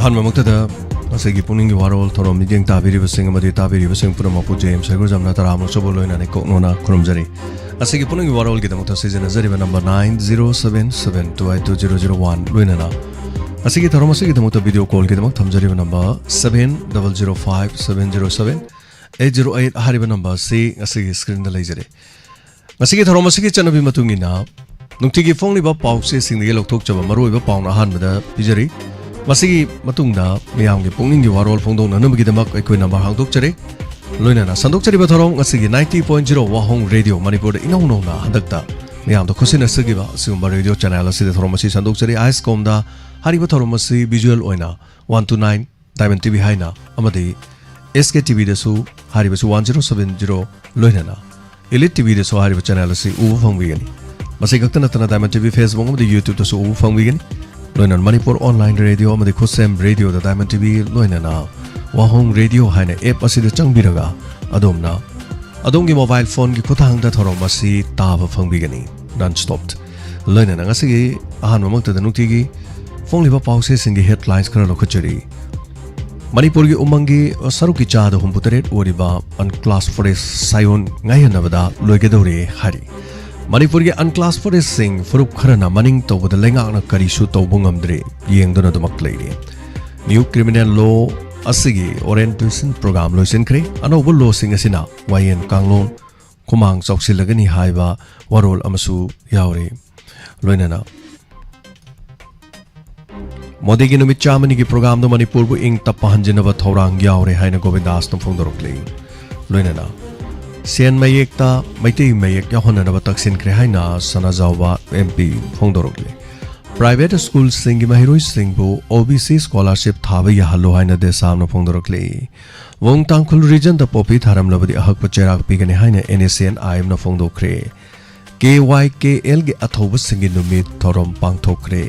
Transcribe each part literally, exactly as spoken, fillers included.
ꯑꯍꯥꯟꯕꯃꯛꯇꯗ ꯉꯁꯤꯒꯤ ꯄꯨꯛꯅꯤꯡꯒꯤ ꯋꯥꯔꯣꯜ ꯊꯧꯔꯝ ꯃꯤꯠꯌꯦꯡ ꯇꯥꯕꯤꯔꯤꯕꯁꯤꯡ ꯑꯃꯗꯤ ꯇꯥꯕꯤꯔꯤꯕꯁꯤꯡ ꯄꯨꯝꯅꯃꯛꯄꯨ ꯖꯦ ꯑꯦꯝ ꯁꯒꯣꯜꯖꯝꯅ ꯇꯔꯥꯃꯨꯛ ꯆꯧꯕ ꯂꯣꯏꯅꯅ ꯏꯀꯣꯛꯅꯣꯅ ꯈꯨꯔꯨꯝꯖꯔꯤ꯫ ꯉꯁꯤꯒꯤ ꯄꯨꯛꯅꯤꯡꯒꯤ ꯋꯥꯔꯣꯜꯒꯤꯗꯃꯛꯇ ꯁꯤꯖꯤꯟꯅꯖꯔꯤꯕ number nine zero seven seven two eight two zero zero one ꯂꯣꯏꯅꯅ ꯉꯁꯤꯒꯤ ꯊꯧꯔꯝ ꯑꯁꯤꯒꯤꯗꯃꯛꯇ ꯚꯤꯗꯤꯑꯣ ꯀꯣꯜꯒꯤꯗꯃꯛ ꯊꯝꯖꯔꯤꯕ number seven double zero five seven zero seven eight zero eight ꯍꯥꯏꯔꯤꯕ ꯅꯝꯕꯔ ꯑꯁꯤ ꯉꯁꯤꯒꯤ ꯁ꯭ꯀ꯭ꯔꯤꯟꯗ ꯂꯩꯖꯔꯦ꯫ ꯉꯁꯤꯒꯤ ꯊꯧꯔꯝ ꯑꯁꯤꯒꯤ ꯆꯠꯅꯕꯤ ꯃꯇꯨꯡ ꯏꯟꯅ ꯅꯨꯡꯇꯤꯒꯤ ꯐꯣꯡꯂꯤꯕ ꯄꯥꯎ ꯆꯦꯁꯤꯡꯗꯒꯤ ꯂꯧꯊꯣꯛꯆꯕ ꯃꯔꯨꯑꯣꯏꯕ ꯄꯥꯎꯅ ꯑꯍꯥꯟꯕꯗ ꯄꯤꯖꯔꯤ꯫ ꯃꯁꯤꯒꯤ ꯃꯇꯨꯡꯗ ꯃꯤꯌꯥꯝꯒꯤ ꯄꯨꯛꯅꯤꯡꯒꯤ ꯋꯥꯔꯣꯜ ꯐꯣꯡꯗꯣꯛꯅꯅꯕꯒꯤꯗꯃꯛ ꯑꯩꯈꯣꯏ ꯅꯝꯕꯔ ꯍꯥꯡꯗꯣꯛꯆꯔꯤ꯫ ꯂꯣꯏꯅꯅ ꯁꯟꯗꯣꯛꯆꯔꯤꯕ ꯊꯧꯔꯝ ꯉꯁꯤꯒꯤ ninety point zero ꯋꯥꯍꯣꯡ ꯔꯦꯗꯤꯑꯣ ꯃꯅꯤꯄꯨꯔꯗ ꯏꯅꯧ ꯅꯧꯅ ꯍꯟꯗꯛꯇ ꯃꯤꯌꯥꯝꯗ ꯈꯨꯠꯁꯤꯟꯅꯖꯈꯤꯕ ꯑꯁꯤꯒꯨꯝꯕ ꯔꯦꯗꯤꯑꯣ ꯆꯦꯅꯦꯜ ꯑꯁꯤꯗ ꯊꯧꯔꯝ ꯑꯁꯤ ꯁꯟꯗꯣꯛꯆꯔꯤ꯫ ꯑꯥꯏꯁꯀꯣꯝꯗ ꯍꯥꯏꯔꯤꯕ ꯊꯧꯔꯝ ꯑꯁꯤ ꯚꯤꯖꯨꯑꯦꯜ ꯑꯣꯏꯅ one two nine Diamond T V ꯍꯥꯏꯅ ꯑꯃꯗꯤ S K T V ꯗꯁꯨ ꯍꯥꯏꯔꯤꯕꯁꯤ one zero seven zero ꯂꯣꯏꯅꯅ Elite T V ꯗꯁꯨ ꯍꯥꯏꯔꯤꯕ ꯆꯦꯅꯦꯜ ꯑꯁꯤ ꯎꯕ ꯐꯪꯕꯤꯒꯅꯤ꯫ ꯃꯁꯤ ꯈꯛꯇ ꯅꯠꯇꯅ Diamond T V Facebook ꯑꯃꯗꯤ YouTube ꯇꯁꯨ ꯎꯕ ꯐꯪꯕꯤꯒꯅꯤ꯫ ꯂꯣꯏꯅꯅ ꯃꯅꯤꯄꯨꯔ ꯑꯣꯟꯂꯥꯏꯟ ꯔꯦꯗꯤꯑꯣ ꯑꯃꯗꯤ ꯈꯨꯠꯁꯦꯝ ꯔꯦꯗꯤꯑꯣꯗ Diamond T V ꯂꯣꯏꯅꯅ ꯋꯥꯍꯣꯡ ꯔꯦꯗꯤꯑꯣ ꯍꯥꯏꯅ ꯑꯦꯞ ꯑꯁꯤꯗ ꯆꯪꯕꯤꯔꯒ ꯑꯗꯣꯝꯅ ꯑꯗꯣꯝꯒꯤ ꯃꯣꯕꯥꯏꯜ ꯐꯣꯟꯒꯤ ꯈꯨꯠꯊꯥꯡꯗ ꯊꯧꯔꯝ ꯑꯁꯤ ꯇꯥꯕ ꯐꯪꯕꯤꯒꯅꯤ꯫ Non stop꯫ ꯂꯣꯏꯅꯅ ꯉꯁꯤꯒꯤ ꯑꯍꯥꯟꯕꯃꯛꯇꯗ ꯅꯨꯡꯇꯤꯒꯤ ꯐꯣꯡꯂꯤꯕ ꯄꯥꯎꯆꯦꯁꯤꯡꯒꯤ ꯍꯦꯗꯂꯥꯏꯟꯁ ꯈꯔ ꯂꯧꯈꯠꯆꯔꯤ꯫ ꯃꯅꯤꯄꯨꯔꯒꯤ ꯎꯃꯪꯒꯤ ꯁꯔꯨꯛꯀꯤ ꯆꯥꯗ ꯍꯨꯝꯐꯨꯇꯔꯦꯠ ꯑꯣꯏꯔꯤꯕ unclassed forest ꯁꯥꯏꯑꯣꯟ ꯉꯥꯏꯍꯟꯅꯕꯗ ꯂꯣꯏꯒꯗꯧꯔꯦ ꯍꯥꯏꯔꯤ꯫ ꯃꯅꯤꯄꯨꯔꯒꯤ unclassed forestꯁꯤꯡ ꯐꯨꯔꯨꯞ ꯈꯔꯅ ꯃꯅꯤꯡ ꯇꯧꯕꯗ ꯂꯩꯉꯥꯛꯅ ꯀꯔꯤꯁꯨ ꯇꯧꯕ ꯉꯝꯗ꯭ꯔꯦ, ꯌꯦꯡꯗꯨꯅ ꯑꯗꯨꯃꯛ ꯂꯩꯔꯦ꯫ New criminal law ꯑꯁꯤꯒꯤ orientation program ꯂꯣꯏꯁꯤꯟꯈ꯭ꯔꯦ꯫ ꯑꯅꯧꯕ ꯂꯣꯁꯤꯡ ꯑꯁꯤꯅ ꯋꯥꯌꯦꯜ ꯀꯥꯡꯂꯣꯟ ꯈꯨꯃꯥꯡ ꯆꯥꯎꯁꯤꯜꯂꯒꯅꯤ ꯍꯥꯏꯕ ꯋꯥꯔꯣꯜ ꯑꯃꯁꯨ ꯌꯥꯎꯔꯤ꯫ ꯂꯣꯏꯅꯅ ꯃꯣꯗꯤꯒꯤ ꯅꯨꯃꯤꯠ ꯆꯥꯝꯃꯅꯤꯒꯤ ꯄ꯭ꯔꯣꯒ꯭ꯔꯥꯝꯗ ꯃꯅꯤꯄꯨꯔꯕꯨ ꯏꯪ ꯇꯞꯄ ꯍꯟꯖꯤꯟꯅꯕ ꯊꯧꯔꯥꯡ ꯌꯥꯎꯔꯦ ꯍꯥꯏꯅ ꯒꯣꯕꯤꯟꯗꯥꯁꯅ ꯐꯣꯡꯗꯣꯔꯛꯂꯤ꯫ ꯂꯣꯏꯅꯅ ꯁꯦꯟ ꯃꯌꯦꯛꯇ ꯃꯩꯇꯩ ꯃꯌꯦꯛ ꯌꯥꯎꯍꯟꯅꯅꯕ ꯇꯛꯁꯤꯟꯈ꯭ꯔꯦ ꯍꯥꯏꯅ ꯁꯅꯥꯖꯥꯎꯕ M P ꯐꯣꯡꯗꯣꯔꯛꯂꯤ꯫ Private schoolꯁꯤꯡꯒꯤ ꯃꯍꯩꯔꯣꯏꯁꯤꯡꯕꯨ O B C scholarship ꯊꯥꯕ ꯌꯥꯍꯜꯂꯨ ꯍꯥꯏꯅ ꯗꯦꯁꯥꯝꯅ ꯐꯣꯡꯗꯣꯔꯛꯂꯤ꯫ ꯋꯣꯡ ꯇꯥꯡꯈꯨꯜ regionꯗ ꯄꯣꯄꯤ ꯊꯥꯔꯝꯂꯕꯗꯤ ꯑꯍꯛꯄ ꯆꯩꯔꯥꯛ ꯄꯤꯒꯅꯤ ꯍꯥꯏꯅ N S C N I Mꯅ ꯐꯣꯡꯗꯣꯛꯈ꯭ꯔꯦ꯫ K Y K Lꯒꯤ ꯑꯊꯧꯕꯁꯤꯡꯒꯤ ꯅꯨꯃꯤꯠ ꯊꯧꯔꯝ ꯄꯥꯡꯊꯣꯛꯈ꯭ꯔꯦ꯫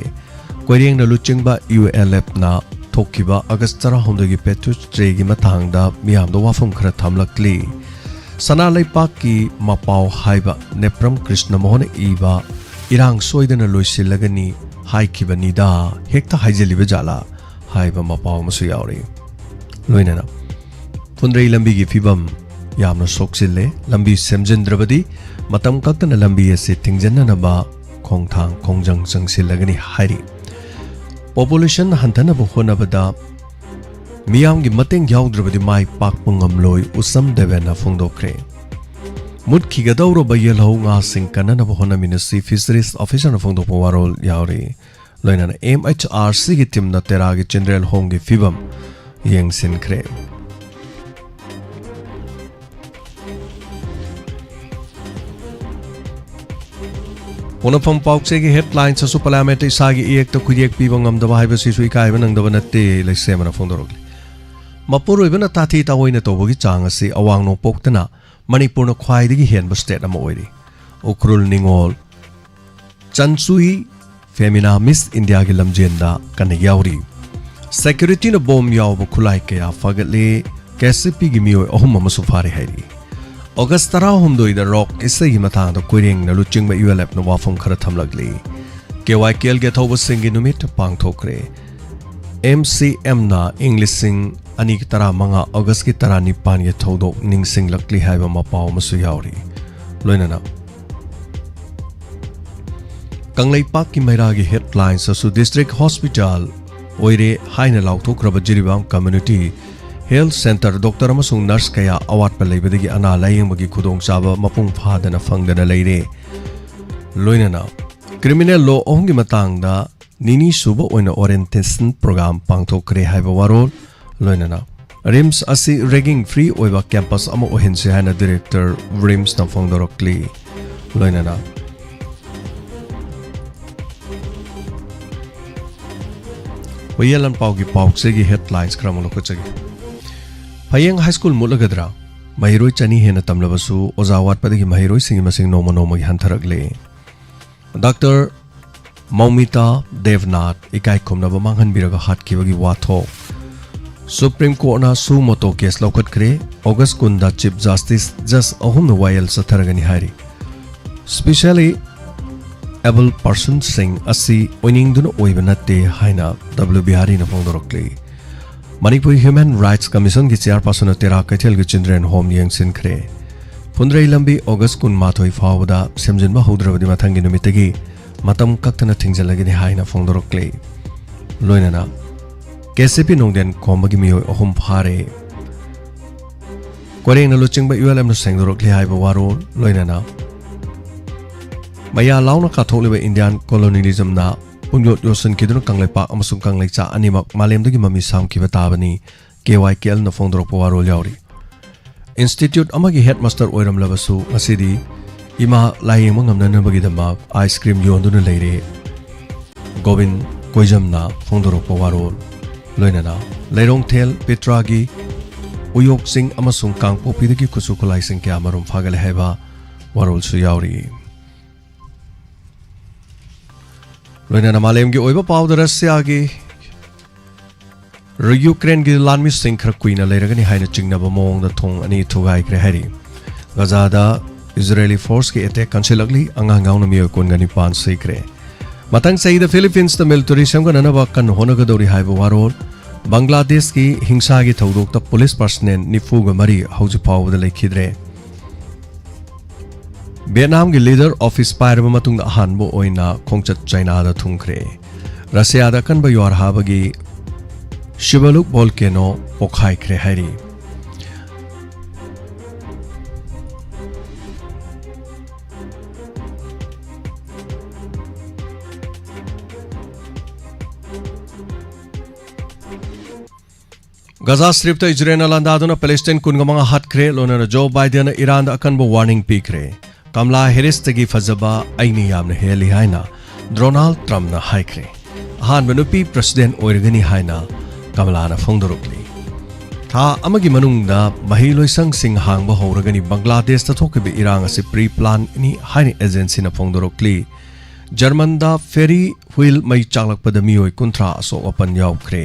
ꯀꯣꯏꯔꯦꯡꯅ ꯂꯨꯆꯤꯡꯕ U L Fꯅ ꯊꯣꯛꯈꯤꯕ ꯑꯥꯒꯁ ꯇꯔꯥꯍꯨꯝꯗꯣꯏꯒꯤ Patriots Dayꯒꯤ ꯃꯇꯥꯡꯗ ꯃꯤꯌꯥꯝꯗ ꯋꯥꯐꯝ ꯈꯔ ꯊꯝꯂꯛꯂꯤ꯫ ꯁꯅꯥ ꯂꯩꯄꯥꯛꯀꯤ ꯃꯄꯥꯎ ꯍꯥꯏꯕ ꯅꯦꯄ꯭ꯔꯝ ꯀ꯭ꯔꯤꯁꯅ ꯃꯣꯍꯟꯅ ꯏꯕ ꯏꯔꯥꯡ ꯁꯣꯏꯗꯅ ꯂꯣꯏꯁꯤꯜꯂꯒꯅꯤ ꯍꯥꯏꯈꯤꯕꯅꯤꯗ, ꯍꯦꯛꯇ ꯍꯥꯏꯖꯤꯜꯂꯤꯕ ꯖꯥꯠꯂꯥ? ꯍꯥꯏꯕ ꯃꯄꯥꯎ ꯑꯃꯁꯨ ꯌꯥꯎꯔꯤ꯫ ꯂꯣꯏꯅꯅ ꯐꯨꯟꯗ꯭ꯔꯩ ꯂꯝꯕꯤꯒꯤ ꯐꯤꯕꯝ ꯌꯥꯝꯅ ꯁꯣꯛꯆꯤꯜꯂꯦ꯫ ꯂꯝꯕꯤ ꯁꯦꯝꯖꯤꯟꯗ꯭ꯔꯕꯗꯤ ꯃꯇꯝ ꯀꯛꯇꯅ ꯂꯝꯕꯤ ꯑꯁꯤ ꯊꯤꯡꯖꯤꯟꯅꯅꯕ ꯈꯣꯡꯊꯥꯡ ꯈꯣꯡꯖꯪ ꯆꯪꯁꯤꯜꯂꯒꯅꯤ ꯍꯥꯏꯔꯤ꯫ ꯄꯣꯄꯨꯂꯦꯁꯟ ꯍꯟꯊꯅꯕ ꯍꯣꯠꯅꯕꯗ ꯃꯤꯌꯥꯝꯒꯤ ꯃꯇꯦꯡ ꯌꯥꯎꯗ꯭ꯔꯕꯗꯤ ꯃꯥꯏ ꯄꯥꯛꯄ ꯉꯝꯂꯣꯏ, ꯎꯁꯝ ꯗꯦꯕꯦꯟꯅ ꯐꯣꯡꯗꯣꯛꯈ꯭ꯔꯦ꯫ ꯃꯨꯠꯈꯤꯒꯗꯧꯔꯕ ꯌꯦꯜꯍꯧ ꯉꯥꯁꯤꯡ ꯀꯟꯅꯅꯕ ꯍꯣꯠꯅꯃꯤꯟꯅꯁꯤ, ꯐꯤꯁꯔꯤꯁ ꯑꯣꯐꯤꯁꯔꯅ ꯐꯣꯡꯗꯣꯛꯄ ꯋꯥꯔꯣꯜ ꯌꯥꯎꯔꯤ꯫ ꯂꯣꯏꯅꯅ ꯑꯦꯝ ꯑꯩꯆ ꯑꯥꯔ ꯁꯤꯒꯤ ꯇꯤꯝꯅ ꯇꯦꯔꯥꯒꯤ ꯆꯤꯜꯗ꯭ꯔꯦꯟ ꯍꯣꯝꯒꯤ ꯐꯤꯕꯝ ꯌꯦꯡꯁꯤꯟꯈ꯭ꯔꯦ꯫ ꯄꯣꯛꯅꯐꯝ ꯄꯥꯎꯆꯦꯒꯤ ꯍꯦꯗꯂꯥꯏꯟꯁ ꯑꯁꯨ ꯄꯥꯔꯂꯤꯌꯥꯃꯦꯟꯠꯇ ꯏꯁꯥꯒꯤ ꯏꯌꯦꯛꯇ ꯈꯨꯌꯦꯛ ꯄꯤꯕ ꯉꯝꯗꯕ ꯍꯥꯏꯕꯁꯤꯁꯨ ꯏꯀꯥꯏꯕ ꯅꯪꯗꯕ ꯅꯠꯇꯦ, ꯂꯩꯁꯦꯝꯕꯅ ꯐꯣꯡꯗꯣꯔꯛꯂꯤ꯫ ꯃꯄꯨꯔꯣꯏꯕꯅ ꯇꯥꯊꯤ ꯇꯥꯑꯣꯏꯅ ꯇꯧꯕꯒꯤ ꯆꯥꯡ ꯑꯁꯤ ꯑꯋꯥꯡ ꯅꯣꯡꯄꯣꯛꯇꯅ ꯃꯅꯤꯄꯨꯔꯅ ꯈ꯭ꯋꯥꯏꯗꯒꯤ ꯍꯦꯟꯕ ꯁ꯭ꯇꯦꯠ ꯑꯃ ꯑꯣꯏꯔꯤ꯫ ꯎꯈ꯭ꯔꯨꯜ ꯅꯤꯉꯣꯜ ꯆꯟꯆꯨꯏ ꯐꯦꯃꯤꯅꯥ ꯃꯤꯁ ꯏꯟꯗꯤꯌꯥꯒꯤ ꯂꯝꯖꯦꯟꯗ ꯀꯟꯅ ꯌꯥꯎꯔꯤ꯫ ꯁꯦꯀ꯭ꯌꯨꯔꯤꯇꯤꯅ ꯕꯣꯝ ꯌꯥꯎꯕ ꯈꯨꯠꯂꯥꯏ ꯀꯌꯥ ꯐꯥꯒꯠꯂꯤ꯫ ꯀꯦ ꯑꯦꯁ ꯁꯤ ꯄꯤꯒꯤ ꯃꯤꯑꯣꯏ ꯑꯍꯨꯝ ꯑꯃꯁꯨ ꯐꯥꯔꯦ ꯍꯥꯏꯔꯤ꯫ ꯑꯣꯒꯁ ꯇꯔꯥꯍꯨꯝꯗꯣꯏꯗ ꯔꯣꯛ ꯏꯁꯩꯒꯤ ꯃꯇꯥꯡꯗ ꯀꯣꯏꯔꯦꯡꯅ ꯂꯨꯆꯤꯡꯕ ꯌꯨ ꯑꯦꯜ ꯑꯦꯐꯅ ꯋꯥꯐꯝ ꯈꯔ ꯊꯝꯂꯛꯂꯤ꯫ ꯀꯦ ꯋꯥꯏ ꯀꯦ ꯑꯦꯜꯒꯤ ꯑꯊꯧꯕꯁꯤꯡꯒꯤ ꯅꯨꯃꯤꯠ ꯄꯥꯡꯊꯣꯛꯈ꯭ꯔꯦ꯫ ꯑꯦꯝ ꯁꯤ ꯑꯦꯝꯅ ꯏꯪ ꯂꯤꯁꯤꯡ ꯑꯅꯤꯒ ꯇꯔꯥꯃꯉꯥ ꯑꯣꯒꯁꯀꯤ ꯇꯔꯥꯅꯤꯄꯥꯟꯒꯤ ꯊꯧꯗꯣꯛ ꯅꯤꯡꯁꯤꯡꯂꯛꯂꯤ ꯍꯥꯏꯕ ꯃꯄꯥꯎ ꯑꯃꯁꯨ ꯌꯥꯎꯔꯤ꯫ ꯂꯣꯏꯅꯅ ꯀꯪꯂꯩꯄꯥꯛꯀꯤ ꯃꯩꯔꯥꯒꯤ ꯍꯦꯗꯂꯥꯏꯟꯁ ꯑꯁꯨ ꯗꯤꯁꯇ꯭ꯔꯤꯛ ꯍꯣꯁꯄꯤꯇꯥꯜ ꯑꯣꯏꯔꯦ ꯍꯥꯏꯅ ꯂꯥꯎꯊꯣꯛꯈ꯭ꯔꯕ ꯖꯤꯔꯤꯕꯥꯝ ꯀꯝꯃ꯭ꯌꯨꯅꯤꯇꯤ ꯍꯦꯜꯊ ꯁꯦꯟꯇꯔ ꯗꯣꯛꯇꯔ ꯑꯃꯁꯨꯡ ꯅꯔꯁ ꯀꯌꯥ ꯑꯋꯥꯠꯄ ꯂꯩꯕꯗꯒꯤ ꯑꯅꯥ ꯂꯥꯌꯦꯡꯕꯒꯤ ꯈꯨꯗꯣꯡꯆꯥꯕ ꯃꯄꯨꯡ ꯐꯥꯗꯅ ꯐꯪꯗꯅ ꯂꯩꯔꯦ꯫ ꯂꯣꯏꯅꯅ ꯀ꯭ꯔꯤꯃꯤꯅꯦꯜ ꯂꯣ ꯑꯍꯨꯝꯒꯤ ꯃꯇꯥꯡꯗ ꯅꯤꯅꯤ ꯁꯨꯕ ꯑꯣꯏꯅ ꯑꯣꯔꯤꯌꯦꯟꯇꯦꯁꯟ ꯄ꯭ꯔꯣꯒ꯭ꯔꯥꯝ ꯄꯥꯡꯊꯣꯛꯈ꯭ꯔꯦ ꯍꯥꯏꯕ ꯋꯥꯔꯣꯜ, ꯂꯣꯏꯅꯅ ꯔꯤꯝꯁ ꯑꯁꯤ ꯔꯦꯒꯤꯡ ꯐ꯭ꯔꯤ ꯑꯣꯏꯕ ꯀꯦꯝꯄꯁ ꯑꯃ ꯑꯣꯏꯍꯟꯁꯤ ꯍꯥꯏꯅ ꯗꯤꯔꯦꯛꯇꯔ ꯔꯤꯝꯁꯅ ꯐꯣꯡꯗꯣꯔꯛꯂꯤ꯫ ꯂꯣꯏꯅꯅ ꯍꯨꯏꯌꯦꯟ ꯂꯥꯟꯄꯥꯎꯒꯤ ꯄꯥꯎꯆꯦꯒꯤ ꯍꯦꯗꯂꯥꯏꯟꯁ ꯈꯔ ꯑꯃꯨꯛ ꯂꯧꯈꯠꯆꯒꯦ꯫ ꯐꯌꯦꯡ ꯍꯥꯏ ꯁ꯭ꯀꯨꯜ ꯃꯨꯠꯂꯒꯗ꯭ꯔꯥ? ꯃꯍꯩꯔꯣꯏ ꯆꯅꯤ ꯍꯦꯟꯅ ꯇꯝꯂꯕꯁꯨ ꯑꯣꯖꯥ ꯋꯥꯠꯄꯗꯒꯤ ꯃꯍꯩꯔꯣꯏꯁꯤꯡꯒꯤ ꯃꯁꯤꯡ ꯅꯣꯡꯃ ꯅꯣꯡꯃꯒꯤ ꯍꯟꯊꯔꯛꯂꯦ꯫ ꯗꯥꯛꯇꯔ ꯃꯧꯃꯤꯇꯥ ꯗꯦꯕꯅꯥꯊ ꯏꯀꯥꯏ ꯈꯨꯝꯅꯕ ꯃꯥꯡꯍꯟꯕꯤꯔꯒ ꯍꯥꯠꯈꯤꯕꯒꯤ ꯋꯥꯊꯣꯛ꯫ ꯁꯨꯄ꯭ꯔꯤꯝ ꯀꯣꯔꯠꯅ ꯁꯨ ꯃꯣꯇꯣ ꯀꯦꯁ ꯂꯧꯈꯠꯈ꯭ꯔꯦ꯫ ꯑꯣꯒꯁ ꯀꯨꯟꯗ ꯆꯤꯐ ꯖꯁꯇꯤꯁ ꯖꯁ ꯑꯍꯨꯝꯅ ꯋꯥꯌꯦꯜ ꯆꯠꯊꯔꯒꯅꯤ ꯍꯥꯏꯔꯤ꯫ ꯁ꯭ꯄꯤꯁꯦꯜꯂꯤ able personꯁꯤꯡ ꯑꯁꯤ ꯑꯣꯏꯅꯤꯡꯗꯨꯅ ꯑꯣꯏꯕ ꯅꯠꯇꯦ ꯍꯥꯏꯅ ꯗꯕ꯭ꯂꯤꯎ ꯕꯤꯍꯥꯔꯤꯅ ꯐꯣꯡꯗꯣꯔꯛꯂꯤ꯫ ꯃꯅꯤꯄꯨꯔ Human Rights Commissionꯒꯤ chairpersonꯅ ꯇꯦꯔꯥ ꯀꯩꯊꯦꯜꯒꯤ Children Home ꯌꯦꯡꯁꯤꯟꯈ꯭ꯔꯦ꯫ ꯐꯨꯟꯗ꯭ꯔꯩ ꯂꯝꯕꯤ August ꯀꯨꯟꯃꯥꯊꯣꯏ ꯐꯥꯎꯕꯗ ꯁꯦꯝꯖꯤꯟꯕ ꯍꯧꯗ꯭ꯔꯕꯗꯤ ꯃꯊꯪꯒꯤ ꯅꯨꯃꯤꯠꯇꯒꯤ ꯃꯇꯝ ꯀꯛꯇꯅ ꯊꯤꯡꯖꯤꯜꯂꯒꯅꯤ ꯍꯥꯏꯅ ꯐꯣꯡꯗꯣꯔꯛꯂꯤ꯫ ꯂꯣꯏꯅꯅ ꯀꯦ ꯁꯤ ꯄꯤ ꯅꯣꯡꯗꯦꯟ ꯈꯣꯝꯕꯒꯤ ꯃꯤꯑꯣꯏ ꯑꯍꯨꯝ ꯐꯥꯔꯦ꯫ ꯀꯣꯏꯔꯦꯡꯅ ꯂꯨꯆꯤꯡꯕ ꯌꯨ ꯑꯦꯜ ꯑꯦꯝꯅ ꯁꯦꯡꯗꯣꯔꯛꯂꯤ ꯍꯥꯏꯕ ꯋꯥꯔꯣꯜ, ꯂꯣꯏꯅꯅ ꯃꯌꯥ ꯂꯥꯎꯅ ꯀꯥꯊꯣꯛꯂꯤꯕ Indian colonialismꯅ ꯄꯨꯡꯌꯣꯠ ꯌꯣꯠꯁꯤꯟꯈꯤꯗꯨꯅ ꯀꯪꯂꯩꯄꯥꯛ ꯑꯃꯁꯨꯡ ꯀꯪꯂꯩꯆꯥ ꯑꯅꯤꯃꯛ ꯃꯥꯂꯦꯝꯗꯒꯤ ꯃꯃꯤ ꯁꯥꯝꯈꯤꯕ ꯇꯥꯕꯅꯤ, ꯀꯦ ꯋꯥꯏ ꯀꯦ ꯑꯦꯜꯅ ꯐꯣꯡꯗꯣꯔꯛꯄ ꯋꯥꯔꯣꯜ ꯌꯥꯎꯔꯤ꯫ Institute ꯑꯃꯒꯤ headmaster ꯑꯣꯏꯔꯝꯂꯕꯁꯨ ꯉꯁꯤꯗꯤ ꯏꯃꯥ ꯂꯥꯌꯦꯡꯕ ꯉꯝꯅꯅꯕꯒꯤꯗꯃꯛ ice cream ꯌꯣꯟꯗꯨꯅ ꯂꯩꯔꯦ꯫ ꯒꯣꯕꯤꯟ ꯀꯣꯏꯖꯝꯅ ꯐꯣꯡꯗꯣꯔꯛꯄ ꯋꯥꯔꯣꯜ, ꯂꯣꯏꯅꯅ ꯂꯩꯔꯣꯡꯊꯦꯜ ꯄꯤꯇ꯭ꯔꯥꯒꯤ ꯎꯌꯣꯛꯁꯤꯡ ꯑꯃꯁꯨꯡ ꯀꯥꯡꯄꯣꯛꯄꯤꯗꯒꯤ ꯈꯨꯠꯁꯨ ꯈꯨꯠꯂꯥꯏꯁꯤꯡ ꯀꯌꯥ ꯃꯔꯨꯝ ꯐꯥꯒꯠꯂꯦ ꯍꯥꯏꯕ ꯋꯥꯔꯣꯜꯁꯨ ꯌꯥꯎꯔꯤ꯫ ꯂꯣꯏꯅꯅ ꯃꯥꯂꯦꯝꯒꯤ ꯑꯣꯏꯕ ꯄꯥꯎꯗ ꯔꯁꯤꯌꯥꯒꯤ ꯌꯨꯀ꯭ꯔꯦꯟꯒꯤ ꯂꯥꯟꯃꯤꯁꯤꯡ ꯈꯔ ꯀꯨꯏꯅ ꯂꯩꯔꯒꯅꯤ ꯍꯥꯏꯅ ꯆꯤꯡꯅꯕ ꯃꯑꯣꯡꯗ ꯊꯣꯡ ꯑꯅꯤ ꯊꯨꯒꯥꯏꯈ꯭ꯔꯦ ꯍꯥꯏꯔꯤ꯫ ꯒꯖꯥꯗ ꯏꯖꯔꯦꯂꯤ forceꯀꯤ attack ꯀꯟꯁꯤꯜꯂꯛꯂꯤ, ꯑꯉꯥꯡ ꯌꯥꯎꯅ ꯃꯤꯑꯣꯏ ꯀꯨꯟꯒ ꯅꯤꯄꯥꯟ ꯁꯤꯈ꯭ꯔꯦ꯫ ꯃꯊꯪ ꯆꯍꯤꯗ Philippines military ꯁꯦꯝꯒꯠꯅꯅꯕ ꯀꯟꯅ ꯍꯣꯠꯅꯒꯗꯧꯔꯤ ꯍꯥꯏꯕ ꯋꯥꯔꯣꯜ꯫ ꯕꯪꯒ꯭ꯂꯥꯗꯦꯁꯀꯤ ꯍꯤꯡꯁꯥꯒꯤ ꯊꯧꯗꯣꯛꯇ police personnel ꯅꯤꯐꯨꯒ ꯃꯔꯤ ꯍꯧꯖꯤꯛ ꯐꯥꯎꯕꯗ ꯂꯩꯈꯤꯗ꯭ꯔꯦ꯫ ꯚꯤꯌꯦꯠꯅꯥꯝꯒꯤ leader office ꯄꯥꯏꯔꯕ ꯃꯇꯨꯡꯗ ꯑꯍꯥꯟꯕ ꯑꯣꯏꯅ ꯈꯣꯡꯆꯠ ꯆꯥꯏꯅꯥꯗ ꯊꯨꯡꯈ꯭ꯔꯦ꯫ ꯔꯁꯤꯌꯥꯗ ꯑꯀꯟꯕ ꯌꯨꯍꯥꯔ ꯍꯥꯕꯒꯤ ꯁꯤꯕꯂꯨꯛ volcano ꯄꯣꯈꯥꯏꯈ꯭ꯔꯦ ꯍꯥꯏꯔꯤ꯫ ꯒꯖꯥ ꯁ꯭ꯇ꯭ꯔꯤꯞꯇ ꯏꯖꯔꯦꯜꯅ ꯂꯥꯟꯗꯥꯗꯨꯅ ꯄꯦꯂꯦꯁꯇꯥꯏꯟ ꯀꯨꯟꯒ ꯃꯉꯥ ꯍꯥꯠꯈ꯭ꯔꯦ꯫ ꯂꯣꯏꯅꯅ ꯖꯣ ꯕꯥꯏꯗꯦꯟꯅ ꯏꯔꯥꯟꯗ ꯑꯀꯟꯕ warning ꯄꯤꯈ꯭ꯔꯦ꯫ ꯀꯝꯂꯥ ꯍꯦꯔꯤꯁꯇꯒꯤ ꯐꯖꯕ ꯑꯩꯅ ꯌꯥꯝꯅ ꯍꯦꯜꯂꯤ ꯍꯥꯏꯅ ꯗꯣꯅꯥꯜꯗ ꯇ꯭ꯔꯝꯞꯅ ꯍꯥꯏꯈ꯭ꯔꯦ꯫ ꯑꯍꯥꯟꯕ ꯅꯨꯄꯤ president ꯑꯣꯏꯔꯒꯅꯤ ꯍꯥꯏꯅ ꯀꯃꯂꯥꯅ ꯐꯣꯡꯗꯣꯔꯛꯂꯤ꯫ ꯊꯥ ꯑꯃꯒꯤ ꯃꯅꯨꯡꯗ ꯃꯍꯩꯂꯣꯏꯁꯪꯁꯤꯡ ꯍꯥꯡꯕ ꯍꯧꯔꯒꯅꯤ꯫ ꯕꯪꯒ꯭ꯂꯥꯗꯦꯁꯇ ꯊꯣꯛꯈꯤꯕ ꯏꯔꯥꯡ ꯑꯁꯤ pre planꯅꯤ ꯍꯥꯏꯅ agencyꯅ ꯐꯣꯡꯗꯣꯔꯛꯂꯤ꯫ ꯖꯔꯃꯟꯗ ferry wheel ꯃꯩ ꯆꯥꯛꯂꯛꯄꯗ ꯃꯤꯑꯣꯏ ꯀꯨꯟꯊ꯭ꯔꯥ ꯑꯁꯣꯛ ꯑꯄꯟ ꯌꯥꯎꯈ꯭ꯔꯦ꯫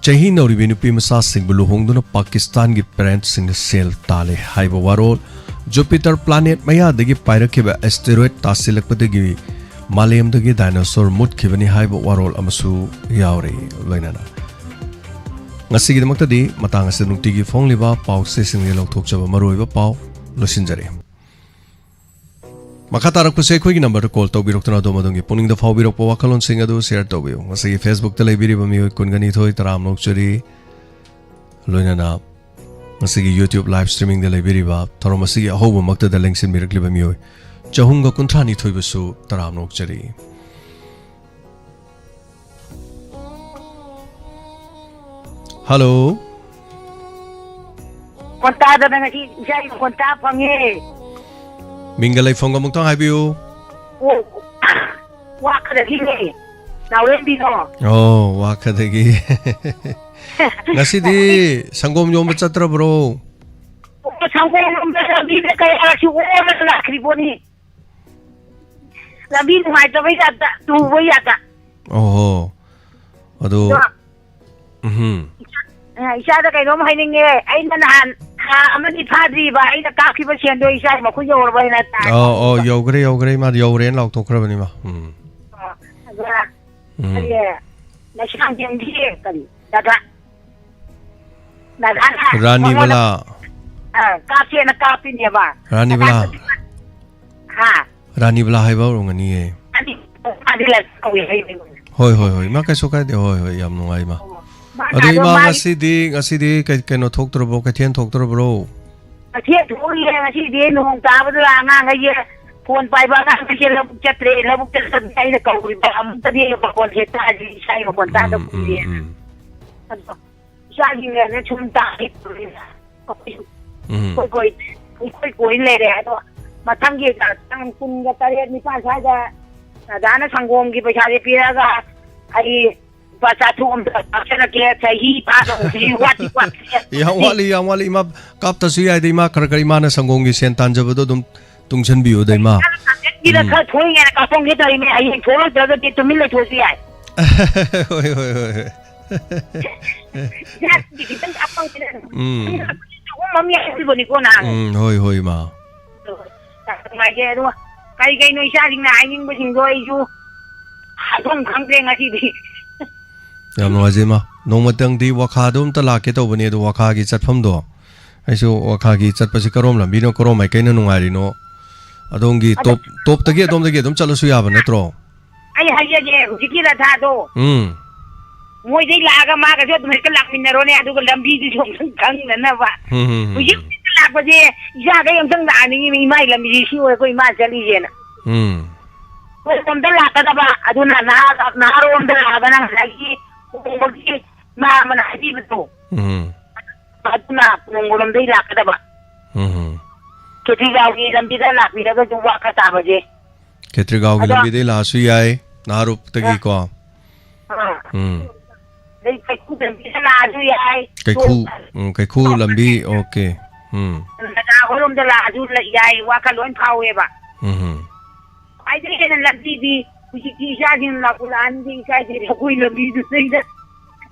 ꯆꯍꯤ ꯅꯧꯔꯤꯕꯤ ꯅꯨꯄꯤ ꯃꯆꯥꯁꯤꯡꯕꯨ ꯂꯨꯍꯣꯡꯗꯨꯅ ꯄꯥꯀꯤꯁꯇꯥꯟꯒꯤ parentꯁꯤꯡꯅ ꯁꯦꯜ ꯇꯥꯜꯂꯦ ꯍꯥꯏꯕ ꯋꯥꯔꯣꯜ꯫ ꯖꯨꯄꯤꯇꯔ ꯄ꯭ꯂꯥꯅꯦꯠ ꯃꯌꯥꯗꯒꯤ ꯄꯥꯏꯔꯛꯈꯤꯕ ꯑꯦꯁꯇꯦꯔꯣꯏꯗ ꯇꯥꯁꯤꯜꯂꯛꯄꯗꯒꯤ ꯃꯥꯂꯦꯝꯗꯒꯤ ꯗꯥꯏꯅꯣꯁꯣꯔ ꯃꯨꯠꯈꯤꯕꯅꯤ ꯍꯥꯏꯕ ꯋꯥꯔꯣꯜ ꯑꯃꯁꯨ ꯌꯥꯎꯔꯤ꯫ ꯂꯣꯏꯅꯅ ꯉꯁꯤꯒꯤꯗꯃꯛꯇꯗꯤ ꯃꯇꯥꯡ ꯑꯁꯤꯗ ꯅꯨꯡꯇꯤꯒꯤ ꯐꯣꯡꯂꯤꯕ ꯄꯥꯎ ꯆꯦꯁꯤꯡꯗꯒꯤ ꯂꯧꯊꯣꯛꯆꯕ ꯃꯔꯨꯑꯣꯏꯕ ꯄꯥꯎ ꯂꯣꯏꯁꯤꯟꯖꯔꯦ꯫ ꯃꯈꯥ ꯇꯥꯔꯛꯄꯁꯦ ꯑꯩꯈꯣꯏꯒꯤ ꯅꯝꯕꯔꯗ ꯀꯣꯜ ꯇꯧꯕꯤꯔꯛꯇꯨꯅ ꯑꯗꯣꯝ ꯑꯗꯣꯝꯒꯤ ꯄꯨꯛꯅꯤꯡꯗ ꯐꯥꯎꯕꯤꯔꯛꯄ ꯋꯥꯈꯜꯂꯣꯟꯁꯤꯡ ꯑꯗꯨ ꯁꯤꯌꯔ ꯇꯧꯕꯤꯌꯨ꯫ ꯉꯁꯤꯒꯤ ꯐꯦꯁꯕꯨꯛꯇ ꯂꯩꯕꯤꯔꯤꯕ ꯃꯤꯑꯣꯏ ꯀꯨꯟꯒ ꯅꯤꯊꯣꯏ ꯇꯔꯥꯝꯅ ꯑꯣꯛꯆꯔꯤ꯫ ꯂꯣꯏꯅꯅ ꯉꯁꯤꯒꯤ YouTube live streamingꯗ ꯂꯩꯕꯤꯔꯤꯕ ꯊꯧꯔꯝ ꯑꯁꯤꯒꯤ ꯑꯍꯧꯕꯃꯛꯇꯗ ꯂꯦꯡꯁꯤꯟꯕꯤꯔꯛꯂꯤꯕ ꯃꯤꯑꯣꯏ ꯆꯍꯨꯝꯒ ꯀꯨꯟꯊ꯭ꯔꯥ ꯅꯤꯊꯣꯏꯕꯨꯁꯨ ꯇꯔꯥꯝꯅ ꯑꯣꯛꯆꯔꯤ꯫ ꯍꯜꯂꯣ꯫ ꯃꯈꯣꯟ ꯇꯥꯗꯅ ꯉꯁꯤ ꯏꯆꯥꯒꯤ ꯃꯈꯣꯟ ꯇꯥ ꯐꯪꯉꯦ꯫ ꯃꯤꯡꯒ ꯂꯩꯐꯝꯒ ꯑꯃꯨꯛꯇꯪ ꯍꯥꯏꯕꯤꯌꯨ꯫ ꯑꯣ, ꯋꯥꯈꯗꯒꯤꯅꯦ꯫ ꯅꯥꯎꯔꯦꯝꯕꯤꯅꯣ꯫ ꯑꯣ, ꯋꯥꯈꯗꯒꯤ꯫ ꯉꯁꯤꯗꯤ ꯁꯪꯒꯣꯝ ꯌꯣꯟꯕ ꯆꯠꯇ꯭ꯔꯕ꯭ꯔꯣ? ꯑꯣ, ꯁꯪꯒꯣꯝ ꯌꯣꯟꯕ ꯂꯝꯕꯤꯗ ꯀꯌꯥꯔꯛꯁꯨ ꯑꯣꯔ ꯂꯥꯛꯈ꯭ꯔꯤ ꯄꯣꯠꯅꯤ꯫ ꯂꯝꯕꯤ ꯅꯨꯡꯉꯥꯏꯇꯕꯩ ꯖꯥꯠꯇ, ꯇꯨꯕꯩ ꯖꯥꯠꯇ꯫ ꯑꯣꯍꯣ꯫ ꯑꯗꯨ, ꯑꯗꯣ ꯎꯝꯍꯨꯝ꯫ ꯑ, ꯏꯆꯥꯗ ꯀꯩꯅꯣꯝ ꯍꯥꯏꯅꯤꯡꯉꯦ꯫ ꯑꯩꯅ ꯅꯍꯥꯟ ꯊꯥ ꯑꯃꯅꯤ ꯐꯥꯗ꯭ꯔꯤꯕ, ꯑꯩꯅ ꯀꯥꯞꯈꯤꯕ ꯁꯦꯟꯗꯣ ꯏꯆꯥꯒꯤ ꯃꯈꯨꯠ ꯌꯧꯔꯕ ꯍꯥꯏꯅ ꯇꯥꯏ꯫ ꯑꯧ, ꯑꯧ, ꯌꯧꯈ꯭ꯔꯦ, ꯌꯧꯈ꯭ꯔꯦ, ꯏꯃꯥ, ꯌꯧꯔꯦꯅ ꯂꯥꯎꯊꯣꯛꯈ꯭ꯔꯕꯅꯤ, ꯏꯃꯥ꯫ ꯎꯝ꯫ ꯑ, ꯑꯗꯨꯅ ꯎꯝ꯫ ꯑꯩ, ꯂꯩꯁꯥꯡꯊꯦꯝꯒꯤ ꯀꯔꯤ, ꯗꯥꯗꯥ, ꯗꯥꯗꯥꯅ ꯔꯥꯅꯤ ꯃꯉꯣꯟꯗ, ꯕꯂꯥ꯫ ꯑ, ꯀꯥꯞꯁꯦꯅ ꯀꯥꯞꯄꯤꯅꯦꯕ꯫ ꯔꯥꯅꯤ ꯕꯂꯥ꯫ ꯍꯥ? ꯔꯥꯅꯤ ꯕꯂꯥ ꯍꯥꯏꯕ ꯑꯣꯏꯔꯝꯒꯅꯤꯌꯦ꯫ ꯃꯥꯗꯤ ꯂꯥꯏꯔꯤꯛ ꯇꯧꯏ ꯍꯥꯏꯕꯅꯤ꯫ ꯍꯣꯏ, ꯍꯣꯏ, ꯍꯣꯏ꯫ ꯏꯃꯥ, ꯀꯩꯁꯨ ꯀꯥꯏꯗꯦ꯫ ꯍꯣꯏ, ꯍꯣꯏ, ꯌꯥꯝ ꯅꯨꯡꯉꯥꯏ, ꯏꯃꯥ꯫ ꯑꯣ꯫ ꯃꯥꯅ ꯑꯗꯣ ꯑꯗꯣ ꯏꯃꯥ, ꯃꯥꯒꯤ ꯉꯁꯤꯗꯤ, ꯉꯁꯤꯗꯤ ꯀꯩ-, ꯀꯩꯅꯣ ꯊꯣꯛꯇ꯭ꯔꯕꯣ? ꯀꯩꯊꯦꯜ ꯊꯣꯛꯇ꯭ꯔꯕ꯭ꯔꯣ? ꯀꯩꯊꯦꯜ ꯊꯣꯛꯏꯌꯦ꯫ ꯉꯁꯤꯗꯤ ꯅꯣꯡ ꯇꯥꯕꯗꯨꯗ ꯑꯉꯥꯡꯈꯩꯁꯦ ꯐꯣꯟ ꯄꯥꯏꯕ ꯑꯉꯥꯡꯈꯩꯁꯦ ꯂꯧꯕꯨꯛ ꯆꯠꯇ꯭ꯔꯦ꯫ ꯂꯧꯕꯨꯛ ꯆꯠꯇꯕꯅꯤ ꯑꯩꯅ ꯀꯧꯔꯤꯕ꯫ ꯑꯃꯨꯛꯇꯗꯤ ꯑꯩꯅ ꯃꯈꯣꯟꯁꯦ ꯇꯥꯗ꯭ꯔꯤ, ꯏꯁꯥꯒꯤ ꯃꯈꯣꯟ ꯇꯥꯗꯕ ꯎꯝ, ꯎꯝ, ꯀꯨꯏꯔꯦꯅ꯫ ꯎꯝ꯫ ꯑꯗꯣ ꯏꯆꯥꯁꯤꯡꯅꯅꯦ ꯁꯨꯝ ꯇꯥꯈꯤꯕꯅꯤꯅ ꯑꯩꯈꯣꯏꯁꯨ ꯎꯝ꯫ ꯀꯣꯏ ꯀꯣꯏ, ꯀꯣꯏ ꯀꯣꯏ ꯂꯩꯔꯦ꯫ ꯑꯗꯣ ꯃꯊꯪꯒꯤ ꯇꯥꯡ ꯀꯨꯟꯒ ꯇꯔꯦꯠ ꯅꯤꯄꯥꯟ ꯁ꯭ꯋꯥꯏꯗ ꯑꯣꯖꯥꯅ ꯁꯪꯒꯣꯝꯒꯤ ꯄꯩꯁꯥꯁꯦ ꯄꯤꯔꯛꯑꯒ ꯑꯩ ꯂꯨꯄꯥ ꯆꯥꯇ꯭ꯔꯨꯛ ꯑꯝꯇ ꯀꯥꯞꯆꯔꯛꯀꯦ꯫ ꯆꯍꯤ ꯐꯥꯗꯧꯕꯁꯤ ꯋꯥꯠꯇꯤ ꯋꯥꯠꯇ꯭ꯔꯦ꯫ ꯌꯥꯝ ꯋꯥꯠꯂꯤ, ꯌꯥꯝ ꯋꯥꯠꯂꯤ꯫ ꯏꯃꯥ, ꯀꯥꯞꯇꯁꯨ ꯌꯥꯏꯗ, ꯏꯃꯥ꯫ ꯈꯔ ꯈꯔ ꯏꯃꯥꯅ ꯁꯪꯒꯣꯝꯒꯤ ꯁꯦꯟ ꯇꯥꯟꯖꯕꯗꯣ ꯑꯗꯨꯝ ꯇꯨꯡꯁꯤꯟꯕꯤꯌꯨꯗ, ꯏꯃꯥ꯫ ꯏꯁꯥꯅ ꯇꯥꯟꯖꯟꯒꯤꯗ ꯎꯝ꯫ ꯈꯔ ꯊꯣꯛꯏꯉꯩꯗ ꯀꯥꯞꯄꯝꯒꯦ ꯇꯧꯔꯤꯅꯦ꯫ ꯍꯌꯦꯡ ꯊꯣꯛꯂꯛꯇ꯭ꯔꯒꯗꯤ ꯇꯨꯃꯤꯟ ꯂꯩꯊꯣꯛꯑꯁꯨ ꯌꯥꯏ꯫ ꯍꯣꯏ, ꯍꯣꯏ, ꯍꯣꯏ, ꯍꯣꯏ꯫ ꯏꯁꯥꯒꯤ ꯈꯤꯇꯪ ꯀꯥꯞꯄꯝꯒꯦ꯫ ꯎꯝ꯫ ꯑꯍꯨꯝ ꯑꯃ ꯌꯥꯎꯔꯤꯕꯅꯤꯀꯣ ꯅꯍꯥꯟ꯫ ꯎꯝ, ꯍꯣꯏ, ꯍꯣꯏ, ꯏꯃꯥ꯫ ꯅꯨꯡꯉꯥꯏꯖꯩ꯫ ꯑꯗꯨꯒ ꯀꯔꯤ ꯀꯩꯅꯣ ꯏꯆꯥꯁꯤꯡꯅ ꯍꯥꯏꯅꯤꯡꯕꯁꯤꯡꯗꯣ ꯑꯩꯁꯨ ꯍꯥꯏꯐꯝ ꯈꯪꯗ꯭ꯔꯦ ꯉꯁꯤꯗꯤ꯫ ꯌꯥꯝ ꯅꯨꯡꯉꯥꯏꯖꯩ, ꯏꯃꯥ꯫ ꯅꯣꯡꯃꯇꯪꯗꯤ ꯋꯥꯈꯥꯗꯣ ꯑꯝꯇ ꯂꯥꯛꯀꯦ ꯇꯧꯕꯅꯦ, ꯑꯗꯣ ꯋꯥꯈꯥꯒꯤ ꯆꯠꯐꯝꯗꯣ, ꯑꯩꯁꯨ ꯋꯥꯈꯥꯒꯤ ꯆꯠꯄꯁꯤ ꯀꯔꯣꯝ ꯂꯝꯕꯤꯅꯣ, ꯀꯔꯣꯝ ꯃꯥꯏꯀꯩꯅ ꯅꯨꯡꯉꯥꯏꯔꯤꯅꯣ? ꯑꯗꯣꯝꯒꯤ ꯑꯗꯣ ꯇꯣꯞ, ꯇꯣꯞꯇꯒꯤ ꯑꯗꯣꯝꯗꯒꯤ ꯑꯗꯨꯝ ꯆꯠꯂꯁꯨ ꯌꯥꯕ ꯅꯠꯇ꯭ꯔꯣ? ꯑꯩ ꯍꯥꯏꯖꯒꯦ, ꯍꯧꯖꯤꯛꯀꯤ ꯔꯊꯥꯗꯣ ꯎꯝ꯫ ꯃꯣꯏꯗꯩ ꯂꯥꯛꯑꯒ ꯃꯥꯒꯁꯨ ꯑꯗꯨꯝ ꯍꯦꯛꯇ ꯂꯥꯛꯃꯤꯟꯅꯔꯣꯅꯦ, ꯑꯗꯨꯒ ꯂꯝꯕꯤꯗꯨꯁꯨ ꯑꯝꯇꯪ ꯈꯪꯅꯅꯕ꯫ ꯎꯝ, ꯎꯝ, ꯎꯝ, ꯍꯧꯖꯤꯛ ꯎꯝ꯫ ꯂꯥꯛꯄꯁꯦ ꯏꯆꯥꯈꯩ ꯑꯝꯇꯪ ꯂꯥꯛꯍꯟꯅꯤꯡꯉꯤꯅꯦ, ꯏꯃꯥꯒꯤ ꯂꯝꯕꯤꯁꯦ ꯁꯤ ꯑꯣꯏ ꯑꯩꯈꯣꯏ ꯏꯃꯥ ꯆꯠꯂꯤꯁꯦꯅ꯫ ꯎꯝ꯫ ꯁꯣꯝꯗ ꯂꯥꯛꯀꯗꯕ, ꯑꯗꯨꯅ ꯅꯍꯥ-, ꯅꯍꯥꯔꯣꯝꯗ ꯂꯥꯛꯑꯒ ꯅꯪ ꯉꯁꯥꯏꯒꯤ ꯂꯨꯍꯣꯡꯕꯒꯤ ꯏꯃꯥ ꯑꯃꯅ ꯍꯥꯏꯕꯤꯕꯗꯣ, ꯎꯝ꯫ ꯑꯗꯨꯅ ꯀꯣꯡꯕꯔꯣꯝꯗꯩ ꯂꯥꯛꯀꯗꯕ꯫ ꯎꯝ꯫ ꯈꯦꯇ꯭ꯔꯤꯒꯥꯎꯒꯤ ꯂꯝꯕꯤꯗ ꯂꯥꯛꯄꯤꯔꯒꯁꯨ ꯋꯥ ꯈꯔ ꯇꯥꯕꯁꯦ꯫ ꯈꯦꯇ꯭ꯔꯤꯒꯥꯎꯒꯤ ꯑꯗꯣ ꯂꯝꯕꯤꯗꯩ ꯂꯥꯛꯑꯁꯨ ꯌꯥꯏ, ꯅꯍꯥꯔꯣꯞꯇꯒꯤꯀꯣ꯫ ꯑꯥ꯫ ꯎꯝ꯫ ꯑꯗꯩ ꯀꯩꯈꯨ ꯂꯝꯕꯤꯗ ꯂꯥꯛꯑꯁꯨ ꯌꯥꯏ꯫ ꯀꯩꯈꯨ, ꯎꯝ, ꯀꯩꯈꯨ ꯂꯝꯕꯤ, ꯑꯣꯀꯦ꯫ ꯎꯝ꯫ ꯅꯒꯥ ꯍꯣꯏꯔꯣꯝꯗ ꯂꯥꯛꯑꯁꯨ ꯂ-, ꯌꯥꯏ, ꯋꯥ ꯈꯔ ꯂꯣꯏ ꯐꯥꯎꯋꯦꯕ꯫ ꯎꯝ꯫ ꯈ꯭ꯋꯥꯏꯗꯒꯤ ꯍꯦꯟꯅ ꯂꯝꯕꯤꯗꯤ ꯍꯧꯖꯤꯛꯇꯤ ꯏꯆꯥꯁꯤꯡ ꯂꯥꯛꯄ ꯂꯥꯛꯑꯅꯤꯗꯤ ꯏꯀꯥꯏꯗꯦ, ꯑꯩꯈꯣꯏ ꯂꯝꯕꯤꯗꯨꯗꯩꯗ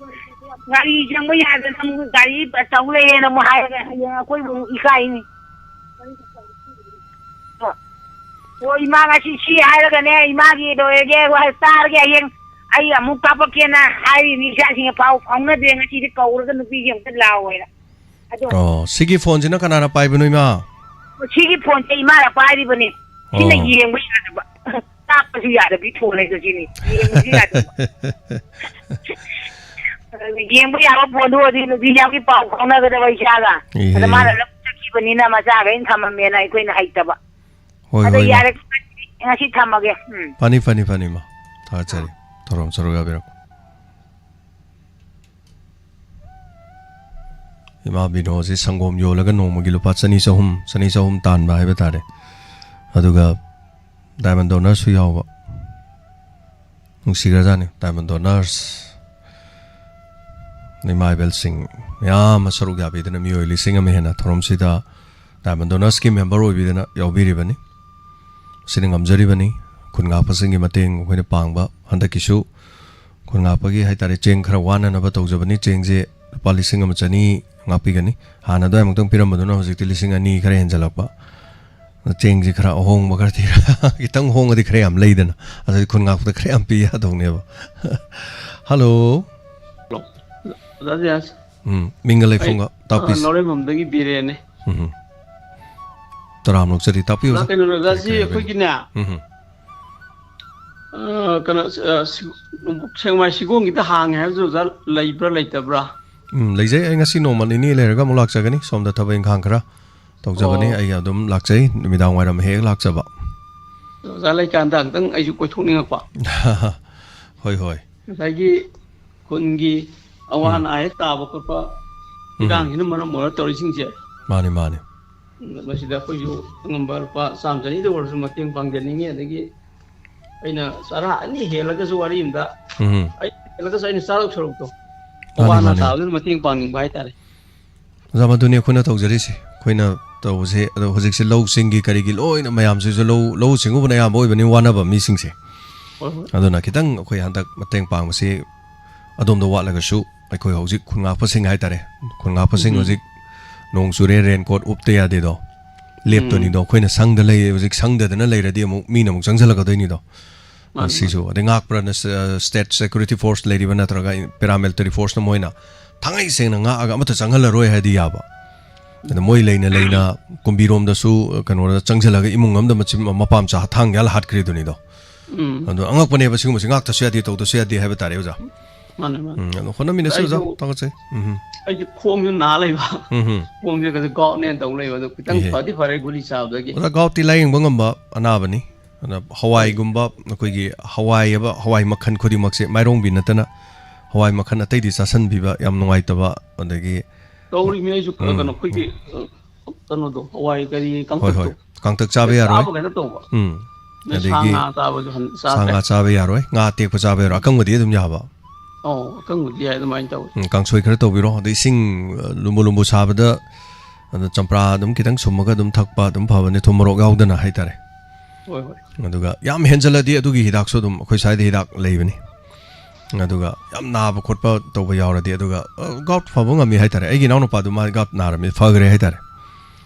ꯒꯥꯔꯤ ꯆꯪꯕ ꯌꯥꯗꯅ ꯑꯃꯨꯛ ꯒꯥꯔꯤ ꯇꯧ ꯂꯩꯔꯦꯅ ꯑꯃꯨꯛ ꯍꯥꯏꯔꯒ ꯍꯌꯦꯡ ꯑꯩꯈꯣꯏꯕꯨ ꯑꯃꯨꯛ ꯏꯀꯥꯏꯅꯤ꯫ ꯑꯣ, ꯏꯃꯥ ꯉꯁꯤ ꯁꯤ ꯍꯥꯏꯔꯒꯅꯦ, ꯏꯃꯥꯒꯤ ꯂꯣꯏꯔꯒꯦ, ꯋꯥ-, ꯇꯥꯔꯒꯦ, ꯍꯌꯦꯡ ꯑꯩ ꯑꯃꯨꯛ ꯀꯥꯞꯄꯛꯀꯦꯅ ꯍꯥꯏꯔꯤꯅꯤ꯫ ꯏꯆꯥꯁꯤꯡꯒ ꯄꯥꯎ ꯐꯥꯎꯅꯗ꯭ꯔꯦ, ꯉꯁꯤꯗꯤ ꯀꯧꯔꯒ ꯅꯨꯄꯤꯁꯦ ꯑꯝꯇ ꯂꯥꯛꯑꯣꯅ꯫ ꯑꯗꯣ ꯑꯣ, ꯁꯤꯒꯤ ꯐꯣꯟꯁꯤꯅ ꯀꯅꯥꯅ ꯄꯥꯏꯕꯅꯣ, ꯏꯃꯥ? ꯁꯤꯒꯤ ꯐꯣꯟꯁꯦ ꯏꯃꯥꯅ ꯄꯥꯏꯔꯤꯕꯅꯤ꯫ ꯁꯤꯅ ꯑꯣ꯫ ꯌꯦꯡꯕ ꯌꯥꯗꯕ꯫ ꯇꯥꯛꯄꯁꯨ ꯌꯥꯗꯕꯤ ꯐꯣꯟ ꯂꯩꯕ ꯁꯤꯅꯤ꯫ ꯌꯦꯡꯕꯁꯨ ꯌꯥꯗꯕ꯫ ꯌꯦꯡꯕ ꯌꯥꯕ ꯐꯣꯟꯗꯨ ꯑꯣꯏꯔꯗꯤ ꯅꯨꯄꯤ ꯌꯥꯝꯒꯤ ꯄꯥꯎ ꯐꯥꯎꯅꯒꯗꯕ ꯏꯆꯥꯒ꯫ ꯏꯍꯦ꯫ ꯑꯗ ꯃꯥꯅ ꯂꯧ ꯆꯠꯈꯤꯕꯅꯤꯅ ꯃꯆꯥꯈꯩꯅ ꯊꯝꯃꯝꯃꯦꯅ ꯑꯩꯈꯣꯏꯅ ꯍꯩꯇꯕ꯫ ꯍꯣꯏ, ꯑꯗꯣ ꯍꯣꯏ, ꯏꯃꯥ꯫ ꯌꯥꯔꯦ, ꯉꯁꯤ ꯊꯝꯃꯒꯦ꯫ ꯎꯝ꯫ ꯐꯅꯤ, ꯐꯅꯤ, ꯐꯅꯤ, ꯏꯃꯥ꯫ ꯊꯥꯒꯠꯆꯔꯤ꯫ ꯊꯧꯔꯝ ꯁꯔꯨꯛ ꯌꯥꯕꯤꯔꯛꯄ꯫ ꯏꯃꯥ ꯕꯤꯅꯣꯁꯤ ꯁꯪꯒꯣꯝ ꯌꯣꯜꯂꯒ ꯅꯣꯡꯃꯒꯤ ꯂꯨꯄꯥ ꯆꯅꯤ, ꯆꯍꯨꯝ, ꯆꯅꯤ, ꯆꯍꯨꯝ ꯇꯥꯟꯕ ꯍꯥꯏꯕ ꯇꯥꯔꯦ꯫ ꯑꯗꯨꯒ diamond donorꯁꯨ ꯌꯥꯎꯕ꯫ ꯅꯨꯡꯁꯤꯈ꯭ꯔꯖꯥꯠꯅꯤ, diamond donors꯫ ꯏꯃꯥ ꯏꯕꯦꯜꯁꯤꯡ ꯃꯌꯥꯝ ꯑꯃ ꯁꯔꯨꯛ ꯌꯥꯕꯤꯗꯨꯅ ꯃꯤꯑꯣꯏ ꯂꯤꯁꯤꯡ ꯑꯃ ꯍꯦꯟꯅ ꯊꯧꯔꯝꯁꯤꯗ diamond donorsꯀꯤ member ꯑꯣꯏꯕꯤꯗꯨꯅ ꯌꯥꯎꯕꯤꯔꯤꯕꯅꯤ꯫ ꯁꯤꯅ ꯉꯝꯖꯔꯤꯕꯅꯤ꯫ ꯈꯨꯟ ꯉꯥꯛꯄꯁꯤꯡꯒꯤ ꯃꯇꯦꯡ ꯑꯩꯈꯣꯏꯅ ꯄꯥꯡꯕ꯫ ꯍꯟꯗꯛꯀꯤꯁꯨ ꯈꯨꯟ ꯉꯥꯛꯄꯒꯤ ꯍꯥꯏ ꯇꯥꯔꯦ, ꯆꯦꯡ ꯈꯔ ꯋꯥꯅꯅꯕ ꯇꯧꯖꯕꯅꯤ꯫ ꯆꯦꯡꯁꯦ ꯂꯨꯄꯥ ꯂꯤꯁꯤꯡ ꯑꯃ ꯆꯅꯤ ꯉꯥꯛꯄꯤꯒꯅꯤ꯫ ꯍꯥꯟꯅ ꯑꯗꯨꯋꯥꯏꯃꯨꯛꯇꯪ ꯄꯤꯔꯝꯕꯗꯨꯅ ꯍꯧꯖꯤꯛꯇꯤ ꯂꯤꯁꯤꯡ ꯑꯅꯤ ꯈꯔ ꯍꯦꯟꯖꯜꯂꯛꯄ꯫ ꯆꯦꯡꯁꯦ ꯈꯔ ꯑꯍꯣꯡꯕ ꯈꯔ ꯊꯤꯔ ꯈꯤꯇꯪ ꯍꯣꯡꯉꯗꯤ ꯈꯔ ꯌꯥꯝ ꯂꯩꯗꯅ, ꯑꯗꯨꯗꯤ ꯈꯨꯟ ꯉꯥꯛꯄꯗ ꯈꯔ ꯌꯥꯝ ꯄꯤ ꯌꯥꯗꯧꯅꯦꯕ꯫ ꯍꯜꯂꯣ꯫ ꯍꯜꯂꯣ꯫ ꯑꯣꯖꯥ ꯖꯦꯝꯁ꯫ ꯎꯝ, ꯃꯤꯡꯒ ꯑꯩ ꯂꯩꯐꯝꯒ ꯑ, ꯇꯥꯛꯄꯤꯁꯤ꯫ ꯅꯥꯎꯔꯦꯝꯕꯝꯗꯒꯤ ꯕꯤꯔꯦꯟꯅꯦ꯫ ꯎꯝ꯫ ꯇꯔꯥꯝꯅ ꯑꯣꯛꯆꯔꯤ, ꯇꯥꯛꯄꯤꯌꯨ ꯑꯣꯖꯥ, ꯑꯣꯖꯥ꯫ ꯀꯩꯅꯣꯅꯦ ꯑꯣꯖꯥ, ꯀꯔꯤ ꯁꯤ ꯀꯔꯤ ꯍꯥꯏꯕꯤꯅꯤ? ꯑꯩꯈꯣꯏꯒꯤꯅꯦ, ꯎꯝ꯫ ꯑ, ꯀꯩꯅꯣ, ꯑ, ꯁꯤ-, ꯁꯦꯛꯃꯥꯏ ꯁꯤꯒꯣꯡꯒꯤꯗ ꯍꯥꯡꯉꯦ ꯍꯥꯏꯕꯁꯨ ꯑꯣꯖꯥ ꯂꯩꯕ꯭ꯔꯥ ꯂꯩꯇꯕ꯭ꯔꯥ? ꯎꯝ, ꯂꯩꯖꯩ꯫ ꯑꯩ ꯉꯁꯤ ꯅꯣꯡꯃ ꯅꯤꯅꯤ ꯂꯩꯔꯒ ꯑꯃꯨꯛ ꯂꯥꯛꯆꯒꯅꯤ꯫ ꯁꯣꯝꯗ ꯊꯕꯛ ꯏꯪꯈꯥꯡ ꯈꯔ ꯇꯧꯖꯕꯅꯤ꯫ ꯑꯣ꯫ ꯑꯩ ꯑꯗꯨꯝ ꯂꯥꯛꯆꯩ, ꯅꯨꯃꯤꯗꯥꯡ ꯋꯥꯏꯔꯝ ꯍꯦꯛ ꯍꯦꯛ ꯂꯥꯛꯆꯕ꯫ ꯑꯣꯖꯥ ꯂꯩꯀꯥꯟꯗ ꯑꯝꯇꯪ ꯑꯩꯁꯨ ꯀꯣꯏꯊꯣꯛꯅꯤꯡꯉꯛꯄ꯫ ꯍꯣꯏ, ꯍꯣꯏ꯫ ꯉꯁꯥꯏꯒꯤ ꯈꯨꯟꯒꯤ ꯑꯋꯥ ꯎꯝ꯫ ꯑꯅꯥ ꯍꯦꯛ ꯇꯥꯕ ꯈꯣꯠꯄ, ꯎꯝ꯫ ꯏꯔꯥꯡꯁꯤꯅ ꯃꯔꯝ ꯑꯣꯏꯔꯒ ꯇꯧꯔꯤꯁꯤꯡꯁꯦ, ꯃꯥꯅꯤ, ꯃꯥꯅꯤ꯫ ꯃꯁꯤꯗ ꯑꯩꯈꯣꯏꯁꯨ ꯑꯉꯝꯕ ꯂꯨꯄꯥ ꯆꯥꯝꯃ ꯆꯅꯤꯗ ꯑꯣꯏꯔꯁꯨ ꯃꯇꯦꯡ ꯄꯥꯡꯖꯅꯤꯡꯉꯤ꯫ ꯑꯗꯒꯤ ꯑꯩꯅ ꯆꯔꯥ ꯑꯅꯤ ꯍꯦꯜꯂꯒꯁꯨ, ꯋꯥꯔꯤ ꯑꯃꯗ, ꯎꯝ꯫ ꯑꯩ ꯍꯦꯜꯂꯒꯁꯨ ꯑꯩꯅ ꯆꯥꯗꯧ ꯁꯔꯨꯛꯇꯣ, ꯃꯥꯅꯤ, ꯑꯋꯥ ꯑꯅꯥ ꯃꯥꯅꯤ꯫ ꯇꯥꯕꯗꯨꯗ ꯃꯇꯦꯡ ꯄꯥꯡꯅꯤꯡꯕ ꯍꯥꯏꯇꯥꯔꯦ꯫ ꯑꯣꯖꯥ, ꯃꯗꯨꯅꯤ ꯑꯩꯈꯣꯏꯅ ꯇꯧꯖꯔꯤꯁꯦ꯫ ꯑꯩꯈꯣꯏꯅ ꯇꯧꯕꯁꯦ, ꯑꯗꯣ ꯍꯧꯖꯤꯛꯁꯦ ꯂꯧ ꯁꯤꯡꯒꯤ ꯀꯔꯤꯒꯤ ꯂꯣꯏꯅ ꯃꯌꯥꯝꯁꯤꯁꯨ, ꯂꯧ, ꯂꯧꯎ ꯁꯤꯡꯎꯕꯅ ꯑꯌꯥꯝꯕ ꯑꯣꯏꯕꯅꯤ ꯋꯥꯅꯕ ꯃꯤꯁꯤꯡꯁꯦ꯫ ꯍꯣꯏ, ꯍꯣꯏ꯫ ꯑꯗꯨꯅ ꯈꯤꯇꯪ ꯑꯩꯈꯣꯏ ꯍꯟꯗꯛ ꯃꯇꯦꯡ ꯄꯥꯡꯕꯁꯤ ꯑꯗꯣꯝꯗ ꯋꯥꯠꯂꯒꯁꯨ, ꯑꯩꯈꯣꯏ ꯍꯧꯖꯤꯛ ꯈꯨꯟ ꯉꯥꯛꯄꯁꯤꯡ ꯍꯥꯏꯇꯥꯔꯦ, ꯈꯨꯟ ꯉꯥꯛꯄꯁꯤꯡ ꯎꯝ꯫ ꯍꯧꯖꯤꯛ ꯅꯣꯡ ꯆꯨꯔꯦ, ꯔꯦꯟ ꯀꯣꯠ ꯎꯞꯇ ꯌꯥꯗꯦꯗꯣ, ꯂꯦꯞꯇꯣꯏꯅꯤꯗꯣ꯫ ꯎꯝ꯫ ꯑꯩꯈꯣꯏꯅ ꯁꯪꯗ ꯂꯩ, ꯍꯧꯖꯤꯛ ꯁꯪꯗꯗꯅ ꯂꯩꯔꯗꯤ ꯑꯃꯨꯛ ꯃꯤꯅ ꯑꯃꯨꯛ ꯆꯪꯁꯤꯜꯂꯛꯀꯗꯣꯏꯅꯤꯗꯣ꯫ ꯃꯥꯅꯤ, ꯁꯤꯁꯨ꯫ ꯃꯥꯅꯤ꯫ ꯑꯗꯩ ꯉꯥꯛꯄ꯭ꯔꯅ ꯁ-, state security force ꯂꯩꯔꯤꯕ ꯅꯠꯇ꯭ꯔꯒ paramilitary forceꯅ ꯃꯣꯏꯅ ꯊꯥꯡꯉꯩ ꯁꯦꯡꯅ ꯉꯥꯛꯑꯒ ꯑꯃꯠꯇ ꯆꯪꯍꯜꯂꯔꯣꯏ ꯍꯥꯏꯗꯤ ꯌꯥꯕ꯫ ꯑꯗ ꯃꯣꯏ ꯂꯩꯅ ꯂꯩꯅ ꯀꯨꯝꯕꯤꯔꯣꯝꯗꯁꯨ, ꯀꯩꯅꯣꯗ ꯆꯪꯁꯤꯜꯂꯒ ꯏꯃꯨꯡ ꯑꯃꯗ ꯃꯆꯤꯟ, ꯃꯄꯥ ꯃꯆꯥ ꯊꯥꯡ ꯌꯥꯜ ꯍꯥꯠꯈ꯭ꯔꯤꯗꯨꯅꯤꯗꯣ꯫ ꯎꯝ꯫ ꯑꯗꯣ ꯑꯉꯛꯄꯅꯦꯕ ꯁꯤꯒꯨꯝꯕꯁꯦ, ꯉꯥꯛꯇꯁꯨ ꯌꯥꯗꯦ, ꯇꯧꯗꯁꯨ ꯌꯥꯗꯦ ꯍꯥꯏꯕ ꯇꯥꯔꯦ ꯑꯣꯖꯥ꯫ ꯃꯥꯅꯦ, ꯃꯥꯅꯦ꯫ ꯎꯝ, ꯑꯗꯣ ꯍꯣꯠꯅꯃꯤꯟꯅꯁꯤ ꯑꯣꯖꯥ, ꯑꯩꯁꯨ, ꯇꯧꯒꯠꯆꯩ꯫ ꯎꯝ꯫ ꯑꯩꯁꯨ ꯈꯣꯡꯁꯨ ꯅꯥ ꯂꯩꯕ꯫ ꯎꯝ꯫ ꯈꯣꯡꯁꯦ ꯀꯩꯁꯨ goutꯅꯦꯅ ꯇꯧ ꯂꯩꯕ, ꯑꯗꯣ ꯈꯤꯇꯪ ꯏꯍꯦ꯫ ꯐꯗꯤ ꯐꯔꯦ ꯒꯨꯂꯤ ꯆꯥꯕꯗꯒꯤ꯫ ꯑꯣꯖꯥ, goutꯇꯤ ꯂꯥꯏꯌꯦꯡꯕ ꯉꯝꯕ ꯑꯅꯥꯕꯅꯤ꯫ ꯑꯗ ꯍꯣꯏ꯫ ꯍꯋꯥꯏꯒꯨꯝꯕ, ꯑꯩꯈꯣꯏꯒꯤ ꯍꯋꯥꯏ ꯍꯥꯏꯕ, ꯍꯋꯥꯏ ꯃꯈꯜ ꯈꯨꯗꯤꯡꯃꯛꯁꯦ, ꯃꯥꯏꯔꯣꯡꯕꯤ ꯅꯠꯇꯅ ꯍꯋꯥꯏ ꯃꯈꯜ ꯑꯇꯩꯗꯤ ꯆꯥꯁꯟꯕꯤꯕ ꯌꯥꯝ ꯅꯨꯡꯉꯥꯏꯇꯕ, ꯑꯗꯒꯤ ꯇꯧꯔꯤꯕꯅꯤ ꯑꯩꯁꯨ, ꯀ-, ꯎꯝ꯫ ꯀꯩꯅꯣ, ꯑꯩꯈꯣꯏꯒꯤ, ꯑ, ꯀꯩꯅꯣꯗꯣ, ꯍꯋꯥꯏ ꯀꯔꯤ ꯍꯣꯏ, ꯀꯥꯡꯇꯛꯇꯣ꯫ ꯍꯣꯏ꯫ ꯀꯥꯡꯇꯛ ꯆꯥꯕ ꯌꯥꯔꯣꯏ꯫ ꯆꯥꯕ ꯀꯩꯅꯣ ꯇꯧꯕ꯫ ꯎꯝ꯫ ꯑꯗꯩ ꯁꯥ ꯑꯗꯒꯤ ꯉꯥ ꯆꯥꯕꯁꯨ ꯍꯟ-, ꯁꯥ ꯆꯥꯗ꯭ꯔꯦ꯫ ꯉꯥ ꯆꯥꯕ ꯌꯥꯔꯣꯏ꯫ ꯉꯥ ꯑꯇꯦꯛꯄ ꯆꯥꯕ ꯌꯥꯔꯣꯏ꯫ ꯑꯀꯪꯕꯗꯤ ꯑꯗꯨꯝ ꯌꯥꯕ꯫ ꯑꯧ, ꯑꯀꯪꯕꯗꯤ ꯌꯥꯏ, ꯑꯗꯨꯃꯥꯏꯅ ꯇꯧꯋꯤ꯫ ꯎꯝ, ꯀꯥꯡꯁꯣꯏ ꯈꯔ ꯇꯧꯕꯤꯔꯣ꯫ ꯑꯗꯩ ꯏꯁꯤꯡ, ꯑ, ꯂꯨꯝꯕꯨ ꯂꯨꯝꯕꯨ ꯁꯥꯕꯗ, ꯑꯗ ꯆꯝꯄ꯭ꯔꯥ ꯑꯗꯨꯝ ꯈꯤꯇꯪ ꯁꯨꯝꯃꯒ ꯑꯗꯨꯝ ꯊꯛꯄ ꯑꯗꯨꯝ ꯐꯕꯅꯦ, ꯊꯨꯝ ꯃꯣꯔꯣꯛ ꯌꯥꯎꯗꯅ ꯍꯥꯏꯇꯥꯔꯦ꯫ ꯍꯣꯏ, ꯍꯣꯏ꯫ ꯑꯗꯨꯒ ꯌꯥꯝ ꯍꯦꯟꯖꯜꯂꯗꯤ ꯑꯗꯨꯒꯤ ꯍꯤꯗꯥꯛꯁꯨ ꯑꯗꯨꯝ ꯑꯩꯈꯣꯏ ꯁ꯭ꯋꯥꯏꯗ ꯍꯤꯗꯥꯛ ꯂꯩꯕꯅꯤ꯫ ꯑꯗꯨꯒ ꯌꯥꯝ ꯅꯥꯕ ꯈꯣꯠꯄ ꯇꯧꯕ ꯌꯥꯎꯔꯗꯤ, ꯑꯗꯨꯒ, ꯑ, gout ꯐꯕ ꯉꯝꯃꯤ ꯍꯥꯏꯇꯥꯔꯦ꯫ ꯑꯩꯒꯤ ꯏꯅꯥꯎꯅꯨꯄꯥꯗꯨ ꯃꯥ gout ꯅꯥꯔꯝꯃꯤ, ꯐꯈ꯭ꯔꯦ ꯍꯥꯏꯇꯥꯔꯦ꯫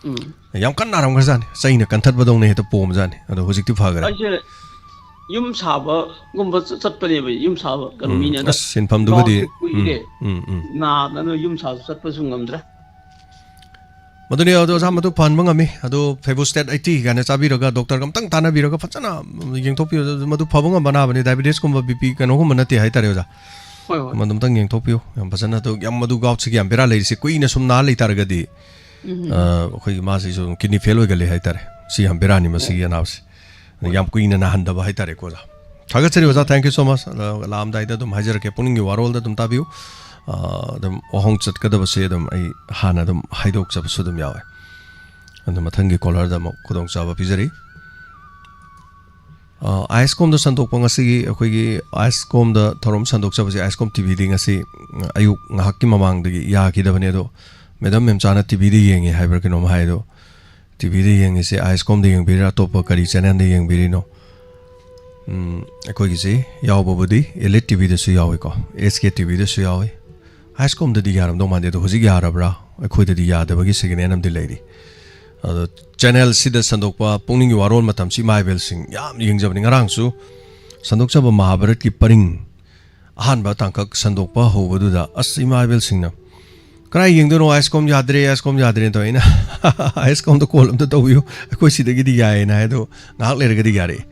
ꯎꯝ꯫ ꯌꯥꯝ ꯀꯟꯅ ꯅꯥꯔꯝꯈ꯭ꯔꯖꯥꯠꯅꯤ, ꯆꯩꯅ ꯀꯟꯊꯠꯄꯗꯧꯅ ꯍꯦꯛꯇ ꯄꯣꯝꯖꯥꯠꯅꯤ꯫ ꯑꯗꯣ ꯍꯧꯖꯤꯛꯇꯤ ꯐꯈ꯭ꯔꯦ꯫ ꯑꯩꯁꯦ ꯌꯨꯝ ꯁꯥꯕꯒꯨꯝꯕ ꯆ- ꯆꯠꯄꯅꯦꯕ, ꯌꯨꯝ ꯁꯥꯕ ꯀꯩꯅꯣ ꯎꯝ, ꯃꯤꯅꯦ ꯑꯗ꯫ ꯑꯁ, ꯁꯤꯟꯐꯝꯗꯨꯒꯗꯤ, ꯒꯥꯎꯁꯦ ꯀꯨꯏꯔꯦ꯫ ꯎꯝ, ꯎꯝ꯫ ꯅꯥꯗꯅ ꯌꯨꯝ ꯁꯥꯕ ꯆꯠꯄꯁꯨ ꯉꯝꯗ꯭ꯔꯦ꯫ ꯃꯗꯨꯅꯤ, ꯑꯗꯣ ꯑꯣꯖꯥ, ꯃꯗꯨ ꯐꯍꯟꯕ ꯉꯝꯃꯤ꯫ ꯑꯗꯣ ꯐꯦꯕꯨꯁꯇꯦꯠ ꯑꯩꯠꯇꯤ ꯀꯥꯏꯅ ꯆꯥꯕꯤꯔꯒ, ꯗꯣꯛꯇꯔꯒ ꯑꯝꯇꯪ ꯇꯥꯟꯅꯕꯤꯔꯒ ꯐꯖꯅ ꯌꯦꯡꯊꯣꯛꯄꯤꯌꯨ꯫ ꯑꯗꯨ ꯃꯗꯨ ꯐꯕ ꯉꯝꯕ ꯑꯅꯥꯕꯅꯤ, ꯗꯥꯏꯕꯤꯇꯤꯁꯀꯨꯝꯕ, ꯕꯤ ꯄꯤ ꯀꯩꯅꯣꯒꯨꯝꯕ ꯅꯠꯇꯦ ꯍꯥꯏꯇꯥꯔꯦ, ꯑꯣꯖꯥ꯫ ꯍꯣꯏ, ꯍꯣꯏ꯫ ꯃꯗꯨ ꯑꯝꯇꯪ ꯌꯦꯡꯊꯣꯛꯄꯤꯌꯨ ꯌꯥꯝ ꯐꯖꯅ꯫ ꯑꯗꯣ ꯌꯥꯝ ꯃꯗꯨ ꯒꯥꯎꯠꯁꯤꯒꯤ ꯌꯥꯝ ꯕꯦꯔꯥ ꯂꯩꯔꯤꯁꯦ, ꯀꯨꯏꯅ ꯁꯨꯝ ꯅꯥ ꯂꯩꯇꯥꯔꯒꯗꯤ, ꯎꯝ꯫ ꯑ, ꯑꯩꯈꯣꯏꯒꯤ ꯃꯥꯁꯤꯁꯨ ꯀꯤꯗꯅꯤ ꯐꯦꯜ ꯑꯣꯏꯒꯜꯂꯤ ꯍꯥꯏꯇꯥꯔꯦ꯫ ꯁꯤ ꯌꯥꯝ ꯕꯦꯔꯥꯅꯤ, ꯃꯁꯤꯒꯤ ꯑꯅꯥꯕꯁꯤ꯫ ꯌꯥꯝ ꯀꯨꯏꯅ ꯅꯥꯍꯟꯗꯕ ꯍꯥꯏꯇꯥꯔꯦꯀꯣ, ꯑꯣꯖꯥ꯫ ꯊꯥꯒꯠꯆꯔꯤ, ꯑꯣꯖꯥ꯫ Thank you so much꯫ ꯑꯗꯣ ꯂꯥꯛꯑꯝꯗꯥꯏꯗ ꯑꯗꯨꯝ ꯍꯥꯏꯖꯔꯛꯀꯦ, ꯄꯨꯛꯅꯤꯡꯒꯤ ꯋꯥꯔꯣꯜꯗ ꯑꯗꯨꯝ ꯇꯥꯕꯤꯌꯨ꯫ ꯑ, ꯑꯗꯨꯝ ꯋꯥꯍꯣꯡ ꯆꯠꯀꯗꯕꯁꯦ ꯑꯗꯨꯝ ꯑꯩ ꯍꯥꯟꯅ ꯑꯗꯨꯝ ꯍꯥꯏꯗꯣꯛꯆꯕꯁꯨ ꯑꯗꯨꯝ ꯌꯥꯎꯋꯦ꯫ ꯑꯗꯣ ꯃꯊꯪꯒꯤ ꯀꯣꯂꯔꯗ ꯑꯃꯨꯛ ꯈꯨꯗꯣꯡꯆꯥꯕ ꯄꯤꯖꯔꯤ꯫ ꯑ, ꯑꯥꯏꯁꯀꯣꯝꯗ ꯁꯟꯗꯣꯛꯄ ꯉꯁꯤꯒꯤ ꯑꯩꯈꯣꯏꯒꯤ ꯑꯥꯏꯁꯀꯣꯝꯗ ꯊꯧꯔꯝ ꯁꯟꯗꯣꯛꯆꯕꯁꯤ, ꯑꯥꯏꯁꯀꯣꯝ ꯇꯤ ꯚꯤꯗꯤ ꯉꯁꯤ, ꯎꯝ, ꯑꯌꯨꯛ ꯉꯥꯏꯍꯥꯛꯀꯤ ꯃꯃꯥꯡꯗꯒꯤ ꯌꯥꯈꯤꯗꯕꯅꯦ꯫ ꯑꯗꯣ ꯃꯦꯗꯥꯝ ꯃꯦꯝꯆꯥꯅ ꯇꯤ ꯚꯤꯗ ꯌꯦꯡꯉꯦ ꯍꯥꯏꯕ꯭ꯔꯥ ꯀꯩꯅꯣꯝ ꯍꯥꯏ꯫ ꯑꯗꯣ ꯇꯤ ꯚꯤꯗ ꯌꯦꯡꯉꯤꯁꯦ ꯑꯥꯏꯁꯀꯣꯝꯗ ꯌꯦꯡꯕꯤꯔꯤꯔꯥ, ꯑꯇꯣꯞꯄ ꯀꯔꯤ ꯆꯦꯅꯦꯜꯗ ꯌꯦꯡꯕꯤꯔꯤꯅꯣ? ꯎꯝ, ꯑꯩꯈꯣꯏꯒꯤꯁꯤ ꯌꯥꯎꯕꯕꯨꯗꯤ ꯏꯂꯤꯠ ꯇꯤ ꯚꯤꯗꯁꯨ ꯌꯥꯎꯏꯀꯣ, ꯑꯦꯁ ꯀꯦ ꯇꯤ ꯚꯤꯗꯁꯨ ꯌꯥꯎꯏ꯫ ꯑꯥꯏꯁꯀꯣꯝꯗꯗꯤ ꯌꯥꯔꯝꯗꯧ ꯃꯥꯟꯗꯦ, ꯑꯗꯣ ꯍꯧꯖꯤꯛ ꯌꯥꯔꯕ꯭ꯔꯥ? ꯑꯩꯈꯣꯏꯗꯗꯤ ꯌꯥꯗꯕꯒꯤ ꯁꯤꯒꯅꯦꯜ ꯑꯃꯗꯤ ꯂꯩꯔꯤ꯫ ꯑꯗꯣ ꯆꯦꯅꯦꯜꯁꯤꯗ ꯁꯟꯗꯣꯛꯄ ꯄꯨꯛꯅꯤꯡꯒꯤ ꯋꯥꯔꯣꯜ ꯃꯇꯝꯁꯤ ꯏꯃꯥ ꯏꯕꯦꯜꯁꯤꯡ ꯌꯥꯝ ꯌꯦꯡꯖꯕꯅꯤ꯫ ꯉꯔꯥꯡꯁꯨ ꯁꯟꯗꯣꯛꯆꯕ ꯃꯍꯥꯚꯥꯔꯠꯀꯤ ꯄꯔꯤꯡ ꯑꯍꯥꯟꯕ ꯇꯥꯡꯀꯛ ꯁꯟꯗꯣꯛꯄ ꯍꯧꯕꯗꯨꯗ, ꯑꯁ, ꯏꯃꯥ ꯏꯕꯦꯜꯁꯤꯡꯅ, "ꯀꯗꯥꯏ ꯌꯦꯡꯗꯣꯏꯅꯣ? ꯑꯥꯏꯁꯀꯣꯝ ꯌꯥꯗ꯭ꯔꯦ, ꯑꯥꯏꯁꯀꯣꯝ ꯌꯥꯗ꯭ꯔꯦꯅ" ꯇꯧꯋꯦ꯫ ꯑꯩꯅ, "ꯑꯥꯏꯁꯀꯣꯝꯗ ꯀꯣꯜ ꯑꯝꯇ ꯇꯧꯕꯤꯌꯨ, ꯑꯩꯈꯣꯏ ꯁꯤꯗꯒꯤꯗꯤ ꯌꯥꯏꯌꯦꯅ" ꯍꯥꯏ꯫ ꯑꯗꯣ ꯉꯥꯏꯍꯥꯛ ꯂꯩꯔꯒꯗꯤ ꯌꯥꯔꯛꯑꯦ꯫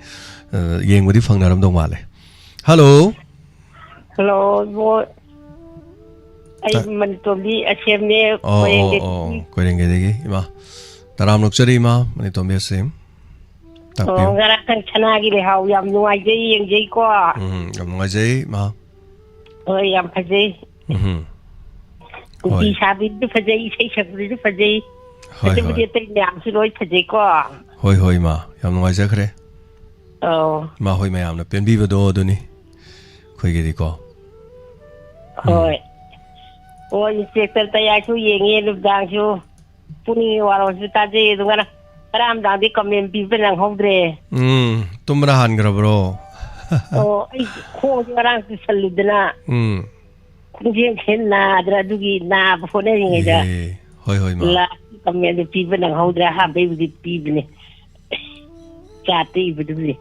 ꯑ, ꯌꯦꯡꯕꯗꯤ ꯐꯪꯅꯔꯝꯗꯧ ꯃꯥꯜꯂꯦ꯫ ꯍꯜꯂꯣ꯫ ꯍꯜꯂꯣ, ꯏꯕꯣ꯫ ꯑꯩ ꯇ- ꯃꯅꯤꯇꯣꯝꯕꯤ ꯑꯁꯦꯝꯅꯦ, ꯑꯣ, ꯑꯣ, ꯀꯣꯏꯔꯦꯡꯒꯩ꯫ ꯑꯣ, ꯀꯣꯏꯔꯦꯡꯒꯩꯗꯒꯤ꯫ ꯏꯃꯥ, ꯇꯔꯥꯝ ꯅꯣꯛꯆꯔꯤ, ꯏꯃꯥ, ꯃꯅꯤꯇꯣꯝꯕꯤ ꯑꯁꯦꯝ꯫ ꯑꯣ, ꯇꯥꯛꯄꯤꯌꯨ꯫ ꯉꯔꯥꯡ ꯁꯅꯥꯒꯤ ꯂꯩꯍꯥꯎ ꯌꯥꯝ ꯅꯨꯡꯉꯥꯏꯖꯩ, ꯌꯦꯡꯖꯩꯀꯣ꯫ ꯎꯝ, ꯌꯥꯝ ꯅꯨꯡꯉꯥꯏꯖꯩ, ꯏꯃꯥ꯫ ꯍꯣꯏ, ꯌꯥꯝ ꯐꯖꯩ꯫ ꯎꯝ꯫ ꯀꯨꯔꯇꯤ ꯍꯣꯏ꯫ ꯁꯥꯕꯤꯁꯨ ꯐꯖꯩ, ꯏꯁꯩ ꯁꯛꯄꯤꯁꯨ ꯐꯖꯩ꯫ ꯍꯣꯏ, ꯑꯗꯨꯕꯨꯗꯤ ꯍꯣꯏ꯫ ꯑꯇꯩ ꯃꯌꯥꯝꯁꯨ ꯂꯣꯏ ꯐꯖꯩꯀꯣ꯫ ꯍꯣꯏ, ꯍꯣꯏ, ꯏꯃꯥ꯫ ꯌꯥꯝ ꯅꯨꯡꯉꯥꯏꯖꯈ꯭ꯔꯦ꯫ ꯑꯧ꯫ ꯏꯃꯥ ꯍꯣꯏ ꯃꯌꯥꯝꯅ ꯄꯦꯟꯕꯤꯕꯗꯣ ꯑꯗꯨꯅꯤ ꯑꯩꯈꯣꯏꯒꯤꯗꯤꯀꯣ꯫ ꯎꯝ꯫ ꯍꯣꯏ꯫ ꯍꯣꯏ, ꯏꯟꯁꯄꯦꯛꯇꯔ ꯇꯌꯥꯏꯁꯨ ꯌꯦꯡꯉꯦ, ꯅꯨꯃꯤꯗꯥꯡꯁꯨ꯫ ꯄꯨꯛꯅꯤꯡꯒꯤ ꯋꯥꯔꯣꯜꯁꯨ ꯇꯥꯖꯩ꯫ ꯑꯗꯨ ꯉꯔꯥꯡ, ꯉꯔꯥꯡ ꯅꯨꯡꯗꯥꯡꯗꯤ ꯀꯃꯦꯟ ꯄꯤꯕ ꯅꯪꯍꯧꯗ꯭ꯔꯦ꯫ ꯎꯝ, ꯇꯨꯝꯕꯅ ꯍꯥꯟꯈ꯭ꯔꯕ꯭ꯔꯣ? ꯑꯣ, ꯑꯩ ꯈꯣꯡꯁꯦ ꯉꯔꯥꯡ ꯇꯨꯁꯜꯂꯨꯗꯅ ꯎꯝ꯫ ꯈꯣꯡꯖꯦꯜꯁꯦ ꯅꯥꯗ꯭ꯔꯥ, ꯑꯗꯨꯒꯤ ꯅꯥꯕ ꯍꯣꯠꯅꯔꯤꯉꯩꯗ꯫ ꯑꯦ, ꯍꯣꯏ, ꯍꯣꯏ, ꯏꯃꯥ꯫ ꯂꯥꯁꯀꯤ ꯀꯃꯦꯟꯗꯨ ꯄꯤꯕ ꯅꯪꯍꯧꯗ꯭ꯔꯦ, ꯑꯍꯥꯟꯕꯩꯕꯨꯗꯤ ꯄꯤꯕꯅꯦ꯫ ꯆꯥꯠꯇ ꯏꯕꯗꯨꯕꯨꯗꯤ꯫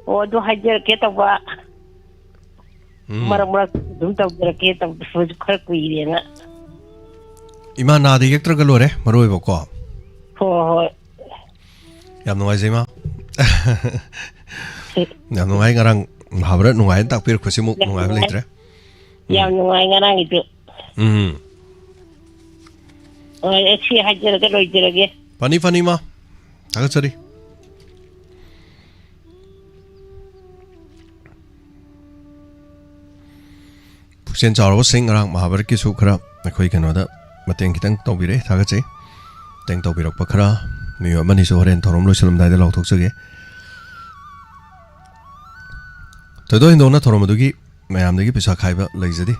ꯑꯣ, ꯑꯗꯨ ꯍꯥꯏꯖꯔꯛꯀꯦ ꯇꯧꯕ꯫ ꯎꯝ꯫ ꯃꯔꯛ ꯃꯔꯛ ꯑꯗꯨꯝ ꯇꯧꯖꯔꯛꯀꯦ ꯇꯧꯕꯁꯨ ꯈꯔ ꯀꯨꯏꯔꯦꯅ꯫ ꯏꯃꯥ ꯅꯥꯗ ꯌꯦꯛꯇ꯭ꯔꯒ ꯂꯣꯏꯔꯦ, ꯃꯔꯨ ꯑꯣꯏꯕꯀꯣ꯫ ꯍꯣꯏ, ꯍꯣꯏ꯫ ꯌꯥꯝ ꯅꯨꯡꯉꯥꯏꯖꯩ, ꯏꯃꯥ꯫ ꯌꯥꯝ ꯅꯨꯡꯉꯥꯏ, ꯉꯔꯥꯡ ꯃꯍꯥꯚꯥꯔꯠ ꯅꯨꯡꯉꯥꯏꯅ ꯇꯥꯛꯄꯤꯔꯛꯄꯁꯤꯃꯨꯛ ꯌꯥꯝ ꯅꯨꯡꯉꯥꯏꯕ ꯅꯨꯡꯉꯥꯏ꯫ ꯂꯩꯇ꯭ꯔꯦ꯫ ꯎꯝ꯫ ꯌꯥꯝ ꯅꯨꯡꯉꯥꯏ ꯉꯔꯥꯡꯒꯤꯗꯨ꯫ ꯎꯝ꯫ ꯍꯣꯏ, ꯑꯩ ꯁꯤ ꯍꯥꯏꯖꯔꯒ ꯂꯣꯏꯖꯔꯒꯦ꯫ ꯐꯅꯤ, ꯐꯅꯤ, ꯏꯃꯥ꯫ ꯊꯥꯒꯠꯆꯔꯤ꯫ ꯄꯨꯛꯆꯦꯜ ꯆꯥꯎꯔꯕꯁꯤꯡ, ꯉꯔꯥꯡ ꯃꯍꯥꯚꯥꯔꯠꯀꯤꯁꯨ ꯈꯔ ꯑꯩꯈꯣꯏ ꯀꯩꯅꯣꯗ ꯃꯇꯦꯡ ꯈꯤꯇꯪ ꯇꯧꯕꯤꯔꯛꯑꯦ, ꯊꯥꯒꯠꯆꯩ꯫ ꯃꯇꯦꯡ ꯇꯧꯕꯤꯔꯛꯄ ꯈꯔ, ꯃꯤꯑꯣꯏ ꯑꯃꯅꯤꯁꯨ ꯍꯣꯔꯦꯟ ꯊꯧꯔꯝ ꯂꯣꯏꯁꯤꯜꯂꯝꯗꯥꯏꯗ ꯂꯥꯎꯊꯣꯛꯆꯒꯦ꯫ ꯊꯣꯏꯗꯣꯛ ꯍꯦꯟꯗꯣꯛꯅ ꯊꯧꯔꯝ ꯑꯗꯨꯒꯤ ꯃꯌꯥꯝꯗꯒꯤ ꯄꯩꯁꯥ ꯈꯥꯏꯕ ꯂꯩꯖꯗꯦ꯫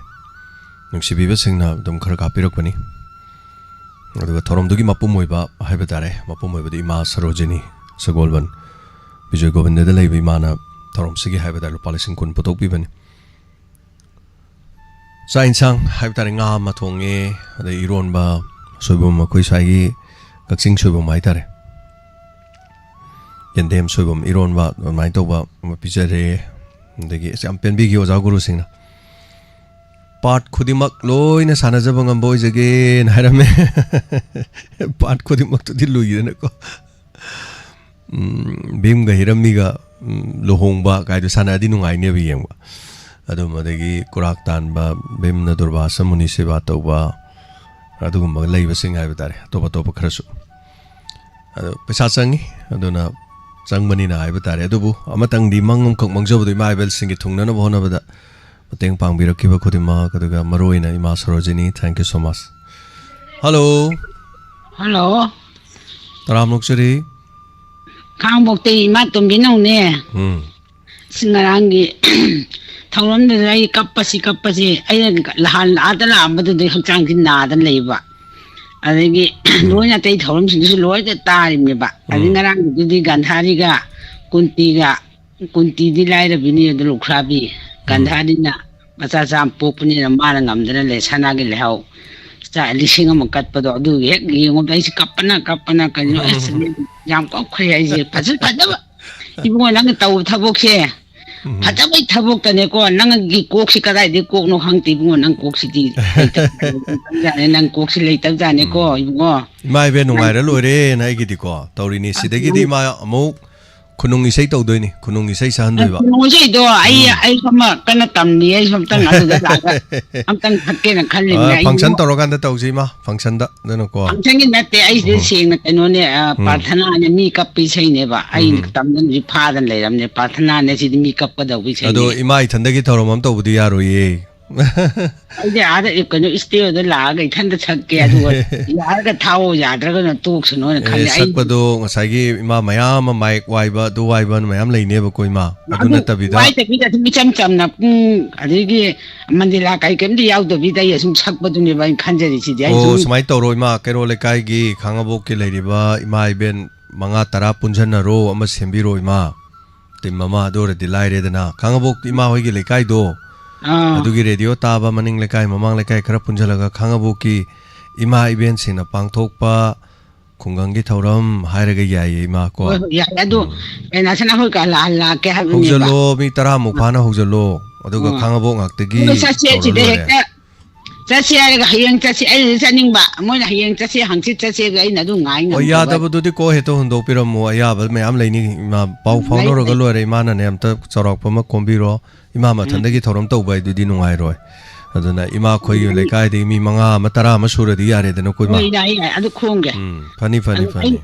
ꯅꯨꯡꯁꯤꯕꯤꯕꯁꯤꯡꯅ ꯑꯗꯨꯝ ꯈꯔ ꯀꯥꯞꯄꯤꯔꯛꯄꯅꯤ꯫ ꯑꯗꯨꯒ ꯊꯧꯔꯝꯗꯨꯒꯤ ꯃꯄꯨꯝ ꯑꯣꯏꯕ ꯍꯥꯏꯕ ꯇꯥꯔꯦ, ꯃꯄꯨꯝ ꯑꯣꯏꯕꯗꯤ ꯏꯃꯥ ꯁꯔꯣꯖꯤꯅꯤ ꯁꯒꯣꯜꯕꯟ, ꯕꯤꯖꯣꯏ ꯒꯣꯕꯤꯟꯗꯗ ꯂꯩꯕ ꯏꯃꯥꯅ ꯊꯧꯔꯝꯁꯤꯒꯤ ꯍꯥꯏꯕ ꯇꯥꯔꯦ ꯂꯨꯄꯥ ꯂꯤꯁꯤꯡ ꯀꯨꯟ ꯄꯨꯊꯣꯛꯄꯤꯕꯅꯤ꯫ ꯆꯥꯛ ꯏꯟꯁꯥꯡ ꯍꯥꯏꯕ ꯇꯥꯔꯦ, ꯉꯥ ꯑꯃ ꯊꯣꯡꯉꯦ, ꯑꯗꯩ ꯏꯔꯣꯟꯕ, ꯁꯣꯏꯕꯨꯝ, ꯑꯩꯈꯣꯏ ꯁ꯭ꯋꯥꯏꯒꯤ ꯀꯛꯆꯤꯡ ꯁꯣꯏꯕꯨꯝ ꯍꯥꯏ ꯇꯥꯔꯦ, ꯌꯦꯟꯗꯦꯝ ꯁꯣꯏꯕꯨꯝ ꯏꯔꯣꯟꯕ ꯑꯗꯨꯃꯥꯏꯅ ꯇꯧꯕ ꯑꯃ ꯄꯤꯖꯔꯦ꯫ ꯑꯗꯒꯤ ꯑꯁ ꯌꯥꯝ ꯄꯦꯟꯕꯤꯈꯤ ꯑꯣꯖꯥ ꯒꯨꯔꯨꯁꯤꯡꯅ꯫ Part ꯈꯨꯗꯤꯡꯃꯛ ꯂꯣꯏꯅ ꯁꯥꯟꯅꯖꯕ ꯉꯝꯕ ꯑꯣꯏꯖꯒꯦꯅ ꯍꯥꯏꯔꯝꯃꯦ꯫ Part ꯈꯨꯗꯤꯡꯃꯛꯇꯨꯗꯤ ꯂꯣꯏꯈꯤꯗꯅꯀꯣ꯫ ꯎꯝ, ꯚꯤꯝꯒ ꯍꯤꯔꯝꯃꯤꯒ, ꯎꯝ, ꯂꯨꯍꯣꯡꯕ ꯀꯥꯏꯗꯣ ꯁꯥꯟꯅꯔꯗꯤ ꯅꯨꯡꯉꯥꯏꯅꯦꯕ ꯌꯦꯡꯕ꯫ ꯑꯗꯨꯝ ꯑꯗꯒꯤ ꯀꯨꯔꯥꯛ ꯇꯥꯟꯕ, ꯚꯤꯝꯅ ꯗꯨꯔꯚꯥꯁꯥ ꯃꯨꯅꯤ ꯁꯦꯕꯥ ꯇꯧꯕ, ꯑꯗꯨꯒꯨꯝꯕ ꯂꯩꯕꯁꯤꯡ ꯍꯥꯏꯕ ꯇꯥꯔꯦ, ꯑꯇꯣꯞ ꯑꯇꯣꯞꯄ ꯈꯔꯁꯨ꯫ ꯑꯗꯣ ꯄꯩꯁꯥ ꯆꯪꯉꯤ, ꯑꯗꯨꯅ ꯆꯪꯕꯅꯤꯅ ꯍꯥꯏꯕ ꯇꯥꯔꯦ꯫ ꯑꯗꯨꯕꯨ ꯑꯃꯇꯪꯗꯤ ꯃꯪ ꯑꯃꯈꯛ ꯃꯪꯖꯕꯗꯣ, ꯏꯃꯥ ꯏꯕꯦꯜꯁꯤꯡꯒꯤ ꯊꯨꯡꯅꯅꯕ ꯍꯣꯠꯅꯕꯗ ꯃꯇꯦꯡ ꯄꯥꯡꯕꯤꯔꯛꯈꯤꯕ ꯈꯨꯗꯤꯡꯃꯛ, ꯑꯗꯨꯒ ꯃꯔꯨ ꯑꯣꯏꯅ ꯏꯃꯥ ꯁꯔꯣꯖꯤꯅꯤ, thank you so much꯫ Hello. Hello. ꯇꯔꯥꯝ ꯑꯣꯛꯆꯔꯤ꯫ ꯈꯥꯡꯕꯣꯛꯇꯩ ꯏꯃꯥ ꯇꯣꯝꯕꯤꯅꯧꯅꯦ꯫ ꯎꯝ꯫ ꯑꯁ, ꯉꯔꯥꯡꯒꯤ ꯊꯧꯔꯝꯗꯨꯗ ꯑꯩ ꯀꯞꯄꯁꯤ, ꯀꯞꯄꯁꯤ, ꯑꯩꯅ ꯂꯍꯥꯟ ꯑꯥꯗ ꯂꯥꯛꯑꯝꯕꯗꯨꯗꯩ ꯍꯛꯆꯥꯡꯁꯤ ꯅꯥꯗꯅ ꯂꯩꯕ꯫ ꯑꯗꯒꯤ ꯎꯝ꯫ ꯂꯣꯏꯅ ꯑꯇꯩ ꯊꯧꯔꯝꯁꯤꯡꯗꯨꯁꯨ ꯂꯣꯏꯅ ꯇꯥꯔꯤꯕꯅꯦꯕ꯫ ꯑꯗꯩ ꯎꯝ꯫ ꯉꯔꯥꯡꯒꯤꯗꯨꯗꯤ ꯒꯟꯙꯥꯔꯤꯒ ꯀꯨꯟꯇꯤꯒ, ꯀꯨꯟꯇꯤꯗꯤ ꯂꯥꯏꯔꯕꯤꯅꯤ ꯑꯗꯨ ꯂꯨꯈ꯭ꯔꯥꯕꯤ꯫ ꯎꯝ꯫ ꯒꯟꯙꯥꯔꯤꯅ ꯃꯆꯥ ꯆꯥꯝ ꯄꯣꯛꯄꯅꯤꯅ ꯃꯥꯅ ꯉꯝꯗꯅ ꯂꯩ, ꯁꯅꯥꯒꯤ ꯂꯩꯍꯥꯎ ꯆꯥ-, ꯂꯤꯁꯤꯡ ꯑꯃ ꯀꯠꯄꯗꯣ, ꯑꯗꯨꯒꯤ ꯍꯦꯛ ꯌꯦꯡꯉꯨꯕꯗ ꯑꯩꯁꯦ ꯀꯞꯄꯅ, ꯀꯞꯄꯅ, ꯀꯩꯅꯣ, ꯑꯁ, ꯌꯥꯝ ꯀꯞꯈ꯭ꯔꯦ ꯑꯩꯁꯦ꯫ ꯐꯖ-, ꯐꯖꯕ, ꯏꯕꯨꯡꯉꯣ, ꯅꯪꯅ ꯇꯧꯕ ꯊꯕꯛꯁꯦ, ꯎꯝ꯫ ꯐꯖꯕꯩ ꯊꯕꯛꯇꯅꯦꯀꯣ, ꯅꯪꯒꯤ ꯀꯣꯛꯁꯤ ꯀꯗꯥꯏꯗꯩ ꯀꯣꯛꯅꯣ ꯈꯪꯗꯦ, ꯏꯕꯨꯡꯉꯣ, ꯅꯪ ꯀꯣꯛꯁꯤꯗꯤ ꯂꯩꯇꯕꯖꯥꯠꯅꯦ, ꯅꯪ ꯀꯣꯛꯁꯤ ꯂꯩꯇꯕꯖꯥꯠꯅꯦꯀꯣ, ꯎꯝ꯫ ꯏꯕꯨꯡꯉꯣ꯫ ꯏꯃꯥ ꯏꯕꯦꯟ ꯅꯪ ꯅꯨꯡꯉꯥꯏꯔ ꯂꯣꯏꯔꯦꯅ ꯑꯩꯒꯤꯗꯤꯀꯣ ꯇꯧꯔꯤꯅꯤ꯫ ꯑꯁ, ꯁꯤꯗꯒꯤꯗꯤ ꯅꯪ ꯏꯃꯥ ꯑꯃꯨꯛ ꯈꯨꯅꯨꯡ ꯏꯁꯩ ꯇꯧꯗꯣꯏꯅꯤ, ꯈꯨꯅꯨꯡ ꯏꯁꯩ ꯁꯛꯍꯟꯗꯣꯏꯕ꯫ ꯈꯨꯅꯨꯡ ꯏꯁꯩꯗꯣ ꯑꯩ, ꯎꯝ꯫ ꯑꯩꯁꯨ ꯑꯃ ꯀꯟꯅ ꯇꯝꯃꯤ, ꯑꯩꯁꯨ ꯑꯝꯇꯪ ꯑꯗꯨꯗ ꯂꯥꯛꯑꯒ ꯑꯝꯇꯪ ꯁꯛꯀꯦꯅ ꯈꯜꯂꯤꯕꯅꯦ꯫ ꯑ, ꯑꯩ function ꯇꯧꯔꯀꯥꯟꯗ ꯇꯧꯁꯤ, ꯏꯃꯥ, functionꯗ, ꯑꯗꯨꯅꯀꯣ꯫ Functionꯒꯤ ꯅꯠꯇꯦ, ꯑꯩꯁꯤꯗ ꯎꯝ꯫ ꯁꯦꯡꯅ ꯀꯩꯅꯣꯅꯦ, ꯑ, ꯎꯝ꯫ ꯄ꯭ꯔꯥꯊꯅꯥꯅꯦ, ꯃꯤ ꯀꯞꯄ ꯏꯁꯩꯅꯦꯕ꯫ ꯑꯩ ꯎꯝ꯫ ꯇꯝꯗꯅ ꯍꯧꯖꯤꯛ ꯐꯥꯗꯅ ꯂꯩꯔꯕꯅꯦ, ꯄ꯭ꯔꯥꯊꯅꯥꯅꯦ, ꯁꯤꯗꯤ ꯃꯤ ꯀꯞꯀꯗꯧꯕ ꯑꯗꯣ ꯏꯁꯩꯅꯦ꯫ ꯏꯃꯥ ꯏꯊꯟꯗꯒꯤ ꯊꯧꯔꯝ ꯑꯃ ꯇꯧꯕꯗꯤ ꯌꯥꯔꯣꯏꯌꯦ꯫ ꯑꯩꯗꯤ ꯑꯥꯗ, ꯑꯦ, ꯀꯩꯅꯣ, studioꯗ ꯂꯥꯛꯑꯒ ꯏꯊꯟꯗ ꯁꯛꯀꯦ, ꯑꯗꯨꯒ ꯌꯥꯔꯒ ꯊꯥꯎ, ꯌꯥꯗ꯭ꯔꯒꯅ ꯇꯣꯛꯁꯅꯣꯅ ꯑꯦ, ꯈꯜꯂꯦ꯫ ꯑꯩ ꯁꯛꯄꯗꯣ ꯉꯁꯥꯏꯒꯤ ꯏꯃꯥ ꯃꯌꯥꯝ ꯑꯃ mic ꯋꯥꯏꯕ, ꯑꯗꯨ ꯋꯥꯏꯕ ꯃꯌꯥꯝ ꯂꯩꯅꯦꯕꯀꯣ, ꯏꯃꯥ꯫ ꯑꯗꯨ ꯑꯗꯨ ꯅꯠꯇꯕꯤꯗ ꯋꯥꯏꯗꯕꯤꯗ ꯑꯗꯨꯝ ꯏꯆꯝ ꯆꯝꯅ, ꯄꯨꯡ, ꯑꯗꯒꯤ ꯃꯟꯗꯤꯔꯥ ꯀꯩ ꯀꯩꯝꯇ ꯌꯥꯎꯗꯕꯤꯗ ꯑꯩ ꯑꯁꯨꯝ ꯁꯛꯄꯗꯨꯅꯦꯕ ꯑꯩꯅ ꯈꯟꯖꯔꯤꯁꯤꯗꯤ꯫ ꯑꯩ ꯑꯣ, ꯁꯨꯝ ꯁꯨꯃꯥꯏꯅ ꯇꯧꯔꯣ, ꯏꯃꯥ, ꯀꯩꯔꯣꯜ ꯂꯩꯀꯥꯏꯒꯤ ꯈꯥꯡꯉꯕꯣꯛꯀꯤ ꯂꯩꯔꯤꯕ ꯏꯃꯥ ꯏꯕꯦꯟ ꯃꯉꯥ ꯇꯔꯥ ꯄꯨꯟꯁꯤꯟꯅꯔꯣ, ꯑꯃ ꯁꯦꯝꯕꯤꯔꯣ, ꯏꯃꯥ꯫ Team ꯑꯃ ꯑꯗꯨ ꯑꯣꯏꯔꯗꯤ ꯂꯥꯏꯔꯦꯗꯅ꯫ ꯈꯥꯡꯉꯕꯣꯛ ꯏꯃꯥ ꯍꯣꯏꯒꯤ ꯂꯩꯀꯥꯏꯗꯣ, ꯑꯥ꯫ ꯑꯗꯨꯒꯤ radio ꯇꯥꯕ ꯃꯅꯤꯡ ꯂꯩꯀꯥꯏ, ꯃꯃꯥꯡ ꯂꯩꯀꯥꯏ ꯈꯔ ꯄꯨꯟꯁꯤꯜꯂꯒ ꯈꯥꯡꯉꯕꯣꯛꯀꯤ ꯏꯃꯥ ꯏꯕꯦꯟꯁꯤꯡꯅ ꯄꯥꯡꯊꯣꯛꯄ ꯈꯨꯡꯒꯪꯒꯤ ꯊꯧꯔꯝ ꯍꯥꯏꯔꯒ ꯌꯥꯏꯌꯦ, ꯏꯃꯥ, ꯀꯣ꯫ ꯍꯣꯏ, ꯍꯣꯏ, ꯌꯥꯏ꯫ ꯑꯗꯨ ꯎꯝ꯫ ꯀꯩꯅꯣ, ꯁꯅꯥꯍꯣꯏ ꯀꯥ ꯂꯥꯛ-, ꯂꯥꯛꯀꯦ ꯍꯥꯏꯕꯅꯦꯕ꯫ ꯍꯧꯖꯜꯂꯣ, ꯃꯤ ꯇꯔꯥꯃꯨꯛ ꯐꯥꯅ ꯍꯧꯖꯜꯂꯣ꯫ ꯑꯗꯨꯒ ꯑꯥ꯫ ꯈꯥꯡꯉꯕꯣꯛ ꯉꯥꯛꯇꯒꯤ ꯑꯗꯨꯒ ꯆꯠꯁꯦ, ꯇꯧꯔ ꯁꯤꯗ ꯂꯣꯏꯔꯦ꯫ ꯍꯦꯛꯇ ꯆꯠꯁꯦ ꯍꯥꯏꯔꯒ ꯍꯌꯦꯡ ꯆꯠꯁꯦ, ꯑꯩꯅꯗꯤ ꯆꯠꯅꯤꯡꯕ, ꯃꯣꯏꯅ ꯍꯌꯦꯡ ꯆꯠꯁꯦ, ꯍꯪꯆꯤꯠ ꯆꯠꯁꯦ, ꯑꯩꯅ ꯑꯗꯨ ꯉꯥꯏ ꯍꯣꯏ, ꯉꯝꯗꯕ꯫ ꯌꯥꯗꯕꯗꯨꯗꯤ ꯀꯣ ꯍꯦꯛꯇ ꯍꯨꯟꯗꯣꯛꯄꯤꯔꯝꯃꯣ, ꯑꯌꯥꯕ ꯃꯌꯥꯝ ꯂꯩꯅꯤ꯫ ꯏꯃꯥ, ꯄꯥꯎ ꯂꯩ, ꯐꯥꯎꯅꯔꯒ ꯂꯩ꯫ ꯂꯣꯏꯔꯦ, ꯏꯃꯥꯅꯅꯦ ꯑꯝꯇ ꯆꯥꯎꯔꯥꯛꯄ ꯑꯃ ꯀꯣꯝꯕꯤꯔꯣ꯫ ꯏꯃꯥ ꯎꯝ꯫ ꯃꯊꯟꯗꯒꯤ ꯊꯧꯔꯝ ꯇꯧꯕ ꯍꯥꯏꯗꯨꯗꯤ ꯅꯨꯡꯉꯥꯏꯔꯣꯏ꯫ ꯑꯗꯨꯅ ꯏꯃꯥ ꯑꯩꯈꯣꯏꯒꯤ ꯎꯝ꯫ ꯂꯩꯀꯥꯏꯗꯒꯤ ꯃꯤ ꯃꯉꯥ ꯑꯃ, ꯇꯔꯥ ꯑꯃ ꯁꯨꯔꯗꯤ ꯌꯥꯔꯦꯗꯅꯀꯣ, ꯏꯃꯥ꯫ ꯍꯣꯏ, ꯌꯥꯏ, ꯌꯥꯏ, ꯑꯗꯨ ꯈꯣꯝꯒꯦ꯫ ꯎꯝ, ꯐꯅꯤ, ꯐꯅꯤ, ꯑꯗꯨ ꯑꯩ ꯐꯅꯤ꯫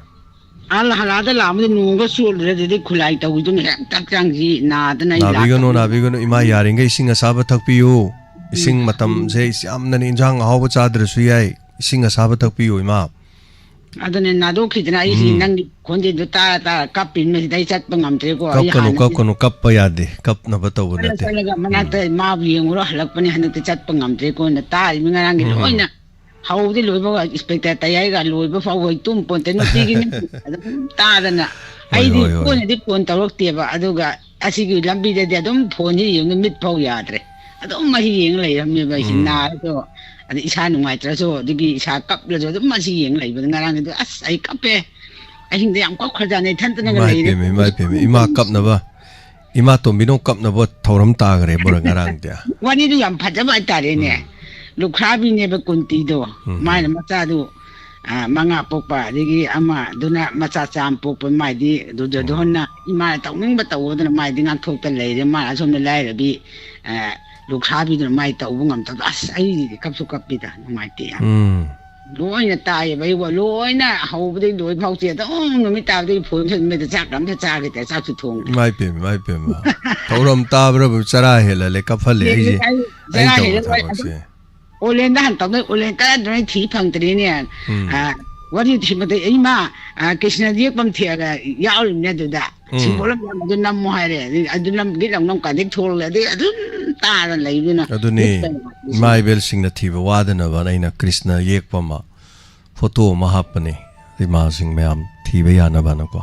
ꯑꯥ, ꯍꯜꯂꯛꯑꯗ ꯂꯥꯛꯑꯝꯕꯗ ꯅꯣꯡꯒ ꯆꯣꯠꯂꯨꯔꯦ, ꯑꯗꯨꯗꯩ ꯈꯨꯂꯥꯏ ꯇꯧꯕꯤꯗꯨꯅ ꯍꯦꯛꯇ ꯍꯛꯆꯥꯡꯁꯤ ꯅꯥꯗꯅ ꯑꯩ ꯅꯥꯕꯤꯒꯅꯨ, ꯂꯥꯛꯇꯕꯅꯤ꯫ ꯅꯥꯕꯤꯒꯅꯨ, ꯏꯃꯥ, ꯌꯥꯔꯤꯈꯩ ꯏꯁꯤꯡ ꯑꯁꯥꯕ ꯊꯛꯄꯤꯌꯨ꯫ ꯎꯝ꯫ ꯏꯁꯤꯡ ꯃꯇꯝꯁꯦ ꯌꯥꯝꯅꯅꯤ, ꯏꯟꯖꯥꯡ ꯑꯍꯥꯎꯕ ꯆꯥꯗ꯭ꯔꯁꯨ ꯌꯥꯏ, ꯏꯁꯤꯡ ꯑꯁꯥꯕ ꯊꯛꯄꯤꯌꯨ, ꯏꯃꯥ꯫ ꯑꯗꯨꯅꯦ, ꯅꯥꯗꯣꯛꯈꯤꯗꯅ ꯑꯩꯁꯤ ꯎꯝ꯫ ꯅꯪꯒꯤ ꯈꯣꯟꯖꯦꯜꯗꯣ ꯇꯥꯔ ꯇꯥꯔ ꯀꯞꯄꯤꯅꯦ, ꯁꯤꯗ ꯑꯩ ꯆꯠꯄ ꯉꯝꯗ꯭ꯔꯦꯀꯣ꯫ ꯑꯩ ꯀꯞꯀꯅꯨ, ꯍꯥꯟꯅꯗꯤ ꯀꯞꯀꯅꯨ, ꯀꯞꯄ ꯌꯥꯗꯦ, ꯀꯞꯅꯕ ꯇꯧꯕ ꯆꯠꯂ ꯅꯠꯇꯦ꯫ ꯆꯠꯂꯒ ꯎꯝ꯫ ꯃꯅꯥꯛꯇ ꯃꯥꯕꯨ ꯌꯦꯡꯉꯨꯔꯣ ꯍꯜꯂꯛꯄꯅꯦ, ꯍꯟꯗꯛꯇꯤ ꯆꯠꯄ ꯉꯝꯗ꯭ꯔꯦꯀꯣ꯫ ꯅ ꯇꯥꯔꯤꯕ ꯉꯔꯥꯡꯒꯤ ꯎꯝ꯫ ꯂꯣꯏꯅ ꯍꯧꯕꯗꯤ ꯂꯣꯏꯕ, inspector ꯇꯌꯥꯏꯒ ꯂꯣꯏꯕ ꯐꯥꯎꯕ ꯑꯩ ꯇꯨꯝ ꯄꯣꯟꯇꯦ, ꯅꯨꯡꯇꯤꯒꯤ ꯅꯨꯡꯇꯤ ꯑꯗꯨꯝ ꯇꯥꯗꯅ꯫ ꯍꯣꯏ, ꯑꯩꯗꯤ ꯍꯣꯏ, ꯍꯣꯏ꯫ ꯇꯣꯏꯅꯗꯤ phone ꯇꯧꯔꯛꯇꯦꯕ, ꯑꯗꯨꯒ ꯑꯁꯤꯒꯤ ꯂꯝꯕꯤꯗꯗꯤ ꯑꯗꯨꯝ phoneꯁꯤ ꯌꯦꯡꯉ ꯃꯤꯠ ꯐꯥꯎ ꯌꯥꯗ꯭ꯔꯦ, ꯑꯗꯨꯝ ꯑꯩ ꯌꯦꯡ ꯂꯩꯔꯝꯃꯦꯕ ꯑꯩꯁꯤ ꯎꯝ꯫ ꯅꯥꯔꯁꯨ꯫ ꯑꯗ ꯏꯁꯥ ꯅꯨꯡꯉꯥꯏꯇ꯭ꯔꯁꯨ, ꯑꯗꯒꯤ ꯏꯁꯥ ꯀꯞꯂꯁꯨ ꯑꯗꯨꯝ ꯃꯁꯤ ꯌꯦꯡ ꯂꯩꯕꯗ ꯉꯔꯥꯡꯒꯤꯗꯣ ꯑꯁ ꯑꯩ ꯀꯞꯄꯦ꯫ ꯑꯍꯤꯡꯗ ꯌꯥꯝ ꯀꯞꯈ꯭ꯔꯖꯥꯠꯅꯦ, ꯏꯊꯟꯇꯅꯒ ꯏꯃꯥ ꯂꯩꯔꯦ꯫ ꯏꯄꯦꯝꯃ, ꯏꯃꯥ ꯏꯄꯦꯝꯃ, ꯏꯃꯥ ꯀꯞꯅꯕ, ꯏꯃꯥ ꯇꯣꯝꯕꯤꯅꯧ ꯀꯞꯅꯕ ꯊꯧꯔꯝ ꯇꯥꯈ꯭ꯔꯦ ꯕꯣꯔ ꯉꯔꯥꯡꯗꯤ꯫ ꯋꯥꯔꯤꯗꯨ ꯌꯥꯝ ꯐꯖꯕ ꯍꯥꯏꯇꯥꯔꯦꯅꯦ꯫ ꯎꯝ꯫ ꯂꯨꯈ꯭ꯔꯥꯕꯤꯅꯦꯕ ꯀꯨꯟꯇꯤꯗꯣ, ꯎꯝ, ꯃꯥꯅ ꯎꯝ꯫ ꯃꯆꯥꯗꯨ ꯑ, ꯃꯉꯥ ꯄꯣꯛꯄ, ꯑꯗꯒꯤ ꯑꯃꯗꯨꯅ ꯃꯆꯥ ꯆꯥꯝ ꯄꯣꯛꯄ, ꯃꯥꯏꯗꯤ ꯗꯨꯔꯖꯣꯙꯣꯟꯅ ꯏꯃꯥꯅ ꯇꯧꯅꯤꯡꯕ ꯇꯧꯋꯣꯗꯅ ꯃꯥꯏꯗꯤ ꯉꯥꯡꯊꯣꯛꯇ ꯂꯩꯔꯦ꯫ ꯃꯥꯅ ꯑꯁꯣꯝꯗ ꯂꯥꯏꯔꯕꯤ, ꯑ, ꯂꯨꯈ꯭ꯔꯥꯕꯤꯗꯨꯅ ꯃꯥꯏ ꯇꯧꯕ ꯉꯝꯗꯕꯗꯣ, ꯑꯁ ꯑꯩꯗꯤ ꯀꯞꯁꯨ ꯀꯞꯄꯤꯗ, ꯅꯨꯡꯉꯥꯏꯇꯦ ꯌꯥꯝ꯫ ꯎꯝ꯫ ꯂꯣꯏꯅ ꯇꯥꯏꯌꯦꯕ ꯑꯩꯕꯣ, ꯂꯣꯏꯅ ꯍꯧꯕꯗꯒꯤ ꯂꯣꯏ ꯐꯥꯎꯁꯦ ꯑꯗꯨꯝ ꯅꯨꯃꯤꯠ ꯇꯥꯕꯗꯒꯤ ꯐꯣꯟ ꯁꯠꯃꯤꯗ ꯆꯥꯛ ꯑꯝꯇ ꯆꯥꯒꯦ ꯇ ꯆꯥꯛꯁꯨ ꯊꯣꯡꯗꯦ꯫ ꯏꯃꯥ ꯏꯄꯦꯝ, ꯏꯃꯥ ꯏꯄꯦꯝ, ꯊꯧꯔꯝ ꯇꯥꯕ꯭ꯔꯕꯨ ꯆꯔꯥ ꯍꯦꯜꯂꯜꯂꯦ, ꯀꯞꯍꯜꯂꯦ ꯑꯩꯁꯦ꯫ ꯑꯩ ꯑꯩ ꯆꯔꯥ ꯇꯧꯕ ꯍꯦꯜꯂꯒ ꯑꯗꯨꯝ ꯊꯕꯛꯁꯦ꯫ ꯑꯣꯂꯦꯟꯗ ꯍꯟ ꯇꯧꯗꯣꯏ, ꯑꯣꯂꯦꯟ ꯀꯗꯥꯏꯗꯅꯣ ꯑꯩ ꯊꯤ ꯐꯪꯗ꯭ꯔꯦꯅꯦ꯫ ꯎꯝ꯫ ꯑ, ꯋꯥꯔꯤ ꯊꯤꯕꯗ ꯏꯃꯥ, ꯑ, ꯀ꯭ꯔꯤꯁꯅ ꯌꯦꯛꯄ ꯑꯃ ꯊꯦꯛꯑꯒ ꯌꯥꯎꯔꯤꯕꯅꯦ ꯑꯗꯨꯗ꯫ ꯎꯝ꯫ ꯁꯤꯝꯕꯣꯜ ꯑꯃ ꯌꯥꯎꯕꯗꯣ ꯅꯝꯃꯣ ꯍꯥꯏꯔꯦ꯫ ꯑꯗꯩ ꯑꯗꯨ ꯅꯝ-, ꯒꯤꯠ ꯑꯃꯨꯛ ꯅꯝ ꯀꯥꯟꯗꯩ ꯊꯣꯛꯂꯛꯂꯦ꯫ ꯑꯗꯩ ꯑꯗꯨꯝ ꯇꯥꯔ ꯂꯩꯕꯗꯨꯅ ꯑꯗꯨꯅꯤ, ꯃꯤꯠꯇ ꯅꯨꯡꯉꯥꯏꯇ꯭ꯔꯤꯁꯦ꯫ ꯏꯃꯥ ꯏꯕꯦꯜꯁꯤꯡꯅ ꯊꯤꯕ ꯋꯥꯗꯅꯕꯅ ꯑꯩꯅ ꯀ꯭ꯔꯤꯁꯅ ꯌꯦꯛꯄ ꯑꯃ, ꯐꯣꯇꯣ ꯑꯃ ꯍꯥꯞꯄꯅꯤ, ꯏꯃꯥꯁꯤꯡ ꯃꯌꯥꯝ ꯊꯤꯕ ꯌꯥꯅꯕꯅꯀꯣ꯫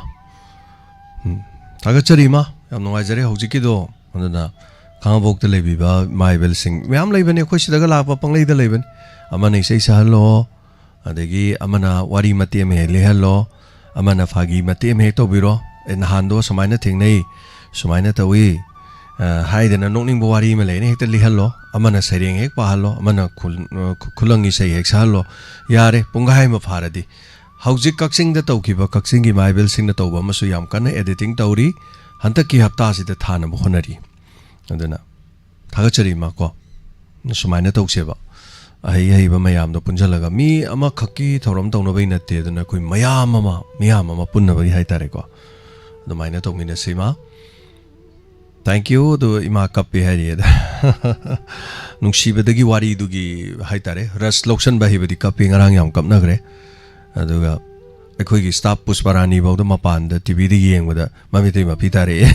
ꯎꯝ꯫ ꯊꯥꯒꯠꯆꯔꯤ ꯏꯃꯥ, ꯌꯥꯝ ꯅꯨꯡꯉꯥꯏꯖꯔꯦ ꯍꯧꯖꯤꯛꯀꯤꯗꯣ꯫ ꯑꯗꯨꯅ ꯈꯥꯉꯕꯣꯛꯇ ꯂꯩꯕꯤꯕ ꯏꯃꯥ ꯏꯕꯦꯜꯁꯤꯡ ꯃꯌꯥꯝ ꯂꯩꯕꯅꯤ, ꯑꯩꯈꯣꯏ ꯁꯤꯗꯒ ꯂꯥꯛꯄ ꯄꯪꯂꯩꯗ ꯂꯩꯕꯅꯤ꯫ ꯑꯃꯅ ꯏꯁꯩ ꯁꯛꯍꯜꯂꯣ, ꯑꯗꯒꯤ ꯑꯃꯅ ꯋꯥꯔꯤ ꯃꯇꯦꯛ ꯑꯃ ꯍꯦꯛ ꯂꯤꯍꯜꯂꯣ, ꯑꯃꯅ ꯐꯥꯒꯤ ꯃꯇꯦꯛ ꯑꯃ ꯍꯦꯛ ꯇꯧꯕꯤꯔꯣ꯫ "ꯑꯦ, ꯅꯍꯥꯟꯗꯣ ꯁꯨꯃꯥꯏꯅ ꯊꯦꯡꯅꯩ, ꯁꯨꯃꯥꯏꯅ ꯇꯧꯏ", ꯑ, ꯍꯥꯏꯗꯅ ꯅꯣꯛꯅꯤꯡꯕ ꯋꯥꯔꯤ ꯑꯃ ꯂꯩꯔꯦ, ꯍꯦꯛꯇ ꯂꯤꯍꯜꯂꯣ꯫ ꯑꯃꯅ ꯁꯩꯔꯦꯡ ꯍꯦꯛ ꯄꯥꯍꯜꯂꯣ, ꯑꯃꯅ ꯈꯨꯜ-, ꯑ, ꯈꯨ-, ꯈꯨꯂꯪ ꯏꯁꯩ ꯍꯦꯛ ꯁꯛꯍꯜꯂꯣ꯫ ꯌꯥꯔꯦ, ꯄꯨꯡꯈꯥꯏ ꯑꯃ ꯐꯥꯔꯗꯤ꯫ ꯍꯧꯖꯤꯛ ꯀꯛꯆꯤꯡꯗ ꯇꯧꯈꯤꯕ ꯀꯛꯆꯤꯡꯒꯤ ꯏꯃꯥ ꯏꯕꯦꯜꯁꯤꯡꯅ ꯇꯧꯕ ꯑꯃꯁꯨ ꯌꯥꯝ ꯀꯟꯅ editing ꯇꯧꯔꯤ, ꯍꯟꯗꯛꯀꯤ ꯍꯞꯇꯥꯁꯤꯗ ꯊꯥꯅꯕ ꯍꯣꯠꯅꯔꯤ꯫ ꯑꯗꯨꯅ ꯊꯥꯒꯠꯆꯔꯤ ꯏꯃꯥ ꯀꯣ꯫ ꯁꯨꯃꯥꯏꯅ ꯇꯧꯁꯦꯕ꯫ ꯑꯍꯩ ꯑꯍꯩꯕ ꯃꯌꯥꯝꯗꯣ ꯄꯨꯟꯁꯤꯜꯂꯒ, ꯃꯤ ꯑꯃꯈꯛꯀꯤ ꯊꯧꯔꯝ ꯇꯧꯅꯕꯩ ꯅꯠꯇꯦ, ꯑꯗꯨꯅ ꯑꯩꯈꯣꯏ ꯃꯌꯥꯝ ꯑꯃ, ꯃꯤꯌꯥꯝ ꯑꯃ ꯄꯨꯟꯅꯕꯒꯤ ꯍꯥꯏꯇꯥꯔꯦꯀꯣ꯫ ꯑꯗꯨꯃꯥꯏꯅ ꯇꯧꯃꯤꯟꯅꯁꯤ ꯏꯃꯥ꯫ Thank you꯫ ꯑꯗꯨ ꯏꯃꯥ ꯀꯞꯄꯦ ꯍꯥꯏꯔꯤꯌꯦ꯫ ꯅꯨꯡꯁꯤꯕꯗꯒꯤ ꯋꯥꯔꯤꯗꯨꯒꯤ ꯍꯥꯏꯇꯥꯔꯦ, ꯔꯁ ꯂꯧꯁꯟꯕ ꯍꯩꯕꯗꯤ ꯀꯞꯄꯤ, ꯉꯔꯥꯡ ꯌꯥꯝ ꯀꯞꯅꯈ꯭ꯔꯦ꯫ ꯑꯗꯨꯒ ꯑꯩꯈꯣꯏꯒꯤ staff ꯄꯨꯁꯄꯥꯔꯥꯅꯤ ꯐꯥꯎꯗ ꯃꯄꯥꯟꯗ TVꯗ ꯌꯦꯡꯕꯗ ꯃꯃꯤꯠꯇꯩ ꯃꯄꯤ ꯇꯥꯔꯛꯑꯦ꯫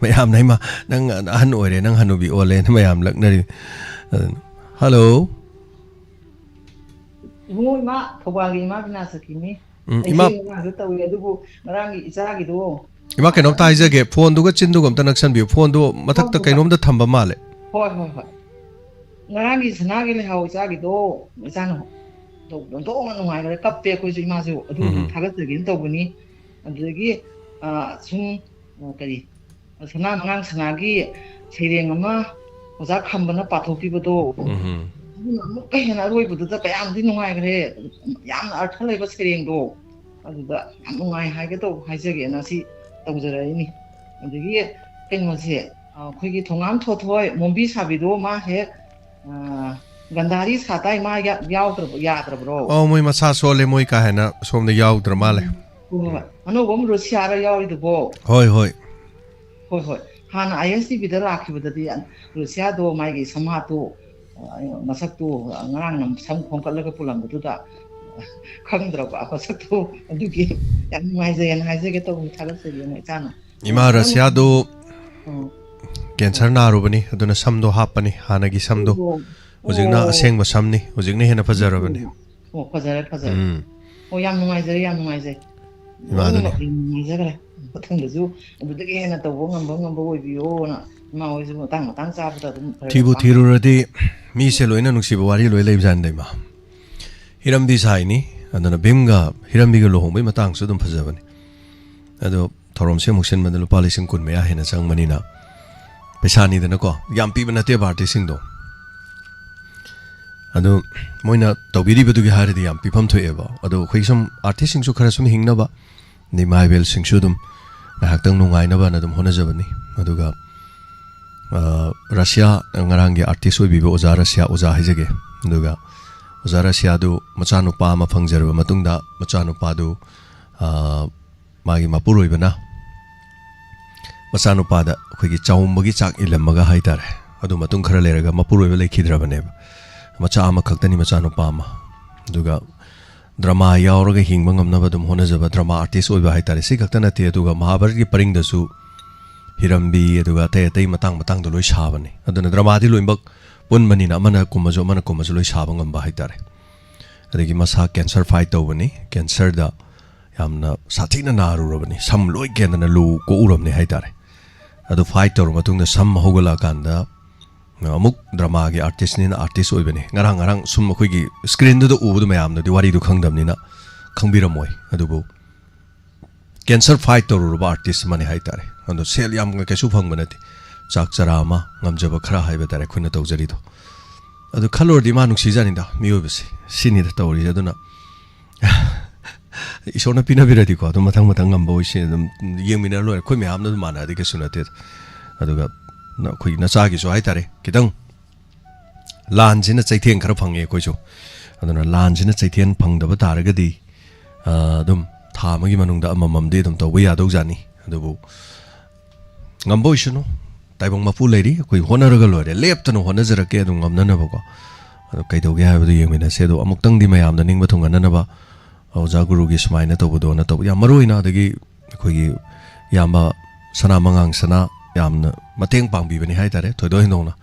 ꯃꯌꯥꯝꯅ, "ꯏꯃꯥ, ꯅꯪ ꯑꯍꯟ ꯑꯣꯏꯔꯦ, ꯅꯪ ꯍꯅꯨꯕꯤ ꯑꯣꯜꯂꯦꯅ" ꯃꯌꯥꯝ ꯂꯛꯅꯔꯤ꯫ ꯑꯗꯨꯅ, ꯍꯜꯂꯣ꯫ ꯏꯕꯨꯡꯉꯣ, ꯏꯃꯥ, ꯊꯧꯕꯥꯜꯒꯤ ꯏꯃꯥ ꯕꯤꯅꯥ ꯁꯈꯤꯅꯤ꯫ ꯎꯝ, ꯑꯩ ꯏꯃꯥ꯫ ꯏꯆꯦ ꯑꯉꯥꯡꯁꯨ ꯇꯧꯏ, ꯑꯗꯨꯕꯨ ꯉꯔꯥꯡꯒꯤ ꯏꯆꯥꯒꯤꯗꯣ꯫ ꯏꯃꯥ, ꯀꯩꯅꯣꯝꯇ ꯍꯥꯏꯖꯒꯦ, ꯐꯣꯟꯗꯨꯒ ꯆꯤꯟꯗꯨꯒ ꯑꯝꯇ ꯅꯛꯁꯟꯕꯤꯌꯨ꯫ ꯐꯣꯟꯗꯨ ꯃꯊꯛꯇ ꯍꯣꯏ, ꯍꯣꯏ꯫ ꯀꯩꯅꯣꯝꯇ ꯊꯝꯕ ꯃꯥꯜꯂꯦ꯫ ꯍꯣꯏ, ꯍꯣꯏ, ꯍꯣꯏ꯫ ꯉꯔꯥꯡꯒꯤ ꯁꯅꯥꯒꯤ ꯂꯩꯍꯥꯎ ꯏꯆꯥꯒꯤꯗꯣ, ꯏꯆꯥꯅ ꯇꯧ-, ꯑꯣꯟꯊꯣꯛꯅ ꯅꯨꯡꯉꯥꯏꯈ꯭ꯔꯦ, ꯀꯞꯄꯦ ꯑꯩꯈꯣꯏꯁꯨ, ꯏꯃꯥꯁꯨ ꯑꯗꯨꯒꯤ ꯎꯝ꯫ ꯊꯥꯒꯠꯆꯒꯦꯅ ꯇꯧꯕꯅꯤ꯫ ꯑꯗꯨꯗꯒꯤ, ꯑ, ꯁꯨꯝ, ꯑ, ꯀꯔꯤ, ꯁꯅꯥ, ꯑꯉꯥꯡ ꯁꯅꯥꯒꯤ ꯁꯩꯔꯦꯡ ꯑꯃ ꯑꯣꯖꯥ ꯈꯝꯕꯅ ꯄꯥꯊꯣꯛꯈꯤꯕꯗꯣ, ꯎꯝ꯫ ꯑꯗꯨꯅ ꯑꯃꯨꯛꯀ ꯍꯦꯟꯅ ꯑꯔꯣꯏꯕꯗꯨꯗ ꯀꯌꯥꯝꯗꯤ ꯅꯨꯡꯉꯥꯏꯈ꯭ꯔꯦ, ꯌꯥꯝꯅ ꯑꯔꯊ ꯂꯩꯕ ꯁꯩꯔꯦꯡꯗꯣ, ꯑꯗꯨꯗ ꯌꯥꯝ ꯅꯨꯡꯉꯥꯏ ꯍꯥꯏꯒꯦ ꯇꯧꯕ, ꯍꯥꯏꯖꯒꯦꯅ ꯁꯤ ꯇꯧꯖꯔꯛꯏꯅꯤ꯫ ꯑꯗꯒꯤ ꯀꯩꯅꯣꯁꯦ, ꯑ, ꯑꯩꯈꯣꯏꯒꯤ ꯊꯣꯉꯥꯝ ꯊꯣꯊꯣꯏ ꯃꯣꯝꯕꯤ ꯁꯥꯕꯤꯗꯣ, ꯃꯥ ꯍꯦꯛ, ꯑ, ꯒꯟꯙꯥꯔꯤ ꯁꯥ ꯇꯥꯏ, ꯃꯥ ꯌꯥ-, ꯌꯥꯎꯗ꯭ꯔꯕ, ꯌꯥꯗ꯭ꯔꯕ꯭ꯔꯣ? ꯑꯧ, ꯃꯣꯏ ꯃꯁꯥ ꯁꯣꯜꯂꯦ, ꯃꯣꯏ ꯀꯥ ꯍꯦꯟꯅ ꯁꯣꯝꯗ ꯌꯥꯎꯗ꯭ꯔ ꯃꯥꯜꯂꯦ꯫ ꯍꯣꯏ, ꯍꯣꯏ, ꯍꯣꯏ꯫ ꯑꯅꯧꯕ ꯑꯃ ꯔꯣꯁꯤꯌꯥꯔ ꯌꯥꯎꯔꯤꯗꯨꯕꯣ? ꯍꯣꯏ, ꯍꯣꯏ꯫ ꯍꯣꯏ, ꯍꯣꯏ꯫ ꯍꯥꯟꯅ ꯑꯥꯏ ꯑꯦꯁ ꯇꯤ ꯚꯤꯗ ꯂꯥꯛꯈꯤꯕꯗꯗꯤ ꯔꯣꯁꯤꯌꯥꯗꯣ, ꯃꯥꯒꯤ ꯁꯝꯍꯥꯠꯇꯣ, ꯑ, ꯃꯁꯛꯇꯣ ꯉꯔꯥꯡ ꯅꯝ-, ꯁꯝ ꯈꯣꯝꯀꯠꯂꯒ ꯄꯨꯜꯂꯝꯕꯗꯨꯗ ꯈꯪꯗ꯭ꯔꯕ ꯃꯁꯛꯇꯣ꯫ ꯑꯗꯨꯒꯤ ꯌꯥꯝ ꯅꯨꯡꯉꯥꯏꯖꯩꯅ ꯍꯥꯏꯖꯒꯦ ꯇꯧꯕꯅꯤ, ꯊꯥꯒꯠꯆꯔꯤꯅ ꯏꯆꯥꯅ꯫ ꯏꯃꯥ ꯔꯁꯤꯌꯥꯗꯨ ꯎꯝ꯫ ꯀꯦꯟꯁꯔ ꯅꯥꯔꯨꯕꯅꯤ, ꯑꯗꯨꯅ ꯁꯝꯗꯣ ꯍꯥꯞꯄꯅꯤ, ꯍꯥꯟꯅꯒꯤ ꯁꯝꯗꯣ꯫ ꯑꯣ꯫ ꯍꯧꯖꯤꯛꯅ ꯑꯣ꯫ ꯑꯁꯦꯡꯕ ꯁꯝꯅꯤ, ꯍꯧꯖꯤꯛꯅ ꯍꯦꯟꯅ ꯐꯖꯔꯕꯅꯤ꯫ ꯑꯣ, ꯐꯖꯔꯦ, ꯐꯖꯔꯦ꯫ ꯎꯝ꯫ ꯑꯣ, ꯌꯥꯝ ꯅꯨꯡꯉꯥꯏꯖꯔꯦ, ꯌꯥꯝ ꯅꯨꯡꯉꯥꯏꯖꯔꯦ꯫ ꯏꯃꯥꯗꯨꯅꯤ꯫ ꯂꯣꯏꯅꯃꯛ ꯌꯥꯝ ꯅꯨꯡꯉꯥꯏꯖꯈ꯭ꯔꯦ꯫ ꯃꯊꯪꯗꯁꯨ ꯑꯗꯨꯗꯒꯤ ꯍꯦꯟꯅ ꯇꯧꯕ ꯉꯝꯕ ꯉꯝꯕ ꯑꯣꯏꯕꯤꯌꯣꯅ ꯏꯃꯥ ꯍꯣꯏꯁꯨ ꯃꯇꯥꯡ ꯃꯇꯥꯡ ꯆꯥꯕꯗ ꯑꯗꯨꯝ ꯈꯔ ꯊꯤꯕꯨ ꯈꯔ ꯊꯤꯔꯨꯔꯗꯤ ꯃꯤꯁꯦ ꯂꯣꯏꯅ ꯅꯨꯡꯁꯤꯕ ꯋꯥꯔꯤ ꯂꯣꯏ ꯂꯩꯕꯖꯥꯠꯅꯤꯗ, ꯏꯃꯥ꯫ ꯍꯤꯔꯝꯕꯤ ꯁꯥꯏꯅꯤ, ꯑꯗꯨꯅ ꯚꯤꯝꯒ ꯍꯤꯔꯝꯕꯤꯒ ꯂꯨꯍꯣꯡꯕꯒꯤ ꯃꯇꯥꯡꯁꯨ ꯑꯗꯨꯝ ꯐꯖꯕꯅꯤ꯫ ꯑꯗꯣ ꯊꯧꯔꯝꯁꯦ ꯑꯃꯨꯛ ꯁꯤꯟꯕꯗ ꯂꯨꯄꯥ ꯂꯤꯁꯤꯡ ꯀꯨꯟ ꯃꯌꯥ ꯍꯦꯟꯅ ꯆꯪꯕꯅꯤꯅ, ꯄꯩꯁꯥꯅꯤꯗꯅꯀꯣ, ꯌꯥꯝ ꯄꯤꯕ ꯅꯠꯇꯦꯕ ꯑꯥꯔꯇꯤꯁꯁꯤꯡꯗꯣ꯫ ꯑꯗꯨ ꯃꯣꯏꯅ ꯇꯧꯕꯤꯔꯤꯕꯗꯨꯒꯤ ꯍꯥꯏꯔꯗꯤ ꯌꯥꯝ ꯄꯤꯐꯝ ꯊꯣꯛꯑꯦꯕ꯫ ꯑꯗꯣ ꯑꯩꯈꯣꯏ ꯁꯨꯝ ꯑꯥꯔꯇꯤꯁꯁꯤꯡꯁꯨ ꯈꯔ ꯁꯨꯝ ꯍꯤꯡꯅꯕ, ꯑꯗꯩ ꯏꯃꯥ ꯏꯕꯦꯜꯁꯤꯡꯁꯨ ꯑꯗꯨꯝ ꯉꯥꯏꯍꯥꯛꯇꯪ ꯅꯨꯡꯉꯥꯏꯅꯕꯅ ꯑꯗꯨꯝ ꯍꯣꯠꯅꯖꯕꯅꯤ꯫ ꯑꯗꯨꯒ, ꯑ, ꯔꯁꯤꯌꯥ, ꯉꯔꯥꯡꯒꯤ ꯑꯥꯔꯇꯤꯁ ꯑꯣꯏꯕꯤꯕ ꯑꯣꯖꯥ ꯔꯁꯤꯌꯥ, ꯑꯣꯖꯥ ꯍꯥꯏꯖꯒꯦ꯫ ꯑꯗꯨꯒ ꯑꯣꯖꯥ ꯔꯁꯤꯌꯥꯗꯨ ꯃꯆꯥꯅꯨꯄꯥ ꯑꯃ ꯐꯪꯖꯔꯕ ꯃꯇꯨꯡꯗ, ꯃꯆꯥꯅꯨꯄꯥꯗꯨ, ꯑ, ꯃꯥꯒꯤ ꯃꯄꯨꯔꯣꯏꯕꯅ ꯃꯆꯥꯅꯨꯄꯥꯗ ꯑꯩꯈꯣꯏꯒꯤ ꯆꯥꯎꯝꯕꯒꯤ ꯆꯥꯛ ꯏꯜꯂꯝꯃꯒ ꯍꯥꯏꯇꯥꯔꯦ, ꯑꯗꯨ ꯃꯇꯨꯡ ꯈꯔ ꯂꯩꯔꯒ ꯃꯄꯨꯔꯣꯏꯕ ꯂꯩꯈꯤꯗ꯭ꯔꯕꯅꯦꯕ꯫ ꯃꯆꯥ ꯑꯃꯈꯛꯇꯅꯤ, ꯃꯆꯥꯅꯨꯄꯥ ꯑꯃ꯫ ꯑꯗꯨꯒ ꯗ꯭ꯔꯃꯥ ꯌꯥꯎꯔꯒ ꯍꯤꯡꯕ ꯉꯝꯅꯕ ꯑꯗꯨꯝ ꯍꯣꯠꯅꯖꯕ ꯗ꯭ꯔꯃꯥ ꯑꯥꯔꯇꯤꯁ ꯑꯣꯏꯕ ꯍꯥꯏꯇꯥꯔꯦ꯫ ꯁꯤ ꯈꯛꯇ ꯅꯠꯇꯦ, ꯑꯗꯨꯒ ꯃꯍꯥꯚꯥꯔꯠꯀꯤ ꯄꯔꯤꯡꯗꯁꯨ ꯍꯤꯔꯝꯕꯤ, ꯑꯗꯨꯒ ꯑꯇꯩ ꯑꯇꯩ ꯃꯇꯥꯡ ꯃꯇꯥꯡꯗ ꯂꯣꯏ ꯁꯥꯕꯅꯤ꯫ ꯑꯗꯨꯅ ꯗ꯭ꯔꯃꯥꯗꯤ ꯂꯣꯏꯅꯃꯛ ꯄꯨꯟꯕꯅꯤꯅ ꯑꯃꯅ ꯀꯨꯝꯃꯁꯨ ꯑꯃꯅ ꯀꯨꯝꯃꯁꯨ ꯂꯣꯏ ꯁꯥꯕ ꯉꯝꯕ ꯍꯥꯏꯇꯥꯔꯦ꯫ ꯑꯗꯒꯤ ꯃꯁꯥ ꯀꯦꯟꯁꯔ ꯐꯥꯏꯠ ꯇꯧꯕꯅꯤ, ꯀꯦꯟꯁꯔꯗ ꯌꯥꯝꯅ ꯁꯥꯊꯤꯅ ꯅꯥꯔꯨꯔꯕꯅꯤ, ꯁꯝ ꯂꯣꯏ ꯀꯦꯟꯗꯅ ꯂꯨ ꯀꯣꯛꯎꯔꯕꯅꯤ ꯍꯥꯏꯇꯥꯔꯦ꯫ ꯑꯗꯨ ꯐꯥꯏꯠ ꯇꯧꯔ ꯃꯇꯨꯡꯗ ꯁꯝ ꯍꯧꯒꯠꯂꯛꯑꯀꯥꯟꯗ ꯑꯃꯨꯛ ꯗ꯭ꯔꯃꯥꯒꯤ ꯑꯥꯔꯇꯤꯁꯅꯤꯅ ꯑꯥꯔꯇꯤꯁ ꯑꯣꯏꯕꯅꯤ꯫ ꯉꯔꯥꯡ ꯉꯔꯥꯡ ꯁꯨꯝ ꯑꯩꯈꯣꯏꯒꯤ ꯁ꯭ꯀ꯭ꯔꯤꯟꯗꯨꯗ ꯎꯕꯗꯣ ꯃꯌꯥꯝꯅꯗꯤ ꯋꯥꯔꯤꯗꯨ ꯈꯪꯗꯕꯅꯤꯅ ꯈꯪꯕꯤꯔꯝꯃꯣꯏ꯫ ꯑꯗꯨꯕꯨ ꯀꯦꯟꯁꯔ ꯐꯥꯏꯠ ꯇꯧꯔꯨꯔꯕ ꯑꯥꯔꯇꯤꯁ ꯑꯃꯅꯤ ꯍꯥꯏꯇꯥꯔꯦ꯫ ꯑꯗꯣ ꯁꯦꯜ ꯌꯥꯝ ꯀꯩꯁꯨ ꯐꯪꯕ ꯅꯠꯇꯦ, ꯆꯥꯛ ꯆꯔꯥ ꯑꯃ, ꯉꯝꯖꯕ ꯈꯔ ꯍꯥꯏꯕ ꯇꯥꯔꯦ ꯑꯩꯈꯣꯏꯅ ꯇꯧꯖꯔꯤꯗꯣ꯫ ꯑꯗꯨ ꯈꯜꯂꯨꯔꯗꯤ ꯃꯥ ꯅꯨꯡꯁꯤꯖꯥꯅꯤꯗ, ꯃꯤꯑꯣꯏꯕꯁꯦ ꯁꯤꯅꯤꯗ ꯇꯧꯔꯤꯁꯦ꯫ ꯑꯗꯨꯅ ꯏꯁꯣꯔꯅ ꯄꯤꯅꯕꯤꯔꯗꯤꯀꯣ, ꯑꯗꯨꯝ ꯃꯊꯪ ꯃꯊꯪ ꯉꯝꯕ ꯑꯣꯏꯁꯦ, ꯑꯗꯨꯝ ꯌꯦꯡꯃꯤꯟꯅꯔ ꯂꯣꯏꯔꯦ꯫ ꯑꯩꯈꯣꯏ ꯃꯌꯥꯝꯅ ꯑꯗꯨꯝ ꯃꯥꯟꯅꯔꯗꯤ ꯀꯩꯁꯨ ꯅꯠꯇꯦ꯫ ꯑꯗꯨꯒ ꯅ-, ꯑꯩꯈꯣꯏꯒꯤ ꯅꯆꯥꯒꯤꯁꯨ ꯍꯥꯏꯇꯥꯔꯦ, ꯈꯤꯇꯪ ꯂꯥꯟꯁꯤꯅ ꯆꯩꯊꯦꯡ ꯈꯔ ꯐꯪꯉꯦ ꯑꯩꯈꯣꯏꯁꯨ꯫ ꯑꯗꯨꯅ ꯂꯥꯟꯁꯤꯅ ꯆꯩꯊꯦꯡ ꯐꯪꯗꯕ ꯇꯥꯔꯒꯗꯤ, ꯑ, ꯑꯗꯨꯝ ꯊꯥ ꯑꯃꯒꯤ ꯃꯅꯨꯡꯗ ꯑꯃꯃꯝꯗꯤ ꯑꯗꯨꯝ ꯇꯧꯕ ꯌꯥꯗꯧꯖꯥꯠꯅꯤ꯫ ꯑꯗꯨꯕꯨ ꯉꯝꯕ ꯑꯣꯏꯁꯅꯨ, ꯇꯥꯏꯕꯪ ꯃꯄꯨ ꯂꯩꯔꯤ, ꯑꯩꯈꯣꯏ ꯍꯣꯠꯅꯔꯒ ꯂꯣꯏꯔꯦ, ꯂꯦꯞꯇꯅ ꯍꯣꯠꯅꯖꯔꯛꯀꯦ ꯑꯗꯨꯝ ꯉꯝꯅꯅꯕꯀꯣ꯫ ꯑꯗꯣ ꯀꯩꯗꯧꯒꯦ ꯍꯥꯏꯕꯗꯨ ꯌꯦꯡꯃꯤꯟꯅꯁꯦ꯫ ꯑꯗꯣ ꯑꯃꯨꯛꯇꯪꯗꯤ ꯃꯌꯥꯝꯗ ꯅꯤꯡꯕ ꯊꯨꯡꯍꯟꯅꯅꯕ ꯑꯣꯖꯥ ꯒꯨꯔꯨꯒꯤ ꯁꯨꯃꯥꯏꯅ ꯇꯧꯕꯗꯣꯅ ꯇꯧꯕ, ꯌꯥꯝ ꯃꯔꯨ ꯑꯣꯏꯅ ꯑꯗꯒꯤ ꯑꯩꯈꯣꯏꯒꯤ ꯏꯌꯥꯝꯕ ꯁꯅꯥ ꯃꯉꯥꯡ ꯁꯅꯥ ꯌꯥꯝꯅ ꯃꯇꯦꯡ ꯄꯥꯡꯕꯤꯕꯅꯤ ꯍꯥꯏꯇꯥꯔꯦ, ꯊꯣꯏꯗꯣꯛ ꯍꯦꯟꯗꯣꯛꯅ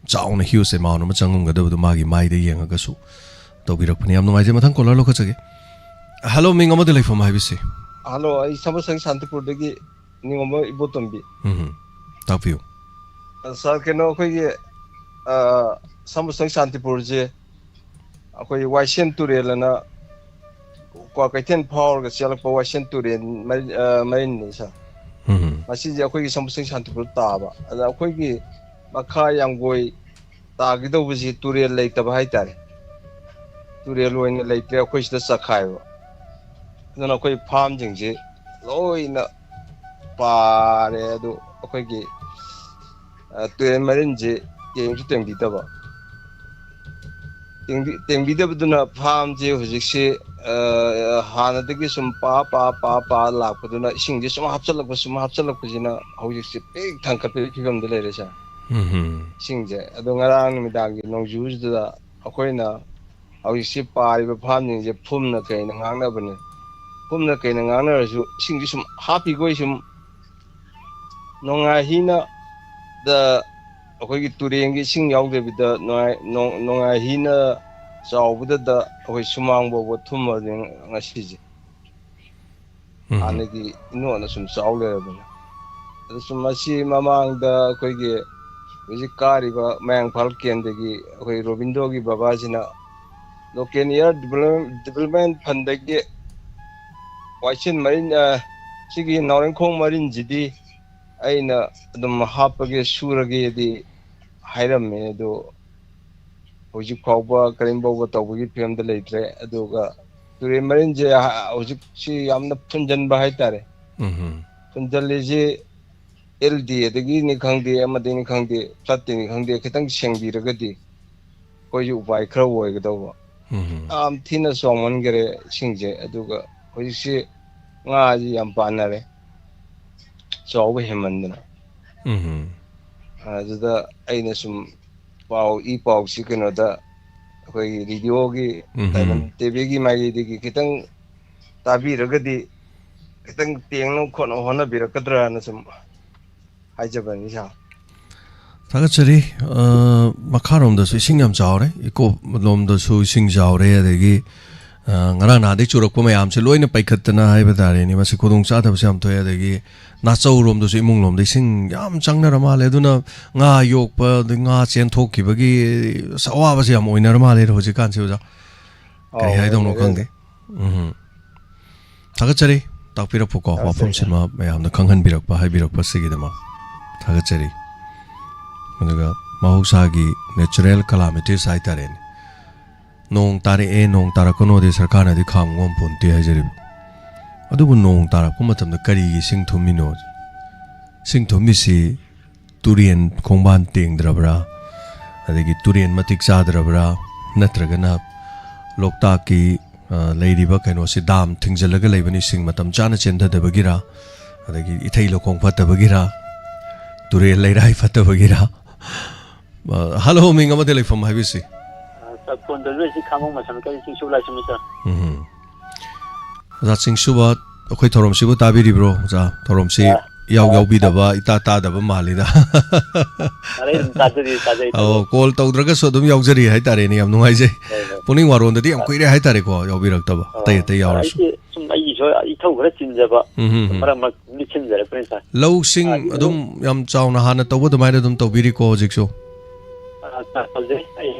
ꯆꯥꯎꯅ huge amount ꯑꯃ ꯆꯪꯉꯝꯒꯗꯕꯗꯣ ꯃꯥꯒꯤ ꯃꯥꯏꯗ ꯌꯦꯡꯉꯒꯁꯨ ꯇꯧꯕꯤꯔꯛꯄꯅꯤ꯫ ꯌꯥꯝ ꯅꯨꯡꯉꯥꯏꯖꯩ꯫ ꯃꯊꯪ caller ꯂꯧꯈꯠꯆꯒꯦ꯫ Hello, ꯃꯤꯡ ꯑꯃꯗꯤ ꯂꯩꯐꯝ ꯍꯥꯏꯕꯤꯁꯤ꯫ Hello, ꯑꯩ ꯁꯃꯨꯁꯪ ꯁꯥꯟꯇꯤꯄꯨꯔꯗꯒꯤ ꯅꯤꯉꯣꯝꯕ ꯏꯕꯣꯇꯣꯝꯕꯤ꯫ ꯎꯝ, ꯇꯥꯛꯄꯤꯌꯨ꯫ ꯑ, sir, ꯀꯩꯅꯣ, ꯑꯩꯈꯣꯏꯒꯤ, ꯑ, ꯁꯃꯨꯁꯪ ꯁꯥꯟꯇꯤꯄꯨꯔꯁꯦ ꯑꯩꯈꯣꯏ ꯋꯥꯏꯁꯦꯟ ꯇꯨꯔꯦꯜ ꯑꯅ ꯀ꯭ꯋꯥꯀꯩꯊꯦꯜ ꯐꯥꯎꯔꯒ ꯆꯦꯜꯂꯛꯄ ꯋꯥꯏꯁꯦꯟ ꯇꯨꯔꯦꯜ ꯃꯔꯤ-, ꯑ, ꯃꯔꯤꯟꯅꯤ, sir꯫ ꯎꯝ꯫ ꯃꯁꯤꯁꯦ ꯑꯩꯈꯣꯏꯒꯤ ꯁꯃꯨꯁꯪ ꯁꯥꯟꯇꯤꯄꯨꯔ ꯇꯥꯕ꯫ ꯑꯗ ꯑꯩꯈꯣꯏꯒꯤ ꯃꯈꯥ ꯌꯥꯝꯒꯣꯏ ꯇꯥꯒꯗꯧꯕꯁꯤ ꯇꯨꯔꯦꯜ ꯂꯩꯇꯕ ꯍꯥꯏꯇꯥꯔꯦ꯫ ꯇꯨꯔꯦꯜ ꯑꯣꯏꯅ ꯂꯩꯇ꯭ꯔꯦ, ꯑꯩꯈꯣꯏ ꯁꯤꯗ ꯆꯈꯥꯏꯕ꯫ ꯑꯗꯨꯅ ꯑꯩꯈꯣꯏ farmꯁꯤꯡꯁꯤ ꯂꯣꯏꯅ ꯄꯥꯔꯦ꯫ ꯑꯗꯨ ꯑꯩꯈꯣꯏꯒꯤ, ꯑ, ꯇꯨꯔꯦꯜ ꯃꯔꯤꯟꯁꯤ ꯇꯦꯡꯁꯨ ꯇꯦꯡꯕꯤꯗꯕ꯫ ꯇꯦꯡꯕꯤ-, ꯇꯦꯡꯕꯤꯗꯕꯗꯨꯅ farmꯁꯤ ꯍꯧꯖꯤꯛꯁꯤ, ꯑ, ꯍꯥꯟꯅꯗꯒꯤ ꯁꯨꯝ ꯄꯥ, ꯄꯥ, ꯄꯥ, ꯄꯥ ꯂꯥꯛꯄꯗꯨꯅ ꯏꯁꯤꯡꯁꯤ ꯁꯨꯝ ꯍꯥꯞꯆꯜꯂꯛꯄ, ꯁꯨꯝ ꯍꯥꯞꯆꯜꯂꯛꯄꯁꯤꯅ ꯍꯧꯖꯤꯛꯁꯤ ꯄꯤꯛ ꯊꯪꯀꯠꯄꯒꯤ ꯐꯤꯕꯝꯗ ꯂꯩꯔꯦ, sir꯫ ꯎꯝ꯫ ꯏꯁꯤꯡꯁꯦ꯫ ꯑꯗꯣ ꯉꯔꯥꯡ ꯅꯨꯃꯤꯗꯥꯡꯒꯤ ꯅꯣꯡꯖꯨꯁꯤꯗ ꯑꯩꯈꯣꯏꯅ ꯍꯧꯖꯤꯛꯁꯤ ꯄꯥꯔꯤꯕ farmꯁꯤꯡꯁꯦ ꯐꯨꯝꯅ ꯀꯩꯅ ꯉꯥꯛꯅꯕꯅꯦ꯫ ꯐꯨꯝꯅ ꯀꯩꯅ ꯉꯥꯛꯅꯔꯁꯨ ꯏꯁꯤꯡꯁꯤ ꯁꯨꯝ ꯍꯥꯞꯄꯤꯈꯣꯏ ꯁꯨꯝ ꯅꯣꯡꯉꯥꯏ ꯍꯤꯅ ꯗ ꯑꯩꯈꯣꯏꯒꯤ ꯇꯨꯔꯦꯟꯒꯤ ꯏꯁꯤꯡ ꯌꯥꯎꯗꯕꯤꯗ ꯅꯣꯡꯉꯥꯏ-, ꯅꯣꯡ-, ꯅꯣꯡꯉꯥꯏ ꯍꯤꯅ ꯆꯥꯎꯕꯗꯗ ꯑꯩꯈꯣꯏ ꯁꯨꯃꯥꯡ ꯐꯥꯎꯕ ꯊꯨꯝꯃꯕꯅꯤ ꯉꯁꯤꯁꯦ꯫ ꯎꯝ꯫ ꯍꯥꯟꯅꯒꯤ ꯏꯅꯣꯠꯅ ꯁꯨꯝ ꯆꯥꯎ ꯂꯩꯔꯕꯅꯤ꯫ ꯑꯗꯨ ꯁꯨꯝ ꯃꯁꯤ ꯃꯃꯥꯡꯗ ꯑꯩꯈꯣꯏꯒꯤ ꯍꯧꯖꯤꯛ ꯀꯥꯔꯤꯕ ꯃꯌꯥꯡ ꯏꯝꯐꯥꯜ ꯀꯦꯟꯗ꯭ꯔꯒꯤ ꯑꯩꯈꯣꯏ ꯔꯣꯕꯤꯟꯗꯣꯒꯤ ꯕꯕꯥꯁꯤꯅ local area development fundꯗꯒꯤ ꯋꯥꯏꯁꯦꯟ ꯃꯔꯤꯟ, ꯑ, ꯁꯤꯒꯤ ꯅꯥꯎꯔꯦꯝꯈꯣꯡ ꯃꯔꯤꯟꯁꯤꯗꯤ ꯑꯩꯅ ꯑꯗꯨꯝ ꯍꯥꯞꯄꯒꯦ, ꯁꯨꯔꯒꯦꯗꯤ ꯍꯥꯏꯔꯝꯃꯦ꯫ ꯑꯗꯣ ꯍꯧꯖꯤꯛ ꯐꯥꯎꯕ ꯀꯔꯤꯝ ꯐꯥꯎꯕ ꯇꯧꯕꯒꯤ ꯐꯤꯕꯝꯗ ꯂꯩꯇ꯭ꯔꯦ꯫ ꯑꯗꯨꯒ ꯇꯨꯔꯦꯜ ꯃꯔꯤꯟꯁꯦ ꯍ-, ꯍꯧꯖꯤꯛꯁꯤ ꯌꯥꯝꯅ ꯐꯨꯟꯖꯟꯕ ꯍꯥꯏꯇꯥꯔꯦ꯫ ꯎꯝ꯫ ꯐꯨꯟꯖꯜꯂꯤꯁꯤ ꯑꯦꯜ ꯗꯤ ꯑꯦꯗꯒꯤꯅꯤ ꯈꯪꯗꯦ, ꯑꯃꯗꯒꯤꯅꯤ ꯈꯪꯗꯦ, ꯐ꯭ꯂꯠꯇꯒꯤꯅꯤ ꯈꯪꯗꯦ, ꯈꯤꯇꯪ ꯁꯦꯡꯕꯤꯔꯒꯗꯤ ꯑꯩꯈꯣꯏꯁꯨ ꯎꯄꯥꯏ ꯈꯔ ꯑꯣꯏꯒꯗꯧꯕ꯫ ꯎꯝ꯫ ꯌꯥꯝ ꯊꯤꯅ ꯆꯥꯎꯃꯟꯈꯔꯦ ꯏꯁꯤꯡꯁꯦ꯫ ꯑꯗꯨꯒ ꯍꯧꯖꯤꯛꯁꯤ ꯉꯥꯁꯤ ꯌꯥꯝ ꯄꯥꯟꯅꯔꯦ, ꯆꯥꯎꯕ ꯍꯦꯟꯃꯟꯗꯅ꯫ ꯎꯝ꯫ ꯑꯗꯨꯗ ꯑꯩꯅ ꯁꯨꯝ ꯄꯥꯎ, ꯏ ꯄꯥꯎꯁꯤ ꯀꯩꯅꯣꯗ, ꯑꯩꯈꯣꯏꯒꯤ ꯔꯦꯗꯤꯑꯣꯒꯤ, ꯎꯝ꯫ ꯗꯥꯏꯃꯟ ꯇꯤ ꯚꯤꯒꯤ ꯃꯥꯏꯀꯩꯗꯒꯤ ꯈꯤꯇꯪ ꯇꯥꯕꯤꯔꯒꯗꯤ, ꯈꯤꯇꯪ ꯇꯦꯡꯅꯕ ꯈꯣꯠꯅꯕ ꯍꯣꯠꯅꯕꯤꯔꯛꯀꯗ꯭ꯔꯥꯅ ꯁꯨꯝ ꯍꯥꯏꯖꯕꯅꯤ, ꯁꯥꯔ꯫ ꯊꯥꯒꯠꯆꯔꯤ꯫ ꯑ, ꯃꯈꯥꯔꯣꯝꯗꯁꯨ ꯏꯁꯤꯡ ꯌꯥꯝ ꯆꯥꯎꯔꯦ, ꯏꯀꯣ ꯂꯣꯝꯗꯁꯨ ꯏꯁꯤꯡ ꯆꯥꯎꯔꯦ, ꯑꯗꯒꯤ, ꯑ, ꯉꯔꯥꯡ ꯅꯍꯥꯟꯗꯩ ꯆꯨꯔꯛꯄ ꯃꯌꯥꯝꯁꯦ ꯂꯣꯏꯅ ꯄꯩꯈꯠꯇꯅ ꯍꯥꯏꯕ ꯇꯥꯔꯦꯅꯦ꯫ ꯃꯁꯤ ꯈꯨꯗꯣꯡ ꯆꯥꯗꯕꯁꯦ ꯌꯥꯝ ꯊꯣꯛꯑꯦ꯫ ꯑꯗꯒꯤ ꯅꯥꯆꯧꯔꯣꯝꯗꯁꯨ, ꯏꯃꯨꯡꯂꯣꯝꯗ ꯏꯁꯤꯡ ꯌꯥꯝ ꯆꯪꯅꯔ ꯃꯥꯜꯂꯦ꯫ ꯑꯗꯨꯅ ꯉꯥ ꯌꯣꯛꯄ, ꯑꯗꯩ ꯉꯥ ꯆꯦꯟꯊꯣꯛꯈꯤꯕꯒꯤ ꯑꯁ ꯑꯋꯥꯕꯁꯦ ꯌꯥꯝ ꯑꯣꯏꯅꯔ ꯃꯥꯜꯂꯦ ꯍꯧꯖꯤꯛꯀꯥꯟꯁꯦ, ꯑꯣꯖꯥ꯫ ꯀꯔꯤ ꯑꯧ, ꯍꯥꯏꯗꯧꯅꯣ ꯑꯣꯏꯅꯔꯦ꯫ ꯈꯪꯗꯦ꯫ ꯎꯝ꯫ ꯊꯥꯒꯠꯆꯔꯤ, ꯇꯥꯛꯄꯤꯔꯛꯄꯀꯣ, ꯊꯥꯒꯠꯆꯔꯤ, ꯋꯥꯐꯝꯁꯤꯃ ꯃꯌꯥꯝꯗ ꯈꯪꯍꯟꯕꯤꯔꯛꯄ, ꯍꯥꯏꯕꯤꯔꯛꯄꯁꯤꯒꯤꯗꯃꯛ ꯊꯥꯒꯠꯆꯔꯤ꯫ ꯑꯗꯨꯒ ꯃꯍꯧꯁꯥꯒꯤ natural calamities ꯍꯥꯏꯇꯥꯔꯦꯅꯦ, ꯅꯣꯡ ꯇꯥꯔꯛꯑꯦ, ꯅꯣꯡ ꯇꯥꯔꯛꯀꯅꯣꯗꯤ ꯁꯔꯀꯥꯔꯅꯗꯤ ꯈꯥꯝ ꯉꯝꯄꯣꯟꯇꯦ ꯍꯥꯏꯖꯔꯤꯕ꯫ ꯑꯗꯨꯕꯨ ꯅꯣꯡ ꯇꯥꯔꯛꯄ ꯃꯇꯝꯗ ꯀꯔꯤꯒꯤ ꯏꯁꯤꯡ ꯊꯨꯝꯃꯤꯅꯣ? ꯏꯁꯤꯡ ꯊꯨꯝꯃꯤꯁꯤ ꯇꯨꯔꯦꯟ ꯈꯣꯡꯕꯥꯟ ꯇꯦꯡꯗ꯭ꯔꯕ꯭ꯔꯥ, ꯑꯗꯒꯤ ꯇꯨꯔꯦꯟ ꯃꯇꯤꯛ ꯆꯥꯗ꯭ꯔꯕ꯭ꯔꯥ, ꯅꯠꯇ꯭ꯔꯒꯅ ꯂꯣꯛꯇꯥꯛꯀꯤ, ꯑ, ꯂꯩꯔꯤꯕ ꯀꯩꯅꯣꯁꯤ, ꯗꯥꯝ ꯊꯤꯡꯖꯤꯜꯂꯒ ꯂꯩꯕꯅꯤ, ꯏꯁꯤꯡ ꯃꯇꯝ ꯆꯥꯅ ꯆꯦꯟꯊꯗꯕꯒꯤꯔꯥ, ꯑꯗꯒꯤ ꯏꯊꯩ ꯂꯧꯈꯣꯡ ꯐꯠꯇꯕꯒꯤꯔꯥ, ꯇꯨꯔꯦꯜ ꯂꯩꯔꯥꯏ ꯐꯠꯇꯕꯒꯤꯔꯥ? ꯑ, ꯍꯜꯂꯣ, ꯃꯤꯡ ꯑꯃꯗꯤ ꯂꯩꯐꯝ ꯍꯥꯏꯕꯤꯁꯤ꯫ ꯑ, ꯁꯥꯔ, ꯐꯣꯟ ꯇꯧꯖꯔꯛꯏꯁꯤ ꯈꯥꯡꯉꯕꯣꯛ ꯃꯁꯥꯃꯛꯀꯤ ꯆꯤꯡꯁꯨ ꯂꯥꯏꯁ꯭ꯔꯝꯅꯤ, ꯁꯥꯔ꯫ ꯎꯝ꯫ ꯑꯣꯖꯥ ꯆꯤꯡꯁꯨꯕ, ꯑꯩꯈꯣꯏ ꯊꯧꯔꯝꯁꯤꯕꯨ ꯇꯥꯕꯤꯔꯤꯕ꯭ꯔꯣ? ꯑꯣꯖꯥ, ꯊꯧꯔꯝꯁꯤ ꯑ, ꯌꯥꯎ ꯑ, ꯌꯥꯎꯕꯤꯗꯕ, ꯏꯇꯥ ꯇꯥꯗꯕ ꯃꯥꯜꯂꯤꯗ꯫ ꯑꯗꯩ ꯑꯗꯨꯝ ꯇꯥꯖꯔꯤ, ꯇꯥꯖꯔꯤ, ꯑꯧ, ꯇꯥꯖꯔꯤ꯫ ꯀꯣꯜ ꯇꯧꯗ꯭ꯔꯒꯁꯨ ꯑꯗꯨꯝ ꯌꯥꯎꯖꯔꯤ ꯍꯥꯏꯇꯥꯔꯦꯅꯦ, ꯌꯥꯝ ꯅꯨꯡꯉꯥꯏꯖꯩ꯫ ꯍꯣꯏ, ꯍꯣꯏ꯫ ꯄꯨꯛꯅꯤꯡ ꯋꯥꯔꯣꯟꯗꯗꯤ ꯌꯥꯝ ꯀꯨꯏꯔꯦ ꯍꯥꯏꯇꯥꯔꯦꯀꯣ, ꯌꯥꯎꯕꯤꯔꯛꯇꯕ, ꯑ, ꯑꯇꯩ ꯑꯇꯩ ꯌꯥꯎꯔꯁꯨ꯫ ꯑꯩꯁꯦ ꯁꯨꯝ ꯑꯩꯒꯤꯁꯨ ꯏꯊꯧ ꯈꯔ ꯆꯤꯟꯖꯕ, ꯎꯝ, ꯎꯝ, ꯎꯝ꯫ ꯃꯔꯛ ꯃꯔꯛ ꯁꯤꯟꯖꯔꯛꯄꯅꯤ, ꯁꯥꯔ꯫ ꯂꯧꯁꯤꯡ ꯑꯥ, ꯑꯗꯨꯝ ꯌꯥꯝ ꯆꯥꯎꯅ ꯍꯥꯟꯅ ꯇꯧꯕ ꯑꯗꯨꯃꯥꯏꯅ ꯑꯗꯨꯝ ꯇꯧꯕꯤꯔꯤꯀꯣ ꯍꯧꯖꯤꯛꯁꯨ? ꯑꯥ, ꯁꯥꯔ, ꯇꯧꯖꯩ꯫ ꯑꯩ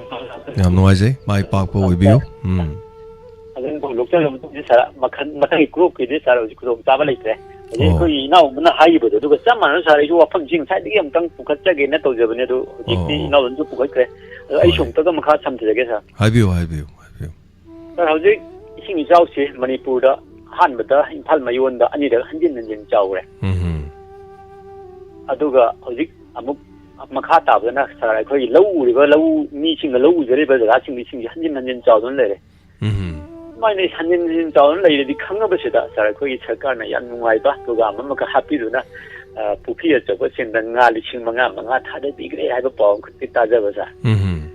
ꯌꯥꯝ ꯅꯨꯡꯉꯥꯏꯖꯩ꯫ ꯃꯥꯏ ꯄꯥꯛꯄ ꯑꯣꯏꯕꯤꯌꯨ꯫ ꯎꯝ꯫ ꯑꯗꯨꯝ ꯂꯧꯁꯤꯜꯂꯕ ꯃꯇꯨꯡꯗ, ꯁꯥꯔ, ꯃꯈꯜ, ꯃꯊꯪꯒꯤ ꯒ꯭ꯔꯨꯞꯀꯤꯗꯤ, ꯁꯥꯔ, ꯍꯧꯖꯤꯛ ꯈꯨꯗꯣꯡꯆꯥꯕ ꯂꯩꯇ꯭ꯔꯦ꯫ ꯍꯧꯖꯤꯛ ꯑꯣ꯫ ꯑꯩꯈꯣꯏꯒꯤ ꯏꯅꯥꯎ ꯑꯃꯅ ꯍꯥꯏꯈꯤꯕꯗꯣ, ꯑꯗꯨꯒ ꯆꯞ ꯃꯥꯟꯅꯅ, ꯁꯥꯔ, ꯑꯩꯁꯨ ꯋꯥꯐꯝꯁꯤ ꯉꯁꯥꯏꯗꯒꯤ ꯑꯃꯨꯛꯇꯪ ꯄꯨꯈꯠꯆꯒꯦꯅ ꯇꯧꯖꯕꯅꯦ, ꯑꯗꯨ ꯍꯧꯖꯤꯛꯇꯤ ꯑꯣ꯫ ꯏꯅꯥꯎꯗꯨꯅꯁꯨ ꯄꯨꯈꯠꯈ꯭ꯔꯦ꯫ ꯑꯗꯣ ꯑꯩꯁꯨ ꯍꯣꯏ꯫ ꯑꯃꯨꯛꯇꯒ ꯃꯈꯥ ꯁꯝꯊꯖꯒꯦ, ꯁꯥꯔ꯫ ꯍꯥꯏꯕꯤꯌꯨ, ꯍꯥꯏꯕꯤꯌꯨ, ꯍꯥꯏꯕꯤꯌꯨ꯫ ꯁꯥꯔ, ꯍꯧꯖꯤꯛ ꯏꯁꯤꯡ ꯏꯆꯥꯎꯁꯤ ꯃꯅꯤꯄꯨꯔꯗ ꯑꯍꯥꯟꯕꯗ ꯏꯝꯐꯥꯜ ꯃꯌꯣꯟꯗ ꯑꯅꯤꯔꯛ ꯍꯟꯖꯤꯟ ꯍꯟꯖꯤꯟ ꯆꯥꯎꯔꯦ꯫ ꯎꯝ꯫ ꯑꯗꯨꯒ ꯍꯧꯖꯤꯛ ꯑꯃꯨꯛ ꯃꯈꯥ ꯇꯥꯕꯗꯅ, ꯁꯥꯔ, ꯑꯩꯈꯣꯏꯒꯤ ꯂꯧ ꯎꯔꯤꯕ ꯂꯧ ꯃꯤꯁꯤꯡꯅ ꯂꯧ ꯎꯖꯔꯤꯕ ꯖꯒꯥꯁꯤꯡꯗ ꯏꯁꯤꯡꯁꯤ ꯍꯟꯖꯤꯟ ꯍꯟꯖꯤꯟ ꯆꯥꯎꯗꯨꯅ ꯂꯩꯔꯦ꯫ ꯎꯝ꯫ ꯁꯨꯃꯥꯏꯅ ꯍꯟꯖꯤꯟ ꯍꯟꯖꯤꯟ ꯆꯥꯎꯗꯨꯅ ꯂꯩꯔꯗꯤ ꯈꯪꯉꯕꯁꯤꯗ, ꯁꯥꯔ, ꯑꯩꯈꯣꯏꯒꯤ ꯁꯔꯀꯥꯔꯅ ꯌꯥꯝ ꯅꯨꯡꯉꯥꯏꯕ ꯄ꯭ꯔꯣꯒ꯭ꯔꯥꯝ ꯑꯃꯈꯛ ꯍꯥꯞꯄꯤꯗꯨꯅ, ꯑ, ꯄꯨꯈ꯭ꯔꯤ ꯑꯆꯧꯕꯁꯤꯡꯗ ꯉꯥ ꯂꯤꯁꯤꯡ ꯃꯉꯥ ꯃꯉꯥ ꯊꯥꯗꯕꯤꯈ꯭ꯔꯦ ꯍꯥꯏꯕ ꯄꯥꯎ ꯑꯃꯈꯛꯇꯤ ꯇꯥꯖꯕ, ꯁꯥꯔ꯫ ꯎꯝ꯫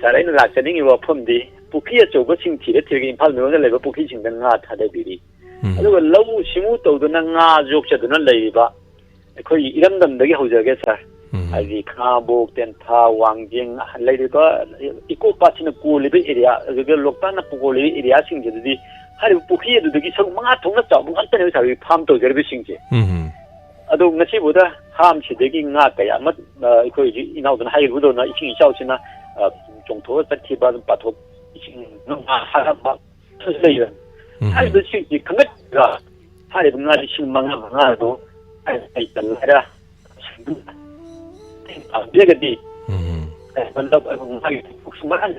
ꯁꯥꯔ, ꯑꯩꯅ ꯂꯥꯛꯆꯅꯤꯡꯉꯤꯕ ꯋꯥꯐꯝꯗꯤ, ꯄꯨꯈ꯭ꯔꯤ ꯑꯆꯧꯕꯁꯤꯡ ꯊꯤꯔ ꯊꯤꯔꯒ ꯏꯝꯐꯥꯜ ꯃꯅꯨꯡꯗ ꯂꯩꯕ ꯄꯨꯈ꯭ꯔꯤꯁꯤꯡꯗ ꯉꯥ ꯊꯥꯗꯕꯤꯔꯤ꯫ ꯎꯝ꯫ ꯑꯗꯨꯒ ꯂꯧꯎ ꯁꯤꯡꯎ ꯇꯧꯗꯨꯅ ꯉꯥ ꯌꯣꯛꯆꯗꯨꯅ ꯂꯩꯔꯤꯕ ꯑꯩꯈꯣꯏꯒꯤ ꯏꯔꯝꯗꯝꯗꯒꯤ ꯍꯧꯖꯔꯒꯦ, ꯁꯥꯔ꯫ ꯎꯝ꯫ ꯍꯥꯏꯗꯤ ꯈꯥꯉꯕꯣꯛ, ꯇꯦꯟꯊꯥ, ꯋꯥꯡꯖꯤꯡ ꯂꯩꯔꯤꯕ ꯏꯀꯣ ꯄꯥꯠꯁꯤꯅ ꯀꯣꯜꯂꯤꯕ ꯑꯦꯔꯤꯌꯥ, ꯑꯗꯨꯒ ꯂꯣꯛꯇꯥꯛꯅ ꯀꯣꯜꯂꯤꯕ ꯑꯦꯔꯤꯌꯥꯁꯤꯡꯁꯤꯗꯗꯤ ꯍꯥꯏꯔꯤꯕ ꯄꯨꯈ꯭ꯔꯤ ꯑꯗꯨꯗꯒꯤ ꯁꯔꯨꯛ ꯃꯉꯥ ꯊꯣꯛꯅ ꯆꯥꯎꯕ ꯉꯥꯛꯇꯅꯦꯕ, ꯁꯥꯔ, ꯍꯧꯖꯤꯛ ꯐꯥꯝ ꯇꯧꯖꯔꯤꯕꯁꯤꯡꯁꯦ꯫ ꯎꯝ꯫ ꯑꯗꯣ ꯉꯁꯤꯕꯨꯗ ꯐꯥꯝꯁꯤꯗꯒꯤ ꯉꯥ ꯀꯌꯥ ꯑꯃ, ꯑ, ꯑꯩꯈꯣꯏ ꯍꯧꯖꯤꯛ ꯏꯅꯥꯎꯗꯨꯅ ꯍꯥꯏꯈꯤꯕꯗꯧꯅ ꯏꯁꯤꯡ ꯏꯆꯥꯎꯁꯤꯅ, ꯑ, ꯆꯣꯡꯊꯣꯛꯑ ꯆꯠꯈꯤꯕ, ꯑꯗꯨꯝ ꯄꯥꯊꯣꯛ, ꯏꯁꯤꯡ ꯉꯥ ꯍꯥꯔꯝꯕ ꯂꯩꯕ꯫ ꯎꯝ꯫ ꯍꯥꯏꯔꯤꯕꯁꯤꯡꯁꯤ ꯈꯪꯒꯠꯂꯒ ꯍꯥꯏꯔꯤꯕ ꯉꯥ ꯂꯤꯁꯤꯡ ꯃꯉꯥ ꯃꯉꯥꯗꯣ ꯑꯩ ꯂꯩꯇꯅ ꯍꯥꯏꯔ ꯄꯥꯝꯕꯤꯔꯒꯗꯤ ꯎꯝ꯫ ꯃꯥꯒꯤ ꯄꯨꯛꯁꯨ ꯃꯔꯥꯡ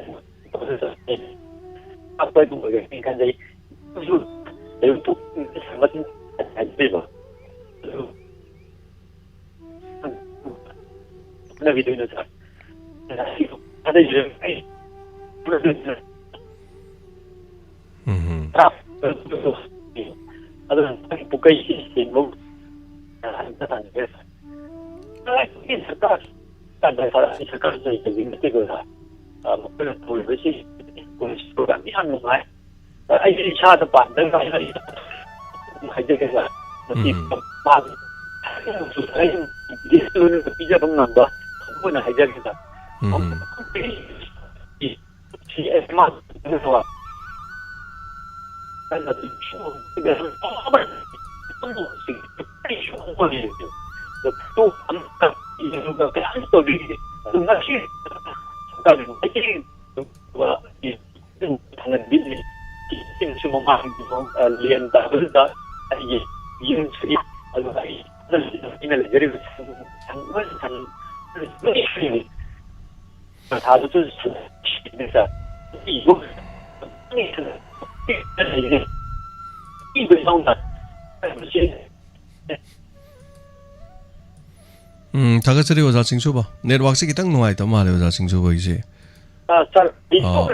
ꯑꯩꯈꯣꯏ ꯑꯗꯨꯝ ꯑꯣꯏꯒꯅꯤ ꯈꯟꯖꯩ꯫ ꯑꯗꯨꯁꯨ ꯂꯩꯕ ꯄꯨꯛ ꯍꯥꯏꯖꯔꯤꯕ꯫ ꯑꯗꯨ ꯍꯣꯠꯅꯕꯤꯗꯣꯏꯅꯣ, ꯁꯥꯔ? ꯊꯥꯗꯩꯁꯦ ꯑꯩ ꯎꯝ꯫ ꯑꯗꯨꯅ ꯄꯨꯀꯩꯁꯤ ꯁꯦꯡꯕ ꯁꯔꯀꯥꯔ, ꯁꯔꯀꯥꯔ ꯂꯩꯇꯕꯒꯤ ꯅꯠꯇꯦꯀꯣ, ꯁꯥꯔ꯫ ꯑ, ꯃꯈꯣꯏꯅ ꯇꯧꯔꯤꯕꯁꯤ ꯄꯨꯟꯁꯤ ꯄ꯭ꯔꯣꯒ꯭ꯔꯥꯝ ꯌꯥꯝ ꯅꯨꯡꯉꯥꯏ꯫ ꯑꯩꯁꯦ ꯏꯁꯥꯗ ꯄꯥꯝꯖꯕ ꯍꯥꯏꯔꯒ ꯑꯩ ꯍꯥꯏꯖꯒꯦ ꯁꯥꯔ꯫ ꯃꯁꯤ ꯎꯝ꯫ ꯄꯥꯝꯃꯤ꯫ ꯑꯩ ꯄꯤꯖꯕ ꯉꯝꯕ ꯊꯃꯣꯏꯅ ꯍꯥꯏꯖꯒꯦ ꯁꯥꯔ꯫ ꯎꯝ꯫ ꯁꯤ ꯑꯩ ꯃꯥ ꯑꯩꯅ ꯑꯗꯨꯝ ꯐꯣꯇꯣ ꯑꯃꯈꯛ ꯌꯦꯡꯉꯒ ꯀꯌꯥꯝ ꯇꯧꯕꯤꯒꯦ? ꯑꯗꯨ ꯉꯁꯤ ꯁꯔꯀꯥꯔꯒꯤ ꯃꯥꯏꯀꯩ ꯊꯥꯡꯒꯠꯄꯤꯔꯤ꯫ ꯃꯃꯥꯡꯒꯤ, ꯑ, ꯂꯦꯟ ꯇꯥꯕꯗꯨꯗ ꯑꯩꯒꯤ ꯌꯨꯝꯁꯤ, ꯑꯗꯨꯒ ꯑꯩ ꯑꯩꯅ ꯂꯩꯖꯔꯤꯕ ꯁꯪ, ꯁꯪ, ꯁꯪ, ꯂꯣꯏ ꯁꯨꯏ꯫ ꯄꯩꯁꯥꯗꯨꯁꯨ ꯁꯤꯅꯦ ꯁꯥꯔ꯫ ꯄꯤꯕ ꯌꯥꯎꯅ ꯎꯝ, ꯊꯥꯒꯠꯆꯔꯤ ꯑꯣꯖꯥ ꯆꯤꯡꯁꯨꯕ꯫ ꯅꯦꯠꯋꯥꯛꯁꯦ ꯈꯤꯇꯪ ꯅꯨꯡꯉꯥꯏꯇꯕ ꯃꯥꯜꯂꯦ ꯑꯣꯖꯥ ꯆꯤꯡꯁꯨꯕꯒꯤꯁꯦ꯫ ꯑꯥ, ꯁꯥꯔ, ꯑꯥ, ꯑꯥ꯫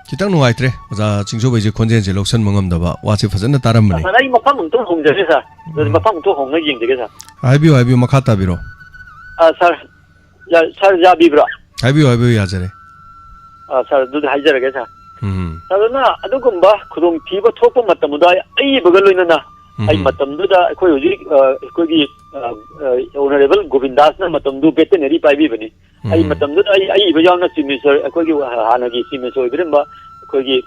ꯈꯤꯇꯪ ꯅꯨꯡꯉꯥꯏꯇ꯭ꯔꯦ ꯑꯣꯖꯥ ꯆꯤꯡꯁꯨꯕꯩꯁꯦ, ꯈꯣꯟꯖꯦꯜꯁꯦ ꯂꯧꯁꯟꯕ ꯉꯝꯗꯕ, ꯋꯥꯁꯦ ꯐꯖꯅ ꯇꯥꯔꯝꯕꯅꯤ꯫ ꯁꯥꯔ, ꯑꯩ ꯃꯐꯝ ꯑꯝꯇ ꯍꯣꯡꯖꯒꯦ ꯁꯥꯔ꯫ ꯑꯗꯨꯗꯤ ꯎꯝ꯫ ꯃꯐꯝ ꯑꯝꯇ ꯍꯣꯡꯉ ꯌꯦꯡꯖꯒꯦ ꯁꯥꯔ꯫ ꯍꯥꯏꯕꯤꯌꯨ, ꯍꯥꯏꯕꯤꯌꯨ, ꯃꯈꯥ ꯇꯥꯕꯤꯔꯣ꯫ ꯑꯥ, ꯁꯥꯔ, ꯌꯥ-, ꯁꯥꯔ, ꯌꯥꯕꯤꯕ꯭ꯔꯥ? ꯍꯥꯏꯕꯤꯌꯨ, ꯍꯥꯏꯕꯤꯌꯨ, ꯌꯥꯖꯔꯦ꯫ ꯑꯥ, ꯁꯥꯔ, ꯑꯗꯨꯗꯤ ꯍꯥꯏꯖꯔꯒꯦ, ꯁꯥꯔ꯫ ꯎꯝ꯫ ꯁꯥꯔ, ꯑꯗꯨꯅ ꯑꯗꯨꯒꯨꯝꯕ ꯈꯨꯗꯣꯡꯊꯤꯕ ꯊꯣꯛꯄ ꯃꯇꯝꯗ ꯑꯏꯕꯒ ꯂꯣꯏꯅꯅ ꯑꯩ ꯎꯝ꯫ ꯃꯇꯝꯗꯨꯗ ꯑꯩꯈꯣꯏ ꯍꯧꯖꯤꯛ, ꯑ, ꯑꯩꯈꯣꯏꯒꯤ, ꯑ, ꯑ, ꯑꯣꯅꯔꯦꯕꯜ ꯒꯣꯕꯤꯟꯗꯥꯁꯅ ꯃꯇꯝꯗꯨ ꯕꯦꯇꯅꯔꯤ ꯄꯥꯏꯕꯤꯕꯅꯤ꯫ ꯑꯩ ꯎꯝ꯫ ꯃꯇꯝꯗꯨꯗ ꯑꯩ ꯑꯏꯕ ꯌꯥꯎꯅ ꯆꯤꯐ ꯃꯤꯅꯤꯁꯇꯔ, ꯑꯩꯈꯣꯏꯒꯤ ꯍꯥꯟꯅꯒꯤ ꯆꯤꯐ ꯃꯤꯅꯤꯁꯇꯔ ꯑꯣꯏꯕꯤꯔꯝꯕ ꯑꯩꯈꯣꯏꯒꯤ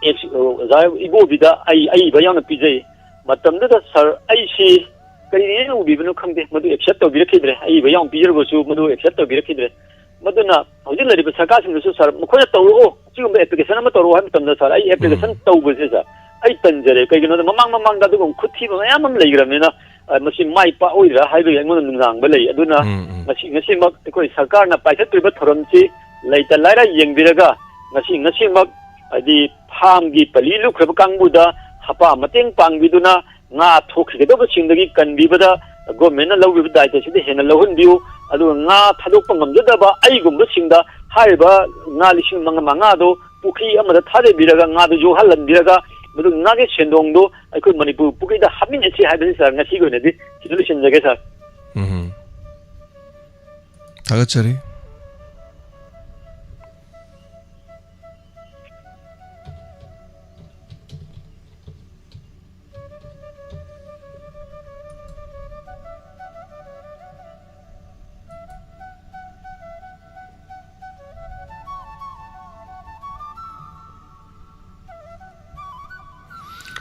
ꯑꯦꯛꯁ ꯑꯣꯖꯥ ꯏꯕꯣꯕꯤꯗ ꯑꯩ ꯑꯏꯕ ꯌꯥꯎꯅ ꯄꯤꯖꯩ꯫ ꯃꯇꯝꯗꯨꯗ ꯁꯥꯔ, ꯑꯩꯁꯤ ꯀꯔꯤꯅ ꯎꯕꯤꯕꯅꯣ ꯈꯪꯗꯦ, ꯃꯗꯨ ꯑꯦꯛꯁꯦꯞ ꯇꯧꯕꯤꯔꯛꯈꯤꯗ꯭ꯔꯦ꯫ ꯑꯏꯕ ꯌꯥꯎꯅ ꯄꯤꯖꯔꯕꯁꯨ ꯃꯗꯨ ꯑꯦꯛꯁꯦꯞ ꯇꯧꯕꯤꯔꯛꯈꯤꯗ꯭ꯔꯦ꯫ ꯃꯗꯨꯅ ꯍꯧꯖꯤꯛ ꯂꯩꯔꯤꯕ ꯁꯔꯀꯥꯔꯁꯤꯡꯗꯁꯨ, "ꯁꯥꯔ, ꯃꯈꯣꯏꯅ ꯇꯧꯔꯛꯑꯣ, ꯁꯤꯒꯨꯝꯕ ꯑꯦꯄ꯭ꯂꯤꯀꯦꯁꯟ ꯑꯃ ꯇꯧꯔꯛꯑꯣ" ꯍꯥꯏꯕ ꯃꯇꯝꯗ, ꯁꯥꯔ, ꯑꯩ ꯑꯦꯄ꯭ꯂꯤꯀꯦꯁꯟ ꯎꯝ꯫ ꯇꯧꯕꯁꯦ, ꯁꯥꯔ, ꯑꯩ ꯇꯟꯖꯔꯦ꯫ ꯀꯩꯒꯤꯅꯣꯗ ꯃꯃꯥꯡ ꯃꯃꯥꯡꯗ ꯑꯗꯨꯒꯨꯝꯕ ꯈꯨꯠꯊꯤꯕ ꯃꯌꯥꯝ ꯑꯃ ꯂꯩꯈ꯭ꯔꯕꯅꯤꯅ, ꯑ, ꯃꯁꯤ ꯃꯥꯏ ꯄꯥꯛꯑꯣꯏꯗ꯭ꯔꯥ ꯍꯥꯏꯕꯒꯤ ꯑꯩꯉꯣꯟꯗ ꯅꯨꯡꯅꯥꯡꯕ ꯂꯩ꯫ ꯑꯗꯨꯅ ꯎꯝ, ꯎꯝ꯫ ꯉꯁꯤ, ꯉꯁꯤꯃꯛ ꯑꯩꯈꯣꯏ ꯁꯔꯀꯥꯔꯅ ꯄꯥꯏꯈꯠꯇ꯭ꯔꯤꯕ ꯊꯧꯔꯝꯁꯤ ꯂꯩꯇ ꯂꯥꯏꯔ ꯌꯦꯡꯕꯤꯔꯒ, ꯉꯁꯤ, ꯉꯁꯤꯃꯛ ꯍꯥꯏꯗꯤ ꯐꯥꯝꯒꯤ ꯄꯜꯂꯤ ꯂꯨꯞꯈ꯭ꯔꯕ ꯀꯥꯡꯕꯨꯗ ꯍꯄꯥ ꯃꯇꯦꯡ ꯄꯥꯡꯕꯤꯗꯨꯅ, ꯉꯥ ꯊꯣꯛꯈꯤꯒꯗꯧꯕꯁꯤꯡꯗꯒꯤ ꯀꯟꯕꯤꯕꯗ ꯒꯣꯔꯃꯦꯟꯅ ꯂꯧꯔꯤꯕ ꯗꯥꯏꯇꯁꯤꯗ ꯍꯦꯟꯅ ꯂꯧꯍꯟꯕꯤꯌꯨ꯫ ꯑꯗꯨꯒ ꯉꯥ ꯊꯥꯗꯣꯛꯄ ꯉꯝꯖꯗꯕ ꯑꯩꯒꯨꯝꯕꯁꯤꯡꯗ ꯍꯥꯏꯔꯤꯕ ꯉꯥ ꯂꯤꯁꯤꯡ ꯃꯉꯥ ꯃꯉꯥꯗꯣ ꯄꯨꯈ꯭ꯔꯤ ꯑꯃꯗ ꯊꯥꯗꯕꯤꯔꯒ ꯉꯥꯗꯨ ꯌꯣꯛꯍꯜꯍꯟꯕꯤꯔꯒ, ꯃꯗꯨꯒꯤ ꯉꯥꯒꯤ ꯁꯦꯟꯗꯣꯡꯗꯣ ꯑꯩꯈꯣꯏ ꯃꯅꯤꯄꯨꯔ ꯄꯨꯈ꯭ꯔꯤꯗ ꯍꯥꯞꯃꯤꯟꯅꯁꯤ ꯍꯥꯏꯕꯁꯤ, ꯁꯥꯔ, ꯉꯁꯤꯒꯤ ꯑꯣꯏꯅꯗꯤ ꯁꯤꯗ ꯂꯣꯏꯁꯤꯟꯖꯒꯦ, ꯁꯥꯔ꯫ ꯎꯝ꯫ ꯊꯥꯒꯠꯆꯔꯤ꯫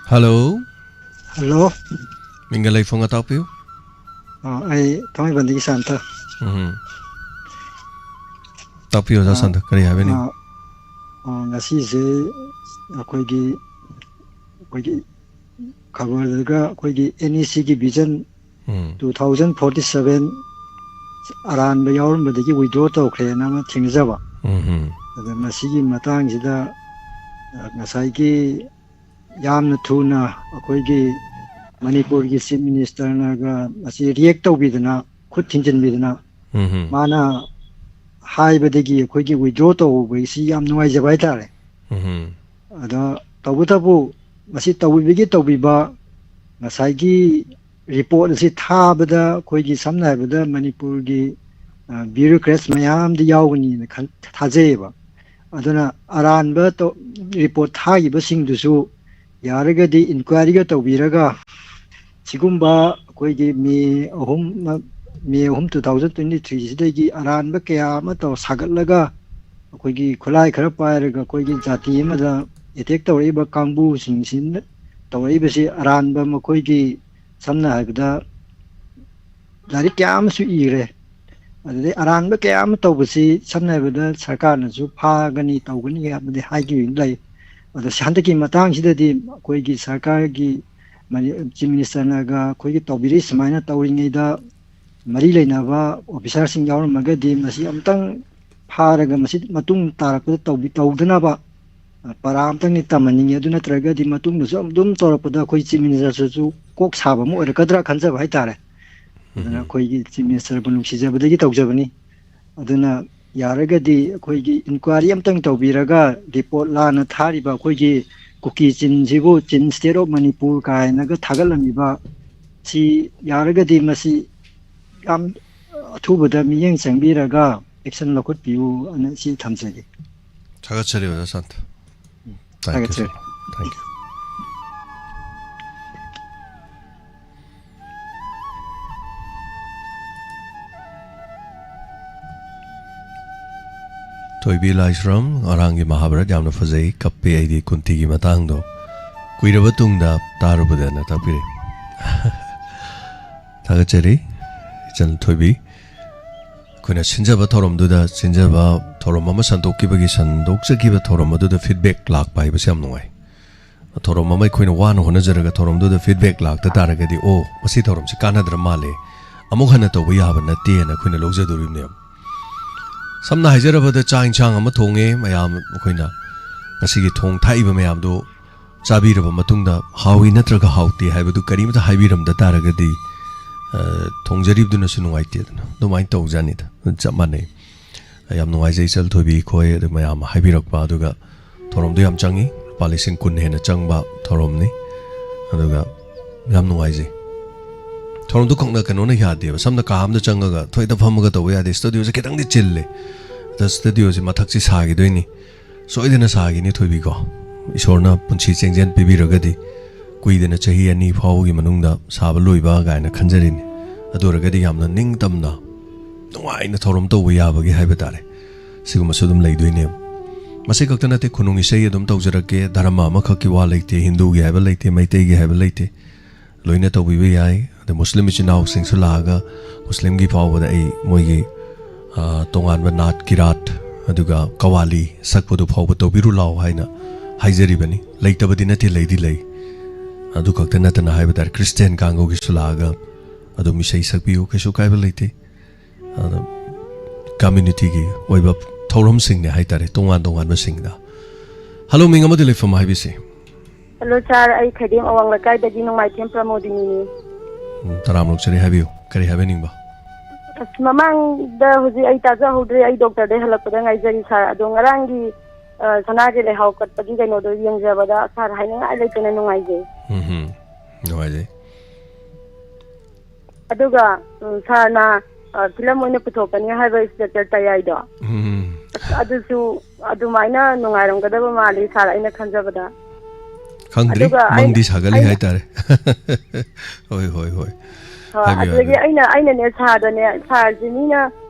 ꯍꯜꯂꯣ꯫ ꯍꯜꯂꯣ꯫ ꯃꯤꯡꯒ ꯂꯩꯐꯝꯒ ꯇꯥꯛꯄꯤꯌꯨ꯫ ꯑ, ꯑꯩ ꯊꯥꯡꯃꯩꯕꯟꯗꯒꯤ ꯁꯥꯟꯇ꯫ ꯎꯝ꯫ ꯇꯥꯛꯄꯤꯌꯨ, ꯑꯣꯖꯥ ꯑ, ꯁꯥꯟꯇ, ꯀꯔꯤ ꯍꯥꯏꯕꯤꯅꯤꯡ? ꯑ, ꯑ, ꯉꯁꯤꯁꯦ ꯑꯩꯈꯣꯏꯒꯤ, ꯑꯩꯈꯣꯏꯒꯤ ꯈꯕꯔꯗꯒ ꯑꯩꯈꯣꯏꯒꯤ NECꯒꯤ vision ꯎꯝ꯫ two thousand forty seven ꯑꯔꯥꯟꯕ ꯌꯥꯎꯔꯝꯕꯗꯒꯤ withdraw ꯇꯧꯈ꯭ꯔꯦꯅ ꯑꯃ ꯊꯦꯡꯅꯖꯕ꯫ ꯎꯝ꯫ ꯑꯗ ꯃꯁꯤꯒꯤ ꯃꯇꯥꯡꯁꯤꯗ, ꯑ, ꯉꯁꯥꯏꯒꯤ ꯌꯥꯝꯅ ꯊꯨꯅ ꯑꯩꯈꯣꯏꯒꯤ ꯃꯅꯤꯄꯨꯔꯒꯤ Chief Ministerꯅꯒ ꯃꯁꯤ react ꯇꯧꯕꯤꯗꯅ, ꯈꯨꯠ ꯊꯤꯟꯖꯤꯟꯕꯤꯗꯅ, ꯎꯝ꯫ ꯃꯥꯅ ꯍꯥꯏꯕꯗꯒꯤ ꯑꯩꯈꯣꯏꯒꯤ withdraw ꯇꯧꯕꯁꯤ ꯌꯥꯝ ꯅꯨꯡꯉꯥꯏꯖꯕ ꯍꯥꯏꯇꯥꯔꯦ꯫ ꯎꯝ꯫ ꯑꯗꯣ ꯇꯧꯕꯇꯕꯨ ꯃꯁꯤ ꯇꯧꯕꯤꯕꯒꯤ ꯇꯧꯕꯤꯕ, ꯉꯁꯥꯏꯒꯤ report ꯑꯁꯤ ꯊꯥꯕꯗ ꯑꯩꯈꯣꯏꯒꯤ ꯁꯝꯅ ꯍꯥꯏꯔꯕꯗ ꯃꯅꯤꯄꯨꯔꯒꯤ, ꯑ, bureaucrats ꯃꯌꯥꯝꯗꯤ ꯌꯥꯎꯒꯅꯤꯅ ꯈꯟ-, ꯊꯥꯖꯩꯌꯦꯕ꯫ ꯑꯗꯨꯅ ꯑꯔꯥꯟꯕ ꯇꯧ-, report ꯊꯥꯈꯤꯕꯁꯤꯡꯗꯨꯁꯨ ꯌꯥꯔꯒꯗꯤ inquiryꯒ ꯇꯧꯕꯤꯔꯒ ꯁꯤꯒꯨꯝꯕ ꯑꯩꯈꯣꯏꯒꯤ May ꯑꯍꯨꯝ, May ꯑꯍꯨꯝ, two thousand twenty threeꯁꯤꯗꯒꯤ ꯑꯔꯥꯟꯕ ꯀꯌꯥ ꯑꯃ ꯇꯧ ꯁꯥꯒꯠꯂꯒ ꯑꯩꯈꯣꯏꯒꯤ ꯈꯨꯠꯂꯥꯏ ꯈꯔ ꯄꯥꯏꯔꯒ ꯑꯩꯈꯣꯏꯒꯤ ꯖꯥꯇꯤ ꯑꯃꯗ attack ꯇꯧꯔꯛꯏꯕ ꯀꯥꯡꯕꯨꯁꯤꯡꯁꯤꯅ ꯇꯧꯔꯛꯏꯕꯁꯤ ꯑꯔꯥꯟꯕ ꯃꯈꯣꯏꯒꯤ ꯁꯝꯅ ꯍꯥꯏꯔꯕꯗ ꯂꯥꯏꯔꯤꯛ ꯀꯌꯥ ꯑꯃꯁꯨ ꯏꯔꯦ꯫ ꯑꯗꯨꯗꯩ ꯑꯔꯥꯟꯕ ꯀꯌꯥ ꯑꯃ ꯇꯧꯕꯁꯤ ꯁꯝꯅ ꯍꯥꯏꯔꯕꯗ ꯁꯔꯀꯥꯔꯅꯁꯨ ꯐꯥꯒꯅꯤ, ꯇꯧꯒꯅꯤ ꯍꯥꯏꯕꯗꯤ ꯍꯥꯏꯈꯤꯕ ꯂꯩ꯫ ꯑꯗꯣ ꯁꯤ ꯍꯟꯗꯛꯀꯤ ꯃꯇꯥꯡꯁꯤꯗꯗꯤ ꯑꯩꯈꯣꯏꯒꯤ ꯁꯔꯀꯥꯔꯒꯤ ꯃꯅꯤ-, Chief Ministerꯅꯒ ꯑꯩꯈꯣꯏꯒꯤ ꯇꯧꯕꯤꯔꯤ ꯁꯨꯃꯥꯏꯅ ꯇꯧꯔꯤꯉꯩꯗ ꯃꯔꯤ ꯂꯩꯅꯕ officerꯁꯤꯡ ꯌꯥꯎꯔꯝꯃꯒꯗꯤ ꯃꯁꯤ ꯑꯃꯨꯛꯇꯪ ꯐꯥꯔꯒ ꯃꯁꯤ ꯃꯇꯨꯡ ꯇꯥꯔꯛꯄꯗ ꯇꯧꯕꯤ-, ꯇꯧꯗꯅꯕ, ꯑ, ꯄꯔꯥ ꯑꯃꯇꯪꯗꯤ ꯇꯝꯍꯟꯅꯤꯡꯉꯤ꯫ ꯑꯗꯨ ꯅꯠꯇ꯭ꯔꯒꯗꯤ ꯃꯇꯨꯡꯗꯁꯨ ꯑꯗꯨꯝ ꯇꯧꯔꯛꯄꯗ ꯑꯩꯈꯣꯏ Chief Ministerꯁꯨ ꯀꯣꯛ ꯁꯥꯕ ꯑꯃ ꯑꯣꯏꯔꯛꯀꯗ꯭ꯔꯥ ꯈꯟꯖꯕ ꯍꯥꯏꯇꯥꯔꯦ꯫ ꯑꯗꯨꯅ ꯎꯝ꯫ ꯑꯩꯈꯣꯏꯒꯤ Chief Ministerꯕꯨ ꯅꯨꯡꯁꯤꯖꯕꯗꯒꯤ ꯇꯧꯖꯕꯅꯤ꯫ ꯑꯗꯨꯅ ꯌꯥꯔꯒꯗꯤ ꯑꯩꯈꯣꯏꯒꯤ inquiry ꯑꯃꯇꯪ ꯇꯧꯕꯤꯔꯒ report ꯂꯥꯟꯅ ꯊꯥꯔꯤꯕ ꯑꯩꯈꯣꯏꯒꯤ ꯀꯨꯀꯤ ꯆꯤꯟꯁꯤꯕꯨ Chin State of Manipur ꯀꯥꯏꯅꯒ ꯊꯥꯒꯠꯂꯝꯃꯤꯕ ꯁꯤ ꯌꯥꯔꯒꯗꯤ ꯃꯁꯤ ꯌꯥꯝ ꯑꯊꯨꯕꯗ ꯃꯤꯠꯌꯦꯡ ꯆꯪꯕꯤꯔꯒ action ꯂꯧꯈꯠꯄꯤꯌꯨ ꯑꯅ ꯁꯤ ꯊꯝꯖꯒꯦ꯫ ꯊꯥꯒꯠꯆꯔꯤ, ꯑꯣꯖꯥ ꯁꯥꯟꯇ꯫ ꯎꯝ, Thank you, ꯊꯥꯒꯠꯆꯔꯤ꯫ Sir. Thank you. ꯊꯣꯏꯕꯤ ꯂꯥꯏꯁ꯭ꯔꯝ, ꯉꯔꯥꯡꯒꯤ ꯃꯍꯥꯚꯥꯔꯠ ꯌꯥꯝꯅ ꯐꯖꯩ, ꯀꯞꯄꯦ ꯑꯩꯗꯤ ꯀꯨꯟꯇꯤꯒꯤ ꯃꯇꯥꯡꯗꯣ꯫ ꯀꯨꯏꯔꯕ ꯇꯨꯡꯗ ꯇꯥꯔꯨꯕꯗꯅ ꯇꯥꯛꯄꯤꯔꯦ꯫ ꯊꯥꯒꯠꯆꯔꯤ, ꯏꯆꯟ ꯊꯣꯏꯕꯤ꯫ ꯑꯩꯈꯣꯏꯅ ꯁꯤꯟꯖꯕ ꯊꯧꯔꯝꯗꯨꯗ, ꯁꯤꯟꯖꯕ ꯊꯧꯔꯝ ꯑꯃ ꯁꯟꯗꯣꯛꯈꯤꯕꯒꯤ, ꯁꯟꯗꯣꯛꯆꯈꯤꯕ ꯊꯧꯔꯝ ꯑꯗꯨꯗ feedback ꯂꯥꯛꯄ ꯍꯥꯏꯕꯁꯦ ꯌꯥꯝ ꯅꯨꯡꯉꯥꯏ꯫ ꯊꯧꯔꯝ ꯑꯃ ꯑꯩꯈꯣꯏꯅ ꯋꯥꯅ ꯍꯣꯠꯅꯖꯔꯒ ꯊꯧꯔꯝꯗꯨꯗ feedback ꯂꯥꯛꯇ ꯇꯥꯔꯒꯗꯤ, "ꯑꯣ, ꯃꯁꯤ ꯊꯧꯔꯝꯁꯤ ꯀꯥꯟꯅꯗ꯭ꯔ ꯃꯥꯜꯂꯦ, ꯑꯃꯨꯛ ꯍꯟꯅ ꯇꯧꯕ ꯌꯥꯕ ꯅꯠꯇꯦꯅ" ꯑꯩꯈꯣꯏꯅ ꯂꯧꯖꯗꯣꯔꯤꯕꯅꯦꯕ꯫ ꯁꯝꯅ ꯍꯥꯏꯖꯔꯕꯗ, ꯆꯥꯛ ꯏꯟꯁꯥꯡ ꯑꯃ ꯊꯣꯡꯉꯦ, ꯃꯌꯥꯝ ꯑꯩꯈꯣꯏꯅ ꯉꯁꯤꯒꯤ ꯊꯣꯡ ꯊꯥꯛꯏꯕ ꯃꯌꯥꯝꯗꯨ ꯆꯥꯕꯤꯔꯕ ꯃꯇꯨꯡꯗ ꯍꯥꯎꯏ ꯅꯠꯇ꯭ꯔꯒ ꯍꯥꯎꯇꯦ ꯍꯥꯏꯕꯗꯨ ꯀꯔꯤꯃꯇ ꯍꯥꯏꯕꯤꯔꯝꯗ ꯇꯥꯔꯒꯗꯤ, ꯑ, ꯊꯣꯡꯖꯔꯤꯕꯗꯨꯅꯁꯨ ꯅꯨꯡꯉꯥꯏꯇꯦꯗꯅ꯫ ꯑꯗꯨꯃꯥꯏꯅ ꯇꯧꯖꯥꯠꯅꯤꯗ꯫ ꯆꯞ ꯃꯥꯟꯅꯩ꯫ ꯌꯥꯝ ꯅꯨꯡꯉꯥꯏꯖꯩ ꯏꯆꯜ ꯊꯣꯏꯕꯤ ꯈꯣꯏ, ꯑꯗꯨ ꯃꯌꯥꯝ ꯍꯥꯏꯕꯤꯔꯛꯄ, ꯑꯗꯨꯒ ꯊꯧꯔꯝꯗꯣ ꯌꯥꯝ ꯆꯪꯉꯤ, ꯂꯨꯄꯥ ꯂꯤꯁꯤꯡ ꯀꯨꯟ ꯍꯦꯟꯅ ꯆꯪꯕ ꯊꯧꯔꯝꯅꯤ꯫ ꯑꯗꯨꯒ ꯌꯥꯝ ꯅꯨꯡꯉꯥꯏꯖꯩ꯫ ꯊꯧꯔꯝꯗꯨ ꯈꯛꯅ ꯀꯩꯅꯣꯅ ꯌꯥꯗꯦꯕ, ꯁꯝꯅ ꯀꯥ ꯑꯃꯗ ꯆꯪꯉꯒ ꯊꯣꯏꯗ ꯐꯝꯃꯒ ꯇꯧꯕ ꯌꯥꯗꯦ, studioꯁꯦ ꯈꯤꯇꯪꯗꯤ ꯆꯤꯜꯂꯦ꯫ ꯑꯗ studioꯁꯦ ꯃꯊꯛꯁꯤ ꯁꯥꯈꯤꯗꯣꯏꯅꯤ, ꯁꯣꯏꯗꯅ ꯁꯥꯈꯤꯅꯤ ꯊꯣꯏꯕꯤꯀꯣ꯫ ꯏꯁꯣꯔꯅ ꯄꯨꯟꯁꯤ ꯆꯦꯡꯖꯦꯜ ꯄꯤꯕꯤꯔꯒꯗꯤ ꯀꯨꯏꯗꯅ ꯆꯍꯤ ꯑꯅꯤ ꯐꯥꯎꯕꯒꯤ ꯃꯅꯨꯡꯗ ꯁꯥꯕ ꯂꯣꯏꯕ ꯀꯥꯏꯅ ꯈꯟꯖꯔꯤꯅꯤ꯫ ꯑꯗꯨ ꯑꯣꯏꯔꯒꯗꯤ ꯌꯥꯝꯅ ꯅꯤꯡꯇꯝꯅ ꯅꯨꯡꯉꯥꯏꯅ ꯊꯧꯔꯝ ꯇꯧꯕ ꯌꯥꯕꯒꯤ ꯍꯥꯏꯕ ꯇꯥꯔꯦ꯫ ꯁꯤꯒꯨꯝꯕꯁꯨ ꯑꯗꯨꯝ ꯂꯩꯗꯣꯏꯅꯦꯕ꯫ ꯃꯁꯤ ꯈꯛꯇ ꯅꯠꯇꯦ, ꯈꯨꯅꯨꯡ ꯏꯁꯩ ꯑꯗꯨꯝ ꯇꯧꯖꯔꯛꯀꯦ꯫ ꯙꯔꯃ ꯑꯃꯈꯛꯀꯤ ꯋꯥ ꯂꯩꯇꯦ, ꯍꯤꯟꯗꯨꯒꯤ ꯍꯥꯏꯕ ꯂꯩꯇꯦ, ꯃꯩꯇꯩꯒꯤ ꯍꯥꯏꯕ ꯂꯩꯇꯦ, ꯂꯣꯏꯅ ꯇꯧꯕꯤꯕ ꯌꯥꯏ꯫ ꯑꯗ ꯃꯨꯁꯂꯤꯝ ꯏꯆꯤꯟ ꯏꯅꯥꯎꯁꯤꯡꯁꯨ ꯂꯥꯛꯑꯒ ꯃꯨꯁꯂꯤꯝꯒꯤ ꯐꯥꯎꯕꯗ ꯑꯩ ꯃꯣꯏꯒꯤ, ꯑ, ꯇꯣꯉꯥꯟꯕ ꯅꯥꯠ ꯀꯤꯔꯥꯠ, ꯑꯗꯨꯒ ꯀꯋꯥꯂꯤ ꯁꯛꯄꯗꯨ ꯐꯥꯎꯕ ꯇꯧꯕꯤꯔꯨ ꯂꯥꯎ ꯍꯥꯏꯅ ꯍꯥꯏꯖꯔꯤꯕꯅꯤ꯫ ꯂꯩꯇꯕꯗꯤ ꯅꯠꯇꯦ, ꯂꯩꯗꯤ ꯂꯩ꯫ ꯑꯗꯨ ꯈꯛꯇ ꯅꯠꯇꯅ ꯍꯥꯏꯕ ꯇꯥꯔꯦ, ꯈ꯭ꯔꯤꯁꯇꯤꯌꯥꯟ ꯀꯥꯡꯕꯨꯒꯤꯁꯨ ꯂꯥꯛꯑꯒ ꯑꯗꯨꯝ ꯏꯁꯩ ꯁꯛꯄꯤꯌꯨ, ꯀꯩꯁꯨ ꯀꯥꯏꯕ ꯂꯩꯇꯦ꯫ ꯑꯗ communityꯒꯤ ꯑꯣꯏꯕ ꯊꯧꯔꯝꯁꯤꯡꯅꯦ ꯍꯥꯏ ꯇꯥꯔꯦ, ꯇꯣꯉꯥꯟ ꯇꯣꯉꯥꯟꯕꯁꯤꯡꯗ꯫ ꯍꯜꯂꯣ, ꯃꯤꯡ ꯑꯃꯗꯤ ꯂꯩꯐꯝ ꯍꯥꯏꯕꯤꯁꯤ꯫ ꯍꯜꯂꯣ ꯁꯥꯔ, ꯑꯩ ꯈꯩꯗꯦꯝ ꯑꯋꯥꯡ ꯂꯩꯀꯥꯏꯗꯒꯤ ꯅꯣꯡꯃꯥꯏꯊꯦꯝ ꯄ꯭ꯔꯃꯣꯗꯤꯅꯤꯅꯤ꯫ ꯎꯝ, ꯇꯔꯥꯝꯅ ꯑꯣꯛꯆꯔꯤ, ꯍꯥꯏꯕꯤꯌꯨ, ꯀꯔꯤ ꯍꯥꯏꯕꯤꯅꯤꯡꯕ? ꯑꯁ, ꯃꯃꯥꯡꯗ ꯍꯧꯖꯤꯛ ꯑꯩ ꯇꯥꯖꯍꯧꯗ꯭ꯔꯦ, ꯑꯩ ꯗꯣꯛꯇꯔꯗꯩ ꯍꯜꯂꯛꯄꯗ ꯉꯥꯏꯖꯔꯤ ꯁꯥꯔ꯫ ꯑꯗꯣ ꯉꯔꯥꯡꯒꯤ, ꯑ, ꯁꯅꯥꯒꯤ ꯂꯩꯍꯥꯎ ꯀꯠꯄꯒꯤ ꯀꯩꯅꯣꯗꯣ ꯌꯦꯡꯖꯕꯗ ꯁꯥꯔ ꯍꯥꯏꯅꯤꯡꯉꯥꯏ ꯂꯩꯇꯅ ꯅꯨꯡꯉꯥꯏꯖꯩ꯫ ꯎꯝ ꯍꯝ, ꯅꯨꯡꯉꯥꯏꯖꯩ꯫ ꯑꯗꯨꯒ, ꯎꯝ, ꯁꯥꯔꯅ, ꯑ, ꯐꯤꯂꯝ ꯑꯣꯏꯅ ꯄꯨꯊꯣꯛꯀꯅꯤ ꯍꯥꯏꯕ ꯏꯟꯁꯄꯦꯛꯇꯔ ꯇꯌꯥꯏꯗꯣ, ꯎꯝ꯫ ꯑꯁ, ꯑꯗꯨꯁꯨ ꯑꯗꯨꯃꯥꯏꯅ ꯅꯨꯡꯉꯥꯏꯔꯝꯒꯗꯕ ꯃꯥꯜꯂꯤ ꯁꯥꯔ, ꯑꯩꯅ ꯈꯟꯖꯕꯗ꯫ ꯈꯪꯗ꯭ꯔꯤ, ꯑꯗꯨꯒ ꯑꯩꯅ, ꯃꯪꯗꯤ ꯁꯥꯒꯠꯂꯤ ꯑꯩꯅ ꯍꯥꯏꯇꯥꯔꯦ꯫ ꯍꯣꯏ, ꯍꯣꯏ, ꯍꯣꯏ꯫ ꯍꯣꯏ, ꯍꯥꯏꯕꯤꯌꯨ, ꯑꯗꯨꯗꯒꯤ ꯍꯥꯏꯕꯤꯌꯨ꯫ ꯑꯩꯅ, ꯑꯩꯅꯅꯦ ꯁꯥꯔꯗꯅꯦ, ꯁꯥꯔꯁꯦ ꯃꯤꯅ,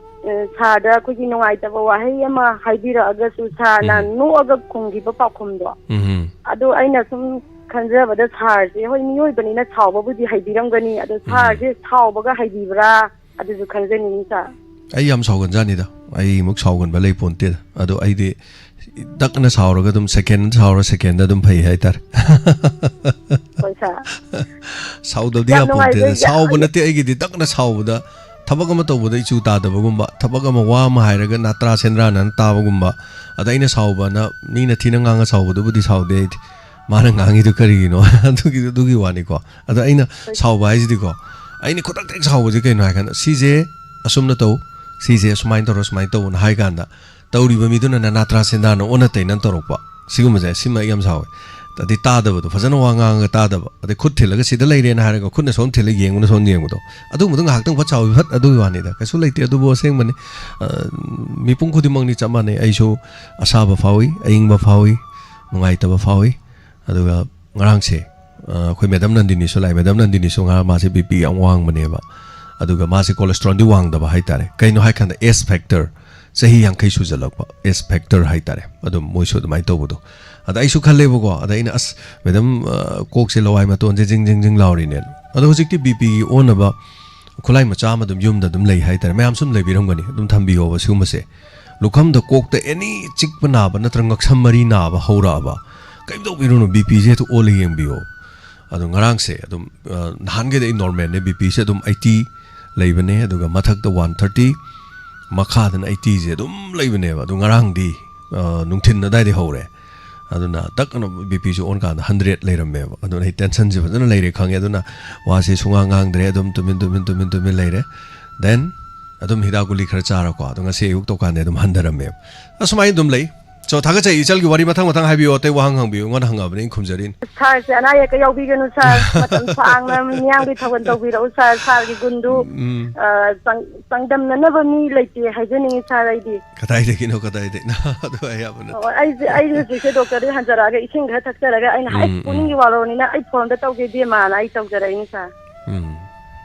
ꯑ, ꯁꯥꯔꯗ ꯑꯩꯈꯣꯏꯒꯤ ꯅꯨꯡꯉꯥꯏꯇꯕ ꯋꯥꯍꯩ ꯑꯃ ꯍꯥꯏꯕꯤꯔꯛꯑꯒꯁꯨ ꯁꯥꯔꯅ ꯎꯝ꯫ ꯅꯣꯛꯑꯒ ꯈꯨꯝꯈꯤꯕ ꯄꯥꯎꯈꯨꯝꯗꯣ, ꯎꯝ꯫ ꯑꯗꯨ ꯑꯩꯅ ꯁꯨꯝ ꯈꯟꯖꯕꯗ ꯁꯥꯔꯁꯦ, ꯍꯣꯏ, ꯃꯤꯑꯣꯏꯕꯅꯤꯅ ꯁꯥꯎꯕꯕꯨꯗꯤ ꯍꯩꯕꯤꯔꯝꯒꯅꯤ, ꯑꯗꯣ ꯎꯝ꯫ ꯁꯥꯔꯁꯦ ꯁꯥꯎꯕꯒ ꯍꯩꯕꯤꯕ꯭ꯔꯥ? ꯑꯗꯨꯁꯨ ꯈꯪꯖꯅꯤꯡꯉꯤ, ꯁꯥꯔ꯫ ꯑꯩ ꯌꯥꯝ ꯁꯥꯎꯒꯟꯖꯥꯅꯤꯗ, ꯑꯩꯃꯨꯛ ꯁꯥꯎꯒꯟꯕ ꯂꯩ ꯄꯣꯟꯇꯦꯗ꯫ ꯑꯗꯣ ꯑꯩꯗꯤ ꯗꯛꯅ ꯁꯥꯎꯔꯒ ꯑꯗꯨꯝ ꯁꯦꯀꯦꯟ ꯁꯥꯎꯔ ꯁꯦꯀꯦꯟꯗ ꯑꯗꯨꯝ ꯐꯩ ꯍꯥꯏꯇꯥꯔꯦ꯫ ꯍꯣꯏ, ꯁꯥꯔ꯫ ꯁꯥꯎꯗꯕꯗꯤ ꯌꯥꯝ ꯌꯥꯄꯣꯟꯇꯦꯗ꯫ ꯅꯨꯡꯉꯥꯏꯖꯩ, ꯌꯥꯝ ꯁꯥꯎꯕ ꯅꯠꯇꯦ, ꯑꯩꯒꯤꯗꯤ ꯗꯛꯅ ꯁꯥꯎꯕꯗ ꯊꯕꯛ ꯑꯃ ꯇꯧꯕꯗ ꯏꯆꯨ ꯇꯥꯗꯕꯒꯨꯝꯕ, ꯊꯕꯛ ꯑꯃ ꯋꯥ ꯑꯃ ꯍꯥꯏꯔꯒ ꯅꯥꯇ꯭ꯔꯥ ꯁꯦꯟꯗ꯭ꯔꯥꯅ ꯇꯥꯕꯒꯨꯝꯕ, ꯑꯗ ꯑꯩꯅ ꯁꯥꯎꯕꯅ ꯃꯤꯅ ꯊꯤꯅ ꯉꯥꯡꯉ ꯁꯥꯎꯕꯗꯨꯕꯨꯗꯤ ꯁꯥꯎꯗꯦ ꯑꯩꯗꯤ꯫ ꯃꯥꯅ ꯉꯥꯡꯉꯤꯗꯨ ꯀꯔꯤꯒꯤꯅꯣ? ꯑꯗꯨꯒꯤ, ꯑꯗꯨꯒꯤ ꯋꯥꯅꯤꯀꯣ꯫ ꯑꯗꯣ ꯑꯩꯅ ꯁꯥꯎꯕ ꯍꯥꯏꯁꯤꯗꯤꯀꯣ, ꯑꯩꯅ ꯈꯨꯗꯛꯇ ꯍꯦꯛ ꯁꯥꯎꯕꯁꯦ ꯀꯩꯅꯣ ꯍꯥꯏ ꯀꯥꯟꯗ, "ꯁꯤꯁꯦ ꯑꯁꯨꯝꯅ ꯇꯧ, ꯁꯤꯁꯦ ꯑꯁꯨꯃꯥꯏꯅ ꯇꯧꯔꯣ, ꯁꯨꯃꯥꯏꯅ ꯇꯧꯅ" ꯍꯥꯏ ꯀꯥꯟꯗ, ꯇꯧꯔꯤꯕ ꯃꯤꯗꯨꯅ ꯅꯅꯥ ꯇꯔꯥ ꯁꯦꯟꯗꯥꯅ ꯑꯣꯟꯅ ꯇꯩꯅꯅ ꯇꯧꯔꯛꯄ, ꯁꯤꯒꯨꯝꯕꯁꯦ, ꯁꯤꯃ ꯑꯩ ꯌꯥꯝ ꯁꯥꯎꯋꯦ꯫ ꯑꯗꯩ ꯇꯥꯗꯕꯗꯣ, ꯐꯖꯅ ꯋꯥ ꯉꯥꯡꯉꯒ ꯇꯥꯗꯕ, ꯑꯗꯩ ꯈꯨꯠ ꯊꯤꯜꯂꯒ "ꯁꯤꯗ ꯂꯩꯔꯦꯅ" ꯍꯥꯏꯔꯒ ꯈꯨꯠꯅ ꯁꯣꯝ ꯊꯤꯜꯂꯒ ꯌꯦꯡꯕꯅ ꯁꯣꯝ ꯌꯦꯡꯕꯗꯣ, ꯑꯗꯨꯒꯨꯝꯕꯗꯣ ꯉꯥꯏꯍꯥꯛꯇꯪ ꯐꯠ ꯁꯥꯎꯏ, ꯐꯠ ꯑꯗꯨꯒꯤ ꯋꯥꯅꯤꯗ, ꯀꯩꯁꯨ ꯂꯩꯇꯦ꯫ ꯑꯗꯨꯕꯨ ꯑꯁꯦꯡꯕꯅꯤ, ꯑ, ꯃꯤꯄꯨꯝ ꯈꯨꯗꯤꯡꯃꯛꯅꯤ ꯆꯞ ꯃꯥꯟꯅꯩ꯫ ꯑꯩꯁꯨ ꯑꯁꯥꯕ ꯐꯥꯎꯏ, ꯑꯏꯪꯕ ꯐꯥꯎꯏ, ꯅꯨꯡꯉꯥꯏꯇꯕ ꯐꯥꯎꯏ꯫ ꯑꯗꯨꯒ ꯉꯔꯥꯡꯁꯦ, ꯑ, ꯑꯩꯈꯣꯏ ꯃꯦꯗꯝ ꯅꯟꯗꯤꯅꯤꯁꯨ ꯂꯥꯛꯑꯦ꯫ ꯃꯦꯗꯝ ꯅꯟꯗꯤꯅꯤꯁꯨ ꯉꯔꯥꯡ ꯃꯥꯁꯦ ꯕꯤ ꯄꯤ ꯌꯥꯝ ꯋꯥꯡꯕꯅꯦꯕ꯫ ꯑꯗꯨꯒ ꯃꯥꯁꯦ ꯀꯣꯂꯦꯁꯇ꯭ꯔꯣꯜꯗꯤ ꯋꯥꯡꯗꯕ ꯍꯥꯏꯇꯥꯔꯦ꯫ ꯀꯩꯅꯣ ꯍꯥꯏꯀꯥꯟꯗ ꯑꯦꯖ ꯐꯦꯛꯇꯔ, ꯆꯍꯤ ꯌꯥꯡꯈꯩ ꯁꯨꯖꯜꯂꯛꯄ, ꯑꯦꯖ ꯐꯦꯛꯇꯔ ꯍꯥꯏꯇꯥꯔꯦ꯫ ꯑꯗꯨꯝ ꯃꯣꯏꯁꯨ ꯑꯗꯨꯃꯥꯏꯅ ꯇꯧꯕꯗꯣ꯫ ꯑꯗ ꯑꯩꯁꯨ ꯈꯜꯂꯦꯕꯀꯣ, ꯑꯗ ꯑꯩꯅ, "ꯑꯁ, ꯃꯦꯗꯝ, ꯑ, ꯀꯣꯛꯁꯦ ꯂꯋꯥꯏ ꯃꯇꯣꯟꯁꯦ ꯖꯤꯡ ꯖꯤꯡ ꯖꯤꯡ ꯂꯥꯎꯔꯤꯅꯦꯅ"꯫ ꯑꯗꯣ ꯍꯧꯖꯤꯛꯇꯤ ꯕꯤ ꯄꯤꯒꯤ ꯑꯣꯟꯅꯕ ꯈꯨꯠꯂꯥꯏ ꯃꯆꯥ ꯑꯃ ꯑꯗꯨꯝ ꯌꯨꯝꯗ ꯑꯗꯨꯝ ꯂꯩ ꯍꯥꯏꯇꯥꯔꯦ꯫ ꯃꯌꯥꯝꯁꯨ ꯑꯗꯨꯝ ꯂꯩꯕꯤꯔꯝꯒꯅꯤ, ꯑꯗꯨꯝ ꯊꯝꯕꯤꯌꯣꯕ ꯁꯤꯒꯨꯝꯕꯁꯦ꯫ ꯂꯨꯈꯝꯗ, ꯀꯣꯛꯇ ꯑꯦꯅꯤ ꯆꯤꯛꯄ ꯅꯥꯕ ꯅꯠꯇ꯭ꯔꯒ ꯉꯛꯁꯝ ꯃꯔꯤ ꯅꯥꯕ ꯍꯧꯔꯛꯑꯕ, ꯀꯩꯝ ꯇꯧꯕꯤꯔꯨꯅꯨ, ꯕꯤ ꯄꯤꯁꯦ ꯍꯦꯛꯇ ꯑꯣꯜꯂ ꯌꯦꯡꯕꯤꯌꯣ꯫ ꯑꯗꯣ ꯉꯔꯥꯡꯁꯦ ꯑꯗꯨꯝ, ꯑ, ꯅꯍꯥꯟꯒꯩꯗꯤ ꯑꯩ ꯅꯣꯔꯃꯦꯜꯅꯦ, ꯕꯤ ꯄꯤꯁꯦ ꯑꯗꯨꯝ ꯑꯩꯠꯇꯤ ꯂꯩꯕꯅꯦ, ꯑꯗꯨꯒ ꯃꯊꯛꯇ ꯋꯥꯟ ꯊꯥꯔꯇꯤ, ꯃꯈꯥꯗꯅ ꯑꯩꯠꯇꯤꯁꯦ ꯑꯗꯨꯝ ꯂꯩꯕꯅꯦꯕ꯫ ꯑꯗꯣ ꯉꯔꯥꯡꯗꯤ, ꯑ, ꯅꯨꯡꯊꯤꯟ ꯑꯗꯥꯏꯗꯩ ꯍꯧꯔꯦ꯫ ꯑꯗꯨꯅ ꯇꯛ ꯑꯅ ꯕꯤ ꯄꯤꯁꯦ ꯑꯣꯟ ꯀꯥꯟꯗ ꯍꯟꯗ꯭ꯔꯦꯠ ꯂꯩꯔꯝꯃꯦꯕ꯫ ꯑꯗꯨꯅ ꯑꯩ ꯇꯦꯟꯁꯟꯁꯦ ꯐꯖꯅ ꯂꯩꯔꯦ ꯈꯪꯉꯦ꯫ ꯑꯗꯨꯅ ꯋꯥꯁꯦ ꯁꯨꯡꯉꯥꯡ ꯉꯥꯡꯗ꯭ꯔꯦ, ꯑꯗꯨꯝ ꯇꯨꯃꯤꯟ, ꯇꯨꯃꯤꯟ, ꯇꯨꯃꯤꯟ, ꯇꯨꯃꯤꯟ ꯂꯩꯔꯦ꯫ Then ꯑꯗꯨꯝ ꯍꯤꯗꯥꯛ ꯒꯨꯂꯤ ꯈꯔ ꯆꯥꯔꯀꯣ, ꯑꯗꯣ ꯉꯁꯤ ꯑꯌꯨꯛ ꯇꯧꯀꯥꯟꯗ ꯑꯗꯨꯝ ꯍꯟꯊꯔꯝꯃꯦꯕ꯫ ꯑꯁꯨꯃꯥꯏꯅ ꯑꯗꯨꯝ ꯂꯩ꯫ So, ꯊꯥꯒꯠꯆꯩ꯫ ꯏꯆꯜꯒꯤ ꯋꯥꯔꯤ ꯃꯊꯪ ꯃꯊꯪ ꯍꯥꯏꯕꯤꯌꯨ, ꯑꯇꯩ ꯋꯥꯍꯪ ꯍꯪꯕꯤꯌꯨ, ꯑꯩꯉꯣꯟꯗ ꯍꯪꯉꯕꯅꯤ, ꯑꯩꯅ ꯈꯨꯝꯖꯔꯤꯅꯤ꯫ ꯁꯥꯔꯁꯦ ꯑꯅꯥ ꯑꯌꯦꯛꯀ ꯌꯥꯎꯕꯤꯒꯅꯨ, ꯁꯥꯔ꯫ ꯃꯇꯝ ꯁꯥꯡꯅ ꯃꯤꯌꯥꯝꯒꯤ ꯊꯧꯒꯜ ꯇꯧꯕꯤꯔꯛꯎ, ꯁꯥꯔ꯫ ꯁꯥꯔꯒꯤ ꯒꯨꯟꯗꯨ, ꯎꯝ꯫ ꯑ, ꯆꯥꯡ-, ꯆꯥꯡꯗꯝꯅꯅꯕ ꯃꯤ ꯂꯩꯇꯦ ꯍꯥꯏꯖꯅꯤꯡꯉꯤ, ꯁꯥꯔ, ꯑꯩꯗꯤ꯫ ꯀꯗꯥꯏꯗꯒꯤꯅꯣ, ꯀꯗꯥꯏꯗꯒꯤꯅꯣ? ꯑꯗꯨ ꯑꯌꯥꯕ ꯅꯠꯇꯦ꯫ ꯑꯣ, ꯑꯩꯁꯦ, ꯑꯩ ꯍꯧꯖꯤꯛꯁꯦ ꯗꯣꯛꯇꯔꯗ ꯍꯟꯖꯔꯛꯑꯒ ꯏꯁꯤꯡ ꯈꯔ ꯊꯛꯆꯔꯒ ꯑꯩꯅ, "ꯑꯩ ꯎꯝ, ꯎꯝ꯫ ꯄꯨꯛꯅꯤꯡꯒꯤ ꯋꯥꯔꯣꯜꯅꯤꯅ ꯑꯩ ꯐꯣꯟꯗ ꯇꯧꯒꯦ, ꯏꯕꯦꯝꯃꯅ" ꯑꯩ ꯇꯧꯖꯔꯛꯏꯅꯤ, ꯁꯥꯔ꯫ ꯎꯝ꯫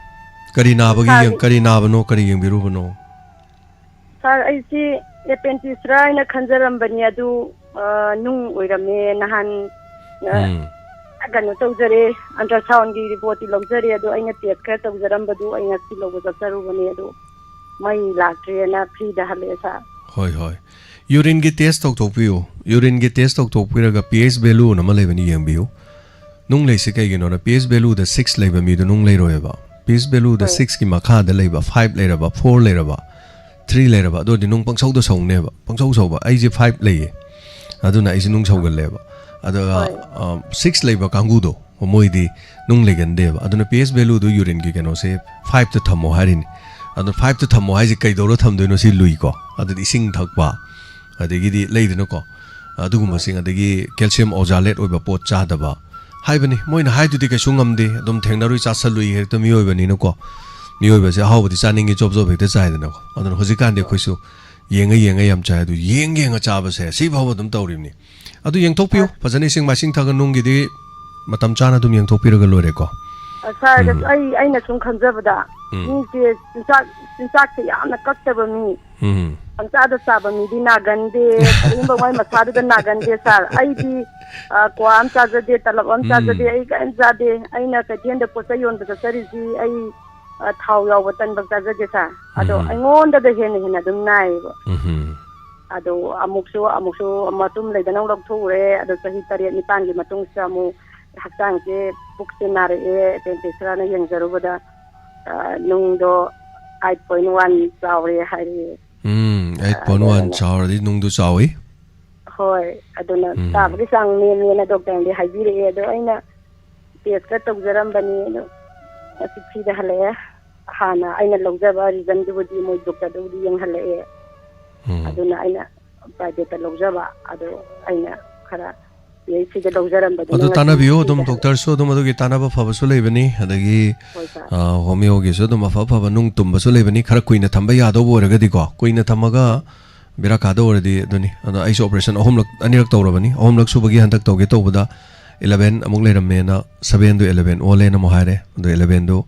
ꯀꯔꯤ ꯅꯥꯕꯒꯤ ꯁꯥꯔꯒꯤ ꯌꯦꯡ-, ꯀꯔꯤ ꯅꯥꯕꯅꯣ, ꯀꯔꯤ ꯌꯦꯡꯕꯤꯔꯨꯕꯅꯣ? ꯁꯥꯔ, ꯑꯩꯁꯤ ꯑꯦꯄꯦꯟꯗꯤꯛꯁꯔꯥ ꯍꯥꯏꯅ ꯈꯟꯖꯔꯝꯕꯅꯤ, ꯑꯗꯨ, ꯑ, ꯅꯨꯡ ꯑꯣꯏꯔꯝꯃꯦ꯫ ꯅꯍꯥꯟ, ꯑ, ꯎꯝ꯫ ꯀꯩꯅꯣ ꯇꯧꯖꯔꯦ, ꯑꯜꯇ꯭ꯔꯥꯁꯥꯎꯟꯒꯤ ꯔꯤꯄꯣꯔꯠꯇꯤ ꯂꯧꯖꯔꯦ, ꯑꯗꯣ ꯑꯩꯅ ꯇꯦꯁ ꯈꯔ ꯇꯧꯖꯔꯝꯕꯗꯨ ꯑꯩ ꯉꯁꯤ ꯂꯧꯕ ꯆꯠꯆꯔꯨꯕꯅꯦ, ꯑꯗꯣ ꯃꯩ ꯂꯥꯛꯇ꯭ꯔꯦꯅ ꯐ꯭ꯔꯤꯗ ꯍꯜꯂꯛꯑꯦ, ꯁꯥꯔ꯫ ꯍꯣꯏ, ꯍꯣꯏ꯫ ꯌꯨꯔꯤꯟꯒꯤ ꯇꯦꯁ ꯇꯧꯊꯣꯛꯄꯤꯌꯨ꯫ ꯌꯨꯔꯤꯟꯒꯤ ꯇꯦꯁ ꯇꯧꯊꯣꯛꯄꯤꯔꯒ ꯄꯤ ꯑꯩꯆ ꯚꯦꯂꯨꯅ ꯑꯃ ꯂꯩꯕꯅꯤ, ꯌꯦꯡꯕꯤꯌꯨ꯫ ꯅꯨꯡ ꯂꯩꯁꯦ ꯀꯩꯒꯤꯅꯣꯅ, ꯄꯤ ꯑꯩꯆ ꯚꯦꯂꯨꯗ ꯁꯤꯛꯁ ꯂꯩꯕ ꯃꯤꯗꯣ ꯅꯨꯡ ꯂꯩꯔꯣꯏꯕ꯫ ꯄꯤ ꯑꯩꯆ ꯚꯦꯂꯨꯗ ꯍꯣꯏ꯫ ꯁꯤꯛꯁꯀꯤ ꯃꯈꯥꯗ ꯂꯩꯕ, ꯐꯥꯏꯚ ꯂꯩꯔꯕ, ꯐꯣꯔ ꯂꯩꯔꯕ, ꯊ꯭ꯔꯤ ꯂꯩꯔꯕ, ꯑꯗꯨ ꯑꯣꯏꯔꯗꯤ ꯅꯨꯡ ꯄꯪꯁꯧꯗ ꯁꯧꯅꯦꯕ, ꯄꯪꯁꯧ ꯁꯧꯕ꯫ ꯑꯩꯁꯦ ꯐꯥꯏꯚ ꯂꯩꯌꯦ, ꯑꯗꯨꯅ ꯑꯩꯁꯦ ꯅꯨꯡ ꯁꯧꯒꯜꯂꯦꯕ꯫ ꯑꯗꯨꯒ, ꯍꯣꯏ꯫ ꯑ, ꯁꯤꯛꯁ ꯂꯩꯕ ꯀꯥꯡꯕꯨꯗꯣ, ꯃꯣꯏꯗꯤ ꯅꯨꯡ ꯂꯩꯒꯟꯗꯦꯕ꯫ ꯑꯗꯨꯅ ꯄꯤ ꯑꯩꯆ ꯚꯦꯂꯨꯗꯨ ꯌꯨꯔꯤꯟꯒꯤ ꯀꯩꯅꯣꯁꯦ ꯐꯥꯏꯚꯇ ꯊꯝꯃꯣ ꯍꯥꯏꯔꯤꯅꯤ꯫ ꯑꯗꯨ ꯐꯥꯏꯚꯇ ꯊꯝꯃꯣ ꯍꯥꯏꯁꯦ ꯀꯩꯗꯧꯔ ꯊꯝꯗꯣꯏꯅꯣ? ꯁꯤ ꯂꯨꯏꯀꯣ꯫ ꯑꯗꯨꯗꯤ ꯏꯁꯤꯡ ꯊꯛꯄ, ꯑꯗꯒꯤꯗꯤ ꯂꯩꯗꯅꯀꯣ, ꯑꯗꯨꯒꯨꯝꯕꯁꯤꯡ, ꯑꯗꯒꯤ ꯀꯦꯜꯁꯤꯌꯝ ꯑꯣꯖꯥꯂꯦꯠ ꯑꯣꯏꯕ ꯄꯣꯠ ꯆꯥꯗꯕ ꯍꯥꯏꯕꯅꯤ꯫ ꯃꯣꯏꯅ ꯍꯥꯏꯗꯨꯗꯤ ꯀꯩꯁꯨ ꯉꯝꯗꯦ, ꯑꯗꯨꯝ ꯊꯦꯡꯅꯔꯨꯏ, ꯆꯥꯁꯜꯂꯨꯏ, ꯍꯦꯛꯇ ꯃꯤꯑꯣꯏꯕꯅꯤꯅꯀꯣ꯫ ꯃꯤꯑꯣꯏꯕꯁꯦ ꯑꯍꯥꯎꯕꯗꯤ ꯆꯥꯅꯤꯡꯉꯤ, ꯆꯣꯞ ꯆꯣꯞ ꯍꯦꯛꯇ ꯆꯥꯏꯗꯅꯀꯣ꯫ ꯑꯗꯨꯅ ꯍꯧꯖꯤꯛꯀꯥꯟꯗꯤ ꯑꯩꯈꯣꯏꯁꯨ ꯌꯦꯡꯉ ꯌꯦꯡꯉ ꯌꯥꯝ ꯆꯥꯏ꯫ ꯑꯗꯨ ꯌꯦꯡ ꯌꯦꯡꯉ ꯆꯥꯕꯁꯦ ꯁꯤ ꯐꯥꯎꯕ ꯑꯗꯨꯝ ꯇꯧꯔꯤꯕꯅꯤ꯫ ꯑꯗꯨ ꯌꯦꯡꯊꯣꯛꯄꯤꯌꯨ, ꯑ- ꯐꯖꯅ ꯏꯁꯤꯡ ꯃꯥꯏꯁꯤꯡ ꯊꯛꯑꯒ꯫ ꯅꯨꯡꯒꯤꯗꯤ ꯃꯇꯝ ꯆꯥꯅ ꯑꯗꯨꯝ ꯌꯦꯡꯊꯣꯛꯄꯤꯔꯒ ꯂꯣꯏꯔꯦꯀꯣ꯫ ꯑ, ꯁꯥꯔ, ꯎꯝ꯫ ꯑꯩ, ꯑꯩꯅ ꯁꯨꯝ ꯈꯟꯖꯕꯗ, ꯎꯝ꯫ ꯃꯤꯁꯦ ꯆꯤꯟꯖꯥꯛ, ꯆꯤꯟꯖꯥꯛꯁꯦ ꯌꯥꯝꯅ ꯀꯛꯇꯕ ꯃꯤ, ꯎꯝ꯫ ꯄꯪꯆꯥꯗ ꯆꯥꯕ ꯃꯤꯗꯤ ꯅꯥꯒꯟꯗꯦ, ꯀꯔꯤꯒꯨꯝꯕ ꯃꯥꯏ ꯃꯁꯥꯗꯨꯗ ꯅꯥꯒꯟꯗꯦ, ꯁꯥꯔ꯫ ꯑꯩꯗꯤ, ꯑ, ꯀ꯭ꯋꯥ ꯑꯃ ꯆꯥꯖꯗꯦ, ꯇꯂꯞ ꯑꯃ ꯎꯝ꯫ ꯆꯥꯖꯗꯦ, ꯑꯩ ꯀꯔꯤꯝ ꯆꯥꯗꯦ꯫ ꯑꯩꯅ ꯀꯩꯊꯦꯜꯗ ꯄꯣꯠ ꯆꯩ ꯌꯣꯟꯕ ꯆꯠꯆꯔꯤꯁꯤ ꯑꯩ, ꯑ, ꯊꯥꯎ ꯌꯥꯎꯕ ꯇꯟꯕ ꯆꯥꯖꯗꯦ, ꯁꯥꯔ꯫ ꯑꯗꯣ ꯎꯝ꯫ ꯑꯩꯉꯣꯟꯗꯗ ꯍꯦꯟꯅ ꯍꯦꯟꯅ ꯑꯗꯨꯝ ꯅꯥꯏꯌꯦꯕ꯫ ꯎꯝ꯫ ꯑꯗꯣ ꯑꯃꯨꯛꯁꯨ, ꯑꯃꯨꯛꯁꯨ ꯃꯇꯨꯝ ꯂꯩꯗꯅ ꯑꯃꯨꯛ ꯂꯧꯊꯣꯛꯎꯔꯦ꯫ ꯑꯗꯣ ꯆꯍꯤ ꯇꯔꯦꯠ ꯅꯤꯄꯥꯟꯒꯤ ꯃꯇꯨꯡꯁꯤꯗ ꯑꯃꯨꯛ ꯍꯛꯆꯥꯡꯁꯦ, ꯄꯨꯛꯁꯦ ꯅꯥꯔꯛꯑꯦ, ꯑꯦꯄꯦꯟꯗꯤꯛꯁꯔꯅ ꯌꯦꯡꯖꯔꯨꯕꯗ, ꯑ, ꯅꯨꯡꯗꯣ ꯑꯩꯠ ꯄꯣꯏꯟ ꯋꯥꯟ ꯆꯥꯎꯔꯦ ꯍꯥꯏꯔꯛꯑꯦ꯫ ꯎꯝ, ꯑꯩꯠ ꯄꯣꯏꯟ ꯋꯥꯟ ꯑꯗꯨꯅ ꯆꯥꯎꯔꯗꯤ ꯅꯨꯡꯗꯨ ꯆꯥꯎꯏ꯫ ꯍꯣꯏ, ꯑꯗꯨꯅ ꯎꯝ꯫ ꯆꯥꯕꯒꯤ ꯆꯥꯡ ꯅꯦꯝꯃꯦꯅ ꯗꯣꯛꯇꯔꯅꯗꯤ ꯍꯥꯏꯕꯤꯔꯛꯑꯦ꯫ ꯑꯗꯣ ꯑꯩꯅ ꯇꯦꯁ ꯈꯔ ꯇꯧꯖꯔꯝꯕꯅꯤ, ꯑꯗꯣ ꯉꯁꯤ ꯐ꯭ꯔꯤꯗ ꯍꯜꯂꯛꯑꯦ꯫ ꯍꯥꯟꯅ ꯑꯩꯅ ꯂꯧꯖꯕ ꯔꯤꯖꯟꯗꯨꯕꯨꯗꯤ ꯃꯣꯏ ꯗꯣꯛꯇꯔꯗꯨꯕꯨꯗꯤ ꯌꯦꯡꯍꯜꯂꯛꯑꯦ꯫ ꯎꯝ꯫ ꯑꯗꯨꯅ ꯑꯩꯅ ꯄ꯭ꯔꯥꯏꯚꯦꯠꯇ ꯂꯧꯖꯕ, ꯑꯗꯣ ꯑꯩꯅ ꯈꯔ ꯄꯤ ꯑꯩꯆ ꯁꯤꯗ ꯂꯧꯖꯔꯝꯕꯗꯨꯅ ꯑꯗꯨ ꯉꯁꯤ ꯇꯥꯟꯅꯕꯤꯌꯨ ꯑꯗꯨꯝ, ꯐ꯭ꯔꯤꯗ ꯍꯜꯂꯛꯑꯦ꯫ ꯗꯣꯛꯇꯔꯁꯨ ꯑꯗꯨꯝ ꯑꯗꯨꯒꯤ ꯇꯥꯟꯅꯕ ꯐꯕꯁꯨ ꯂꯩꯕꯅꯤ, ꯑꯗꯒꯤ, ꯍꯣꯏ, ꯁꯥꯔ꯫ ꯑ, ꯍꯣꯃꯤꯌꯣꯒꯤꯁꯨ ꯑꯗꯨꯝ ꯑꯐ ꯑꯐꯕ ꯅꯨꯡ ꯇꯨꯝꯕꯁꯨ ꯂꯩꯕꯅꯤ꯫ ꯈꯔ ꯀꯨꯏꯅ ꯊꯝꯕ ꯌꯥꯗꯧꯕ ꯑꯣꯏꯔꯒꯗꯤꯀꯣ, ꯀꯨꯏꯅ ꯊꯝꯃꯒ ꯕꯦꯔꯥ ꯀꯥꯗꯧ ꯑꯣꯏꯔꯗꯤ ꯑꯗꯨꯅꯤ꯫ ꯑꯗꯣ ꯑꯩꯁꯨ ꯑꯣꯄꯔꯦꯁꯟ ꯑꯍꯨꯝꯂꯛ, ꯑꯅꯤꯔꯛ ꯇꯧꯔꯕꯅꯤ꯫ ꯑꯍꯨꯝꯂꯛ ꯁꯨꯕꯒꯤ ꯍꯟꯗꯛ ꯇꯧꯒꯦ ꯇꯧꯕꯗ ꯏꯂꯚꯦꯟ ꯑꯃꯨꯛ ꯂꯩꯔꯝꯃꯦꯅ, ꯁꯚꯦꯟꯗꯨ ꯏꯂꯚꯦꯟ ꯑꯣꯜꯂꯦꯅ ꯑꯃꯨꯛ ꯍꯥꯏꯔꯦ꯫ ꯑꯗꯣ ꯏꯂꯚꯦꯟꯗꯨ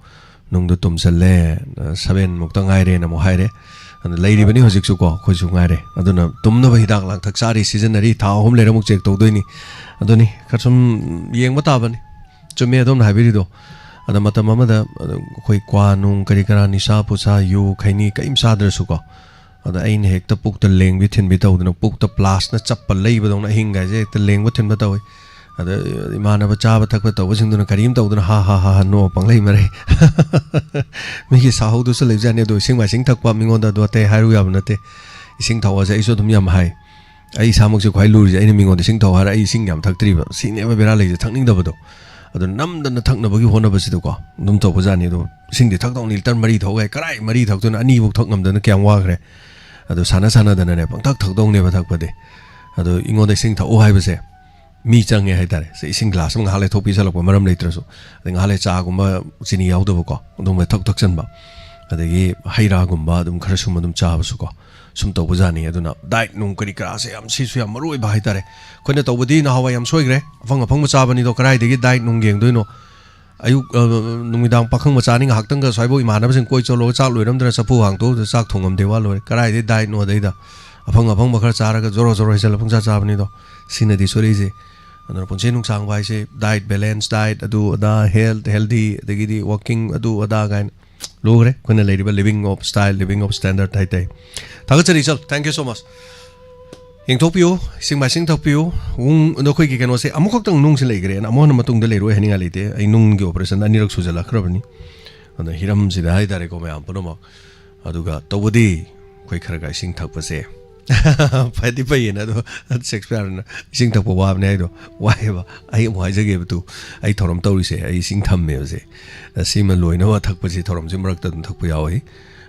ꯅꯨꯡꯗꯨ ꯇꯨꯝꯁꯜꯂꯦ, ꯁꯚꯦꯟ ꯃꯨꯛꯇ ꯉꯥꯏꯔꯦꯅ ꯑꯃꯨꯛ ꯍꯥꯏꯔꯦ꯫ ꯑꯗ ꯂꯩꯔꯤꯕꯅꯤ ꯍꯧꯖꯤꯛꯁꯨ ꯀꯣ, ꯑꯩꯈꯣꯏꯁꯨ ꯉꯥꯏꯔꯦ꯫ ꯑꯗꯨꯅ ꯇꯨꯝꯅꯕ ꯍꯤꯗꯥꯛ ꯂꯥꯡꯊꯛ ꯆꯥꯔꯤ, ꯁꯤꯖꯤꯟꯅꯔꯤ, ꯊꯥ ꯑꯍꯨꯝ ꯂꯩꯔ ꯑꯃꯨꯛ ꯆꯦꯛ ꯇꯧꯗꯣꯏꯅꯤ꯫ ꯑꯗꯨꯅꯤ ꯈꯔ ꯁꯨꯝ ꯌꯦꯡꯕ ꯇꯥꯕꯅꯤ꯫ ꯆꯨꯝꯃꯦ ꯑꯗꯣꯝꯅ ꯍꯥꯏꯕꯤꯔꯤꯗꯣ꯫ ꯑꯗ ꯃꯇꯝ ꯑꯃꯗ ꯑꯗ ꯑꯩꯈꯣꯏ ꯀ꯭ꯋꯥ ꯅꯨꯡ ꯀꯔꯤ ꯀꯔꯥ, ꯅꯤꯁꯥ ꯄꯨꯁꯥ, ꯌꯨ ꯈꯩꯅꯤ ꯀꯔꯤꯝ ꯆꯥꯗ꯭ꯔꯁꯨꯀꯣ, ꯑꯗ ꯑꯩꯅ ꯍꯦꯛꯇ ꯄꯨꯛꯇ ꯂꯦꯡꯕꯤ ꯊꯤꯟꯕꯤ ꯇꯧꯗꯅ, ꯄꯨꯛꯇ ꯄ꯭ꯂꯥꯁꯅ ꯆꯞꯄ ꯂꯩꯕꯗꯧꯅ ꯑꯍꯤꯡꯒꯥꯏꯁꯦ ꯍꯦꯛꯇ ꯂꯦꯡꯕ ꯊꯤꯟꯕ ꯇꯧꯏ꯫ ꯑꯗ ꯏꯃꯥꯟꯅꯕ ꯆꯥꯕ ꯊꯛꯄ ꯇꯧꯕꯁꯤꯡꯗꯨꯅ ꯀꯔꯤꯝ ꯇꯧꯗꯅ ꯍꯥ ꯍꯥ ꯍꯥ ꯍꯥ ꯅꯣꯛꯑ ꯄꯪꯂꯩ ꯃꯔꯩ꯫ ꯃꯤꯒꯤ ꯁꯥꯍꯧꯗꯨꯁꯨ ꯂꯩꯕꯖꯥꯠꯅꯤ꯫ ꯑꯗꯣ ꯏꯁꯤꯡ ꯃꯥꯏꯁꯤꯡ ꯊꯛꯄ ꯃꯤꯉꯣꯟꯗ ꯑꯗꯨ ꯑꯇꯩ ꯍꯥꯏꯔꯨ ꯌꯥꯕ ꯅꯠꯇꯦ꯫ ꯏꯁꯤꯡ ꯊꯛꯑꯣꯁꯦ ꯑꯩꯁꯨ ꯑꯗꯨꯝ ꯌꯥꯝ ꯍꯥꯏ꯫ ꯑꯩ ꯏꯁꯥꯃꯛꯁꯦ ꯈ꯭ꯋꯥꯏ ꯂꯨꯔꯤꯁꯦ, ꯑꯩꯅ ꯃꯤꯉꯣꯟꯗ ꯏꯁꯤꯡ ꯊꯛꯑꯣ ꯍꯥꯏꯔ ꯑꯩ ꯏꯁꯤꯡ ꯌꯥꯝ ꯊꯛꯇ꯭ꯔꯤꯕ꯫ ꯁꯤꯅꯦꯕ ꯕꯦꯔꯥ ꯂꯩꯁꯦ, ꯊꯛꯅꯤꯡꯗꯕꯗꯣ꯫ ꯑꯗꯣ ꯅꯝꯗꯅ ꯊꯛꯅꯕꯒꯤ ꯍꯣꯠꯅꯕꯁꯤꯗꯀꯣ ꯑꯗꯨꯝ ꯇꯧꯕꯖꯥꯠꯅꯤ꯫ ꯑꯗꯣ ꯏꯁꯤꯡꯗꯤ ꯊꯛꯇꯧꯅꯤ, ꯂꯤꯇꯔ ꯃꯔꯤ ꯊꯛꯑꯣ ꯍꯥꯏ꯫ ꯀꯔꯥꯏ ꯃꯔꯤ ꯊꯛꯇꯣꯏꯅꯣ? ꯑꯅꯤꯐꯧ ꯊꯛ ꯉꯝꯗꯅ ꯀꯌꯥꯝ ꯋꯥꯈ꯭ꯔꯦ꯫ ꯑꯗꯣ ꯁꯥꯟꯅ ꯁꯥꯟꯅꯗꯅꯅꯦ ꯄꯪꯊꯛ ꯊꯛꯇꯧꯅꯦꯕ ꯊꯛꯄꯗꯤ꯫ ꯑꯗꯣ ꯑꯩꯉꯣꯟꯗ ꯏꯁꯤꯡ ꯊꯛꯑꯣ ꯍꯥꯏꯕꯁꯦ ꯃꯤ ꯆꯪꯉꯦ ꯍꯥꯏꯇꯥꯔꯦ꯫ ꯁꯦ, ꯏꯁꯤꯡ ꯒ꯭ꯂꯥꯁ ꯑꯃ ꯉꯥꯏꯍꯥꯛ ꯂꯩ ꯊꯣꯛ ꯄꯤꯁꯜꯂꯛꯄ, ꯃꯔꯝ ꯂꯩꯇ꯭ꯔꯁꯨ꯫ ꯑꯗꯩ ꯉꯥꯏꯍꯥꯛ ꯂꯩ ꯆꯥꯒꯨꯝꯕ ꯆꯤꯅꯤ ꯌꯥꯎꯗꯕꯀꯣ, ꯑꯗꯨꯒꯨꯝꯕ ꯊꯛ ꯊꯛꯆꯟꯕ꯫ ꯑꯗꯒꯤ ꯍꯩ ꯔꯥꯒꯨꯝꯕ ꯑꯗꯨꯝ ꯈꯔ ꯁꯨꯝ ꯑꯗꯨꯝ ꯆꯥꯕꯁꯨꯀꯣ, ꯁꯨꯝ ꯇꯧꯕꯖꯥꯠꯅꯤ꯫ ꯑꯗꯨꯅ ꯗꯥꯏꯠ ꯅꯨꯡ ꯀꯔꯤ ꯀꯔꯥꯁꯦ ꯌꯥꯝ, ꯁꯤꯁꯨ ꯌꯥꯝ ꯃꯔꯨ ꯑꯣꯏꯕ ꯍꯥꯏꯇꯥꯔꯦ꯫ ꯑꯩꯈꯣꯏꯅ ꯇꯧꯕꯗꯤ ꯅꯍꯥꯟꯋꯥꯏ ꯌꯥꯝ ꯁꯣꯏꯈ꯭ꯔꯦ, ꯑꯐꯪ ꯑꯐꯪꯕ ꯆꯥꯕꯅꯤꯗꯣ꯫ ꯀꯗꯥꯏꯗꯒꯤ ꯗꯥꯏꯠ ꯅꯨꯡ ꯌꯦꯡꯗꯣꯏꯅꯣ? ꯑꯌꯨꯛ, ꯑ, ꯅꯨꯃꯤꯗꯥꯡ ꯄꯥꯈꯪ ꯃꯆꯥꯅꯤ, ꯉꯥꯏꯍꯥꯛꯇꯪꯒ ꯁ꯭ꯋꯥꯏꯕꯧ ꯏꯃꯥꯟꯅꯕꯁꯤꯡ ꯀꯣꯏ ꯆꯠꯂꯣ, ꯆꯥꯛ ꯂꯣꯏꯔꯝꯗꯅ ꯆꯐꯨ ꯍꯥꯡꯇꯣꯛꯎꯗ ꯆꯥꯛ ꯊꯣꯡꯉꯝꯗꯦ, ꯋꯥ ꯂꯣꯏꯔꯦ꯫ ꯀꯗꯥꯏꯗꯒꯤ ꯗꯥꯏꯠꯅꯣ? ꯑꯗꯩꯗ ꯑꯐꯪ ꯑꯐꯪꯕ ꯈꯔ ꯆꯥꯔꯒ ꯖꯣꯔꯣ ꯖꯣꯔꯣ ꯍꯩꯖꯜꯂ ꯄꯨꯡꯆꯥ ꯆꯥꯕꯅꯤꯗꯣ꯫ ꯁꯤꯅꯗꯤ ꯁꯣꯏꯔꯛꯏꯁꯦ꯫ ꯑꯗꯨꯅ ꯄꯨꯟꯁꯤ ꯅꯨꯡꯁꯥꯡꯕ ꯍꯥꯏꯁꯦ ꯗꯥꯏꯠ, ꯕꯦꯂꯦꯟꯁ ꯗꯥꯏꯠ, ꯑꯗꯨ ꯑꯗꯥ, ꯍꯦꯜꯊ, ꯍꯦꯜꯗꯤ, ꯑꯗꯒꯤꯗꯤ ꯋꯥꯀꯤꯡ, ꯑꯗꯨ ꯑꯗꯥ ꯀꯥꯏꯅ ꯂꯨꯈ꯭ꯔꯦ꯫ ꯑꯩꯈꯣꯏꯅ ꯂꯩꯔꯤꯕ living of style, living of standard ꯍꯥꯏꯇꯥꯔꯦ꯫ ꯊꯥꯒꯠꯆꯔꯤ ꯏꯆꯜ, thank you so much꯫ ꯌꯦꯡꯊꯣꯛꯄꯤꯌꯨ, ꯏꯁꯤꯡ ꯃꯥꯏꯁꯤꯡ ꯊꯛꯄꯤꯌꯨ꯫ ꯎꯝ, ꯑꯗꯣ ꯑꯩꯈꯣꯏꯒꯤ ꯀꯩꯅꯣꯁꯦ ꯑꯃꯨꯛꯈꯛꯇꯪ ꯅꯨꯡꯁꯦ ꯂꯩꯈ꯭ꯔꯦꯅ ꯑꯃꯨꯛ ꯍꯟꯅ ꯃꯇꯨꯡꯗ ꯂꯩꯔꯣꯏ ꯍꯥꯏꯅꯤꯡꯉꯥꯏ ꯂꯩꯇꯦ꯫ ꯑꯩ ꯅꯨꯡꯒꯤ ꯑꯣꯄꯔꯦꯁꯟ ꯑꯅꯤꯔꯛ ꯁꯨꯖꯜꯂꯛꯈ꯭ꯔꯕꯅꯤ꯫ ꯑꯗꯨꯅ ꯍꯤꯔꯝꯁꯤꯗ ꯍꯥꯏꯇꯥꯔꯦꯀꯣ, ꯃꯌꯥꯝ ꯄꯨꯝꯅꯃꯛ꯫ ꯑꯗꯨꯒ ꯇꯧꯕꯗꯤ ꯑꯩꯈꯣꯏ ꯈꯔ ꯈꯔ ꯏꯁꯤꯡ ꯊꯛꯄꯁꯦ ꯐꯗꯤ ꯐꯩꯌꯦꯅ, ꯑꯗꯣ ꯁꯦꯛꯁꯄꯤꯌꯔꯅ ꯏꯁꯤꯡ ꯊꯛꯄ ꯋꯥꯕꯅꯦ ꯍꯥꯏꯗꯣ ꯋꯥꯏꯑꯦꯕ꯫ ꯑꯩ ꯑꯃꯨꯛ ꯍꯥꯏꯖꯒꯦꯕ ꯇꯨ, ꯑꯩ ꯊꯧꯔꯝ ꯇꯧꯔꯤꯁꯦ, ꯑꯩ ꯏꯁꯤꯡ ꯊꯝꯃꯦꯕꯁꯦ꯫ ꯁꯤꯃ ꯂꯣꯏꯅꯕ ꯊꯛꯄꯁꯤ ꯊꯧꯔꯝꯁꯤ ꯃꯔꯛꯇ ꯑꯗꯨꯝ ꯊꯛꯄ ꯌꯥꯎꯏ꯫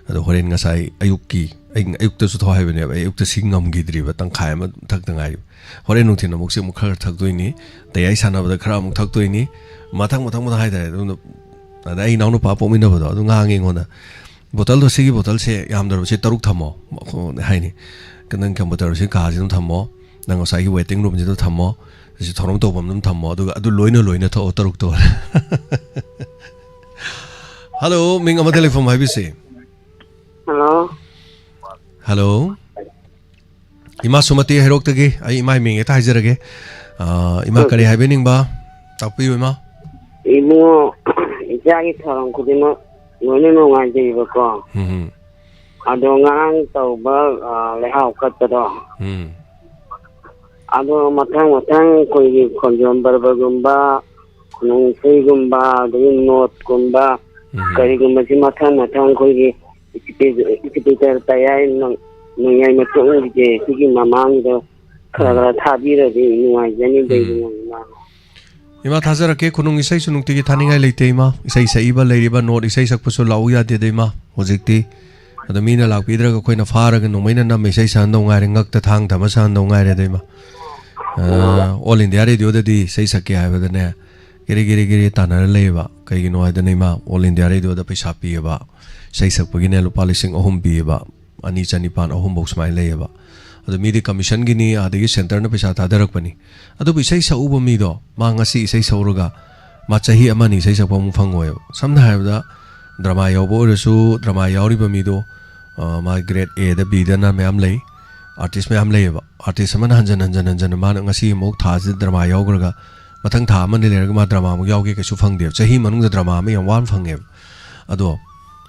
ꯑꯗꯣ ꯍꯣꯔꯦꯟ ꯉꯁꯥꯏ ꯑꯌꯨꯛꯀꯤ, ꯑꯩ ꯑꯌꯨꯛꯇꯁꯨ ꯊꯛꯑꯣ ꯍꯥꯏꯕꯅꯦꯕ, ꯑꯩ ꯑꯌꯨꯛꯇ ꯁꯤ ꯉꯝꯈꯤꯗ꯭ꯔꯤꯕ, ꯇꯪꯈꯥꯏ ꯑꯃ ꯊꯛꯇ ꯉꯥꯏꯔꯤꯕ꯫ ꯍꯣꯔꯦꯟ ꯅꯨꯡꯊꯤꯜ ꯑꯃꯨꯛꯁꯤ ꯑꯃꯨꯛ ꯈꯔ ꯊꯛꯇꯣꯏꯅꯤ, ꯇꯌꯥꯏ ꯁꯥꯟꯅꯕꯗ ꯈꯔ ꯑꯃꯨꯛ ꯊꯛꯇꯣꯏꯅꯤ, ꯃꯊꯪ ꯃꯊꯪ ꯃꯊꯪ ꯍꯥꯏꯇꯥꯔꯦ꯫ ꯑꯗꯨꯝ ꯑꯗ ꯑꯩ ꯏꯅꯥꯎꯅꯨꯄꯥ ꯄꯣꯛꯃꯤꯟꯅꯕꯗꯣ ꯑꯗꯨ ꯉꯥꯡꯉꯦ ꯑꯩꯉꯣꯟꯗ, "ꯕꯣꯇꯜꯗꯣ, ꯁꯤꯒꯤ ꯕꯣꯇꯜꯁꯦ ꯌꯥꯝꯗ꯭ꯔꯕꯁꯤ ꯇꯔꯨꯛ ꯊꯝꯃꯣ", ꯍꯥꯏꯅꯤ꯫ "ꯅꯪ ꯀꯝꯄ꯭ꯌꯨꯇꯔꯁꯤ ꯀꯥꯁꯤ ꯑꯗꯨꯝ ꯊꯝꯃꯣ, ꯅꯪ ꯉꯁꯥꯏꯒꯤ waiting roomꯁꯤꯗ ꯊꯝꯃꯣ, ꯑꯁꯤ ꯊꯧꯔꯝ ꯇꯧꯐꯝ ꯑꯗꯨꯝ ꯊꯝꯃꯣ, ꯑꯗꯨꯒ ꯑꯗꯨ ꯂꯣꯏꯅ ꯂꯣꯏꯅ ꯊꯛꯑꯣ ꯇꯔꯨꯛꯇꯣ"꯫ ꯍꯜꯂꯣ, ꯃꯤꯡ ꯑꯃ ꯇꯦꯂꯤꯐꯣꯟ ꯍꯥꯏꯕꯤꯁꯤ꯫ ꯍꯜꯂꯣ꯫ ꯍꯜꯂꯣ꯫ ꯏꯃꯥ ꯁꯨꯃꯇꯤ ꯍꯩꯔꯣꯛꯇꯒꯤ꯫ ꯑꯩ ꯏꯃꯥ ꯃꯤꯡ ꯍꯦꯛꯇ ꯍꯥꯏꯖꯔꯒꯦ꯫ ꯑ, ꯏꯃꯥ, ꯀꯔꯤ ꯍꯥꯏꯕꯤꯅꯤꯡꯕ? ꯇꯥꯛꯄꯤꯌꯨ, ꯏꯃꯥ꯫ ꯏꯕꯨꯡꯉꯣ, ꯏꯆꯥꯒꯤ ꯊꯧꯔꯝ ꯈꯨꯗꯤꯡꯃꯛ ꯂꯣꯏꯅ ꯅꯨꯡꯉꯥꯏꯖꯩꯕꯀꯣ꯫ ꯎꯝ꯫ ꯑꯗꯣ ꯉꯔꯥꯡ ꯇꯧꯕ, ꯑ, ꯂꯩꯍꯥꯎ ꯀꯠꯄꯗꯣ, ꯎꯝ꯫ ꯑꯗꯣ ꯃꯊꯪ ꯃꯊꯪ ꯑꯩꯈꯣꯏꯒꯤ ꯈꯣꯟꯖꯣꯝ ꯄꯔꯕꯒꯨꯝꯕ, ꯈꯨꯅꯨꯡ ꯏꯁꯩꯒꯨꯝꯕ, ꯑꯗꯒꯤ ꯅꯣꯠꯀꯨꯝꯕ, ꯎꯝ꯫ ꯀꯔꯤꯒꯨꯝꯕꯁꯤ ꯃꯊꯪ ꯃꯊꯪ ꯑꯩꯈꯣꯏꯒꯤ ꯏꯁꯄꯤ-, ꯏꯁꯄꯤꯀꯔ ꯇꯌꯥꯏ ꯅꯣꯡ-, ꯅꯣꯡꯌꯥꯏ ꯃꯇꯣꯟꯒꯤꯁꯦ ꯁꯤꯒꯤ ꯃꯃꯥꯡꯗ ꯈꯔ ꯎꯝ꯫ ꯈꯔ ꯊꯥꯕꯤꯔꯗꯤ ꯅꯨꯡꯉꯥꯏꯖꯅꯤ꯫ ꯎꯝ꯫ ꯏꯃꯥ꯫ ꯏꯃꯥ, ꯊꯥꯖꯔꯛꯀꯦ꯫ ꯈꯨꯅꯨꯡ ꯏꯁꯩꯁꯨ ꯅꯨꯡꯇꯤꯒꯤ ꯊꯥꯅꯤꯡꯉꯥꯏ ꯂꯩꯇꯦ, ꯏꯃꯥ꯫ ꯏꯁꯩ ꯁꯛꯏꯕ ꯂꯩꯔꯤꯕ ꯅꯣꯠ ꯏꯁꯩ ꯁꯛꯄꯁꯨ ꯂꯥꯛꯎ ꯌꯥꯗꯦꯗ, ꯏꯃꯥ, ꯍꯧꯖꯤꯛꯇꯤ꯫ ꯑꯗꯣ ꯃꯤꯅ ꯂꯥꯛꯄꯤꯗ꯭ꯔꯒ ꯑꯩꯈꯣꯏꯅ ꯐꯥꯔꯒ ꯅꯣꯡꯃꯩꯅ ꯅꯝꯃ ꯏꯁꯩ ꯁꯛꯍꯟꯗꯧ ꯉꯥꯏꯔꯦ, ꯉꯛꯇ ꯊꯥꯡ ꯊꯝꯃ ꯁꯛꯍꯟꯗꯧ ꯉꯥꯏꯔꯦꯗ, ꯏꯃꯥ꯫ ꯑ, ꯑꯣꯜ ꯏꯟꯗꯤꯌꯥ ꯔꯦꯗꯤꯑꯣꯗꯗꯤ ꯏꯁꯩ ꯁꯛꯀꯦ ꯍꯥꯏꯕꯗꯅꯦ, ꯒꯤꯔꯤ ꯒꯤꯔꯤ ꯒꯤꯔꯤ ꯇꯥꯟꯅꯔ ꯂꯩꯌꯦꯕ꯫ ꯀꯩꯒꯤꯅꯣ ꯍꯥꯏꯗꯅ, ꯏꯃꯥ, ꯑꯣꯜ ꯏꯟꯗꯤꯌꯥ ꯔꯦꯗꯤꯑꯣꯗ ꯄꯩꯁꯥ ꯄꯤꯌꯦꯕ, ꯏꯁꯩ ꯁꯛꯄꯒꯤꯅꯦ ꯂꯨꯄꯥ ꯂꯤꯁꯤꯡ ꯑꯍꯨꯝ ꯄꯤꯌꯦꯕ꯫ ꯑꯅꯤ ꯆꯅꯤꯄꯥꯟ, ꯑꯍꯨꯝꯐꯧ ꯁꯨꯃꯥꯏꯅ ꯂꯩꯌꯦꯕ꯫ ꯑꯗꯣ ꯃꯤꯗꯤ ꯀꯃꯤꯁꯟꯒꯤꯅꯤ, ꯑꯗꯒꯤ ꯁꯦꯟꯇꯔꯅ ꯄꯩꯁꯥ ꯊꯥꯗꯔꯛꯄꯅꯤ꯫ ꯑꯗꯨꯕꯨ ꯏꯁꯩ ꯁꯛꯎꯕ ꯃꯤꯗꯣ, ꯃꯥ ꯉꯁꯤ ꯏꯁꯩ ꯁꯛꯎꯔꯒ ꯃꯥ ꯆꯍꯤ ꯑꯃ ꯑꯅꯤ ꯏꯁꯩ ꯁꯛꯄ ꯑꯃꯨꯛ ꯐꯪꯉꯣꯏꯕ꯫ ꯁꯝꯅ ꯍꯥꯏꯔꯕꯗ, ꯗ꯭ꯔꯃꯥ ꯌꯥꯎꯕ ꯑꯣꯏꯔꯁꯨ, ꯗ꯭ꯔꯃꯥ ꯌꯥꯎꯔꯤꯕ ꯃꯤꯗꯣ, ꯑ, ꯃꯥ ꯒ꯭ꯔꯦꯗ ꯑꯦꯗ, ꯕꯤꯗꯅ ꯃꯌꯥꯝ ꯂꯩ, ꯑꯥꯔꯇꯤꯁ ꯃꯌꯥꯝ ꯂꯩꯌꯦꯕ꯫ ꯑꯥꯔꯇꯤꯁ ꯑꯃꯅ ꯍꯟꯖꯟ ꯍꯟꯖꯟ ꯍꯟꯖꯟ ꯃꯥꯅ ꯉꯁꯤ ꯑꯃꯨꯛ ꯊꯥꯁꯤꯗ ꯗ꯭ꯔꯃꯥ ꯌꯥꯎꯈ꯭ꯔꯒ ꯃꯊꯪ ꯊꯥ ꯑꯃꯅꯤ ꯂꯩꯔꯒ ꯃꯥ ꯗ꯭ꯔꯃꯥ ꯑꯃꯨꯛ ꯌꯥꯎꯒꯦ ꯀꯩꯁꯨ ꯐꯪꯗꯦꯕ꯫ ꯆꯍꯤ ꯃꯅꯨꯡꯗ ꯗ꯭ꯔꯃꯥ ꯑꯃ ꯌꯥꯝ ꯋꯥꯅ ꯐꯪꯉꯦꯕ꯫ ꯑꯗꯣ,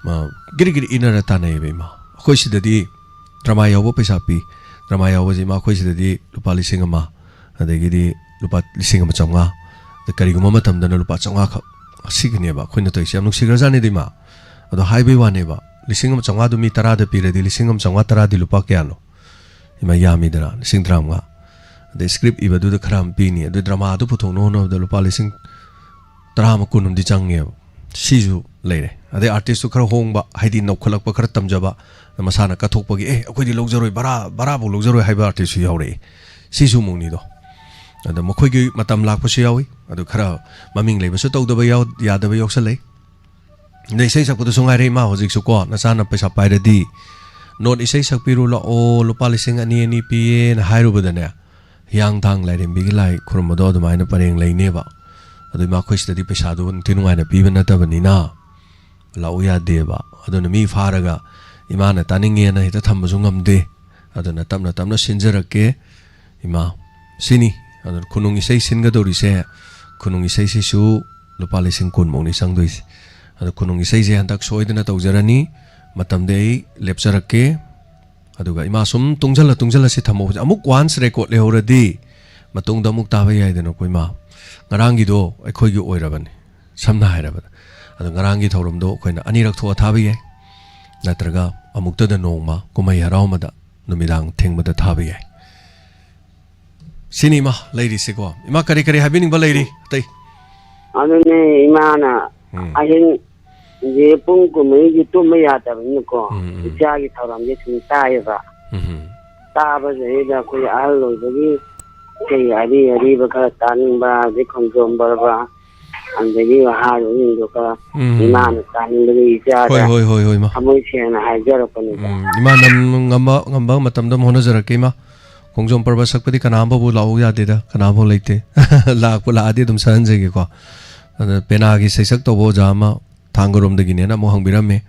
ꯑ, ꯒꯤꯔꯤ ꯒꯤꯔꯤ ꯏꯟꯅꯔ ꯇꯥꯟꯅꯩꯌꯦꯕ, ꯏꯃꯥ꯫ ꯑꯩꯈꯣꯏ ꯁꯤꯗꯗꯤ ꯗ꯭ꯔꯃꯥ ꯌꯥꯎꯕ ꯄꯩꯁꯥ ꯄꯤ꯫ ꯗ꯭ꯔꯃꯥ ꯌꯥꯎꯕꯁꯤ, ꯏꯃꯥ, ꯑꯩꯈꯣꯏ ꯁꯤꯗꯗꯤ ꯂꯨꯄꯥ ꯂꯤꯁꯤꯡ ꯑꯃ, ꯑꯗꯒꯤꯗꯤ ꯂꯨꯄꯥ ꯂꯤꯁꯤꯡ ꯑꯃ ꯆꯥꯝꯃꯉꯥ, ꯑꯗ ꯀꯔꯤꯒꯨꯝꯕ ꯃꯇꯝꯗꯅ ꯂꯨꯄꯥ ꯆꯥꯝꯃꯉꯥ ꯈꯛ꯫ ꯑꯁꯤꯒꯤꯅꯦꯕ ꯑꯩꯈꯣꯏꯅ ꯇꯧꯔꯤꯁꯦ꯫ ꯌꯥꯝ ꯅꯨꯡꯁꯤꯈ꯭ꯔꯖꯥꯠꯅꯤꯗ, ꯏꯃꯥ꯫ ꯑꯗꯣ ꯍꯥꯏꯕꯩ ꯋꯥꯅꯦꯕ, ꯂꯤꯁꯤꯡ ꯑꯃ ꯆꯥꯝꯃꯉꯥꯗꯨ ꯃꯤ ꯇꯔꯥꯗ ꯄꯤꯔꯗꯤ, ꯂꯤꯁꯤꯡ ꯑꯃ ꯆꯥꯝꯃꯉꯥ ꯇꯔꯥꯗꯤ ꯂꯨꯄꯥ ꯀꯌꯥꯅꯣ? ꯏꯃꯥ, ꯌꯥꯝꯃꯤꯗꯅ, ꯂꯤꯁꯤꯡ ꯇꯔꯥꯃꯉꯥ꯫ ꯑꯗꯩ ꯁ꯭ꯀ꯭ꯔꯤꯞ ꯏꯕꯗꯨꯗ ꯈꯔ ꯑꯃ ꯄꯤꯅꯤ, ꯑꯗꯨ ꯗ꯭ꯔꯃꯥꯗꯨ ꯄꯨꯊꯣꯛꯅꯕ ꯍꯣꯠꯅꯕꯗ ꯂꯨꯄꯥ ꯂꯤꯁꯤꯡ ꯇꯔꯥ ꯑꯃ, ꯀꯨꯟ ꯑꯃꯗꯤ ꯆꯪꯉꯦꯕ꯫ ꯁꯤꯁꯨ ꯂꯩꯔꯦ꯫ ꯑꯗꯩ ꯑꯥꯔꯇꯤꯁꯇꯨ ꯈꯔ ꯍꯣꯡꯕ, ꯍꯥꯏꯗꯤ ꯅꯧꯈꯠꯂꯛꯄ, ꯈꯔ ꯇꯝꯖꯕ, ꯃꯁꯥꯅ ꯀꯠꯊꯣꯛꯄꯒꯤ, "ꯑꯦ, ꯑꯩꯈꯣꯏꯗꯤ ꯂꯧꯖꯔꯣꯏ, ꯚꯔꯥ, ꯚꯔꯥꯐꯧ ꯂꯧꯖꯔꯣꯏ" ꯍꯥꯏꯕ ꯑꯥꯔꯇꯤꯁꯁꯨ ꯌꯥꯎꯔꯛꯏ꯫ ꯁꯤꯁꯨ ꯑꯃꯨꯛꯅꯤꯗꯣ꯫ ꯑꯗ ꯃꯈꯣꯏꯒꯤ ꯃꯇꯝ ꯂꯥꯛꯄꯁꯨ ꯌꯥꯎꯏ, ꯑꯗꯨ ꯈꯔ ꯃꯃꯤꯡ ꯂꯩꯕꯁꯨ ꯇꯧꯗꯕ ꯌꯥꯎ-, ꯌꯥꯗꯕ ꯌꯥꯎꯁꯜꯂꯛꯏ꯫ ꯑꯗꯩ ꯏꯁꯩ ꯁꯛꯄꯗꯁꯨ ꯉꯥꯏꯔꯦ, ꯏꯃꯥ, ꯍꯧꯖꯤꯛꯁꯨ ꯀꯣ, ꯅꯆꯥꯅ ꯄꯩꯁꯥ ꯄꯥꯏꯔꯗꯤ, "ꯅꯣꯠ ꯏꯁꯩ ꯁꯛꯄꯤꯔꯨ ꯂꯥꯛꯑꯣ, ꯂꯨꯄꯥ ꯂꯤꯁꯤꯡ ꯑꯅꯤ, ꯑꯅꯤ ꯄꯤꯌꯦꯅ" ꯍꯥꯏꯔꯨꯕꯗꯅꯦ, ꯍꯤꯌꯥꯡꯊꯥꯡ ꯂꯥꯏꯔꯦꯝꯕꯤꯒꯤ ꯂꯥꯏ ꯈꯨꯔꯨꯝꯕꯗꯣ ꯑꯗꯨꯃꯥꯏꯅ ꯄꯔꯦꯡ ꯂꯩꯅꯦꯕ꯫ ꯑꯗꯨ ꯏꯃꯥ, ꯑꯩꯈꯣꯏ ꯁꯤꯗꯗꯤ ꯄꯩꯁꯥꯗꯣ ꯅꯤꯡꯊꯤ ꯅꯨꯡꯉꯥꯏꯅ ꯄꯤꯕ ꯅꯠꯇꯕꯅꯤꯅ ꯂꯥꯛꯎ ꯌꯥꯗꯦꯕ꯫ ꯑꯗꯨꯅ ꯃꯤ ꯐꯥꯔꯒ ꯏꯃꯥꯅ ꯇꯥꯅꯤꯡꯉꯦꯅ ꯍꯦꯛꯇ ꯊꯝꯕꯁꯨ ꯉꯝꯗꯦ꯫ ꯑꯗꯨꯅ ꯇꯞꯅ ꯇꯞꯅ ꯁꯤꯟꯖꯔꯛꯀꯦ ꯏꯃꯥ꯫ ꯁꯤꯅꯤ꯫ ꯑꯗꯨꯅ ꯈꯨꯅꯨꯡ ꯏꯁꯩ ꯁꯤꯟꯒꯗꯧꯔꯤꯁꯦ, ꯈꯨꯅꯨꯡ ꯏꯁꯩꯁꯤꯁꯨ ꯂꯨꯄꯥ ꯂꯤꯁꯤꯡ ꯀꯨꯟꯃꯨꯛꯅꯤ ꯆꯪꯗꯣꯏꯁꯦ꯫ ꯑꯗꯣ ꯈꯨꯅꯨꯡ ꯏꯁꯩꯁꯦ ꯍꯟꯗꯛ ꯁꯣꯏꯗꯅ ꯇꯧꯖꯔꯅꯤ꯫ ꯃꯇꯝꯗꯤ ꯑꯩ ꯂꯦꯞꯆꯔꯛꯀꯦ꯫ ꯑꯗꯨꯒ ꯏꯃꯥ, ꯁꯨꯝ ꯇꯨꯡꯁꯤꯜꯂ ꯇꯨꯡꯁꯤꯜꯂ ꯁꯤ ꯊꯝꯃꯧꯕꯁꯦ, ꯑꯃꯨꯛ once record ꯂꯩꯍꯧꯔꯗꯤ ꯃꯇꯨꯡꯗ ꯑꯃꯨꯛ ꯇꯥꯕ ꯌꯥꯏꯗꯅꯀꯣ ꯏꯃꯥ꯫ ꯉꯔꯥꯡꯒꯤꯗꯣ ꯑꯩꯈꯣꯏꯒꯤ ꯑꯣꯏꯔꯕꯅꯤ, ꯁꯝꯅ ꯍꯥꯏꯔꯕꯗ꯫ ꯑꯗꯣ ꯉꯔꯥꯡꯒꯤ ꯊꯧꯔꯝꯗꯣ ꯑꯩꯈꯣꯏꯅ ꯑꯅꯤꯔꯛ ꯊꯣꯛꯑ ꯊꯥꯕ ꯌꯥꯏ, ꯅꯠꯇ꯭ꯔꯒ ꯑꯃꯨꯛꯇꯗ ꯅꯣꯡꯃ ꯀꯨꯝꯍꯩ ꯍꯔꯥꯎ ꯑꯃꯗ ꯅꯨꯃꯤꯗꯥꯡ ꯊꯦꯡꯕꯗ ꯊꯥꯕ ꯌꯥꯏ꯫ ꯁꯤꯅꯤ ꯏꯃꯥ ꯂꯩꯔꯤꯁꯦꯀꯣ꯫ ꯏꯃꯥ, ꯀꯔꯤ ꯀꯔꯤ ꯍꯥꯏꯕꯤꯅꯤꯡꯕ ꯂꯩꯔꯤ ꯑꯇꯩ? ꯑꯗꯨꯅꯦ ꯏꯃꯥꯅ ꯎꯝ꯫ ꯑꯍꯤꯡꯁꯦ ꯄꯨꯡ ꯀꯨꯟꯃꯔꯤꯒꯤ ꯇꯨꯝꯕ ꯌꯥꯗꯕꯅꯤꯅꯀꯣ, ꯎꯝ, ꯎꯝ꯫ ꯏꯆꯥꯒꯤ ꯊꯧꯔꯝꯁꯦ ꯁꯨꯝ ꯇꯥꯏꯌꯦꯕ꯫ ꯎꯝ꯫ ꯇꯥꯕꯁꯤꯗꯩꯗ ꯑꯩꯈꯣꯏ ꯑꯍꯜ ꯑꯣꯏꯕꯒꯤ ꯀꯩ ꯑꯔꯤ ꯑꯔꯤꯕ ꯈꯔ ꯇꯥꯅꯤꯡꯕ, ꯑꯗꯩ ꯈꯣꯡꯖꯣꯝ ꯄꯔꯕ, ꯑꯗꯒꯤ ꯍꯥꯏꯔꯤꯕꯁꯤꯡꯗꯣ ꯈꯔ ꯎꯝ꯫ ꯏꯃꯥꯅ ꯇꯥꯅꯤꯡꯕꯒꯤ ꯏꯆꯥꯗ ꯍꯣꯏ, ꯍꯣꯏ, ꯍꯣꯏ, ꯍꯣꯏ, ꯏꯃꯥ꯫ ꯊꯃꯣꯏ ꯁꯦꯡꯅ ꯍꯥꯏꯖꯔꯛꯄꯅꯤꯗ꯫ ꯎꯝ, ꯏꯃꯥ, ꯅꯝ-, ꯉꯝꯕ, ꯉꯝꯕ ꯃꯇꯝꯗ ꯑꯃ ꯍꯣꯠꯅꯖꯔꯛꯀꯦ, ꯏꯃꯥ꯫ ꯈꯣꯡꯖꯣꯝ ꯄꯔꯕ ꯁꯛꯄꯗꯤ ꯀꯅꯥꯝꯐꯥꯎꯕ ꯂꯥꯛꯎ ꯌꯥꯗꯦꯗ, ꯀꯅꯥꯝꯐꯥꯎ ꯂꯩꯇꯦ꯫ ꯂꯥꯛꯄꯨ ꯂꯥꯛꯑꯗꯤ ꯑꯗꯨꯝ ꯁꯛꯍꯟꯖꯒꯦꯀꯣ꯫ ꯑꯗ ꯄꯦꯅꯥꯒꯤ ꯁꯩꯁꯛ ꯇꯧꯕ ꯑꯣꯖꯥ ꯑꯃ ꯊꯥꯡꯒꯔꯣꯝꯗꯒꯤꯅꯦꯅ ꯑꯃꯨꯛ ꯍꯪꯕꯤꯔꯝꯃꯦ꯫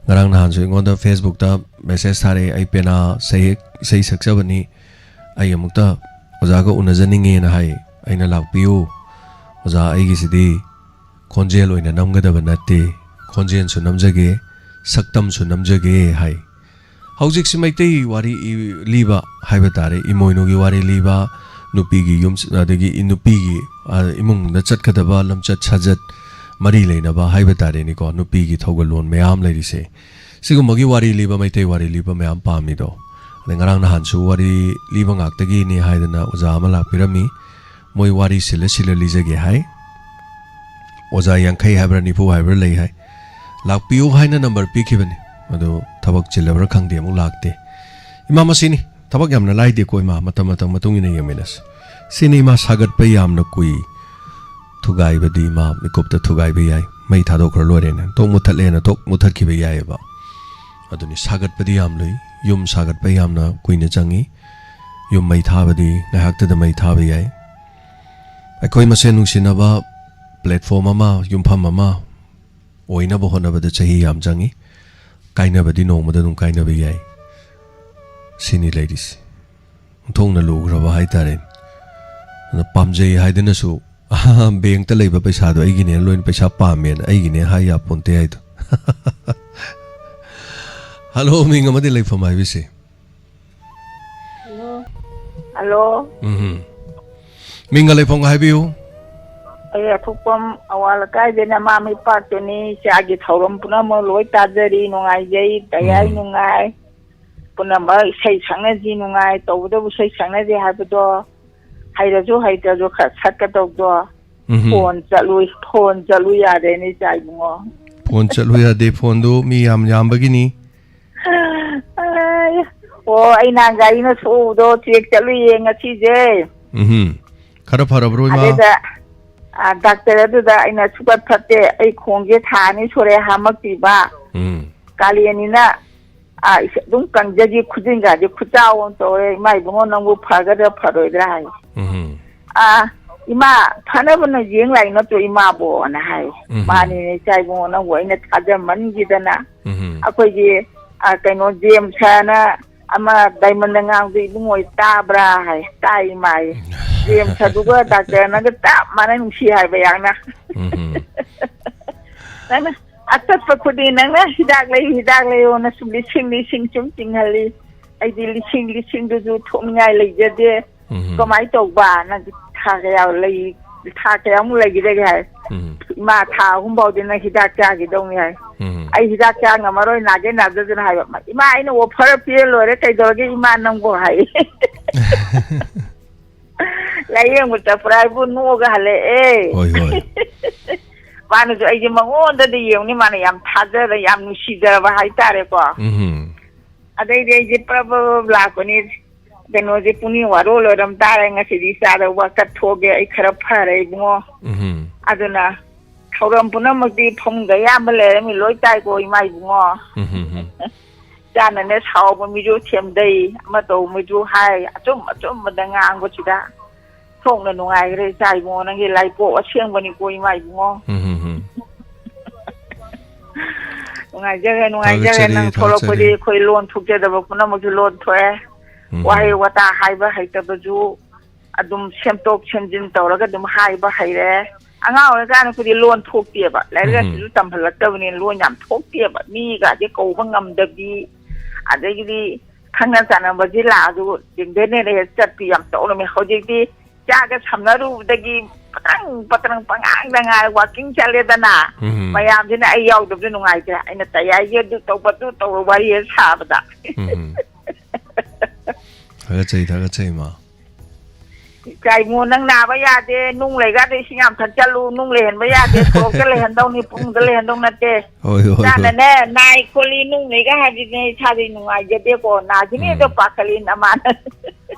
ꯉꯔꯥꯡ ꯅꯍꯥꯟꯁꯨ ꯑꯩꯉꯣꯟꯗ Facebook-ꯇ message ꯊꯥꯔꯛꯑꯦ, "ꯑꯩ ꯄꯦꯅꯥ ꯁꯩꯍꯦꯛ-, ꯏꯁꯩ ꯁꯛꯆꯕꯅꯤ, ꯑꯩ ꯑꯃꯨꯛꯇ ꯑꯣꯖꯥꯒ ꯎꯅꯖꯅꯤꯡꯉꯦꯅ" ꯍꯥꯏ꯫ ꯑꯩꯅ, "ꯂꯥꯛꯄꯤꯌꯨ ꯑꯣꯖꯥ, ꯑꯩꯒꯤꯁꯤꯗꯤ ꯈꯣꯟꯖꯦꯜ ꯑꯣꯏꯅ ꯅꯝꯒꯗꯕ ꯅꯠꯇꯦ, ꯈꯣꯟꯖꯦꯜꯁꯨ ꯅꯝꯖꯒꯦ, ꯁꯛꯇꯝꯁꯨ ꯅꯝꯖꯒꯦ" ꯍꯥꯏ꯫ ꯍꯧꯖꯤꯛꯁꯤ ꯃꯩꯇꯩ ꯋꯥꯔꯤ ꯏ-, ꯂꯤꯕ ꯍꯥꯏꯕ ꯇꯥꯔꯦ, ꯏꯃꯣꯏꯅꯨꯒꯤ ꯋꯥꯔꯤ ꯂꯤꯕ, ꯅꯨꯄꯤꯒꯤ ꯌꯨꯝ, ꯑꯗꯒꯤ ꯏ-, ꯅꯨꯄꯤꯒꯤ, ꯑ, ꯏꯃꯨꯡꯗ ꯆꯠꯀꯗꯕ ꯂꯝꯆꯠ ꯁꯥꯖꯠ ꯃꯔꯤ ꯂꯩꯅꯕ ꯍꯥꯏꯕ ꯇꯥꯔꯦꯅꯦꯀꯣ, ꯅꯨꯄꯤꯒꯤ ꯊꯧꯒꯜꯂꯣꯟ ꯃꯌꯥꯝ ꯂꯩꯔꯤꯁꯦ꯫ ꯁꯤꯒꯨꯝꯕꯒꯤ ꯋꯥꯔꯤ ꯂꯤꯕ, ꯃꯩꯇꯩ ꯋꯥꯔꯤ ꯂꯤꯕ ꯃꯌꯥꯝ ꯄꯥꯝꯃꯤꯗꯣ꯫ ꯑꯗꯩ ꯉꯔꯥꯡ ꯅꯍꯥꯟꯁꯨ ꯋꯥꯔꯤ ꯂꯤꯕ ꯉꯥꯛꯇꯒꯤꯅꯤ ꯍꯥꯏꯗꯅ ꯑꯣꯖꯥ ꯑꯃ ꯂꯥꯛꯄꯤꯔꯝꯃꯤ꯫ ꯃꯣꯏ ꯋꯥꯔꯤ ꯁꯤꯜꯂ ꯁꯤꯜꯂ ꯂꯤꯖꯒꯦ ꯍꯥꯏ꯫ ꯑꯣꯖꯥ ꯌꯥꯡꯈꯩ ꯍꯥꯏꯕ꯭ꯔꯥ ꯅꯤꯐꯨ ꯍꯥꯏꯕ꯭ꯔꯥ ꯂꯩ ꯍꯥꯏ꯫ ꯂꯥꯛꯄꯤꯌꯨ ꯍꯥꯏꯅ number ꯄꯤꯈꯤꯕꯅꯤ, ꯑꯗꯨ ꯊꯕꯛ ꯆꯤꯜꯂꯕ꯭ꯔꯥ ꯈꯪꯗꯦ, ꯑꯃꯨꯛ ꯂꯥꯛꯇꯦ꯫ ꯏꯃꯥ, ꯃꯁꯤꯅꯤ꯫ ꯊꯕꯛ ꯌꯥꯝꯅ ꯂꯥꯏꯗꯦꯀꯣ ꯏꯃꯥ, ꯃꯇꯝ ꯃꯇꯝ ꯃꯇꯨꯡ ꯏꯟꯅ ꯌꯦꯡꯃꯤꯟꯅꯁꯤ꯫ ꯁꯤꯅꯤ ꯏꯃꯥ, ꯁꯥꯒꯠꯄ ꯌꯥꯝꯅ ꯀꯨꯏ꯫ ꯊꯨꯒꯥꯏꯕꯗꯤ ꯏꯃꯥ, ꯃꯤꯀꯨꯞꯇ ꯊꯨꯒꯥꯏꯕ ꯌꯥꯏ꯫ ꯃꯩ ꯊꯥꯗꯣꯛꯈ꯭ꯔ ꯂꯣꯏꯔꯦꯅ꯫ ꯊꯣꯛ ꯃꯨꯠꯊꯠꯂꯦꯅ ꯊꯣꯛ ꯃꯨꯠꯊꯠꯈꯤꯕ ꯌꯥꯏꯑꯕ꯫ ꯑꯗꯨꯅꯤ, ꯁꯥꯒꯠꯄꯗꯤ ꯌꯥꯝ ꯂꯨꯏ꯫ ꯌꯨꯝ ꯁꯥꯒꯠꯄ ꯌꯥꯝꯅ ꯀꯨꯏꯅ ꯆꯪꯉꯤ꯫ ꯌꯨꯝ ꯃꯩ ꯊꯥꯕꯗꯤ ꯉꯥꯏꯍꯥꯛꯇꯗ ꯃꯩ ꯊꯥꯕ ꯌꯥꯏ꯫ ꯑꯩꯈꯣꯏ ꯃꯁꯦꯟ ꯅꯨꯡꯁꯤꯅꯕ platform ꯑꯃ, ꯌꯨꯝꯐꯝ ꯑꯃ ꯑꯣꯏꯅꯕ ꯍꯣꯠꯅꯕꯗ ꯆꯍꯤ ꯌꯥꯝ ꯆꯪꯉꯤ꯫ ꯀꯥꯏꯅꯕꯗꯤ ꯅꯣꯡꯃꯗ ꯑꯗꯨꯝ ꯀꯥꯏꯅꯕ ꯌꯥꯏ꯫ ꯁꯤꯅꯤ ꯂꯩꯔꯤꯁꯤ꯫ ꯑꯣꯟꯊꯣꯛꯅ ꯂꯨꯈ꯭ꯔꯕ ꯍꯥꯏꯇꯥꯔꯦ꯫ ꯑꯗ ꯄꯥꯝꯖꯩ ꯍꯥꯏꯗꯅꯁꯨ ꯕꯦꯡꯛꯇ ꯂꯩꯕ ꯄꯩꯁꯥꯗꯣ ꯑꯩꯒꯤꯅꯦ, ꯂꯣꯏꯅ ꯄꯩꯁꯥ ꯄꯥꯝꯃꯦꯅ ꯑꯩꯒꯤꯅꯦ ꯍꯥꯏ ꯌꯥꯄꯣꯟꯇꯦ ꯍꯥꯏꯗꯣ꯫ ꯍꯜꯂꯣ, ꯃꯤꯡ ꯑꯃꯗꯤ ꯂꯩꯐꯝ ꯍꯥꯏꯕꯁꯦ꯫ ꯍꯜꯂꯣ꯫ ꯍꯜꯂꯣ꯫ ꯎꯝ꯫ ꯃꯤꯡꯒ ꯂꯩꯐꯝꯒ ꯍꯥꯏꯕꯤꯌꯨ꯫ ꯑꯩ ꯑꯊꯣꯛꯄꯝ ꯑꯋꯥꯡ ꯂꯩꯀꯥꯏꯗꯩꯅ ꯃꯥꯃꯤ ꯄꯥꯛꯇꯨꯅꯤ꯫ ꯏꯆꯥꯒꯤ ꯊꯧꯔꯝ ꯄꯨꯝꯅꯃꯛ ꯂꯣꯏ ꯇꯥꯖꯔꯤ, ꯅꯨꯡꯉꯥꯏꯖꯩ, ꯇꯌꯥꯏ ꯎꯝ꯫ ꯅꯨꯡꯉꯥꯏ꯫ ꯄꯨꯝꯅꯃꯛ ꯏꯁꯩ ꯁꯛꯅꯁꯤ ꯅꯨꯡꯉꯥꯏ, ꯇꯧꯕꯇꯕꯨ ꯏꯁꯩ ꯁꯛꯅꯁꯤ ꯍꯥꯏꯕꯗꯣ ꯍꯩꯔꯁꯨ ꯍꯩꯇ꯭ꯔꯁꯨ ꯈꯔ ꯁꯛꯀꯗꯧꯗꯣ꯫ ꯎꯝ꯫ ꯐꯣꯟ ꯆꯠꯂꯨ, ꯐꯣꯟ ꯆꯠꯂꯨ ꯌꯥꯗꯦꯅꯦ ꯏꯆꯥ ꯏꯕꯨꯡꯉꯣ꯫ ꯐꯣꯟ ꯆꯠꯂꯨ ꯌꯥꯗꯦ, ꯐꯣꯟꯗꯨ ꯃꯤ ꯌꯥꯝ ꯌꯥꯝꯕꯒꯤꯅꯤ꯫ ꯑꯥꯏ, ꯑꯣ, ꯑꯩ ꯅꯍꯥꯟ ꯒꯥꯔꯤꯅ ꯁꯣꯛꯎꯕꯗꯣ ꯆꯦꯛ ꯆꯠꯂꯨꯏꯌꯦ ꯉꯁꯤꯁꯦ꯫ ꯎꯝ꯫ ꯈꯔ ꯐꯔꯕ꯭ꯔꯣ, ꯏꯃꯥ? ꯑꯗꯨꯗ, ꯑ, ꯗꯥꯛꯇꯔ ꯑꯗꯨꯗ ꯑꯩꯅ ꯁꯨꯡꯐꯠ ꯐꯠꯇꯦ, ꯑꯩ ꯈꯣꯡꯁꯦ ꯊꯥ ꯑꯅꯤ ꯁꯨꯔꯦ ꯍꯥꯝꯃꯛꯇ꯭ꯔꯤꯕ꯫ ꯎꯝ꯫ ꯀꯥꯂꯦꯟꯅꯤꯅ, ꯑ, ꯏꯁ-, ꯑꯗꯨꯝ ꯀꯪꯖꯈꯤ, ꯈꯨꯖꯤꯟꯒꯁꯦ ꯈꯨꯆꯥꯎ ꯑꯃ ꯇꯧꯔꯦ꯫ "ꯏꯃꯥ ꯏꯕꯨꯡꯉꯣ, ꯅꯪꯕꯨ ꯐꯒꯗ꯭ꯔꯥ ꯐꯔꯣꯏꯗ꯭ꯔꯥ?" ꯍꯥꯏ꯫ ꯎꯝ꯫ "ꯑ, ꯏꯃꯥ, ꯐꯅꯕꯅ ꯌꯦꯡ ꯂꯥꯛꯏ ꯅꯠꯇ꯭ꯔꯣ ꯏꯃꯥꯕꯣꯅ?" ꯍꯥꯏ꯫ ꯎꯝ꯫ "ꯃꯥꯅꯤꯅꯦ ꯏꯆꯥ ꯏꯕꯨꯡꯉꯣ, ꯅꯪꯕꯨ ꯑꯩꯅ ꯊꯥꯖꯃꯟꯈꯤꯗꯅ ꯎꯝ꯫ ꯑꯩꯈꯣꯏꯒꯤ, ꯑ, ꯀꯩꯅꯣ, ꯖꯦꯝꯁ ꯍꯥꯏꯅ ꯑꯃ ꯗꯥꯏꯃꯟꯗ ꯉꯥꯡꯕꯗꯣ ꯏꯕꯨꯡꯉꯣ ꯇꯥꯕ꯭ꯔꯥ?" ꯍꯥꯏ꯫ "ꯇꯥꯏ ꯏꯃꯥ" ꯍꯥꯏ꯫ "ꯖꯦꯝꯁ ꯑꯗꯨꯒ ꯗꯥꯛꯇꯔꯅꯒ ꯆꯞ ꯃꯥꯟꯅ ꯅꯨꯡꯁꯤ ꯍꯥꯏꯕ ꯌꯥꯝꯅ꯫ ꯎꯝ꯫ ꯅꯪꯅ ꯑꯆꯠꯄ ꯈꯨꯗꯤꯡ ꯅꯪꯅ ꯍꯤꯗꯥꯛ ꯂꯩꯌꯨ, ꯍꯤꯗꯥꯛ ꯂꯩꯌꯨꯅ ꯁꯨꯝ ꯂꯤꯁꯤꯡ ꯂꯤꯁꯤꯡ ꯁꯨꯝ ꯆꯤꯡꯍꯜꯂꯤ꯫ ꯑꯩꯗꯤ ꯂꯤꯁꯤꯡ ꯂꯤꯁꯤꯡꯗꯨꯁꯨ ꯊꯣꯛꯅꯤꯡꯉꯥꯏ ꯂꯩꯖꯗꯦ꯫ ꯎꯝ꯫ ꯀꯃꯥꯏꯅ ꯇꯧꯕ? ꯅꯪ ꯊꯥ ꯀꯌꯥ ꯂꯩ-, ꯊꯥ ꯀꯌꯥꯃꯨꯛ ꯂꯩꯈꯤꯗꯒꯦ?" ꯍꯥꯏ꯫ ꯎꯝ꯫ "ꯏꯃꯥ, ꯊꯥ ꯑꯍꯨꯝ ꯐꯥꯎꯗꯤ ꯅꯪ ꯍꯤꯗꯥꯛ ꯆꯥꯈꯤꯗꯧꯅꯤ" ꯍꯥꯏ꯫ ꯎꯝ꯫ "ꯑꯩ ꯍꯤꯗꯥꯛ ꯆꯥ ꯉꯝꯃꯔꯣꯏ, ꯅꯥꯒꯦ ꯅꯥꯖꯗꯅ" ꯍꯥꯏꯕ꯫ "ꯏꯃꯥ, ꯑꯩꯅ offer ꯄꯤꯔ ꯂꯣꯏꯔꯦ, ꯀꯩꯗꯧꯔꯒꯦ ꯏꯃꯥ ꯅꯪꯕꯨ?" ꯍꯥꯏ꯫ ꯂꯥꯏꯌꯦꯡꯕ ꯆꯠꯄ꯭ꯔꯥ ꯍꯥꯏꯕꯨ ꯅꯣꯛꯑꯒ ꯍꯜꯂꯛꯑꯦ꯫ ꯍꯣꯏ, ꯍꯣꯏ꯫ ꯃꯥꯅꯁꯨ ꯑꯩꯁꯦ ꯃꯉꯣꯟꯗꯗꯤ ꯌꯦꯡꯉꯨꯅꯤ, ꯃꯥꯅ ꯌꯥꯝ ꯊꯥꯖꯔ, ꯌꯥꯝ ꯅꯨꯡꯁꯤꯖꯔꯕ ꯍꯥꯏꯇꯥꯔꯦꯀꯣ꯫ ꯎꯝ꯫ ꯑꯗꯩꯗꯤ ꯑꯩꯁꯦ ꯄ꯭ꯔꯞ ꯄ꯭ꯔꯞ ꯄ꯭ꯔꯞ ꯂꯥꯛꯄꯅꯤ꯫ ꯀꯩꯅꯣꯁꯦ ꯄꯨꯡꯅꯤꯡ ꯋꯥꯔꯣ ꯂꯣꯏꯔꯝ ꯇꯥꯔꯦ꯫ ꯉꯁꯤꯗꯤ ꯏꯆꯥꯗ ꯋꯥꯀꯠ ꯊꯣꯛꯑꯒꯦ, ꯑꯩ ꯈꯔ ꯐꯔꯦ ꯏꯕꯨꯡꯉꯣ꯫ ꯎꯝ꯫ ꯑꯗꯨꯅ ꯊꯧꯔꯝ ꯄꯨꯝꯅꯃꯛꯇꯤ ꯐꯃꯨꯡꯗ ꯑꯌꯥꯝꯕ ꯂꯩꯔꯝꯃꯤ, ꯂꯣꯏ ꯇꯥꯏꯀꯣ ꯏꯃꯥ ꯏꯕꯨꯡꯉꯣ꯫ ꯎꯝ, ꯎꯝ, ꯎꯝ꯫ ꯏꯆꯥꯅꯅꯦ ꯁꯥꯎꯕ ꯃꯤꯁꯨ ꯊꯦꯝꯗꯩ, ꯑꯃ ꯇꯧꯕ ꯃꯤꯁꯨ ꯍꯥꯏ, ꯑꯆꯨꯝ ꯑꯆꯨꯝꯕꯗ ꯉꯥꯡꯕꯁꯤꯗ꯫ ꯊꯣꯛꯅ ꯅꯨꯡꯉꯥꯏꯈ꯭ꯔꯦ ꯏꯆꯥ ꯏꯕꯨꯡꯉꯣ, ꯅꯪꯒꯤ ꯂꯥꯏꯄꯣꯛ ꯑꯁꯦꯡꯕꯅꯤꯀꯣ ꯏꯃꯥ ꯏꯕꯨꯡꯉꯣ꯫ ꯎꯝ, ꯎꯝ, ꯎꯝ꯫ ꯅꯨꯡꯉꯥꯏꯖꯔꯦ, ꯅꯨꯡꯉꯥꯏꯖꯔꯦ꯫ ꯊꯥꯒꯠꯆꯔꯤ, ꯅꯪ ꯊꯣꯛꯂꯛꯄꯗꯤ ꯊꯥꯒꯠꯆꯔꯤ꯫ ꯑꯩꯈꯣꯏ ꯂꯣꯟ ꯊꯣꯛꯆꯗꯕ ꯄꯨꯝꯅꯃꯛꯁꯨ ꯂꯣꯟ ꯊꯣꯛꯑꯦ꯫ ꯎꯝ꯫ ꯋꯥꯍꯩ ꯋꯥꯇꯥ ꯍꯥꯏꯕ ꯍꯩꯇꯕꯁꯨ ꯑꯗꯨꯝ ꯁꯦꯝꯗꯣꯛ ꯁꯦꯝꯖꯤꯟ ꯇꯧꯔꯒ ꯑꯗꯨꯝ ꯍꯥꯏꯕ ꯍꯩꯔꯦ꯫ ꯑꯉꯥꯡ ꯑꯣꯏꯔꯤꯀꯥꯟꯗ ꯑꯩꯈꯣꯏꯗꯤ ꯂꯣꯟ ꯊꯣꯛꯇꯦꯕ, ꯂꯥꯏꯔꯤꯛ ꯎꯝ꯫ ꯂꯥꯏꯁꯨꯁꯨ ꯇꯝꯍꯜꯂꯛꯇꯕꯅꯤꯅ ꯂꯣꯟ ꯌꯥꯝ ꯊꯣꯛꯇꯦꯕ꯫ ꯃꯤꯒꯁꯦ ꯀꯧꯕ ꯉꯝꯗꯕꯤ, ꯑꯗꯒꯤꯗꯤ ꯈꯪꯅ ꯆꯥꯟꯅꯕꯁꯤ ꯂꯥꯛꯑꯁꯨ ꯆꯤꯡꯗꯅꯦꯅ ꯍꯦꯛ ꯆꯠꯄꯤ ꯌꯥꯝ ꯇꯧꯔꯝꯃꯦ꯫ ꯍꯧꯖꯤꯛꯇꯤ ꯆꯥꯒ ꯁꯝꯅꯔꯨꯕꯗꯒꯤ ꯄꯇꯪ ꯄꯇꯪ ꯄꯉꯥꯡꯗ ꯉꯥꯏ ꯋꯥꯀꯤꯡ ꯆꯠꯂꯦꯗꯅ꯫ ꯎꯝ꯫ ꯃꯌꯥꯝꯁꯤꯅ ꯑꯩ ꯌꯥꯎꯗꯕꯁꯨ ꯅꯨꯡꯉꯥꯏꯇ꯭ꯔꯦ꯫ ꯑꯩꯅ ꯇꯌꯥꯏꯒꯤ ꯑꯗꯨ ꯇꯧꯕ ꯑꯗꯨ ꯇꯧꯕ ꯋꯥꯔꯤ ꯍꯦꯛ ꯁꯥꯕꯗ꯫ ꯎꯝ꯫ ꯊꯥꯒꯠꯆꯩ, ꯊꯥꯒꯠꯆꯩ, ꯏꯃꯥ꯫ ꯏꯀꯥꯏꯃꯣ, ꯅꯪ ꯅꯥꯕ ꯌꯥꯗꯦ, ꯅꯨꯡ ꯂꯩꯒꯥꯗꯣ ꯏꯁꯤꯡ ꯌꯥꯝ ꯊꯛꯆꯜꯂꯨ, ꯅꯨꯡ ꯂꯩꯍꯟꯕ ꯌꯥꯗꯦ, ꯁꯣꯔꯣꯛꯇ ꯂꯩꯍꯟꯗꯧꯅꯤ, ꯄꯨꯡꯗ ꯂꯩꯍꯟꯗꯧ ꯅꯠꯇꯦ꯫ ꯍꯣꯏ, ꯍꯣꯏ, ꯍꯣꯏ꯫ ꯆꯥꯅꯅꯦ, ꯅꯥꯏ ꯈꯣꯠꯂꯤ, ꯅꯨꯡ ꯂꯩꯒ ꯍꯥꯏꯕꯗꯤꯅꯦ ꯏꯁꯥꯗꯤ ꯅꯨꯡꯉꯥꯏꯖꯗꯦꯀꯣ, ꯅꯥꯈꯤꯅꯤ ꯑꯗꯣ ꯎꯝ꯫ ꯄꯥꯈꯠꯂꯤ ꯑꯃꯅ꯫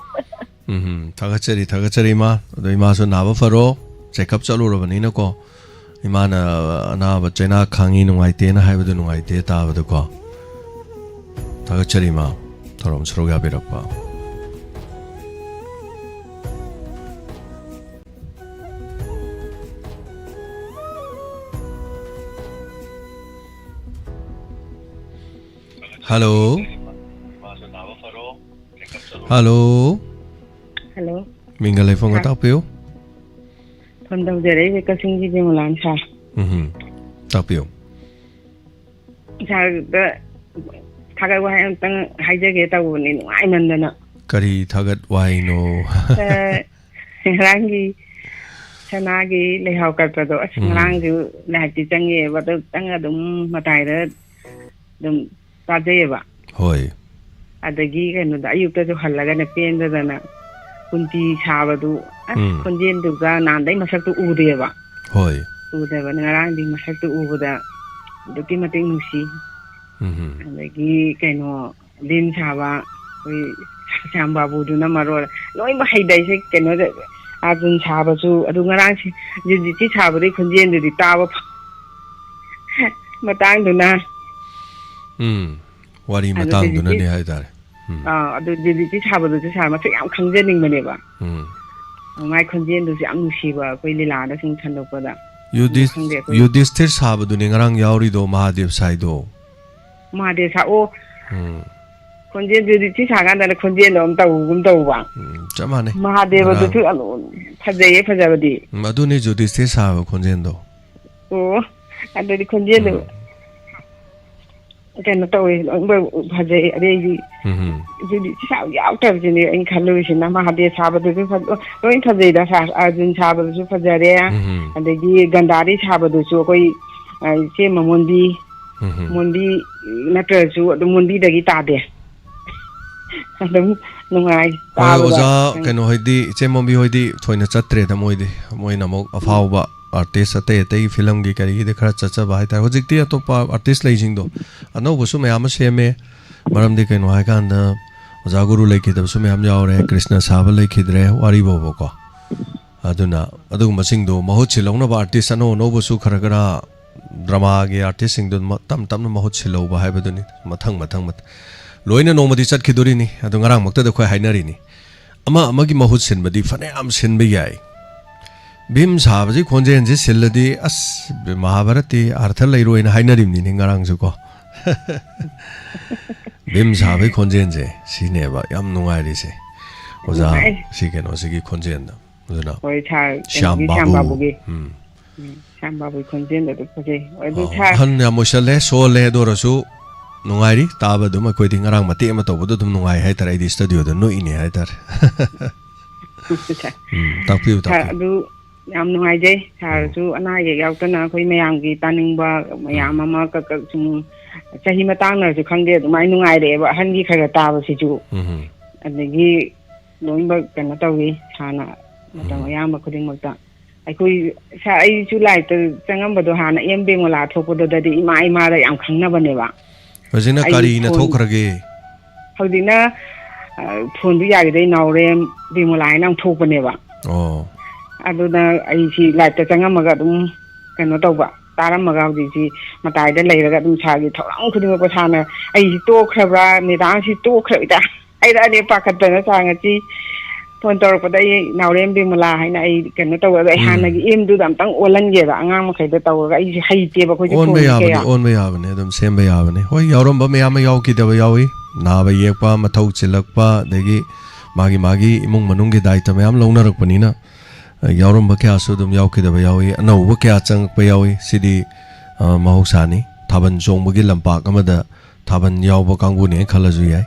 ꯎꯝ, ꯊꯥꯒꯠꯆꯔꯤ, ꯊꯥꯒꯠꯆꯔꯤ, ꯏꯃꯥ꯫ ꯑꯗꯣ ꯏꯃꯥꯁꯨ ꯅꯥꯕ ꯐꯔꯣ, ꯆꯦꯛꯑꯞ ꯆꯠꯂꯨꯔꯕꯅꯤꯅꯀꯣ꯫ ꯏꯃꯥꯅ ꯑꯅꯥꯕ ꯆꯩꯅꯥ ꯈꯥꯡꯉꯤ, ꯅꯨꯡꯉꯥꯏꯇꯦꯅ ꯍꯥꯏꯕꯗꯨ ꯅꯨꯡꯉꯥꯏꯇꯦ ꯇꯥꯕꯗꯀꯣ꯫ ꯊꯥꯒꯠꯆꯔꯤ, ꯏꯃꯥ, ꯊꯧꯔꯝ ꯁꯔꯨꯛ ꯌꯥꯕꯤꯔꯛꯄ꯫ ꯍꯜꯂꯣ꯫ ꯍꯜꯂꯣ꯫ ꯍꯜꯂꯣ꯫ ꯃꯤꯡꯒ ꯂꯩꯐꯝꯒ ꯁꯥꯔ꯫ ꯇꯥꯛꯄꯤꯌꯨ꯫ ꯐꯣꯟ ꯇꯧꯖꯔꯛꯏꯁꯦ ꯀꯛꯆꯤꯡꯒꯤ ꯕꯤꯃꯂꯥꯅꯤ ꯁꯥꯔ꯫ ꯎꯝꯍꯨꯝ꯫ ꯇꯥꯛꯄꯤꯌꯨ꯫ ꯁꯥꯔꯗ ꯊꯥꯒꯠ ꯋꯥꯍꯩ ꯑꯝꯇꯪ ꯍꯥꯏꯖꯒꯦ ꯇꯧꯕꯅꯤ, ꯅꯨꯡꯉꯥꯏꯃꯟꯗꯅ꯫ ꯀꯔꯤ ꯊꯥꯒꯠ ꯋꯥꯍꯩꯅꯣ? ꯑ, ꯉꯔꯥꯡꯒꯤ ꯁꯅꯥꯒꯤ ꯂꯩꯍꯥꯎ ꯀꯠꯄꯗꯣ, ꯑꯁ, ꯎꯝ꯫ ꯉꯔꯥꯡꯁꯨ ꯂꯥꯏꯞꯇꯤ ꯆꯪꯉꯦꯕ, ꯑꯗꯣ ꯈꯤꯇꯪ ꯑꯗꯨꯝ ꯃꯇꯥꯏꯗ ꯑꯗꯨꯝ ꯇꯥꯖꯩꯌꯦꯕ꯫ ꯍꯣꯏ꯫ ꯑꯗꯒꯤ ꯀꯩꯅꯣꯗ ꯑꯌꯨꯛꯇꯁꯨ ꯍꯜꯂꯒꯅꯦ ꯄꯦꯟꯗꯗꯅ ꯀꯨꯟꯇꯤ ꯁꯥꯕꯗꯨ, ꯑꯁ, ꯎꯝ꯫ ꯈꯣꯟꯖꯦꯜꯗꯨꯒ ꯅꯍꯥꯟꯗꯩ ꯃꯁꯛꯇꯨ ꯎꯗꯦꯕ꯫ ꯍꯣꯏ꯫ ꯎꯗꯕꯅ ꯉꯔꯥꯡꯗꯤ ꯃꯁꯛꯇꯨ ꯎꯕꯗ ꯑꯗꯨꯛꯀꯤ ꯃꯇꯤꯛ ꯅꯨꯡꯁꯤ꯫ ꯎꯝꯍꯨꯝ꯫ ꯑꯗꯒꯤ ꯀꯩꯅꯣ, ꯂꯤꯟ ꯁꯥꯕ, ꯑꯩꯈꯣꯏ ꯁ꯭ꯌꯥꯝ ꯕꯥꯕꯨꯗꯨꯅ ꯃꯔꯣꯜ ꯂꯣꯏꯅꯃꯛ ꯍꯩꯗ꯫ ꯑꯩꯁꯦ ꯀꯩꯅꯣꯗ, ꯑꯥꯔꯖꯨꯟ ꯁꯥꯕꯁꯨ, ꯑꯗꯨ ꯉꯔꯥꯡꯁꯦ ꯖꯤꯖꯤꯠꯀꯤ ꯁꯥꯕꯗꯩ ꯈꯣꯟꯖꯦꯜꯗꯨꯗꯤ ꯇꯥꯕ ꯐ-, ꯃꯇꯥꯡꯗꯨꯅ꯫ ꯎꯝ, ꯋꯥꯔꯤ ꯑꯗꯨ ꯃꯇꯥꯡꯗꯨꯅꯅꯦ ꯖꯤꯖꯤꯠꯀꯤ, ꯍꯥꯏꯇꯥꯔꯦ꯫ ꯎꯝ꯫ ꯑꯥ, ꯑꯗꯨ ꯖꯤꯖꯤꯠꯀꯤ ꯁꯥꯕꯗꯨꯁꯨ ꯁꯥꯔ ꯃꯁꯛ ꯌꯥꯝ ꯈꯪꯖꯅꯤꯡꯕꯅꯦꯕ꯫ ꯎꯝ꯫ ꯃꯥꯏ ꯈꯣꯟꯖꯦꯜꯗꯨꯁꯨ ꯌꯥꯝ ꯅꯨꯡꯁꯤꯕ, ꯑꯩꯈꯣꯏ ꯂꯤꯂꯥꯗ ꯁꯨꯝ ꯁꯟꯗꯣꯛꯄꯗ꯫ ꯑꯗꯨ ꯌꯨꯗꯤꯁ-, ꯈꯪꯗꯦ, ꯑꯩꯈꯣꯏ ꯌꯨꯗꯤꯁꯊꯤꯔ ꯁꯥꯕꯗꯨꯅꯦ ꯉꯔꯥꯡ ꯌꯥꯎꯔꯤꯗꯣ, ꯃꯍꯥꯗꯦꯕ ꯁꯥꯏꯗꯣ꯫ ꯃꯍꯥꯗꯦꯕ ꯁꯥ-, ꯑꯣ, ꯎꯝ꯫ ꯈꯣꯟꯖꯦꯜꯗꯨꯗꯤ ꯁꯤ ꯁꯥꯀꯥꯟꯗꯅ ꯈꯣꯟꯖꯦꯜꯗꯣ ꯑꯃ ꯇꯧꯕꯒꯨꯝ ꯇꯧꯕ꯫ ꯎꯝ, ꯆꯞ ꯃꯥꯟꯅꯩ꯫ ꯃꯍꯥꯗꯦꯕꯗꯨꯁꯨ ꯉꯔꯥꯡ ꯑꯗꯨꯝ ꯐꯖꯩꯌꯦ, ꯐꯖꯕꯗꯤ꯫ ꯎꯝ, ꯑꯗꯨꯅꯤ ꯖꯨꯗꯤꯁꯇꯤ ꯁꯥꯕ ꯈꯣꯟꯖꯦꯜꯗꯣ꯫ ꯑꯣ, ꯑꯗꯨꯗꯤ ꯈꯣꯟꯖꯦꯜꯗꯣ ꯎꯝ꯫ ꯀꯩꯅꯣ ꯇꯧꯋꯦ, ꯂꯣꯏꯅꯃꯛ ꯐꯖꯩ꯫ ꯑꯗꯩꯗꯤ ꯎꯝ꯫ ꯖꯨꯗꯤ ꯁꯥ ꯌꯥꯎꯗꯕꯁꯤꯅꯦ ꯑꯩꯅ ꯈꯜꯂꯨꯔꯤꯁꯤꯅ꯫ ꯃꯍꯥꯗꯦꯕ ꯁꯥꯕꯗꯨꯁꯨ ꯐꯖ-, ꯂꯣꯏ ꯐꯖꯩꯗ꯫ ꯁꯥ-, ꯑꯔꯖꯨꯟ ꯁꯥꯕꯗꯨꯁꯨ ꯐꯖꯔꯦ꯫ ꯎꯝ꯫ ꯑꯗꯒꯤ ꯒꯟꯙꯥꯔꯤ ꯁꯥꯕꯗꯨꯁꯨ ꯑꯩꯈꯣꯏ, ꯑ, ꯏꯆꯦ ꯃꯃꯣꯟꯕꯤ, ꯎꯝ꯫ ꯃꯣꯟꯕꯤ ꯅꯠꯇ꯭ꯔꯁꯨ ꯑꯗꯨꯝ ꯃꯣꯟꯕꯤꯗꯒꯤ ꯇꯥꯗꯦ꯫ ꯑꯗꯨꯝ ꯅꯨꯡꯉꯥꯏ ꯍꯣꯏ, ꯇꯥꯕꯗ꯫ ꯑꯣꯖꯥ ꯀꯩꯅꯣ ꯍꯣꯏꯗꯤ, ꯏꯆꯦ ꯃꯣꯝꯕꯤ ꯍꯣꯏꯗꯤ ꯊꯣꯏꯅ ꯆꯠꯇ꯭ꯔꯦꯗ ꯃꯣꯏꯗꯤ꯫ ꯃꯣꯏꯅ ꯑꯃꯨꯛ ꯎꯝ꯫ ꯑꯐꯥꯎꯕ ꯑꯥꯔꯇꯤꯁ ꯑꯇꯩ ꯑꯇꯩ ꯐꯤꯂꯝꯒꯤ ꯀꯔꯤꯒꯤꯗꯤ ꯈꯔ ꯆꯠꯆꯕ ꯍꯥꯏꯇꯥꯔꯦ꯫ ꯍꯧꯖꯤꯛꯇꯤ ꯑꯇꯣꯞꯄ ꯑꯥꯔꯇꯤꯁ ꯂꯩꯁꯤꯡꯗꯣ ꯑꯅꯧꯕꯁꯨ ꯃꯌꯥꯝ ꯑꯃ ꯁꯦꯝꯃꯦ꯫ ꯃꯔꯝꯗꯤ ꯀꯩꯅꯣ ꯍꯥꯏꯀꯥꯟꯗ ꯑꯣꯖꯥ ꯒꯨꯔꯨ ꯂꯩꯈꯤꯗꯕꯁꯨ ꯃꯌꯥꯝ ꯌꯥꯎꯔꯦ, ꯀ꯭ꯔꯤꯁꯅ ꯁꯥꯕ ꯂꯩꯈꯤꯗ꯭ꯔꯦ, ꯋꯥꯔꯤ ꯐꯥꯎꯕꯀꯣ꯫ ꯑꯗꯨꯅ ꯑꯗꯨꯒꯨꯝꯕꯁꯤꯡꯗꯣ ꯃꯍꯨꯠ ꯁꯤꯜꯍꯧꯅꯕ ꯑꯥꯔꯇꯤꯁ ꯑꯅꯧ ꯑꯅꯧꯕꯁꯨ ꯈꯔ ꯈꯔ ꯗ꯭ꯔꯃꯥꯒꯤ ꯑꯥꯔꯇꯤꯁꯁꯤꯡꯗꯨ ꯃ-, ꯇꯞ ꯇꯞꯅ ꯃꯍꯨꯠ ꯁꯤꯜꯍꯧꯕ ꯍꯥꯏꯕꯗꯨꯅꯤ꯫ ꯃꯊꯪ, ꯃꯊꯪ, ꯃꯊꯪ꯫ ꯂꯣꯏꯅ ꯅꯣꯡꯃꯗꯤ ꯆꯠꯈꯤꯗꯣꯔꯤꯅꯤ꯫ ꯑꯗꯣ ꯉꯔꯥꯡꯃꯛꯇꯗ ꯑꯩꯈꯣꯏ ꯍꯥꯏꯅꯔꯤꯅꯤ꯫ ꯑꯃ ꯑꯃꯒꯤ ꯃꯍꯨꯠ ꯁꯤꯟꯕꯗꯤ ꯐꯅꯌꯥꯝ ꯁꯤꯟꯕ ꯌꯥꯏ꯫ ꯚꯤꯝ ꯁꯥꯕꯁꯤ ꯈꯣꯟꯖꯦꯜꯁꯤ ꯁꯤꯜꯂꯗꯤ ꯑꯁ ꯃꯍꯥꯚꯥꯔꯠꯇꯤ ꯑꯥꯔꯊ ꯂꯩꯔꯣꯏꯅ ꯍꯥꯏꯅꯔꯤꯕꯅꯤꯅꯦ ꯉꯔꯥꯡꯁꯨꯀꯣ꯫ ꯚꯤꯝ ꯁꯥꯕꯒꯤ ꯈꯣꯟꯖꯦꯜꯁꯦ ꯁꯤꯅꯦꯕ ꯌꯥꯝ ꯅꯨꯡꯉꯥꯏꯔꯤꯁꯦ꯫ ꯑꯣꯖꯥ ꯅꯨꯡꯉꯥꯏ꯫ ꯁꯤ ꯀꯩꯅꯣꯁꯤꯒꯤ ꯈꯣꯟꯖꯦꯜꯗ꯫ ꯑꯗꯨꯅ ꯍꯣꯏ, ꯁꯥꯔ, ꯁ꯭ꯌꯥꯝ ꯀꯩꯅꯣꯒꯤ ꯕꯥꯕꯨ꯫ ꯁ꯭ꯌꯥꯝ ꯕꯥꯕꯨꯒꯤ꯫ ꯎꯝ꯫ ꯎꯝ, ꯁ꯭ꯌꯥꯝ ꯕꯥꯕꯨꯒꯤ ꯈꯣꯟꯖꯦꯜꯗꯣ ꯑꯗꯨ ꯐꯖꯩ꯫ ꯑꯗꯨ ꯑꯣ, ꯁꯥꯔ ꯑꯍꯟ ꯌꯥꯝ ꯑꯣꯏꯁꯜꯂꯦ, ꯁꯣꯜꯂꯦ, ꯑꯗꯨ ꯑꯣꯏꯔꯁꯨ ꯅꯨꯡꯉꯥꯏꯔꯤ ꯇꯥꯕ ꯑꯗꯨꯝ꯫ ꯑꯩꯈꯣꯏꯗꯤ ꯉꯔꯥꯡ ꯃꯇꯦꯛ ꯑꯃ ꯇꯧꯕꯗꯣ ꯑꯗꯨꯝ ꯅꯨꯡꯉꯥꯏ ꯍꯥꯏꯇꯥꯔꯦ꯫ ꯑꯩꯗꯤ ꯁ꯭ꯇꯨꯗꯤꯑꯣꯗ ꯅꯣꯛꯏꯅꯦ ꯍꯥꯏꯇꯥꯔꯦ꯫ ꯎꯝ, ꯇꯥꯛꯄꯤꯌꯨ, ꯁꯥꯔ, ꯇꯥꯛꯄꯤꯌꯨ꯫ ꯑꯗꯨ ꯌꯥꯝ ꯅꯨꯡꯉꯥꯏꯖꯩ꯫ ꯎꯝ꯫ ꯁꯥꯔꯁꯨ ꯑꯅꯥ ꯑꯌꯦꯛ ꯌꯥꯎꯗꯅ ꯑꯩꯈꯣꯏ ꯃꯌꯥꯝꯒꯤ ꯇꯥꯅꯤꯡꯕ ꯃꯌꯥꯝ ꯎꯝ꯫ ꯑꯃ ꯀꯛ ꯀꯛ ꯁꯨꯝ ꯆꯍꯤ ꯃꯇꯥꯡꯅꯁꯨ ꯈꯪꯗꯦ, ꯑꯗꯨꯃꯥꯏꯅ ꯅꯨꯡꯉꯥꯏꯔꯛꯑꯦꯕ ꯑꯍꯟꯒꯤ ꯈꯔ ꯈꯔ ꯇꯥꯕꯁꯤꯁꯨ꯫ ꯎꯝ꯫ ꯑꯗꯒꯤ ꯂꯣꯏꯅꯃꯛ ꯀꯩꯅꯣ ꯇꯧꯋꯤ ꯁꯥꯔꯅ ꯃꯇꯝ ꯎꯝ꯫ ꯑꯌꯥꯝꯕ ꯈꯨꯗꯤꯡꯃꯛꯇ꯫ ꯑꯩꯈꯣꯏ ꯁꯥꯔ, ꯑꯩꯁꯨ ꯂꯥꯏꯔꯤꯛꯇ ꯆꯪꯉꯝꯕꯗꯣ ꯍꯥꯟꯅ ꯑꯦꯝ ꯕꯦꯡꯒꯣꯂꯥ ꯊꯣꯛꯄꯗꯨꯗꯗꯤ ꯏꯃꯥ ꯏꯃꯥꯗ ꯌꯥꯝ ꯈꯪꯅꯕꯅꯦꯕ꯫ ꯍꯧꯖꯤꯛꯅ ꯑꯩ ꯀꯔꯤꯅ ꯐꯣꯟ ꯊꯣꯛꯈ꯭ꯔꯒꯦ? ꯍꯧꯖꯤꯛꯅ, ꯑ, ꯐꯣꯟꯗꯨ ꯌꯥꯈꯤꯗꯩ ꯅꯥꯎꯔꯦꯝ ꯕꯦꯡꯒꯣꯂꯥ ꯍꯥꯏꯅ ꯑꯃꯨꯛ ꯊꯣꯛꯄꯅꯦꯕ꯫ ꯑꯣ꯫ ꯑꯗꯨꯅ ꯑꯩꯁꯤ ꯂꯥꯏꯔꯤꯛꯇ ꯆꯪꯉꯝꯃꯒ ꯑꯗꯨꯝ ꯀꯩꯅꯣ ꯇꯧꯕ, ꯇꯥꯔꯝꯃꯒ ꯍꯧꯖꯤꯛꯁꯤ ꯃꯇꯥꯏꯗ ꯂꯩꯔꯒ ꯑꯗꯨꯝ ꯁꯥꯔꯒꯤ ꯊꯧꯔꯥꯡ ꯈꯨꯗꯤꯡꯃꯛꯄꯨ ꯁꯥꯔꯅ ꯑꯩꯁꯤ ꯇꯣꯛꯈ꯭ꯔꯕ꯭ꯔꯥ, ꯃꯦꯗꯥꯝꯁꯤ ꯇꯣꯛꯈ꯭ꯔꯕ꯭ꯔꯥ ꯍꯥꯏꯔꯛꯑꯅꯤ ꯄꯥꯈꯠꯇꯅ ꯁꯥꯔ ꯉꯁꯤ꯫ ꯐꯣꯟ ꯇꯧꯔꯛꯄꯗ ꯑꯩ ꯅꯥꯎꯔꯦꯝ ꯕꯤꯃꯂꯥ ꯍꯥꯏꯅ ꯑꯩ ꯀꯩꯅꯣ ꯇꯧꯔꯒ ꯑꯩ ꯎꯝ꯫ ꯍꯥꯟꯅꯒꯤ ꯑꯦꯝꯗꯨꯗ ꯑꯝꯇꯪ ꯑꯣꯜꯍꯟꯒꯦꯕ ꯑꯉꯥꯡ ꯃꯈꯩꯗ ꯇꯧꯔꯒ꯫ ꯑꯩꯁꯦ ꯍꯩꯇꯦꯕ, ꯑꯩꯈꯣꯏꯁꯦ ꯑꯣꯟꯕ ꯐꯣꯟꯁꯦ ꯌꯥꯕꯅꯤ, ꯀꯌꯥ꯫ ꯑꯣꯟꯕ ꯌꯥꯕꯅꯤ, ꯑꯗꯨꯝ ꯁꯦꯝꯕ ꯌꯥꯕꯅꯤ꯫ ꯍꯣꯏ, ꯌꯥꯎꯔꯝꯕ ꯃꯌꯥꯝ ꯑꯃ ꯌꯥꯎꯈꯤꯗꯕ ꯌꯥꯎꯏ, ꯅꯥꯕ ꯌꯦꯛꯄ, ꯃꯊꯧ ꯆꯤꯜꯂꯛꯄ, ꯑꯗꯒꯤ ꯃꯥꯒꯤ ꯃꯥꯒꯤ ꯏꯃꯨꯡ ꯃꯅꯨꯡꯒꯤ ꯗꯥꯏꯇ ꯃꯌꯥꯝ ꯂꯧꯅꯔꯛꯄꯅꯤꯅ, ꯑ, ꯌꯥꯎꯔꯝꯕ ꯀꯌꯥꯁꯨ ꯑꯗꯨꯝ ꯌꯥꯎꯈꯤꯗꯕ ꯌꯥꯎꯏ, ꯑꯅꯧꯕ ꯀꯌꯥ ꯆꯪꯉꯛꯄ ꯌꯥꯎꯏ꯫ ꯁꯤꯗꯤ, ꯑ, ꯃꯍꯧꯁꯥꯅꯤ꯫ ꯊꯥꯕꯜ ꯆꯣꯡꯕꯒꯤ ꯂꯝꯄꯥꯛ ꯑꯃꯗ ꯊꯥꯕꯜ ꯌꯥꯎꯕ ꯀꯥꯡꯕꯨꯅꯦ ꯈꯜꯂꯁꯨ ꯌꯥꯏ꯫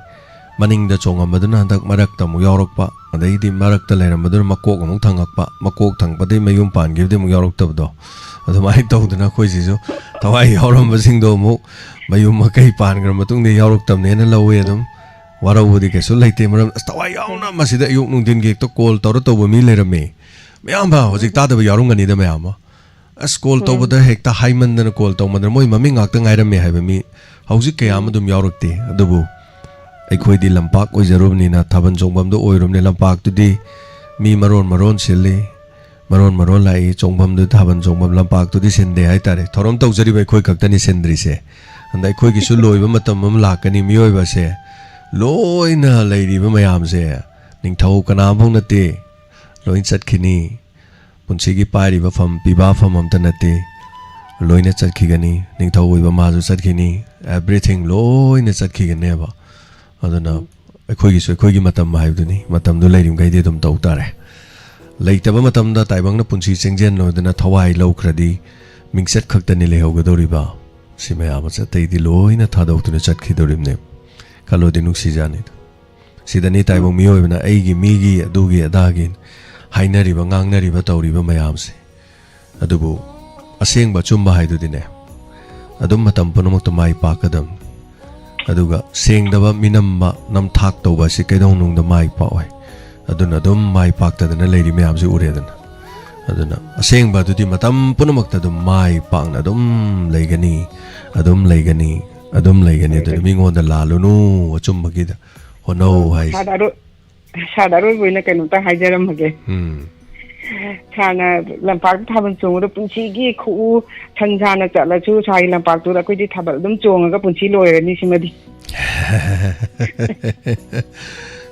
ꯃꯅꯤꯡꯗ ꯆꯣꯡꯉꯝꯕꯗꯨꯅ ꯍꯟꯗꯛ ꯃꯔꯛꯇ ꯑꯃꯨꯛ ꯌꯥꯎꯔꯛꯄ, ꯑꯗꯩꯗꯤ ꯃꯔꯛꯇ ꯂꯩꯔꯝꯕꯗꯨꯅ ꯃꯀꯣꯛ ꯑꯃꯨꯛ ꯊꯪꯉꯛꯄ, ꯃꯀꯣꯛ ꯊꯪꯉꯛꯄꯗꯩ ꯃꯌꯨꯝ ꯄꯥꯟꯈꯤꯕꯗꯩ ꯑꯃꯨꯛ ꯌꯥꯎꯔꯛꯇꯕꯗꯣ, ꯑꯗꯨꯃꯥꯏꯅ ꯇꯧꯗꯅ ꯑꯩꯈꯣꯏꯁꯤꯁꯨ ꯊꯋꯥꯏ ꯌꯥꯎꯔꯝꯕꯁꯤꯡꯗꯣ ꯑꯃꯨꯛ ꯃꯌꯨꯝ ꯃꯀꯩ ꯄꯥꯟꯈ꯭ꯔ ꯃꯇꯨꯡꯗ ꯌꯥꯎꯔꯛꯇꯕꯅꯦꯅ ꯂꯧꯋꯦ ꯑꯗꯨꯝ꯫ ꯋꯥꯔꯧꯕꯗꯤ ꯀꯩꯁꯨ ꯂꯩꯇꯦ, ꯃꯔꯝ ꯑꯁ ꯊꯋꯥꯏ ꯌꯥꯎꯅ ꯃꯁꯤꯗ ꯑꯌꯨꯛ ꯅꯨꯡꯊꯤꯟꯒꯤ ꯍꯦꯛꯇ ꯀꯣꯜ ꯇꯧꯔ ꯇꯧꯕ ꯃꯤ ꯂꯩꯔꯝꯃꯦ꯫ ꯃꯌꯥꯝ ꯐ ꯍꯧꯖꯤꯛ ꯇꯥꯗꯕ ꯌꯥꯎꯔꯝꯒꯅꯤꯗ ꯃꯌꯥꯝ ꯑꯃ꯫ ꯑꯁ, ꯀꯣꯜ ꯎꯝ꯫ ꯇꯧꯕꯗ ꯍꯦꯛꯇ ꯍꯥꯏꯃꯟꯗꯅ, ꯀꯣꯜ ꯇꯧꯃꯟꯗꯅ ꯃꯣꯏ ꯃꯃꯤꯡ ꯉꯥꯛꯇ ꯉꯥꯏꯔꯝꯃꯦ ꯍꯥꯏꯕ ꯃꯤ ꯍꯧꯖꯤꯛ ꯀꯌꯥ ꯑꯃ ꯑꯗꯨꯝ ꯌꯥꯎꯔꯛꯇꯦ꯫ ꯑꯗꯨꯕꯨ ꯑꯩꯈꯣꯏꯗꯤ ꯂꯝꯄꯥꯛ ꯑꯣꯏꯖꯔꯨꯕꯅꯤꯅ, ꯊꯥꯕꯜ ꯆꯣꯡꯐꯝꯗꯣ ꯑꯣꯏꯔꯨꯕꯅꯤꯅ, ꯂꯝꯄꯥꯛꯇꯨꯗꯤ ꯃꯤ ꯃꯔꯣꯟ ꯃꯔꯣꯟ ꯁꯤꯜꯂꯤ, ꯃꯔꯣꯟ ꯃꯔꯣꯟ ꯂꯥꯛꯏ꯫ ꯆꯣꯡꯐꯝꯗꯨ, ꯊꯥꯕꯜ ꯆꯣꯡꯐꯝ ꯂꯝꯄꯥꯛꯇꯨꯗꯤ ꯁꯤꯟꯗꯦ ꯍꯥꯏꯇꯥꯔꯦ꯫ ꯊꯧꯔꯝ ꯇꯧꯖꯔꯤꯕ ꯑꯩꯈꯣꯏ ꯈꯛꯇꯅꯤ ꯁꯤꯟꯗ꯭ꯔꯤꯁꯦ꯫ ꯑꯗ ꯑꯩꯈꯣꯏꯒꯤꯁꯨ ꯂꯣꯏꯕ ꯃꯇꯝ ꯑꯃ ꯂꯥꯛꯀꯅꯤ꯫ ꯃꯤꯑꯣꯏꯕꯁꯦ ꯂꯣꯏꯅ ꯂꯩꯔꯤꯕ ꯃꯌꯥꯝꯁꯦ ꯅꯤꯡꯊꯧ ꯀꯅꯥꯝꯐꯥꯎ ꯅꯠꯇꯦ, ꯂꯣꯏ ꯆꯠꯈꯤꯅꯤ꯫ ꯄꯨꯟꯁꯤꯒꯤ ꯄꯥꯏꯔꯤꯕ ꯐꯝ, ꯄꯤꯕꯥ ꯐꯝ ꯑꯝꯇ ꯅꯠꯇꯦ, ꯂꯣꯏꯅ ꯆꯠꯈꯤꯒꯅꯤ꯫ ꯅꯤꯡꯊꯧ ꯑꯣꯏꯕ ꯃꯥꯁꯨ ꯆꯠꯈꯤꯅꯤ꯫ Everything ꯂꯣꯏꯅ ꯆꯠꯈꯤꯒꯅꯦꯕ꯫ ꯑꯗꯨꯅ ꯎꯝ꯫ ꯑꯩꯈꯣꯏꯒꯤꯁꯨ ꯑꯩꯈꯣꯏꯒꯤ ꯃꯇꯝ ꯍꯥꯏꯕꯗꯨꯅꯤ꯫ ꯃꯇꯝꯗꯨ ꯂꯩꯔꯤꯃꯈꯩꯗꯤ ꯑꯗꯨꯝ ꯇꯧ ꯇꯥꯔꯦ꯫ ꯂꯩꯇꯕ ꯃꯇꯝꯗ ꯇꯥꯏꯕꯪꯅ ꯄꯨꯟꯁꯤ ꯆꯦꯡꯖꯦꯜ ꯑꯣꯏꯗꯅ ꯊꯋꯥꯏ ꯂꯧꯈ꯭ꯔꯗꯤ ꯃꯤꯡꯆꯠ ꯈꯛꯇꯅꯤ ꯂꯩꯍꯧꯒꯗꯧꯔꯤꯕ꯫ ꯁꯤ ꯃꯌꯥꯝ ꯑꯁꯦ ꯑꯇꯩꯗꯤ ꯂꯣꯏꯅ ꯊꯥꯗꯣꯛꯇꯨꯅ ꯆꯠꯈꯤꯗꯧꯔꯤꯕꯅꯦ꯫ ꯈꯜꯂꯣꯗꯤ ꯅꯨꯡꯁꯤꯖꯥꯅꯤꯗ꯫ ꯁꯤꯗꯅꯤ ꯇꯥꯏꯕꯪ ꯃꯤꯑꯣꯏꯕꯅ ꯑꯩꯒꯤ, ꯃꯤꯒꯤ, ꯑꯗꯨꯒꯤ, ꯑꯗꯥꯒꯤ ꯍꯥꯏꯅꯔꯤꯕ, ꯉꯥꯡꯅꯔꯤꯕ, ꯇꯧꯔꯤꯕ ꯃꯌꯥꯝꯁꯦ꯫ ꯑꯗꯨꯕꯨ ꯑꯁꯦꯡꯕ ꯑꯆꯨꯝꯕ ꯍꯥꯏꯗꯨꯗꯤꯅꯦ, ꯑꯗꯨꯝ ꯃꯇꯝ ꯄꯨꯝꯅꯃꯛꯇ ꯃꯥꯏ ꯄꯥꯛꯀꯗꯕꯅꯤ꯫ ꯑꯗꯨꯒ ꯁꯦꯡꯗꯕ, ꯃꯤꯅꯝꯕ, ꯅꯝꯊꯥꯛ ꯇꯧꯕ ꯑꯁꯤ ꯀꯩꯗꯧꯅꯨꯡꯗ ꯃꯥꯏ ꯄꯥꯛꯑꯣꯏ꯫ ꯑꯗꯨꯅ ꯑꯗꯨꯝ ꯃꯥꯏ ꯄꯥꯛꯇꯗꯅ ꯂꯩꯔꯤ ꯃꯌꯥꯝꯁꯤ ꯎꯔꯦꯗꯅ꯫ ꯑꯗꯨꯅ ꯑꯁꯦꯡꯕ ꯑꯗꯨꯗꯤ ꯃꯇꯝ ꯄꯨꯝꯅꯃꯛꯇ ꯑꯗꯨꯝ ꯃꯥꯏ ꯄꯥꯛꯅ ꯑꯗꯨꯝ ꯂꯩꯒꯅꯤ, ꯑꯗꯨꯝ ꯂꯩꯒꯅꯤ, ꯑꯗꯨꯝ ꯂꯩꯒꯅꯤ꯫ ꯑꯗꯨꯅ ꯃꯤꯉꯣꯟꯗ ꯂꯥꯜꯂꯨꯅꯨ, ꯑꯆꯨꯝꯕꯒꯤꯗ ꯍꯣꯠꯅꯧ ꯍꯥꯏꯁꯦ꯫ ꯁꯥꯔꯗ ꯑꯔꯣꯏ-, ꯁꯥꯔꯗ ꯑꯔꯣꯏꯕ ꯑꯣꯏꯅ ꯀꯩꯅꯣꯝꯇ ꯍꯥꯏꯖꯔꯝꯃꯒꯦ꯫ ꯎꯝ꯫ ꯁꯥꯔꯅ ꯂꯝꯄꯥꯛꯇ ꯊꯥꯕꯜ ꯆꯣꯡꯕꯗ ꯄꯨꯟꯁꯤꯒꯤ ꯈꯨꯎ ꯁꯟ ꯁꯥꯅ ꯆꯠꯂꯁꯨ ꯁꯥꯔꯒꯤ ꯂꯝꯄꯥꯛꯇꯨꯗ ꯑꯩꯈꯣꯏꯗꯤ ꯊꯥꯕꯜ ꯑꯗꯨꯝ ꯆꯣꯡꯉꯒ ꯄꯨꯟꯁꯤ ꯂꯣꯏꯔꯅꯤ ꯁꯤꯃꯗꯤ꯫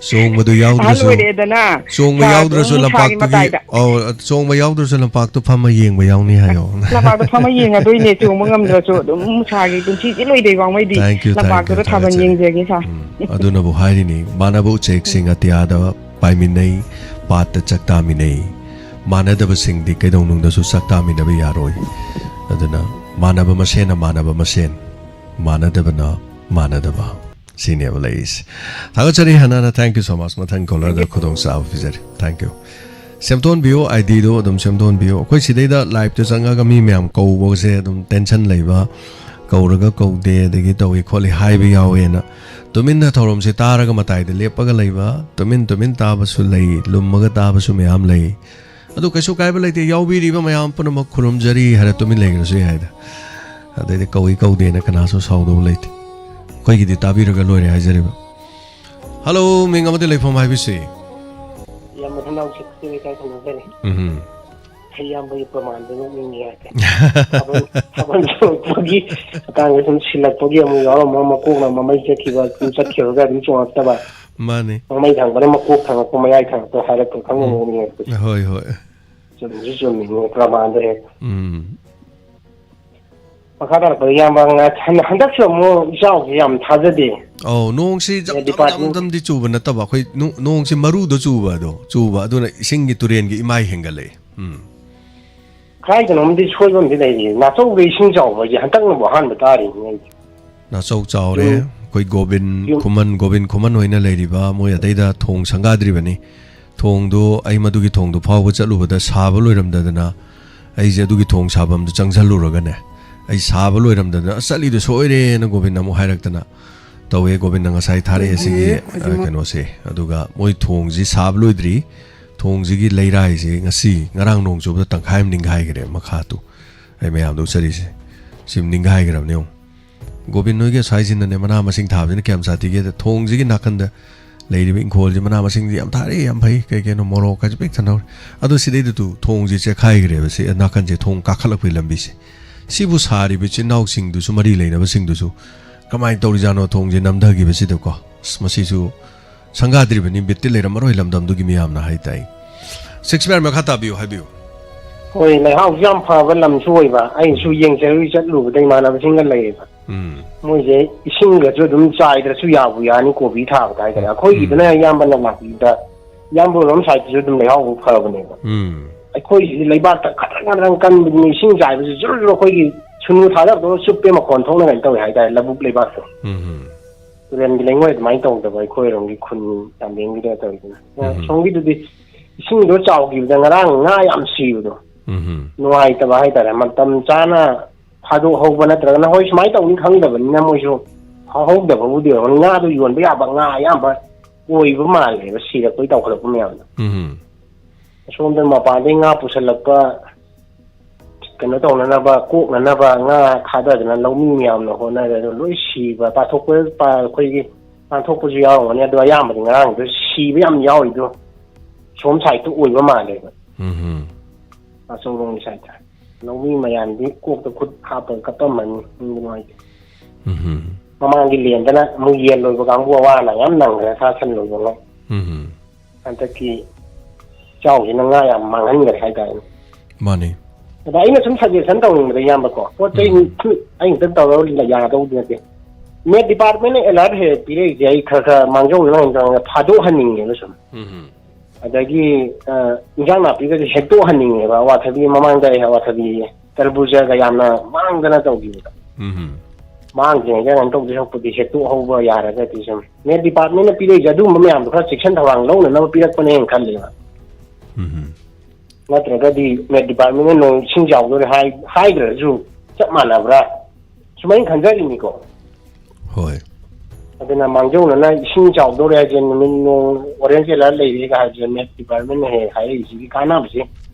ꯆꯣꯡꯕꯗꯨ ꯑꯍꯜ ꯌꯥꯎꯗ꯭ꯔꯁꯨ, ꯑꯣꯏꯔꯛꯑꯦꯗ ꯆꯣꯡꯕ ꯌꯥꯎꯗ꯭ꯔꯁꯨ ꯅꯨꯡꯁꯥꯒꯤ ꯂꯝꯄꯥꯛꯇꯨꯒꯤ ꯃꯇꯥꯏꯗ꯫ ꯑꯧ, ꯆꯣꯡꯕ ꯌꯥꯎꯗ꯭ꯔꯁꯨ ꯂꯝꯄꯥꯛꯇꯨ ꯐꯝꯃ ꯌꯦꯡꯕ ꯌꯥꯎꯅꯤ ꯍꯥꯏꯌꯣ꯫ ꯂꯝꯄꯥꯛꯇ ꯐꯝꯃ ꯌꯦꯡꯉꯗꯣꯏꯅꯦ, ꯆꯣꯡꯕ ꯉꯝꯗ꯭ꯔꯁꯨ ꯑꯗꯨꯝ ꯅꯨꯡꯁꯥꯒꯤ ꯄꯨꯟꯁꯤꯁꯦ ꯂꯣꯏꯗꯩ ꯐꯥꯎꯃꯩꯗꯤ꯫ Thank you, thank you, ꯂꯝꯄꯥꯛꯇꯨꯗ ꯊꯥꯕꯜ ꯊꯥꯒꯠꯆꯔꯤ꯫ ꯌꯦꯡꯖꯒꯦ ꯁꯥꯔ꯫ ꯎꯝ, ꯑꯗꯨꯅꯕꯨ ꯍꯥꯏꯔꯤꯅꯤ, ꯃꯥꯟꯅꯕ ꯎꯆꯦꯛꯁꯤꯡ ꯑꯇꯤꯌꯥꯗ ꯄꯥꯏꯃꯤꯟꯅꯩ, ꯄꯥꯠꯇ ꯆꯥꯛ ꯇꯥꯃꯤꯟꯅꯩ, ꯃꯥꯟꯅꯗꯕꯁꯤꯡꯗꯤ ꯀꯩꯗꯧꯅꯨꯡꯗꯁꯨ ꯆꯥꯛ ꯇꯥꯃꯤꯟꯅꯕ ꯌꯥꯔꯣꯏ꯫ ꯑꯗꯨꯅ ꯃꯥꯟꯅꯕ ꯃꯁꯦꯟꯅ ꯃꯥꯟꯅꯕ ꯃꯁꯦꯟ, ꯃꯥꯟꯅꯗꯕꯅ ꯃꯥꯟꯅꯗꯕ꯫ ꯁꯤꯅꯦꯕ ꯂꯩꯔꯤꯁꯦ꯫ ꯊꯥꯒꯠꯆꯔꯤ ꯍꯅꯥꯅ, thank you so much꯫ ꯃꯊꯪ ꯀꯣꯂꯔꯗ ꯈꯨꯗꯣꯡꯆꯥꯕ ꯄꯤꯖꯔꯤ꯫ Thank you꯫ ꯁꯦꯝꯗꯣꯟꯕꯤꯌꯨ, ꯑꯥꯏ ꯗꯤꯗꯣ ꯑꯗꯨꯝ ꯁꯦꯝꯗꯣꯟꯕꯤꯌꯨ꯫ ꯑꯩꯈꯣꯏ ꯁꯤꯗꯩꯗ ꯂꯥꯏꯞꯇ ꯆꯪꯉꯒ ꯃꯤ ꯃꯌꯥꯝ ꯀꯧꯕꯁꯦ ꯑꯗꯨꯝ ꯇꯦꯟꯁꯟ ꯂꯩꯕ, ꯀꯧꯔꯒ ꯀꯧꯗꯦ, ꯑꯗꯒꯤ ꯇꯧꯏ ꯈꯣꯠꯂꯤ ꯍꯥꯏꯕ ꯌꯥꯎꯋꯦꯅ꯫ ꯇꯨꯃꯤꯟꯅ ꯊꯧꯔꯝꯁꯦ ꯇꯥꯔꯒ ꯃꯇꯥꯏꯗ ꯂꯦꯞꯄꯒ ꯂꯩꯕ, ꯇꯨꯃꯤꯟ ꯇꯨꯃꯤꯟ ꯇꯥꯕꯁꯨ ꯂꯩ, ꯂꯨꯝꯃꯒ ꯇꯥꯕꯁꯨ ꯃꯌꯥꯝ ꯂꯩ꯫ ꯑꯗꯨ ꯀꯩꯁꯨ ꯀꯥꯏꯕ ꯂꯩꯇꯦ, ꯌꯥꯎꯕꯤꯔꯤꯕ ꯃꯌꯥꯝ ꯄꯨꯝꯅꯃꯛ ꯈꯨꯔꯨꯝꯖꯔꯤ ꯍꯥꯏꯔ ꯇꯨꯃꯤꯟ ꯂꯩꯈ꯭ꯔꯁꯨ ꯌꯥꯏꯗ꯫ ꯑꯗꯩꯗꯤ ꯀꯧꯏ ꯀꯧꯗꯦꯅ ꯀꯅꯥꯁꯨ ꯁꯥꯎꯗꯧꯕ ꯂꯩꯇꯦ꯫ ꯑꯩꯈꯣꯏꯒꯤꯗꯤ ꯇꯥꯕꯤꯔꯒ ꯂꯣꯏꯔꯦ ꯍꯥꯏꯖꯔꯤꯕ꯫ ꯍꯜꯂꯣ, ꯃꯤꯡ ꯑꯃꯗꯤ ꯂꯩꯐꯝ ꯍꯥꯏꯕꯤꯁꯤ꯫ ꯏꯌꯥꯝꯕ ꯊꯣꯡꯅꯥꯎ ꯁꯤꯛꯁꯇꯤ ꯂꯩꯀꯥꯏ ꯊꯪꯅꯕꯗꯅꯤ꯫ ꯎꯝꯍꯨꯝ꯫ ꯑꯩ ꯏꯌꯥꯝꯕꯒꯤ ꯄ꯭ꯔꯃꯥꯟꯗꯣ ꯅꯣꯛꯅꯤꯡꯉꯦ ꯍꯥꯏꯇꯥꯔꯦ꯫ ꯊꯥꯕꯜ, ꯊꯥꯕꯜ ꯆꯣꯡꯉꯛꯄꯒꯤ ꯃꯇꯥꯡꯗ ꯁꯨꯝ ꯁꯤꯜꯂꯛꯄꯒꯤ ꯑꯃꯨꯛ ꯌꯥꯎꯔꯝꯃ, ꯃꯀꯣꯛꯅ ꯃꯃꯩ ꯆꯠꯈꯤꯕ, ꯑꯗꯨꯝ ꯆꯠꯈ꯭ꯔꯒ ꯑꯗꯨꯝ ꯆꯣꯡꯉꯛꯇꯕ꯫ ꯃꯥꯅꯤ꯫ ꯃꯃꯩ ꯊꯪꯕꯅ ꯃꯀꯣꯛ ꯊꯪꯉꯛꯄ, ꯃꯌꯥꯏ ꯊꯪꯉꯛꯄ ꯍꯥꯏꯔꯛꯄ ꯈꯪꯕ ꯎꯝ꯫ ꯅꯣꯛꯅꯤꯡꯉꯦ꯫ ꯍꯣꯏ, ꯍꯣꯏ꯫ ꯆꯨꯝꯁꯨ ꯆꯨꯝꯃꯤꯅꯦ ꯄ꯭ꯔꯃꯥꯟꯗꯣ ꯍꯦꯛ꯫ ꯎꯝ꯫ ꯃꯈꯥ ꯇꯥꯔꯛꯄꯗ ꯏꯌꯥꯝꯕ ꯉꯥ-, ꯍꯟ-, ꯍꯟꯗꯛꯁꯨ ꯑꯃꯨꯛ ꯏꯆꯥꯎꯁꯦ ꯌꯥꯝ ꯊꯥꯖꯗꯦ꯫ ꯑꯧ, ꯅꯣꯡꯁꯤ ꯖꯝ ꯑꯦ, ꯖꯝ ꯖꯝ department ꯖꯝꯗꯤ ꯆꯨꯕ ꯅꯠꯇꯕ, ꯑꯩꯈꯣꯏ ꯅꯣ-, ꯅꯣꯡꯁꯤ ꯃꯔꯨꯗ ꯆꯨꯕ ꯑꯗꯣ, ꯆꯨꯕ ꯑꯗꯨꯅ ꯏꯁꯤꯡꯒꯤ ꯇꯨꯔꯦꯟꯒꯤ ꯏꯃꯥꯏ ꯍꯦꯟꯒꯠꯂꯛꯑꯦ꯫ ꯎꯝ꯫ ꯀꯥꯏꯗꯅꯣꯝꯗꯤ ꯁꯣꯏꯕ ꯑꯃꯗꯤ ꯂꯩꯔꯤ꯫ ꯅꯥꯆꯧꯗ ꯏꯁꯤꯡ ꯆꯥꯎꯕ ꯍꯥꯏꯁꯦ ꯍꯟꯗꯛꯅꯕꯨ ꯑꯍꯥꯟꯕ ꯇꯥꯔꯤꯅꯦ ꯑꯩꯗꯤ꯫ ꯅꯥꯆꯧ ꯆꯥꯎꯔꯦ꯫ ꯌꯨꯝ-, ꯑꯩꯈꯣꯏ ꯒꯣꯕꯤꯟ ꯌꯨꯝ-, ꯈꯨꯃꯟ, ꯒꯣꯕꯤꯟ ꯈꯨꯃꯟ ꯍꯣꯏꯅ ꯂꯩꯔꯤꯕ ꯃꯣꯏ ꯑꯗꯩꯗ ꯊꯣꯡ ꯁꯪꯒꯥꯗ꯭ꯔꯤꯕꯅꯤ꯫ ꯊꯣꯡꯗꯣ, ꯑꯩ ꯃꯗꯨꯒꯤ ꯊꯣꯡꯗꯣ ꯐꯥꯎꯕ ꯆꯠꯂꯨꯕꯗ ꯁꯥꯕ ꯂꯣꯏꯔꯝꯗꯗꯅ, ꯑꯩꯁꯦ ꯑꯗꯨꯒꯤ ꯊꯣꯡ ꯁꯥꯐꯝꯗꯨ ꯆꯪꯁꯜꯂꯨꯔꯒꯅꯦ, ꯑꯩ ꯁꯥꯕ ꯂꯣꯏꯔꯝꯗꯗꯅ, "ꯑꯁ, ꯆꯠꯂꯤꯗꯣ ꯁꯣꯏꯔꯦꯅ" ꯒꯣꯕꯤꯟꯅ ꯑꯃꯨꯛ ꯍꯥꯏꯔꯛꯇꯅ ꯇꯧꯋꯦ꯫ ꯒꯣꯕꯤꯟꯅ ꯉꯁꯥꯏ ꯊꯥꯔꯛꯑꯦ ꯁꯤꯒꯤ, ꯍꯧꯖꯤꯛ ꯑ, ꯀꯩꯅꯣꯁꯦ꯫ ꯑꯗꯨꯒ ꯃꯣꯏ ꯊꯣꯡꯁꯤ ꯁꯥꯕ ꯂꯣꯏꯗ꯭ꯔꯤ꯫ ꯊꯣꯡꯁꯤꯒꯤ ꯂꯩꯔꯥꯏꯁꯤ ꯉꯁꯤ, ꯉꯔꯥꯡ ꯅꯣꯡ ꯆꯨꯕꯗ ꯇꯪꯈꯥꯏ ꯑꯃ ꯅꯤꯡꯒꯥꯏꯈ꯭ꯔꯦ ꯃꯈꯥꯗꯨ꯫ ꯑꯩ ꯃꯌꯥꯝꯗ ꯎꯠꯆꯔꯤꯁꯦ꯫ ꯁꯤ ꯅꯤꯡꯒꯥꯏꯈ꯭ꯔꯕꯅꯦ ꯌꯦꯡꯉꯨ꯫ ꯒꯣꯕꯤꯟ ꯅꯣꯏꯒꯤ ꯑꯁ꯭ꯋꯥꯏꯁꯤꯅꯅꯦ, ꯃꯅꯥ ꯃꯁꯤꯡ ꯊꯥꯕꯁꯤꯅ ꯀꯌꯥꯝ ꯁꯥꯊꯤꯒꯦꯗ, ꯊꯣꯡꯁꯤꯒꯤ ꯅꯥꯀꯟꯗ ꯂꯩꯔꯤꯕ ꯏꯪꯈꯣꯜꯁꯤ ꯃꯅꯥ ꯃꯁꯤꯡꯗꯤ ꯌꯥꯝ ꯊꯥꯔꯤ, ꯌꯥꯝ ꯐꯩ, ꯀꯩ ꯀꯩꯅꯣ ꯃꯣꯔꯣꯛ ꯀꯥꯏꯁꯦ ꯄꯤꯛ ꯊꯟꯍꯧꯔꯦ꯫ ꯑꯗꯣ ꯁꯤꯗꯩꯗ ꯇꯨ ꯊꯣꯡꯁꯤ ꯆꯦꯛꯈꯥꯏꯈ꯭ꯔꯦꯕ, ꯁꯤ ꯅꯥꯀꯟꯁꯦ ꯊꯣꯡ ꯀꯥꯈꯠꯂꯛꯄꯒꯤ ꯂꯝꯕꯤꯁꯦ꯫ ꯁꯤꯕꯨ ꯁꯥꯔꯤꯕ ꯏꯆꯤꯟ ꯏꯅꯥꯎꯁꯤꯡꯗꯨꯁꯨ, ꯃꯔꯤ ꯂꯩꯅꯕꯁꯤꯡꯗꯨꯁꯨ ꯀꯃꯥꯏꯅ ꯇꯧꯔꯤꯖꯥꯠꯅꯣ ꯊꯣꯡꯁꯦ ꯅꯝꯊꯈꯤꯕꯁꯤꯗꯀꯣ? ꯑꯁ, ꯃꯁꯤꯁꯨ ꯁꯪꯒꯥꯗ꯭ꯔꯤꯕꯅꯤ, ꯕꯤꯠꯇꯤ ꯂꯩꯔꯝꯃꯔꯣꯏ ꯂꯝꯗꯝꯗꯨꯒꯤ ꯃꯤꯌꯥꯝꯅ ꯍꯥꯏ ꯇꯥꯏ꯫ ꯁꯤꯛꯁ ꯄꯤꯌꯥꯔ, ꯃꯈꯥ ꯇꯥꯕꯤꯌꯨ, ꯍꯥꯏꯕꯤꯌꯨ꯫ ꯍꯣꯏ, ꯂꯩꯍꯥꯎꯁꯨ ꯌꯥꯝ ꯐꯕ ꯂꯝꯁꯨ ꯑꯣꯏꯕ꯫ ꯑꯩꯁꯨ ꯌꯦꯡꯖꯔꯨꯏ, ꯆꯠꯂꯨꯕꯗ ꯏꯃꯥꯟꯅꯕꯁꯤꯡꯒ ꯂꯩꯌꯦꯕ꯫ ꯎꯝ ꯃꯣꯏꯁꯦ ꯏꯁꯤꯡꯒꯁꯨ ꯑꯗꯨꯝ ꯆꯥꯏꯗ꯭ꯔꯁꯨ ꯌꯥꯕꯨ ꯌꯥꯅꯤ, ꯀꯣꯕꯤ ꯊꯥꯕꯗ ꯍꯥꯏꯇꯥꯔꯦ꯫ ꯑꯩꯈꯣꯏꯒꯤꯗꯅ ꯑꯌꯥꯝꯕꯅ ꯅꯥꯄꯤꯗ, ꯏꯌꯥꯝꯕ ꯍꯣꯏꯔꯣꯝ ꯁꯥꯏꯠꯇꯁꯨ ꯑꯗꯨꯝ ꯂꯩꯍꯥꯎ ꯐꯕꯅꯦꯕ꯫ ꯎꯝ ꯑꯩꯈꯣꯏꯒꯤꯗꯤ ꯂꯩꯕꯥꯛꯇ ꯈꯇꯪ ꯈꯇꯪ ꯀꯟꯕꯗꯨꯅ ꯏꯁꯤꯡ ꯆꯥꯏꯕꯁꯦ ꯖꯨꯔꯨ ꯖꯨꯔꯨ ꯑꯩꯈꯣꯏꯒꯤ ꯁꯨꯅꯨ ꯊꯥꯗꯕꯗꯧꯅ ꯆꯨꯞꯄꯦ, ꯃꯈꯣꯟ ꯊꯣꯛꯅ ꯀꯩꯅꯣ ꯇꯧꯋꯦ ꯍꯥꯏꯇꯥꯔꯦ, ꯂꯧꯕꯨꯛ ꯂꯩꯕꯥꯛꯇꯣ꯫ ꯎꯝ ꯇꯨꯔꯦꯜꯒꯤ ꯂꯩꯉꯣꯏ ꯑꯗꯨꯃꯥꯏꯅ ꯇꯧꯗꯕ ꯑꯩꯈꯣꯏꯔꯣꯝꯒꯤ ꯈꯨꯟ ꯆꯥꯟꯗꯦꯜꯒꯤꯗ ꯇꯧꯔꯤꯗꯨꯅ꯫ ꯎꯝ꯫ ꯁꯣꯝꯒꯤꯗꯨꯗꯤ ꯏꯁꯤꯡꯗꯣ ꯆꯥꯎꯈꯤꯕꯗ ꯉꯔꯥꯡ ꯉꯥ ꯌꯥꯝ ꯁꯤꯕꯗꯣ ꯎꯝ ꯅꯨꯡꯉꯥꯏꯇꯕ ꯍꯥꯏꯇꯥꯔꯦ꯫ ꯃꯇꯝ ꯆꯥꯅ ꯐꯥꯗꯣꯛꯍꯧꯕ ꯅꯠꯇ꯭ꯔꯒꯅ, ꯍꯣꯏ, ꯁꯨꯃꯥꯏꯅ ꯇꯧꯅꯤ ꯈꯪꯗꯕꯅꯤꯅ ꯃꯣꯏꯁꯨ ꯐꯥꯍꯧꯗꯕꯕꯨꯗꯤ ꯑꯣꯏꯔꯝꯒꯅꯤ꯫ ꯉꯥꯗꯣ ꯌꯣꯟꯕ ꯌꯥꯕ ꯉꯥ ꯑꯌꯥꯝꯕ ꯑꯣꯏꯕ ꯃꯥꯜꯂꯦꯕ, ꯁꯤꯔꯛꯄꯩ ꯇꯧꯈꯠꯂꯛꯄ ꯃꯌꯥꯝꯗꯣ꯫ ꯎꯝ ꯑꯁꯣꯝꯗ ꯃꯄꯥꯟꯗꯒꯤ ꯉꯥ ꯄꯨꯁꯜꯂꯛꯄ, ꯀꯩꯅꯣ ꯇꯧꯅꯅꯕ, ꯀꯣꯛꯅꯅꯕ ꯉꯥ ꯊꯥꯗꯗꯅ ꯂꯧꯃꯤ ꯃꯌꯥꯝꯅ ꯍꯣꯠꯅꯔꯦ꯫ ꯑꯗꯣ ꯂꯣꯏ ꯁꯤꯕ, ꯄꯥꯊꯣꯛꯄ, ꯄꯥ-, ꯑꯩꯈꯣꯏꯒꯤ ꯄꯥꯡꯊꯣꯛꯄꯁꯨ ꯌꯥꯎꯔꯝꯒꯅꯤ꯫ ꯑꯗꯣ ꯑꯌꯥꯝꯕꯗꯤ ꯉꯔꯥꯡꯗꯣ ꯁꯤꯕ ꯌꯥꯝ ꯌꯥꯎꯔꯤꯗꯣ ꯁꯣꯝ ꯁꯥꯏꯠꯇ ꯑꯣꯏꯕ ꯃꯥꯜꯂꯦꯕ, ꯎꯝ ꯑꯆꯧꯔꯣꯝꯒꯤ ꯁꯥꯏꯠꯇ꯫ ꯂꯧꯃꯤ ꯃꯌꯥꯝꯗꯤ ꯀꯣꯛꯇ ꯈꯨꯠ ꯍꯥꯞꯄꯒ ꯀꯞꯄꯝꯃꯅꯤ, ꯅꯨꯡꯗꯤ ꯅꯨꯡꯉꯥꯏꯇꯦ꯫ ꯎꯝ ꯃꯃꯥꯡꯒꯤ ꯂꯦꯟꯗꯅ ꯑꯃꯨꯛ ꯌꯦꯟ ꯂꯣꯏꯕ ꯀꯥꯡꯕꯨ ꯑꯋꯥ ꯑꯅꯥ ꯌꯥꯝ ꯅꯪꯈ꯭ꯔꯦ, ꯁꯥ ꯁꯟ ꯂꯣꯏꯕ ꯉꯩ꯫ ꯎꯝ ꯍꯟꯗꯛꯀꯤ ꯏꯆꯥꯎꯁꯤꯅ ꯉꯥ ꯌꯥꯝ ꯃꯥꯡꯍꯟꯈ꯭ꯔꯦ ꯍꯥꯏꯇꯥꯔꯦꯅꯦ꯫ ꯃꯥꯅꯤ꯫ ꯑꯗ ꯑꯩꯅ ꯁꯨꯝ ꯁꯖꯦꯁꯟ ꯇꯧꯅꯤꯡꯕꯗ, ꯏꯌꯥꯝꯕꯀꯣ, ꯄꯣꯠ ꯆꯩ ꯎꯝ꯫ ꯑꯩ ꯈꯛꯇꯪ ꯇꯧꯔꯒ ꯌꯥꯗꯧꯗꯤ ꯅꯠꯇꯦ꯫ ꯅꯦꯠ ꯗꯤꯄꯥꯔꯠꯃꯦꯟꯅ ꯑꯦꯂꯔꯠ ꯍꯦꯛ ꯄꯤꯔꯛꯏꯁꯦ ꯑꯩ ꯈꯔ ꯈꯔ ꯃꯥꯡꯖꯧꯅꯅ ꯍꯦꯟꯖꯧꯅ ꯊꯥꯗꯣꯛꯍꯟꯅꯤꯡꯉꯦꯕ ꯁꯨꯝ꯫ ꯎꯝ ꯑꯗꯒꯤ ꯑ, ꯏꯟꯖꯥꯡ ꯅꯥꯄꯤꯒꯁꯦ ꯍꯦꯛꯇꯣꯛꯍꯟꯅꯤꯡꯉꯦꯕ꯫ ꯑꯋꯥꯊꯕꯤ ꯃꯃꯥꯡꯗ ꯑꯩ ꯑꯋꯥꯊꯕꯤ, ꯇꯔꯕꯨꯖꯒ ꯌꯥꯝꯅ ꯃꯥꯡꯗꯅ ꯇꯧꯈꯤꯕꯗꯣ, ꯎꯝ ꯃꯥꯡꯗ꯭ꯔꯤꯉꯩꯗ ꯀꯩꯅꯣ ꯇꯧꯗꯣꯏ ꯁꯔꯨꯛꯄꯨꯗꯤ ꯍꯦꯛꯇꯣꯛꯍꯧꯕ ꯌꯥꯔꯒꯗꯤ ꯁꯨꯝ꯫ ꯅꯦꯠ ꯗꯤꯄꯥꯔꯠꯃꯦꯟꯅ ꯄꯤꯔꯛꯏꯁꯦ ꯑꯗꯨꯒꯨꯝꯕ ꯃꯌꯥꯝꯗꯣ ꯈꯔ ꯆꯦꯛꯁꯤꯟ ꯊꯧꯔꯥꯡ ꯂꯧꯅꯅꯕ ꯄꯤꯔꯛꯄꯅꯦꯅ ꯈꯜꯂꯦꯕ꯫ ꯎꯝ ꯅꯠꯇ꯭ꯔꯒꯗꯤ ꯅꯦꯠ ꯗꯤꯄꯥꯔꯠꯃꯦꯟꯅ ꯅꯣꯡ ꯏꯁꯤꯡ ꯆꯥꯎꯗꯣꯔꯦ ꯍꯥꯏ-, ꯍꯥꯏꯗ꯭ꯔꯁꯨ ꯆꯞ ꯃꯥꯟꯅꯕ꯭ꯔꯥ, ꯁꯨꯃꯥꯏꯅ ꯈꯟꯖꯔꯤꯅꯤꯀꯣ꯫ ꯍꯣꯏ꯫ ꯑꯗꯨꯅ ꯃꯥꯡꯖꯧꯅꯅ ꯏꯁꯤꯡ ꯆꯥꯎꯗꯣꯔꯦ ꯍꯥꯏꯁꯦ, ꯅꯨꯃꯤꯠ ꯅꯣꯡ ꯑꯣꯔꯦꯟꯖ ꯑꯦꯂꯔꯠ ꯂꯩꯔꯦꯒ ꯍꯥꯏꯕꯁꯦ, ꯅꯦꯠ ꯗꯤꯄꯥꯔꯠꯃꯦꯟꯅ ꯍꯦꯛ ꯍꯥꯏꯔꯛꯏꯁꯤꯒꯤ ꯀꯥꯟꯅꯕꯁꯦ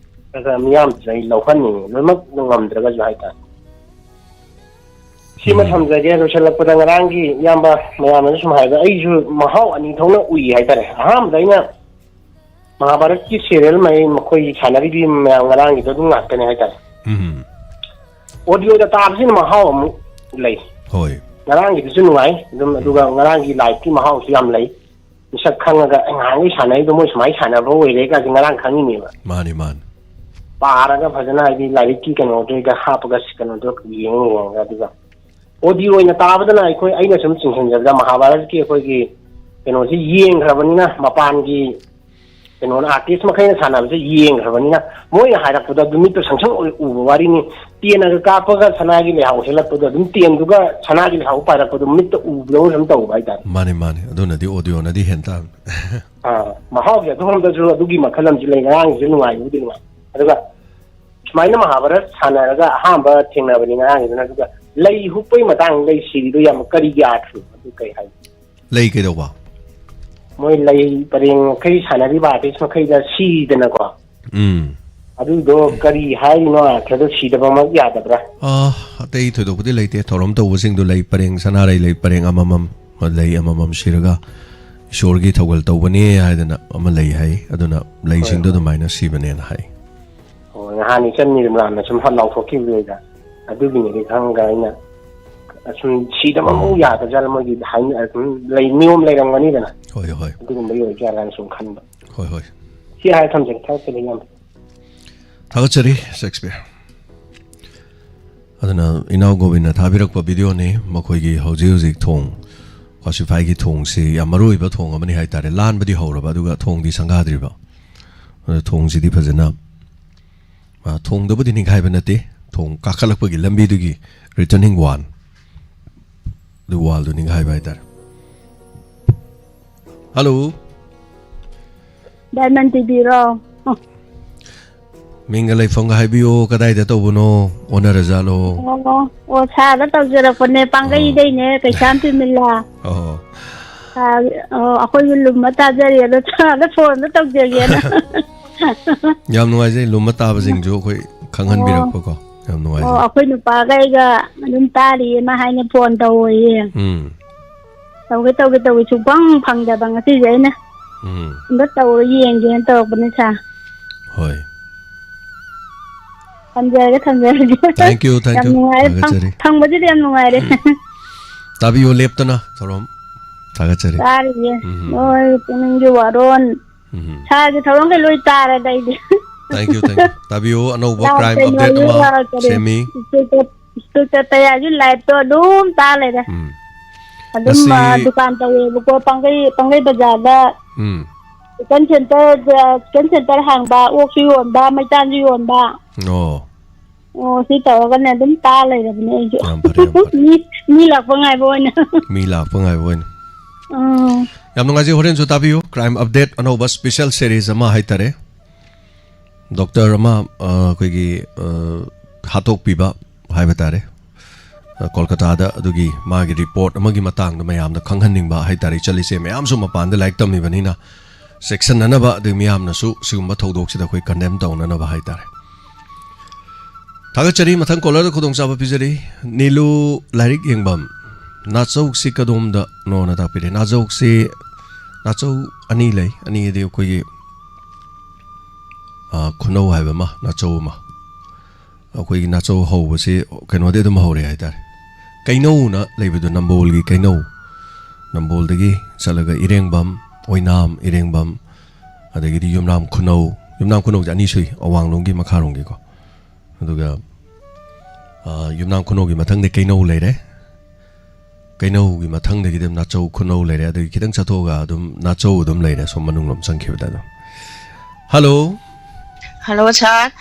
ꯈꯔ ꯈꯔ ꯃꯤꯌꯥꯝꯗꯨꯗ ꯑꯩ ꯂꯧꯍꯟꯅꯤꯡꯉꯤ, ꯂꯣꯏꯅꯃꯛ ꯉꯝꯗ꯭ꯔꯒꯁꯨ ꯍꯥꯏꯇꯥꯔꯦ꯫ ꯁꯤꯃ ꯎꯝ꯫ ꯊꯝꯖꯒꯦ꯫ ꯂꯣꯏꯁꯤꯜꯂꯛꯄꯗ, ꯉꯔꯥꯡꯒꯤ ꯏꯌꯥꯝꯕ ꯃꯌꯥꯝꯅꯁꯨ ꯁꯨꯝ ꯍꯥꯏꯕꯗ, ꯑꯩꯁꯨ ꯃꯍꯥꯎ ꯑꯅꯤ ꯊꯣꯛꯅ ꯎꯏ ꯍꯥꯏꯇꯥꯔꯦ꯫ ꯑꯍꯥꯟꯕꯗ ꯑꯩꯅ ꯃꯍꯥꯚꯥꯔꯠꯀꯤ ꯁꯦꯔꯤꯌꯦꯜ ꯃꯩ ꯃꯈꯣꯏꯒꯤ ꯁꯥꯟꯅꯔꯤꯕꯤ ꯃꯌꯥꯝ ꯉꯔꯥꯡꯒꯤꯗꯣ ꯑꯗꯨꯝ ꯉꯥꯛꯇꯅꯦ ꯍꯥꯏꯇꯥꯔꯦ꯫ ꯎꯝ ꯑꯣꯗꯤꯑꯣꯗ ꯇꯥꯕꯁꯤꯅ ꯃꯍꯥꯎ ꯑꯃꯨꯛ ꯂꯩ꯫ ꯍꯣꯏ꯫ ꯉꯔꯥꯡꯒꯤꯗꯨꯁꯨ ꯅꯨꯡꯉꯥꯏ ꯑꯗꯨꯝ, ꯑꯗꯨꯒ ꯉꯔꯥꯡꯒꯤ ꯂꯥꯏꯚꯀꯤ ꯃꯍꯥꯎꯁꯨ ꯌꯥꯝ ꯂꯩ꯫ ꯃꯤꯁꯛ ꯈꯪꯉꯒ, "ꯑꯩ ꯉꯍꯥꯟꯈꯩ ꯁꯥꯟꯅꯔꯤꯗꯣ ꯃꯣꯏ ꯁꯨꯃꯥꯏꯅ ꯁꯥꯟꯅꯕ ꯑꯣꯏꯔꯦ" ꯀꯥꯏꯁꯦ ꯉꯔꯥꯡ ꯈꯪꯉꯤꯅꯦꯕ꯫ ꯃꯥꯅꯤ, ꯃꯥꯅꯤ꯫ ꯄꯥꯔꯒ ꯐꯖꯅ, ꯍꯥꯏꯗꯤ ꯂꯥꯏꯔꯤꯛꯀꯤ ꯀꯩꯅꯣꯗꯨꯗ ꯍꯥꯞꯄꯒ, ꯀꯩꯅꯣꯗꯣ ꯌꯦꯡꯉ ꯌꯦꯡꯉꯒ, ꯑꯗꯨꯒ ꯑꯣꯗꯤꯑꯣ ꯑꯣꯏꯅ ꯇꯥꯕꯗꯅ ꯑꯩꯈꯣꯏ, ꯑꯩꯅ ꯁꯨꯝ ꯆꯤꯡꯁꯤꯟꯖꯕꯗ, ꯃꯍꯥꯚꯥꯔꯠꯀꯤ ꯑꯩꯈꯣꯏꯒꯤ ꯀꯩꯅꯣꯁꯤ ꯌꯦꯡꯈ꯭ꯔꯕꯅꯤꯅ, ꯃꯄꯥꯟꯒꯤ ꯀꯩꯅꯣꯅ, ꯑꯥꯔꯇꯤꯁ ꯃꯈꯩꯅ ꯁꯥꯟꯅꯕꯁꯦ ꯌꯦꯡꯈ꯭ꯔꯕꯅꯤꯅ, ꯃꯣꯏꯅ ꯍꯥꯏꯔꯛꯄꯗ ꯑꯗꯨ ꯃꯤꯠꯇ ꯁꯪꯁꯪ ꯎ-, ꯎꯕ ꯋꯥꯔꯤꯅꯤ꯫ ꯇꯦꯟꯅꯒ ꯀꯥꯞꯄꯒ ꯁꯅꯥꯒꯤ ꯂꯩꯍꯥꯎ ꯍꯦꯜꯂꯛꯄꯗꯣ, ꯑꯗꯨꯝ ꯇꯦꯟꯗꯨꯒ ꯁꯅꯥꯒꯤ ꯂꯩꯍꯥꯎ ꯄꯥꯏꯔꯛꯄꯗꯣ ꯃꯤꯠꯇ ꯎꯕꯗꯧꯅ ꯁꯨꯝ ꯇꯧꯕ ꯍꯥꯏꯇꯥꯔꯦ꯫ ꯃꯥꯅꯤ, ꯃꯥꯅꯤ꯫ ꯑꯗꯨꯅꯗꯤ ꯑꯣꯗꯤꯑꯣꯅꯗꯤ ꯍꯦꯟ ꯇꯥꯕꯅꯤ꯫ ꯑꯥ, ꯃꯍꯥꯎꯁꯦ ꯑꯗꯨꯔꯣꯝꯗꯁꯨ ꯑꯗꯨꯒꯤ ꯃꯈꯜ ꯑꯃꯁꯨ ꯂꯩ꯫ ꯉꯔꯥꯡꯒꯤꯁꯨ ꯅꯨꯡꯉꯥꯏꯕꯨꯗꯤ ꯅꯨꯡꯉꯥꯏ꯫ ꯑꯗꯨꯒ ꯁꯨꯃꯥꯏꯅ ꯃꯍꯥꯚꯥꯔꯠ ꯁꯥꯟꯅꯔꯒ ꯑꯍꯥꯟꯕ ꯊꯦꯡꯅꯕꯅꯤ ꯉꯔꯥꯡꯒꯤꯗꯨꯅ꯫ ꯑꯗꯨꯒ ꯂꯩ ꯍꯨꯛꯄꯩ ꯃꯇꯥꯡꯗ ꯂꯩ ꯁꯤꯔꯤꯗꯣ ꯌꯥꯝ ꯀꯔꯤꯒꯤ ꯑꯥꯔꯊꯅꯣ? ꯑꯗꯨ ꯀꯩ ꯍꯥꯏ? ꯂꯩ ꯀꯩꯗꯧꯕ? ꯃꯣꯏ ꯂꯩ ꯄꯔꯦꯡ ꯃꯈꯩ ꯁꯥꯟꯅꯔꯤꯕ ꯑꯥꯔꯇꯤꯁ ꯃꯈꯩꯗ ꯁꯤꯗꯅꯀꯣ꯫ ꯎꯝ꯫ ꯑꯗꯨꯗꯣ ꯀꯔꯤ ꯍꯥꯏꯔꯤꯅꯣ? ꯑꯥꯔꯊꯗꯣ ꯁꯤꯗꯕꯃꯛ ꯌꯥꯗꯕ꯭ꯔꯥ? ꯑꯥ, ꯑꯇꯩ ꯊꯣꯏꯗꯣꯛꯄꯗꯤ ꯂꯩꯇꯦ꯫ ꯊꯧꯔꯝ ꯇꯧꯕꯁꯤꯡꯗꯨ ꯂꯩ ꯄꯔꯦꯡ, ꯁꯅꯥꯔꯩ ꯂꯩ ꯄꯔꯦꯡ ꯑꯃꯃꯝ, ꯂꯩ ꯑꯃꯃꯝ ꯁꯤꯔꯒ ꯏꯁꯣꯔꯒꯤ ꯊꯧꯒꯜ ꯇꯧꯕꯅꯤ ꯍꯥꯏꯗꯅ ꯑꯃ ꯂꯩ ꯍꯥꯏ꯫ ꯑꯗꯨꯅ ꯂꯩꯁꯤꯡꯗꯣ ꯍꯣꯏ, ꯍꯣꯏ꯫ ꯑꯗꯨꯃꯥꯏꯅ ꯁꯤꯕꯅꯦꯅ ꯍꯥꯏ꯫ ꯑꯣ, ꯅꯍꯥꯟ ꯏꯆꯟ ꯅꯤꯔꯃꯂꯥꯅ ꯁꯨꯝ ꯍꯠ ꯂꯥꯎꯊꯣꯛꯈꯤꯕꯗꯨꯗ, ꯑꯗꯨꯒꯤꯅꯤꯗꯤ ꯈꯪꯒ ꯑꯩꯅ ꯑꯁꯨꯝ ꯁꯤꯗꯕ ꯑꯃꯨꯛ ꯎꯝ꯫ ꯌꯥꯗꯖꯥꯠꯂ, ꯃꯣꯏꯒꯤ ꯍꯥꯏꯅ-, ꯑꯗꯨꯝ ꯂꯩ, ꯅꯤꯌꯣꯝ ꯂꯩꯔꯝꯒꯅꯤꯗꯅ꯫ ꯍꯣꯏ, ꯍꯣꯏ꯫ ꯑꯗꯨꯒꯨꯝꯕꯒꯤ ꯑꯣꯏꯕꯖꯥꯠꯂꯅ ꯁꯨꯝ ꯈꯟꯕ꯫ ꯍꯣꯏ, ꯍꯣꯏ꯫ ꯁꯤ ꯍꯥꯏꯔ ꯊꯝꯖꯒꯦ, ꯊꯥꯒꯠꯆꯔꯤ ꯌꯥꯝ꯫ ꯊꯥꯒꯠꯆꯔꯤ, ꯁꯦꯛꯁꯄꯤꯌꯔ꯫ ꯑꯗꯨꯅ ꯏꯅꯥꯎ ꯒꯣꯕꯤꯟꯅ ꯊꯥꯕꯤꯔꯛꯄ ꯚꯤꯗꯤꯑꯣꯅꯤ꯫ ꯃꯈꯣꯏꯒꯤ ꯍꯧꯖꯤꯛ ꯍꯧꯖꯤꯛ ꯊꯣꯡ, ꯋꯥꯁꯤꯐꯥꯏꯒꯤ ꯊꯣꯡꯁꯤ ꯌꯥꯝ ꯃꯔꯨ ꯑꯣꯏꯕ ꯊꯣꯡ ꯑꯃꯅꯤ ꯍꯥꯏꯇꯥꯔꯦ꯫ ꯂꯥꯟꯕꯗꯤ ꯍꯧꯔꯕ, ꯑꯗꯨꯒ ꯊꯣꯡꯗꯤ ꯁꯪꯒꯥꯗ꯭ꯔꯤꯕ꯫ ꯑꯗꯨ ꯊꯣꯡꯁꯤꯗꯤ ꯐꯖꯅ, ꯑ, ꯊꯣꯡꯗꯕꯨꯗꯤ ꯅꯤꯡꯈꯥꯏꯕ ꯅꯠꯇꯦ, ꯊꯣꯡ ꯀꯥꯈꯠꯂꯛꯄꯒꯤ ꯂꯝꯕꯤꯗꯨꯒꯤ returning wall, ꯑꯗꯨ wallꯗꯨ ꯅꯤꯡꯈꯥꯏꯕ ꯍꯥꯏꯇꯥꯔꯦ꯫ ꯍꯜꯂꯣ꯫ ꯗꯥꯏꯃꯟ ꯇꯤꯚꯤꯔꯣ? ꯃꯤꯡꯒ ꯂꯩꯐꯝꯒ ꯍꯥꯏꯕꯤꯌꯣ, ꯀꯗꯥꯏꯗ ꯇꯧꯕꯅꯣ, ꯑꯣꯟꯅꯔꯖꯥꯠꯂꯣ? ꯑꯣ, ꯑꯣ, ꯁꯥꯔꯗ ꯇꯧꯖꯔꯛꯄꯅꯦ, ꯑꯣ꯫ ꯄꯥꯡꯒꯩꯗꯩꯅꯦ, ꯀꯩꯁꯥꯝ ꯄꯤꯃꯤꯂꯥ꯫ ꯑꯣ꯫ ꯁꯥꯔ, ꯑꯣ, ꯑꯩꯈꯣꯏꯁꯨ ꯂꯨꯝꯃ ꯇꯥꯖꯔꯤ, ꯑꯗꯣ ꯁꯥꯔꯗ ꯐꯣꯟꯗꯣ ꯇꯧꯖꯒꯦꯅ꯫ ꯌꯥꯝ ꯅꯨꯡꯉꯥꯏꯖꯩ, ꯂꯨꯝꯃ ꯇꯥꯕꯁꯤꯡꯁꯨ ꯑꯩꯈꯣꯏ ꯈꯪꯍꯟꯕꯤꯔꯛꯄꯀꯣ꯫ ꯑꯣ꯫ ꯌꯥꯝ ꯑꯣ, ꯅꯨꯡꯉꯥꯏꯖꯩ꯫ ꯑꯩꯈꯣꯏ ꯅꯨꯄꯥꯒ ꯑꯩꯒ ꯑꯗꯨꯝ ꯇꯥꯔꯤꯌꯦ, ꯃꯥ ꯍꯥꯏꯅ ꯐꯣꯟ ꯇꯧꯋꯣꯌꯦ꯫ ꯎꯝ꯫ ꯇꯧꯒꯦ, ꯇꯧꯒꯦ, ꯇꯧꯒꯦ, ꯁꯨꯡꯐꯪ ꯐꯪꯗꯕ꯫ ꯉꯁꯤꯁꯦ ꯑꯩꯅ ꯎꯝ꯫ ꯑꯝꯇ ꯇꯧꯔ ꯌꯦꯡꯒꯦꯅ ꯇꯧꯔꯛꯄꯅꯦ, ꯁꯥꯔ꯫ ꯍꯣꯏ꯫ ꯊꯝꯖꯔꯒꯦ, ꯊꯝꯖꯔꯒꯦ꯫ Thank you, thank ꯌꯥꯝ you꯫ ꯅꯨꯡꯉꯥꯏꯔꯦ꯫ ꯐꯪ-, ꯊꯥꯒꯠꯆꯔꯤ꯫ ꯐꯪꯕꯁꯤꯗꯤ ꯌꯥꯝ ꯅꯨꯡꯉꯥꯏꯔꯦ꯫ ꯎꯝ꯫ ꯇꯥꯕꯤꯌꯨ ꯂꯦꯞꯇꯅ ꯊꯧꯔꯝ꯫ ꯊꯥꯒꯠꯆꯔꯤ꯫ ꯇꯥꯔꯤꯌꯦ꯫ ꯎꯝ. ꯅꯣꯏ ꯄꯨꯛꯅꯤꯡꯒꯤ ꯋꯥꯔꯣꯟ꯫ ꯎꯝ. ꯁꯥꯔꯒꯤ ꯊꯧꯔꯝꯒ ꯂꯣꯏ ꯇꯥꯔꯦꯗ ꯑꯩꯗꯤ꯫ Thank you, thank you. ꯇꯥꯕꯤꯌꯨ, ꯑꯅꯧꯕ ꯂꯥꯎ crime ꯀꯩꯅꯣ update ꯑꯃ ꯂꯥꯎ ꯀꯔꯤ? ꯁꯦꯝꯃꯤ꯫ ꯁ꯭ꯀꯨꯜ ꯆꯠ-, ꯁ꯭ꯀꯨꯜ ꯆꯠꯄ ꯌꯥꯏꯁꯨ live ꯇꯣ ꯑꯗꯨꯝ ꯇꯥ ꯂꯩꯔꯦ꯫ ꯎꯝ. ꯑꯗꯨꯝ ꯉꯁꯤ ꯑ, ꯗꯨꯀꯥꯟ ꯇꯧꯋꯦꯕꯀꯣ, ꯄꯥꯡꯒꯩ, ꯄꯥꯡꯒꯩ ꯕꯖꯥꯔꯗ ꯎꯝ. chicken center, ꯑ, chicken center ꯍꯥꯡꯕ, ꯑꯣꯛꯁꯨ ꯌꯣꯟꯕ, ꯃꯩꯇꯥꯟꯁꯨ ꯌꯣꯟꯕ꯫ ꯑꯣ. ꯑꯣ, ꯁꯤ ꯇꯧꯔꯒꯅꯦ ꯑꯗꯨꯝ ꯇꯥ ꯂꯩꯔꯕꯅꯦ ꯑꯩꯁꯨ꯫ ꯌꯥꯝ ꯐꯔꯦ, ꯌꯥꯝ ꯐꯔꯦ꯫ ꯃꯤ, ꯃꯤ ꯂꯥꯛꯄ ꯉꯥꯏꯕ ꯑꯣꯏꯅ꯫ ꯃꯤ ꯂꯥꯛꯄ ꯉꯥꯏꯕ ꯑꯣꯏꯅ꯫ ꯎꯝ. ꯌꯥꯝ ꯅꯨꯡꯉꯥꯏꯖꯩ, ꯍꯣꯔꯦꯟꯁꯨ ꯇꯥꯕꯤꯌꯨ꯫ Crime update ꯑꯅꯧꯕ special series ꯑꯃ ꯍꯥꯏꯇꯥꯔꯦ꯫ Doctor ꯑꯃ, ꯑ, ꯑꯩꯈꯣꯏꯒꯤ, ꯑ, ꯍꯥꯠꯇꯣꯛꯄꯤꯕ ꯍꯥꯏꯕ ꯇꯥꯔꯦ꯫ ꯑ, ꯀꯣꯜꯀꯇꯥꯗ ꯑꯗꯨꯒꯤ ꯃꯥꯒꯤ report ꯑꯃꯒꯤ ꯃꯇꯥꯡꯗ ꯃꯌꯥꯝꯗ ꯈꯪꯍꯟꯅꯤꯡꯕ ꯍꯥꯏꯇꯥꯔꯦ꯫ ꯏꯆꯜ ꯏꯆꯦ ꯃꯌꯥꯝꯁꯨ ꯃꯄꯥꯟꯗ ꯂꯥꯏꯔꯤꯛ ꯇꯝꯃꯤꯕꯅꯤꯅ ꯆꯦꯛꯁꯤꯟꯅꯅꯕ, ꯑꯗꯩ ꯃꯤꯌꯥꯝꯅꯁꯨ ꯁꯤꯒꯨꯝꯕ ꯊꯧꯗꯣꯛꯁꯤꯗ ꯑꯩꯈꯣꯏ condemn ꯇꯧꯅꯅꯕ ꯍꯥꯏꯇꯥꯔꯦ꯫ ꯊꯥꯒꯠꯆꯔꯤ꯫ ꯃꯊꯪ caller ꯗ ꯈꯨꯗꯣꯡꯆꯥꯕ ꯄꯤꯖꯔꯤ꯫ ꯅꯤꯂꯨ ꯂꯥꯏꯔꯤꯛ ꯌꯦꯡꯐꯝ, ꯅꯥꯆꯧꯁꯤ ꯀꯗꯣꯝꯗꯅꯣꯅ ꯇꯥꯛꯄꯤꯔꯦ꯫ ꯅꯥꯆꯧꯁꯤ, ꯅꯥꯆꯧ ꯑꯅꯤ ꯂꯩ꯫ ꯑꯅꯤꯗꯤ ꯑꯩꯈꯣꯏꯒꯤ, ꯑ, ꯈꯨꯅꯧ ꯍꯥꯏꯕ ꯑꯃ, ꯅꯥꯆꯧ ꯑꯃ꯫ ꯑꯩꯈꯣꯏꯒꯤ ꯅꯥꯆꯧ ꯍꯧꯕꯁꯤ ꯀꯩꯅꯣꯗꯤ ꯑꯗꯨꯝ ꯍꯧꯔꯦ ꯍꯥꯏꯇꯥꯔꯦ꯫ ꯀꯩꯅꯧꯅ ꯂꯩꯕꯗꯣ, ꯅꯝꯕꯣꯜꯒꯤ ꯀꯩꯅꯧ꯫ ꯅꯝꯕꯣꯜꯗꯒꯤ ꯆꯠꯂꯒ ꯏꯔꯦꯡꯕꯝ, ꯑꯣꯏꯅꯥꯝ, ꯏꯔꯦꯡꯕꯝ, ꯑꯗꯒꯤꯗꯤ ꯌꯨꯝꯅꯥꯝ ꯈꯨꯅꯧ꯫ ꯌꯨꯝꯅꯥꯝ ꯈꯨꯅꯧꯁꯦ ꯑꯅꯤ ꯁꯨꯏ, ꯑꯋꯥꯡꯂꯣꯝꯒꯤ, ꯃꯈꯥꯔꯣꯝꯒꯤꯀꯣ꯫ ꯑꯗꯨꯒ, ꯑ, ꯌꯨꯝꯅꯥꯝ ꯈꯨꯅꯧꯒꯤ ꯃꯊꯪꯗ ꯀꯩꯅꯧ ꯂꯩꯔꯦ꯫ ꯀꯩꯅꯧꯒꯤ ꯃꯊꯪꯗꯒꯤꯗꯤ ꯑꯗꯨꯝ ꯅꯥꯆꯧ ꯈꯨꯅꯧ ꯂꯩꯔꯦ꯫ ꯑꯗꯒꯤ ꯈꯤꯇꯪ ꯆꯠꯊꯣꯛꯑꯒ ꯑꯗꯨꯝ ꯅꯥꯆꯧ ꯑꯗꯨꯝ ꯂꯩꯔꯦ, ꯁꯣꯝ ꯃꯅꯨꯡꯂꯣꯝ ꯆꯪꯈꯤꯕꯗ ꯑꯗꯨꯝ꯫ Hello. Hello, sir.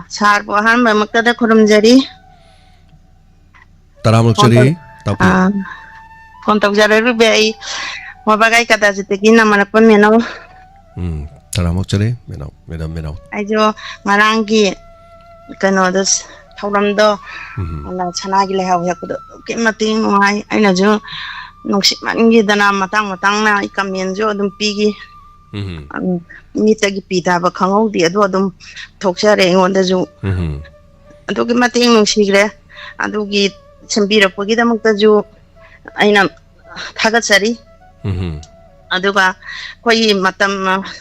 Sir ꯕꯨ ꯑꯍꯥꯟꯕꯃꯛꯇꯗ ꯈꯨꯔꯨꯝꯖꯔꯤ꯫ ꯇꯔꯥꯃꯨꯛ ꯆꯠꯂꯤ, ꯇꯥꯛꯄꯤꯌꯨ꯫ ꯑꯥ, phone ꯇꯧꯖꯔꯛꯂꯤꯕ ꯑꯩ ꯋꯥꯕꯒꯥꯏ ꯀꯗꯥꯖꯤꯠꯇꯒꯤ ꯅꯃꯔꯛꯄ ꯃꯦꯅꯧ꯫ ꯎꯝ, ꯇꯔꯥꯃꯨꯛ ꯆꯠꯂꯤ, ꯃꯦꯅꯧ, ꯃꯦꯗꯥꯝ ꯃꯦꯅꯧ꯫ ꯑꯩꯁꯨ ꯉꯔꯥꯡꯒꯤ ꯀꯩꯅꯣꯗꯣ, ꯊꯧꯔꯝꯗꯣ, ꯎꯝ. ꯑꯗ ꯁꯅꯥꯒꯤ ꯂꯩꯍꯥꯎ ꯍꯦꯛꯄꯗꯣ ꯑꯗꯨꯛꯀꯤ ꯃꯇꯤꯛ ꯅꯨꯡꯉꯥꯏ꯫ ꯑꯩꯅꯁꯨ ꯅꯨꯡꯁꯤꯃꯟꯈꯤꯗꯅ ꯃꯇꯥꯡ ꯃꯇꯥꯡꯅ ꯑꯩ comment ꯁꯨ ꯑꯗꯨꯝ ꯄꯤꯈꯤ꯫ ꯎꯝ. ꯎꯝ, ꯃꯤꯠꯇꯒꯤ ꯄꯤ ꯇꯥꯕ ꯈꯪꯍꯧꯗꯦ꯫ ꯑꯗꯨ ꯑꯗꯨꯝ ꯊꯣꯛꯆꯔꯦ ꯑꯩꯉꯣꯟꯗꯁꯨ꯫ ꯎꯝ. ꯑꯗꯨꯛꯀꯤ ꯃꯇꯤꯛ ꯅꯨꯡꯁꯤꯈ꯭ꯔꯦ꯫ ꯑꯗꯨꯒꯤ ꯁꯦꯝꯕꯤꯔꯛꯄꯒꯤꯗꯃꯛꯇꯁꯨ ꯑꯩꯅ ꯊꯥꯒꯠꯆꯔꯤ꯫ ꯎꯝ. ꯑꯗꯨꯒ ꯑꯩꯈꯣꯏꯒꯤ ꯃꯇꯝ,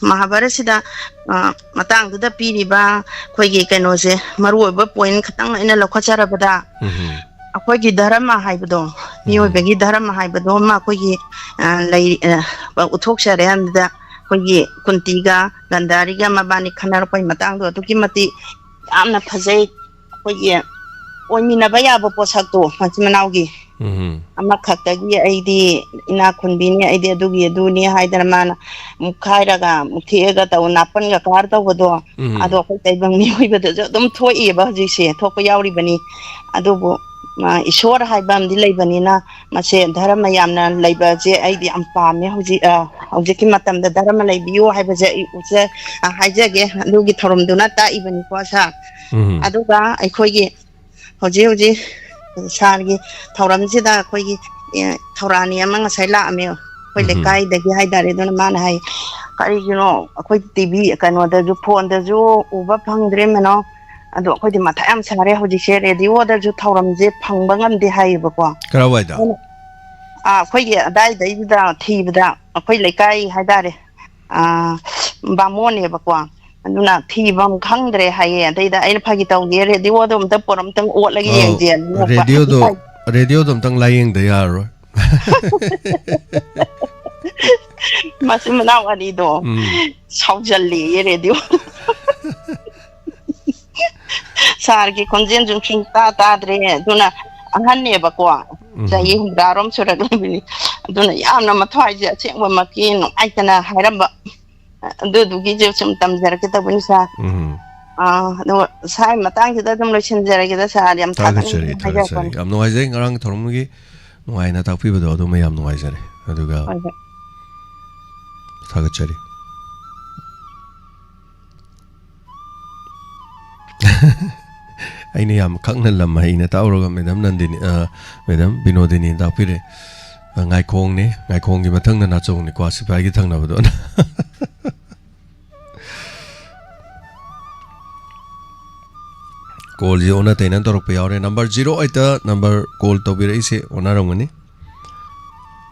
ꯃꯍꯥꯚꯥꯔꯠꯁꯤꯗ, ꯑ, ꯃꯇꯥꯡꯗꯨꯗ ꯄꯤꯔꯤꯕ ꯑꯩꯈꯣꯏꯒꯤ ꯀꯩꯅꯣꯁꯦ, ꯃꯔꯨꯑꯣꯏꯕ point ꯈꯛꯇꯪ ꯑꯩꯅ ꯂꯧꯈꯠꯆꯔꯕꯗ, ꯎꯝ. ꯑꯩꯈꯣꯏꯒꯤ ꯙꯔꯃ ꯍꯥꯏꯕꯗꯣ, ꯃꯤꯑꯣꯏꯕꯒꯤ ꯙꯔꯃ ꯍꯥꯏꯕꯗꯣ ꯑꯃ ꯑꯩꯈꯣꯏꯒꯤ, ꯑ, ꯂꯩ-, ꯑ, ꯎꯠꯊꯣꯛꯆꯔꯦ꯫ ꯑꯗꯨꯗ ꯑꯩꯈꯣꯏꯒꯤ ꯀꯨꯟꯇꯤꯒ ꯒꯟꯙꯥꯔꯤꯒ ꯃꯕꯥꯅꯤ ꯈꯟꯅꯔꯛꯄꯒꯤ ꯃꯇꯥꯡꯗꯣ ꯑꯗꯨꯛꯀꯤ ꯃꯇꯤꯛ ꯌꯥꯝꯅ ꯐꯖꯩ꯫ ꯑꯩꯈꯣꯏꯒꯤ ꯑꯣꯏꯃꯤꯟꯅꯕ ꯌꯥꯕ ꯄꯣꯠꯁꯛꯇꯣ ꯃꯆꯤꯟ ꯃꯅꯥꯎꯒꯤ ꯎꯝ꯫ ꯑꯃꯈꯛꯇꯒꯤ ꯑꯩꯗꯤ ꯏꯅꯥꯛ ꯈꯨꯟꯕꯤꯅꯤ, ꯑꯩꯗꯤ ꯑꯗꯨꯒꯤ ꯑꯗꯨꯅꯤ ꯍꯥꯏꯗꯅ ꯃꯥꯅ ꯑꯃꯨꯛ ꯈꯥꯏꯔꯒ ꯑꯃꯨꯛ ꯊꯦꯛꯑꯒ ꯇꯧ ꯅꯥꯄꯟꯒ ꯀꯥꯔ ꯇꯧꯕꯗꯣ, ꯎꯝ꯫ ꯑꯗꯣ ꯑꯩꯈꯣꯏ ꯇꯥꯏꯕꯪ ꯃꯤꯑꯣꯏꯕꯗꯁꯨ ꯑꯗꯨꯝ ꯊꯣꯛꯏꯕ ꯍꯧꯖꯤꯛꯁꯦ, ꯊꯣꯛꯄ ꯌꯥꯎꯔꯤꯕꯅꯤ꯫ ꯑꯗꯨꯕꯨ, ꯑ, ꯏꯁꯣꯔ ꯍꯥꯏꯕ ꯑꯃꯗꯤ ꯂꯩꯕꯅꯤꯅ ꯃꯁꯦ ꯙꯔꯃ ꯌꯥꯝꯅ ꯂꯩꯕꯁꯦ ꯑꯩꯗꯤ ꯌꯥꯝ ꯄꯥꯝꯃꯦ꯫ ꯍꯧꯖꯤꯛ, ꯑ, ꯍꯧꯖꯤꯛꯀꯤ ꯃꯇꯝꯗ ꯙꯔꯃ ꯂꯩꯕꯤꯌꯨ ꯍꯥꯏꯕꯁꯦ ꯑꯩ ꯎꯠꯆ-, ꯑ, ꯍꯥꯏꯖꯒꯦ꯫ ꯑꯗꯨꯒꯤ ꯊꯧꯔꯝꯗꯨꯅ ꯇꯥꯛꯏꯕꯅꯤꯀꯣ ꯁꯥꯔ꯫ ꯎꯝ꯫ ꯑꯗꯨꯒ ꯑꯩꯈꯣꯏꯒꯤ ꯍꯧꯖꯤꯛ ꯍꯧꯖꯤꯛ ꯁꯥꯔꯒꯤ ꯊꯧꯔꯝꯁꯤꯗ ꯑꯩꯈꯣꯏꯒꯤ, ꯑꯦ, ꯊꯧꯔꯥꯅꯤ ꯑꯃ ꯉꯁꯥꯏ ꯂꯥꯛꯑꯝꯃꯦ ꯑꯩꯈꯣꯏ ꯎꯝ꯫ ꯂꯩꯀꯥꯏꯗꯒꯤ ꯍꯥꯏꯇꯥꯔꯦ꯫ ꯑꯗꯨꯅ ꯃꯥꯅ ꯍꯥꯏ, "ꯀꯔꯤꯒꯤꯅꯣ ꯑꯩꯈꯣꯏ ꯇꯤ ꯚꯤ ꯀꯩꯅꯣꯗꯁꯨ, ꯐꯣꯟꯗꯁꯨ ꯎꯕ ꯐꯪꯗ꯭ꯔꯦ ꯃꯦꯅꯣ꯫ ꯑꯗꯣ ꯑꯩꯈꯣꯏꯗꯤ ꯃꯊꯥ ꯌꯥꯝ ꯁꯥꯔꯦ, ꯍꯧꯖꯤꯛꯁꯦ ꯔꯦꯗꯤꯑꯣꯗꯁꯨ ꯊꯧꯔꯝꯁꯦ ꯐꯪꯕ ꯉꯝꯗꯦ" ꯍꯥꯏꯌꯦꯕꯀꯣ꯫ ꯀꯔꯥꯏꯋꯥꯏꯗ? ꯑꯩꯅ, ꯑꯥ, ꯑꯩꯈꯣꯏꯒꯤ ꯑꯗꯥꯏꯗꯩꯗꯨꯗ ꯊꯤꯕꯗ ꯑꯩꯈꯣꯏ ꯂꯩꯀꯥꯏ ꯍꯥꯏꯇꯥꯔꯦ, ꯑꯥ, ꯕꯥꯃꯣꯟꯅꯦꯕꯀꯣ꯫ ꯑꯗꯨꯅ ꯊꯤꯕꯝ ꯈꯪꯗ꯭ꯔꯦ ꯍꯥꯏꯌꯦ꯫ ꯑꯗꯩꯗ ꯑꯩꯅ ꯐꯥꯒꯤ ꯇꯧꯒꯦ, ꯔꯦꯗꯤꯑꯣꯗꯣ ꯑꯝꯇ ꯄꯣꯔꯛꯑꯝꯇꯪ ꯑꯣꯠꯂꯒ ꯑꯧ, ꯌꯦꯡꯁꯦꯅ ꯅꯣꯛꯄ꯫ ꯔꯦꯗꯤꯑꯣꯗꯣ, ꯔꯦꯗꯤꯑꯣꯗꯣ ꯑꯝꯇꯪ ꯂꯥꯏꯌꯦꯡꯗ ꯌꯥꯔꯔꯣꯏ꯫ ꯃꯆꯤꯟ ꯃꯅꯥꯎ ꯑꯅꯤꯗꯣ ꯎꯝ꯫ ꯁꯥꯎꯖꯜꯂꯦꯌꯦ ꯔꯦꯗꯤꯑꯣ꯫ ꯁꯥꯔꯒꯤ ꯈꯣꯟꯖꯦꯜꯁꯨ ꯁꯨꯡꯇꯥ ꯇꯥꯗ꯭ꯔꯦ꯫ ꯑꯗꯨꯅ ꯑꯍꯟꯅꯦꯕꯀꯣ, ꯎꯝ꯫ ꯆꯍꯤ ꯍꯨꯝꯗ꯭ꯔꯥꯔꯣꯝ ꯁꯨꯔꯛꯂꯕꯅꯤ꯫ ꯑꯗꯨꯅ ꯌꯥꯝꯅ ꯃꯊ꯭ꯋꯥꯏꯁꯦ ꯑꯁꯦꯡꯕꯃꯛꯀꯤ ꯅꯨꯡꯉꯥꯏꯇꯅ ꯍꯥꯏꯔꯝꯕ꯫ ꯑꯗꯨꯗꯨꯒꯤꯁꯨ ꯁꯨꯝ ꯇꯝꯖꯔꯛꯀꯦ ꯇꯧꯕꯅꯤ ꯁꯥꯔ꯫ ꯎꯝ꯫ ꯑꯥ, ꯑꯗꯣ ꯁꯥꯔ ꯃꯇꯥꯡꯁꯤꯗ ꯑꯗꯨꯝ ꯂꯣꯏꯁꯤꯟꯖꯔꯒꯦꯗ ꯁꯥꯔ, ꯌꯥꯝ ꯊꯥꯒꯠꯆꯔꯤ, ꯊꯥꯒꯠꯅꯤꯡꯕ ꯊꯥꯒꯠꯆꯔꯤ꯫ ꯍꯥꯏꯖꯔꯛꯄꯅꯤ꯫ ꯌꯥꯝ ꯅꯨꯡꯉꯥꯏꯖꯩ ꯉꯔꯥꯡ ꯊꯧꯔꯝꯒꯤ ꯅꯨꯡꯉꯥꯏꯅ ꯇꯥꯛꯄꯤꯕꯗꯣ, ꯑꯗꯨ ꯃꯌꯥꯝ ꯅꯨꯡꯉꯥꯏꯖꯔꯦ꯫ ꯑꯗꯨꯒ ꯍꯣꯏ, ꯍꯣꯏ꯫ ꯊꯥꯒꯠꯆꯔꯤ꯫ ꯑꯩꯅ ꯌꯥꯝ ꯈꯪꯅ ꯂꯝ ꯍꯩꯅ ꯇꯥꯛꯎꯔꯒ ꯃꯦꯗꯥꯝ ꯅꯟꯗꯤꯅꯤ, ꯑ, ꯃꯦꯗꯥꯝ ꯕꯤꯅꯣꯗꯤꯅꯤ ꯇꯥꯛꯄꯤꯔꯦ꯫ ꯑ, ꯉꯥꯏꯈꯣꯡꯅꯤ, ꯉꯥꯏꯈꯣꯡꯒꯤ ꯃꯊꯪꯗ ꯅꯥꯆꯣꯡꯅꯤꯀꯣ, ꯁꯤꯐꯥꯏꯒꯤ ꯊꯪꯅꯕꯗꯣ꯫ ꯀꯣꯜꯁꯦ ꯑꯣꯟꯅ ꯇꯩꯅ ꯇꯧꯔꯛꯄ ꯌꯥꯎꯔꯦ꯫ ꯅꯝꯕꯔ ꯖꯤꯔꯣ ꯑꯩꯠꯇ ꯅꯝꯕꯔ ꯀꯣꯜ ꯇꯧꯕꯤꯔꯛꯏꯁꯦ ꯑꯣꯟꯅꯔꯝꯒꯅꯤ꯫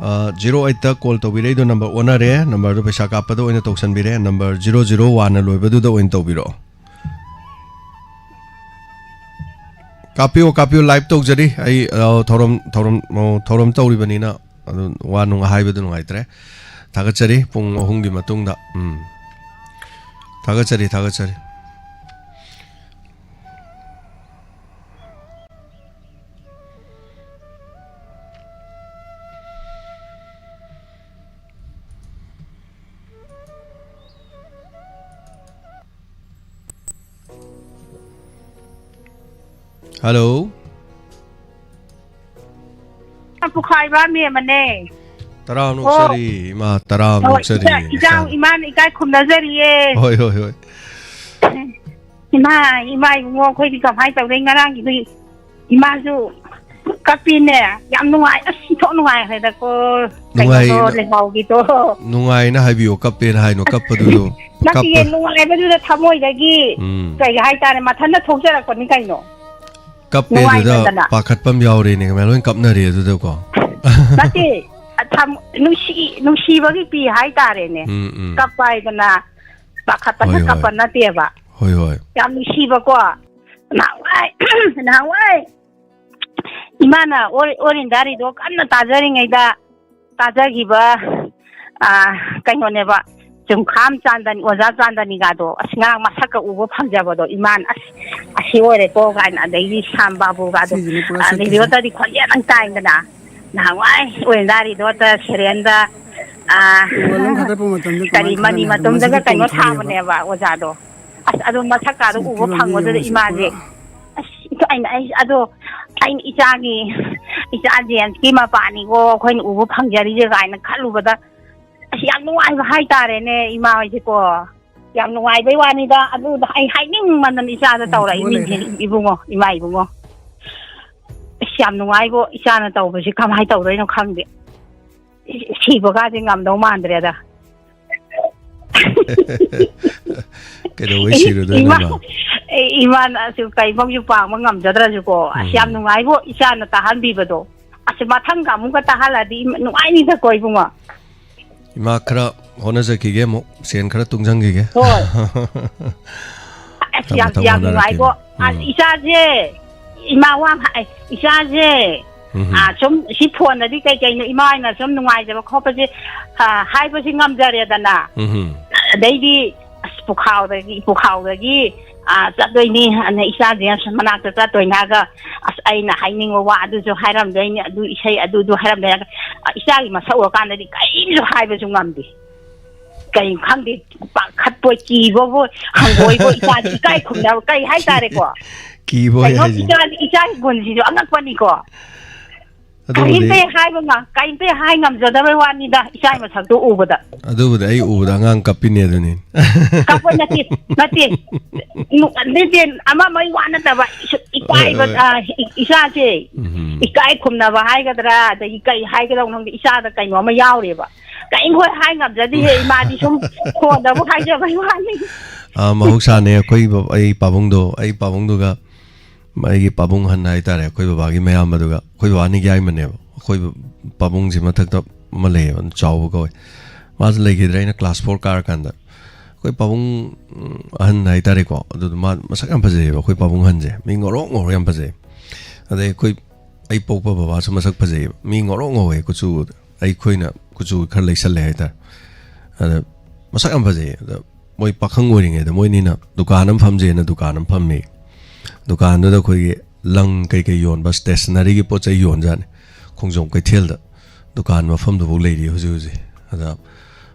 ꯑ, ꯖꯤꯔꯣ ꯑꯩꯠꯇ ꯀꯣꯜ ꯇꯧꯕꯤꯔꯛꯏꯗꯣ ꯅꯝꯕꯔ ꯑꯣꯟꯅꯔꯦ꯫ ꯅꯝꯕꯔꯗꯣ ꯄꯩꯁꯥ ꯀꯥꯞꯄꯗ ꯑꯣꯏꯅ ꯇꯧꯁꯟꯕꯤꯔꯦ꯫ ꯅꯝꯕꯔ ꯖꯤꯔꯣ ꯖꯤꯔꯣ ꯋꯥꯟꯅ ꯂꯣꯏꯕꯗꯨꯗ ꯑꯣꯏꯅ ꯇꯧꯕꯤꯔꯛꯑꯣ꯫ ꯀꯥꯞꯄꯤꯌꯨ, ꯀꯥꯞꯄꯤꯌꯨ, live ꯇꯧꯖꯔꯤ꯫ ꯑꯩ, ꯑ, ꯊꯧꯔꯝ, ꯊꯧꯔꯝ, ꯑ, ꯊꯧꯔꯝ ꯇꯧꯔꯤꯕꯅꯤꯅ ꯑꯗꯨ ꯋꯥ ꯅꯨꯡ ꯍꯥꯏꯕꯗꯨ ꯅꯨꯡꯉꯥꯏꯇ꯭ꯔꯦ꯫ ꯊꯥꯒꯠꯆꯔꯤ꯫ ꯄꯨꯡ ꯑꯍꯨꯝꯒꯤ ꯃꯇꯨꯡꯗ꯫ ꯎꯝ꯫ ꯊꯥꯒꯠꯆꯔꯤ, ꯊꯥꯒꯠꯆꯔꯤ꯫ Hello꯫ ꯄꯨꯈꯥꯏꯕ ꯃꯦꯝꯃꯅꯦ꯫ ꯇꯔꯥ ꯑꯣ꯫ ꯅꯣꯛꯆꯔꯤ, ꯏꯃꯥ, ꯇꯔꯥ ꯑꯣ, ꯅꯣꯛꯆꯔꯤ꯫ ꯏꯆꯥ, ꯏꯆꯥ, ꯏꯆꯥ꯫ ꯏꯃꯥꯅ ꯏꯀꯥꯏ ꯈꯨꯝꯅꯖꯔꯤꯌꯦ꯫ ꯍꯣꯏ, ꯍꯣꯏ, ꯍꯣꯏ꯫ ꯏꯃꯥ, ꯏꯃꯥ ꯏꯕꯨꯡꯉꯣ, ꯑꯩꯈꯣꯏꯗꯤ ꯀꯃꯥꯏꯅ ꯇꯧꯗꯣꯏ? ꯉꯔꯥꯡꯒꯤꯗꯨ ꯏꯃꯥꯁꯨ ꯀꯞꯄꯤꯅꯦ꯫ ꯌꯥꯝ ꯅꯨꯡꯉꯥꯏ꯫ ꯑꯁ, ꯏꯊꯣꯛ ꯅꯨꯡꯉꯥꯏꯈ꯭ꯔꯦꯗꯀꯣ꯫ ꯅꯨꯡꯉꯥꯏ-, ꯀꯩꯅꯣꯗꯣ, ꯂꯩꯍꯥꯎꯒꯤꯗꯣ꯫ ꯅꯨꯡꯉꯥꯏꯅ ꯍꯥꯏꯕꯤꯌꯣ, ꯀꯞꯄꯦꯅ ꯍꯥꯏꯅꯣ, ꯀꯞꯄꯗꯨꯗꯣ꯫ ꯅꯠꯇꯤꯌꯦ, ꯀꯞꯄ-, ꯅꯨꯡꯉꯥꯏꯕꯗꯨꯗ ꯊꯃꯣꯏꯗꯒꯤ ꯎꯝ꯫ ꯀꯩ ꯍꯥꯏꯇꯥꯔꯦ, ꯃꯊꯟꯇ ꯊꯣꯛꯆꯔꯛꯄꯅꯤ ꯀꯩꯅꯣ꯫ ꯀꯞꯄꯦ ꯑꯗꯨꯗ ꯅꯨꯡꯉꯥꯏꯃꯟꯗꯅ꯫ ꯄꯥꯈꯠꯄ ꯑꯃ ꯌꯥꯎꯔꯦꯅꯦ, ꯀꯃꯥꯏꯅ ꯂꯣꯏ ꯀꯞꯅꯔꯦ ꯑꯗꯨꯗꯀꯣ꯫ ꯅꯠꯇꯦ, ꯊꯝ-, ꯅꯨꯡꯁꯤ-, ꯅꯨꯡꯁꯤꯕꯒꯤ ꯄꯤ ꯍꯥꯏꯇꯥꯔꯦꯅꯦ꯫ ꯎꯝ, ꯎꯝ꯫ ꯀꯞꯄ ꯍꯥꯏꯗꯅ ꯄꯥꯈꯠꯄꯅ ꯍꯣꯏ, ꯍꯣꯏ꯫ ꯀꯞꯄ ꯅꯠꯇꯦꯕ꯫ ꯍꯣꯏ, ꯍꯣꯏ꯫ ꯌꯥꯝ ꯅꯨꯡꯁꯤꯕꯀꯣ꯫ ꯅꯍꯥꯟꯋꯥꯏ, ꯅꯍꯥꯟꯋꯥꯏ ꯏꯃꯥꯅ ꯑꯣꯔ-, ꯑꯣꯔꯦꯟꯗꯥꯔꯤꯗꯣ ꯀꯟꯅ ꯇꯥꯖꯔꯤꯉꯩꯗ, ꯇꯥꯖꯈꯤꯕ, ꯑꯥ, ꯀꯩꯅꯣꯅꯦꯕ, ꯆꯨꯝꯈꯥꯝ ꯆꯥꯟꯗꯅꯤ, ꯑꯣꯖꯥ ꯆꯥꯟꯗꯅꯤꯒꯗꯣ, ꯑꯁ, ꯉꯔꯥꯡ ꯃꯁꯛꯀ ꯎꯕ ꯐꯪꯖꯕꯗꯣ, ꯏꯃꯥꯅ, "ꯑꯁ, ꯑꯁꯤ ꯑꯣꯏꯔꯦꯀꯣ" ꯀꯥꯏꯅ, ꯑꯗꯩꯗꯤ ꯁ꯭ꯌꯥꯝ ꯕꯥꯕꯨꯒꯗꯣ, ꯁꯤꯁꯤꯅ ꯄꯨꯔꯥ ꯑꯥ, ꯆꯠꯈꯤꯁꯦ꯫ ꯔꯦꯗꯤꯑꯣꯗꯗꯤ ꯈꯣꯟꯖꯦꯜ ꯑꯃ ꯇꯥꯏꯗꯅ, ꯅꯍꯥꯟꯋꯥꯏ ꯑꯣꯔꯦꯟꯗꯥꯔꯤꯗꯣ ꯁꯦꯔꯦꯟꯗ, ꯑꯥ, ꯋꯥꯂꯣꯝ ꯊꯥꯗꯠꯄ ꯃꯇꯝꯗ ꯀꯔꯤ, ꯀꯃꯥꯏꯅ ꯃꯅꯤ ꯊꯥꯗꯠꯅꯤ? ꯃꯇꯨꯝꯗꯒ ꯃꯁꯤꯗ ꯀꯩꯅꯣ ꯇꯣꯡ ꯊꯥꯗꯦꯕ꯫ ꯁꯥꯕꯅꯦꯕ ꯑꯣꯖꯥꯗꯣ꯫ ꯑꯁ, ꯑꯗꯣ ꯃꯁꯛꯀꯥꯗꯣ ꯁꯤ ꯎꯕ ꯐꯤꯔꯣꯟꯁꯦ ꯐꯪꯕꯗꯨꯗ ꯌꯦꯡꯉꯨꯁꯦ, ꯏꯃꯥꯁꯦ, ꯄꯨꯔꯥ꯫ ꯑꯁ, ꯑꯩꯅ, ꯑꯩ, ꯑꯗꯣ ꯑꯩꯅ ꯏꯆꯥꯒꯤ, ꯏꯆꯥ ꯖꯦꯝꯁꯀꯤ ꯃꯄꯥꯅꯤꯀꯣ ꯑꯩꯈꯣꯏꯅ ꯎꯕ ꯐꯪꯖꯔꯤꯁꯦ ꯀꯥꯏꯅ ꯈꯜꯂꯨꯕꯗ, ꯑꯁ, ꯌꯥꯝ ꯅꯨꯡꯉꯥꯏꯕ ꯍꯥꯏꯇꯥꯔꯦꯅꯦ ꯏꯃꯥ ꯍꯣꯏꯁꯦꯀꯣ꯫ ꯌꯥꯝ ꯅꯨꯡꯉꯥꯏꯕꯩ ꯋꯥꯅꯤꯗ, ꯑꯗꯨꯗ ꯑꯩ ꯍꯥꯏꯅꯤꯡꯃꯟꯗꯅ ꯏꯆꯥꯗ ꯎꯝ, ꯊꯣꯛꯑ ꯇꯧꯔꯛꯏꯅꯤꯅꯦ, ꯂꯩꯔꯦ꯫ ꯏꯕꯨꯡꯉꯣ, ꯏꯃꯥ ꯏꯕꯨꯡꯉꯣ꯫ ꯑꯁ, ꯌꯥꯝ ꯅꯨꯡꯉꯥꯏꯕꯣ, ꯏꯆꯥꯅ ꯇꯧꯕꯁꯤ ꯀꯃꯥꯏꯅ ꯇꯧꯗꯣꯏꯅꯣ ꯈꯪꯗꯦ꯫ ꯁꯤꯕꯒꯥꯁꯦ ꯉꯝꯗꯧ ꯃꯥꯟꯗ꯭ꯔꯦꯗ꯫ ꯀꯩꯗꯧꯕꯩ ꯁꯤꯔꯨꯗꯣꯏꯅꯣ ꯏꯃꯥ, ꯏꯃꯥ? ꯑꯦ, ꯏꯃꯥꯅ ꯑꯁꯨ ꯀꯩꯐꯥꯎꯁꯨ ꯄꯥꯡꯕ ꯉꯝꯖꯗ꯭ꯔꯁꯨꯀꯣ, ꯑꯁ, ꯌꯥꯝ ꯎꯝ꯫ ꯅꯨꯡꯉꯥꯏꯕꯣ, ꯏꯆꯥꯅ ꯇꯥꯍꯟꯕꯤꯕꯗꯣ꯫ ꯑꯁ, ꯃꯊꯪꯒ ꯑꯃꯨꯛꯀ ꯇꯥꯍꯜꯂꯗꯤ ꯏꯃ-, ꯅꯨꯡꯉꯥꯏꯅꯤꯗꯀꯣ, ꯏꯕꯨꯡꯉꯣ꯫ ꯏꯃꯥ, ꯈꯔ ꯍꯣꯠꯅꯖꯈꯤꯒꯦ ꯑꯃꯨꯛ, ꯁꯦꯟ ꯈꯔ ꯇꯨꯡꯁꯤꯟꯈꯤꯒꯦ꯫ ꯍꯣꯏ꯫ ꯑꯁ, ꯊꯝꯃꯣ, ꯌꯥꯝ, ꯊꯝꯃꯣ, ꯌꯥꯝ ꯍꯣꯠꯅꯔꯛꯀꯦ, ꯅꯨꯡꯉꯥꯏꯕꯣ꯫ ꯏꯃꯥ꯫ ꯑꯁ, ꯎꯝ꯫ ꯏꯆꯥꯁꯦ, ꯏꯃꯥ ꯋꯥ ꯍꯥꯏ, ꯏꯆꯥꯁꯦ, ꯎꯝ꯫ ꯑꯥ, ꯁꯨꯝ ꯁꯤ ꯐꯣꯟꯗꯗꯤ ꯀꯩ ꯀꯩꯅꯣ ꯏꯃꯥ ꯍꯣꯏꯅ ꯁꯨꯝ ꯅꯨꯡꯉꯥꯏꯖꯕ ꯈꯣꯠꯄꯁꯦ, ꯑꯥ, ꯍꯥꯏꯕꯁꯤ ꯉꯝꯖꯔꯦꯗꯅ꯫ ꯎꯝ꯫ ꯑꯗꯩꯗꯤ ꯑꯁ, ꯄꯨꯈꯥꯎꯗꯒꯤ, ꯄꯨꯈꯥꯎꯗꯒꯤ, ꯑꯥ, ꯆꯠꯇꯣꯏꯅꯤ, ꯑꯗ ꯏꯆꯥꯁꯦ ꯃꯅꯥꯛꯇ ꯆꯠꯇꯣꯏꯅꯦ ꯍꯥꯏꯔꯒ, ꯑꯁ, ꯑꯩꯅ ꯍꯥꯏꯅꯤꯡꯕ ꯋꯥ ꯑꯗꯨꯁꯨ ꯍꯥꯏꯔꯝꯗꯣꯏꯅꯤ, ꯑꯗꯨ ꯏꯁꯩ ꯑꯗꯨꯗꯨ ꯍꯥꯏꯔꯝꯗꯣꯏꯅꯤ ꯍꯥꯏꯔꯒ, ꯑ, ꯏꯆꯥꯒꯤ ꯃꯁꯛ ꯎꯔꯀꯥꯟꯗꯗꯤ ꯀꯔꯤꯝꯁꯨ ꯍꯥꯏꯕꯁꯨ ꯉꯝꯗꯦ꯫ ꯀꯩ ꯈꯪꯗꯦ, ꯄꯥꯈꯠꯄꯣꯏ, ꯀꯤꯕꯕꯣꯏ, ꯍꯪꯒꯣꯏꯕꯣꯏ, ꯏꯆꯥꯁꯤ ꯏꯀꯥꯏ ꯈꯨꯝꯅꯕ ꯀꯩ ꯍꯥꯏꯇꯥꯔꯦꯀꯣ꯫ ꯀꯤꯕꯣꯏ ꯀꯩꯅꯣꯝ ꯍꯥꯏꯁꯤꯅꯤ꯫ ꯏꯆꯥ, ꯏꯆꯥꯒꯤ ꯒꯨꯟꯁꯤꯁꯨ ꯑꯉꯛꯄꯅꯤꯀꯣ꯫ ꯑꯗꯨꯕꯨꯗꯤ ꯀꯔꯤꯝꯇ ꯍꯦꯛ ꯍꯥꯏꯕ ꯉ-, ꯀꯔꯤꯝꯇ ꯍꯦꯛ ꯍꯥꯏ ꯉꯝꯖꯗꯕꯩ ꯋꯥꯅꯤꯗ, ꯏꯆꯥꯒꯤ ꯃꯁꯛꯇꯣ ꯎꯕꯗ꯫ ꯑꯗꯨꯕꯨꯗꯤ ꯑꯩ ꯎꯕꯗ ꯑꯉꯥꯡ ꯀꯞꯄꯤꯅꯦ ꯑꯗꯨꯅꯤ꯫ ꯀꯞꯄ ꯅꯠꯇꯦ, ꯅꯠꯇꯦ꯫ ꯅꯨ-, ꯅꯠꯇꯦ, ꯑꯃ ꯑꯃꯒꯤ ꯋꯥ ꯅꯠꯇꯕ, ꯏꯁꯨ-, ꯏꯀꯥꯏꯕ, ꯍꯣꯏ, ꯍꯣꯏ꯫ ꯑ, ꯏ-, ꯏꯆꯥꯁꯦ, ꯎꯝ꯫ ꯏꯀꯥꯏ ꯈꯨꯝꯅꯕ ꯍꯥꯏꯒꯗ꯭ꯔꯥ, ꯑꯗꯒꯤ ꯀꯩ ꯍꯥꯏꯒꯗꯧꯅꯣ ꯈꯪꯗꯦ, ꯏꯆꯥꯗ ꯀꯩꯅꯣ ꯑꯃ ꯌꯥꯎꯔꯦꯕ꯫ ꯀꯔꯤꯝ ꯍꯣꯏ ꯍꯥꯏ ꯉꯝꯖꯗꯦꯍꯦ, ꯏꯃꯥꯗꯤ ꯁꯨꯝ ꯐꯣꯟꯗꯕꯨ ꯍꯥꯏꯖꯕꯩ ꯋꯥꯅꯤ꯫ ꯑ, ꯃꯍꯧꯁꯥꯅꯦ, ꯑꯩꯈꯣꯏ ꯕ-, ꯑꯩ ꯄꯥꯕꯨꯡꯗꯣ, ꯑꯩ ꯄꯥꯕꯨꯡꯗꯨꯒ ꯑꯩꯒꯤ ꯄꯥꯕꯨꯡ ꯑꯍꯟ ꯍꯥꯏꯇꯥꯔꯦ, ꯑꯩꯈꯣꯏ ꯕꯕꯥꯒꯤ ꯃꯌꯥꯝꯕꯗꯨꯒ, ꯑꯩꯈꯣꯏ ꯕꯕꯥꯅꯤ ꯌꯥꯏꯃꯅꯦꯕ꯫ ꯑꯩꯈꯣꯏ ꯕ-, ꯄꯥꯕꯨꯡꯁꯤ ꯃꯊꯛꯇ ꯑꯃ ꯂꯩꯌꯦꯕ, ꯆꯥꯎꯕ ꯀꯧꯋꯦ꯫ ꯃꯥꯁꯨ ꯂꯩꯈꯤꯗ꯭ꯔꯦ, ꯑꯩꯅ class four ꯀꯥꯔꯀꯥꯟꯗ꯫ ꯑꯩꯈꯣꯏ ꯄꯥꯕꯨꯡ, ꯎꯝ, ꯑꯍꯟ ꯍꯥꯏꯇꯥꯔꯦꯀꯣ, ꯑꯗꯨꯗ ꯃꯥ ꯃꯁꯛ ꯌꯥꯝ ꯐꯖꯩꯌꯦꯕ, ꯑꯩꯈꯣꯏ ꯄꯥꯕꯨꯡ ꯑꯍꯟꯁꯦ꯫ ꯃꯤ ꯉꯧꯔꯣꯛ ꯉꯧꯔ ꯌꯥꯝ ꯐꯖꯩ꯫ ꯑꯗꯩ ꯑꯩꯈꯣꯏ, ꯑꯩ ꯄꯣꯛꯄ ꯕꯕꯥꯁꯨ ꯃꯁꯛ ꯐꯖꯩꯌꯦꯕ꯫ ꯃꯤ ꯉꯧꯔꯣꯛ ꯉꯧꯋꯦ ꯀꯨꯆꯨ꯫ ꯑꯩꯈꯣꯏꯅ ꯀꯨꯆꯨ ꯈꯔ ꯂꯩꯁꯜꯂꯦ ꯍꯥꯏꯇꯥꯔꯦ꯫ ꯑꯗ ꯃꯁꯛ ꯌꯥꯝ ꯐꯖꯩꯌꯦ꯫ ꯑꯗ ꯃꯣꯏ ꯄꯥꯈꯪ ꯑꯣꯏꯔꯤꯉꯩꯗ ꯃꯣꯏꯅꯤꯅ ꯗꯨꯀꯥꯟ ꯑꯃ ꯐꯝꯖꯦꯅ ꯗꯨꯀꯥꯟ ꯑꯃ ꯐꯝꯃꯤ꯫ ꯗꯨꯀꯥꯟꯗꯨꯗ ꯑꯩꯈꯣꯏꯒꯤ ꯂꯪ ꯀꯩꯀꯩ ꯌꯣꯟꯕ stationeryꯒꯤ ꯄꯣꯠ ꯆꯩ ꯌꯣꯟꯖꯥꯠꯅꯤ꯫ ꯈꯣꯡꯖꯣꯝ ꯀꯩꯊꯦꯜꯗ ꯗꯨꯀꯥꯟ ꯃꯐꯝꯗꯨꯐꯥꯎ ꯂꯩꯔꯤ ꯍꯧꯖꯤꯛ ꯍꯧꯖꯤꯛ꯫ ꯑꯗ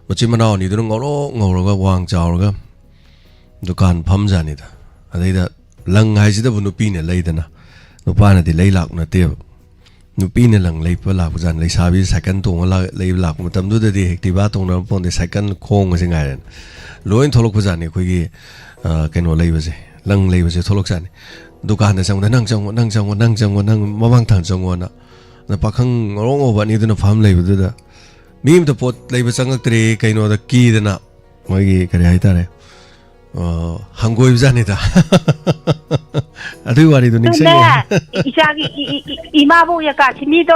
ꯃꯆꯤꯟ ꯃꯅꯥꯎ ꯑꯅꯤꯗꯨꯅ ꯉꯧꯔꯣꯛ ꯉꯧꯔꯒ ꯋꯥꯡ ꯆꯥꯎꯔꯒ ꯗꯨꯀꯥꯟ ꯐꯝꯖꯥꯠꯅꯤꯗ꯫ ꯑꯗꯩꯗ ꯂꯪ ꯍꯥꯏꯁꯤꯗꯕꯨ ꯅꯨꯄꯤꯅ ꯂꯩꯗꯅ, ꯅꯨꯄꯥꯅꯗꯤ ꯂꯩ ꯂꯥꯛꯄ ꯅꯠꯇꯦꯕ꯫ ꯅꯨꯄꯤꯅ ꯂꯪ ꯂꯩꯕ ꯂꯥꯛꯄꯖꯥꯠꯅꯤ꯫ ꯂꯩꯁꯥꯕꯤ ꯁꯥꯏꯀꯜ ꯇꯣꯡꯉ ꯂꯥ-, ꯂꯩꯕ ꯂꯥꯛꯄ ꯃꯇꯝꯗꯨꯗꯗꯤ Activa ꯇꯣꯡꯅꯕ ꯄꯣꯟꯗꯦ, ꯁꯥꯏꯀꯜ ꯈꯣꯡꯕꯁꯦ ꯉꯥꯏꯔꯦꯅ꯫ ꯂꯣꯏ ꯊꯣꯛꯂꯛꯄꯖꯥꯠꯅꯤ ꯑꯩꯈꯣꯏꯒꯤ, ꯑ, ꯀꯩꯅꯣ ꯂꯩꯕꯁꯦ, ꯂꯪ ꯂꯩꯕꯁꯦ ꯊꯣꯛꯂꯛꯆꯥꯠꯅꯤ꯫ ꯗꯨꯀꯥꯟꯗ ꯆꯪꯕꯗ, "ꯅꯪ ꯆꯪꯉꯣ, ꯅꯪ ꯆꯪꯉꯣ, ꯅꯪ ꯆꯪꯉꯣ, ꯅꯪ ꯃꯃꯥꯡ ꯊꯪ ꯆꯪꯉꯣꯅ"꯫ ꯑꯗ ꯄꯥꯈꯪ ꯉꯧꯔꯣꯛ ꯉꯧꯕ ꯑꯅꯤꯗꯨꯅ ꯐꯝ ꯂꯩꯕꯗꯨꯗ ꯃꯤ ꯑꯃꯇ ꯄꯣꯠ ꯂꯩꯕ ꯆꯪꯉꯛꯇ꯭ꯔꯦ, ꯀꯩꯅꯣꯗ ꯀꯤꯗꯅ꯫ ꯃꯣꯏꯒꯤ ꯀꯔꯤ ꯍꯥꯏꯇꯥꯔꯦ, ꯑ, ꯍꯪꯒꯣꯏꯕꯖꯥꯠꯅꯤꯗ꯫ ꯑꯗꯨꯒꯤ ꯋꯥꯔꯤꯗꯣ ꯅꯤꯡꯁꯤꯡꯉꯦ꯫ ꯑꯗꯨꯅꯦ, ꯏꯆꯥꯒꯤ ꯏ-, ꯏ-, ꯏ-, ꯏꯃꯥꯕꯣꯛ ꯌꯥꯀꯥꯁꯤꯃꯤꯗꯣ꯫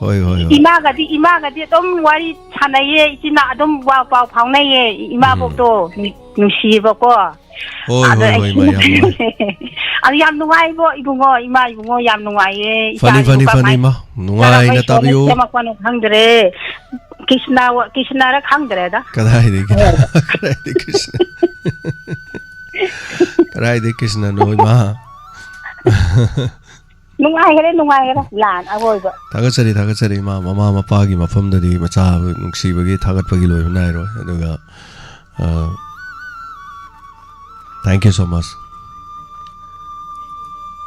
ꯍꯣꯏ, ꯍꯣꯏ, ꯍꯣꯏ꯫ ꯏꯃꯥꯒꯗꯤ, ꯏꯃꯥꯒꯗꯤ ꯑꯗꯨꯝ ꯋꯥꯔꯤ ꯁꯥꯟꯅꯩꯌꯦ, ꯏꯆꯤꯟ ꯏꯅꯥꯎ ꯑꯗꯨꯝ ꯄꯥꯎ, ꯄꯥꯎ ꯐꯥꯎꯅꯩꯌꯦ, ꯏ-, ꯏꯃꯥꯕꯣꯛꯇꯣ ꯎꯝ꯫ ꯅꯨꯡ-, ꯅꯨꯡꯁꯤꯌꯦꯕꯀꯣ꯫ ꯍꯣꯏ, ꯑꯗꯣ ꯍꯣꯏ, ꯑꯩ ꯍꯣꯏ, ꯏꯃꯥ, ꯌꯥꯝ ꯅꯨꯡꯉꯥꯏ꯫ ꯑꯗꯨ ꯌꯥꯝ ꯅꯨꯡꯉꯥꯏꯕꯣ, ꯏꯕꯨꯡꯉꯣ, ꯏꯃꯥ, ꯏꯕꯨꯡꯉꯣ, ꯌꯥꯝ ꯅꯨꯡꯉꯥꯏꯌꯦ꯫ ꯐꯅꯤ, ꯏꯆꯥꯁꯤꯕꯨ ꯐꯅꯤ, ꯐꯅꯤ, ꯀꯃꯥꯏ-, ꯏꯃꯥ꯫ ꯅꯨꯡꯉꯥꯏꯅ ꯀꯔꯝꯕ ꯏꯁꯣꯔꯅ ꯇꯥꯕꯤꯌꯨ꯫ ꯁꯦꯝꯃꯛꯄꯅꯣ ꯈꯪꯗ꯭ꯔꯦ꯫ ꯀ꯭ꯔꯤꯁꯅ, ꯀ꯭ꯔꯤꯁꯅꯔ ꯈꯪꯗ꯭ꯔꯦꯗ꯫ ꯀꯗꯥꯏꯗꯒꯤ, ꯀꯗꯥꯏꯗꯒꯤ ꯀ꯭ꯔꯤꯁꯅ? ꯀꯗꯥꯏꯗꯒꯤ ꯀ꯭ꯔꯤꯁꯅꯅꯣ, ꯏꯃꯥ? ꯅꯨꯡꯉꯥꯏꯈ꯭ꯔꯦ, ꯅꯨꯡꯉꯥꯏꯈ꯭ꯔꯦ꯫ ꯂꯥꯟ ꯑꯋꯣꯏꯕ꯫ ꯊꯥꯒꯠꯆꯔꯤ, ꯊꯥꯒꯠꯆꯔꯤ, ꯏꯃꯥ꯫ ꯃꯃꯥ ꯃꯄꯥꯒꯤ ꯃꯐꯝꯗꯗꯤ ꯃꯆꯥ ꯅꯨꯡꯁꯤꯕꯒꯤ ꯊꯥꯒꯠꯄꯒꯤ ꯂꯣꯏꯕ ꯅꯥꯏꯔꯣꯏ꯫ ꯑꯗꯨꯒ, ꯑ, thank you so much꯫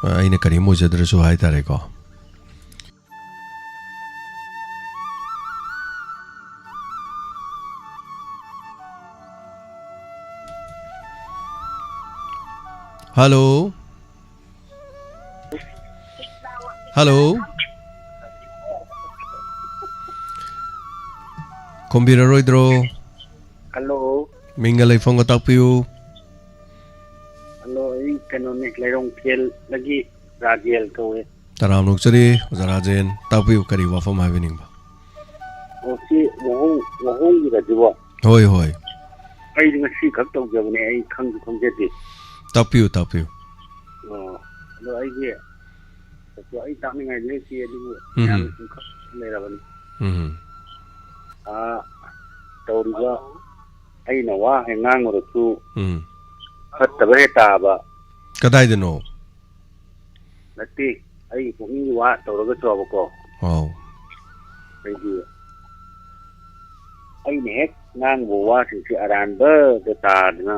ꯑ, ꯑꯩꯅ ꯀꯔꯤꯝ ꯑꯣꯏꯖꯗ꯭ꯔꯁꯨ ꯍꯥꯏꯇꯥꯔꯦꯀꯣ꯫ ꯍꯜꯂꯣ꯫ ꯍꯜꯂꯣ꯫ ꯈꯨꯝꯕꯤꯔꯔꯣꯏꯗ꯭ꯔꯣ? ꯍꯜꯂꯣ꯫ ꯃꯤꯡꯒ ꯂꯩꯐꯝꯒ ꯇꯥꯛꯄꯤꯌꯨ꯫ ꯍꯜꯂꯣ, ꯑꯩ ꯀꯩꯅꯣꯅꯦ, ꯂꯩꯔꯣꯡ ꯐꯦꯜꯗꯒꯤ ꯔꯥꯖꯦꯜ ꯀꯧꯋꯦ꯫ ꯇꯔꯥꯝꯅ ꯑꯣꯛꯆꯔꯤ, ꯑꯣꯖꯥ ꯔꯥꯖꯦꯟ꯫ ꯇꯥꯛꯄꯤꯌꯨ, ꯀꯔꯤ ꯋꯥꯐꯝ ꯍꯥꯏꯕꯤꯅꯤꯡꯕ? ꯑꯣ, ꯁꯤ ꯋꯥꯍꯣꯡ, ꯋꯥꯍꯣꯡꯒꯤꯔ ꯁꯤꯕꯣ? ꯍꯣꯏ, ꯍꯣꯏ꯫ ꯑꯩꯗꯤ ꯉꯁꯤ ꯈꯛ ꯇꯧꯖꯕꯅꯦ, ꯑꯩ ꯈꯪꯁꯨ ꯈꯪꯖꯗꯦ꯫ ꯇꯥꯛꯄꯤꯌꯨ, ꯇꯥꯛꯄꯤꯌꯨ꯫ ꯑꯣ, ꯑꯗꯣ ꯑꯩꯒꯤ, ꯑꯩ ꯇꯥꯛꯅꯤꯡꯉꯥꯏꯗꯤ ꯂꯩꯇꯦ, ꯑꯗꯨꯕꯨ ꯎꯝ꯫ ꯃꯌꯥꯝꯅ ꯁꯨꯝ ꯈꯪ ꯂꯩꯔꯕꯅꯤ꯫ ꯎꯝ꯫ ꯑꯥ, ꯇꯧꯔꯤꯕ ꯑꯩꯅ ꯋꯥ ꯍꯦꯛ ꯉꯥꯡꯉꯨꯔꯁꯨ ꯎꯝ꯫ ꯐꯠꯇꯕ ꯍꯦꯛ ꯇꯥꯕ꯫ ꯀꯗꯥꯏꯗꯅꯣ? ꯅꯠꯇꯦ, ꯑꯩꯒꯤ ꯄꯨꯛꯅꯤꯡꯒꯤ ꯋꯥ ꯇꯧꯔꯒꯁꯨꯕꯀꯣ꯫ ꯑꯧ꯫ ꯑꯩꯗꯤ ꯑꯩꯅ ꯍꯦꯛ ꯉꯥꯡꯕ ꯋꯥꯁꯤꯡꯁꯦ ꯑꯔꯥꯟꯕꯗ ꯇꯥꯗꯅ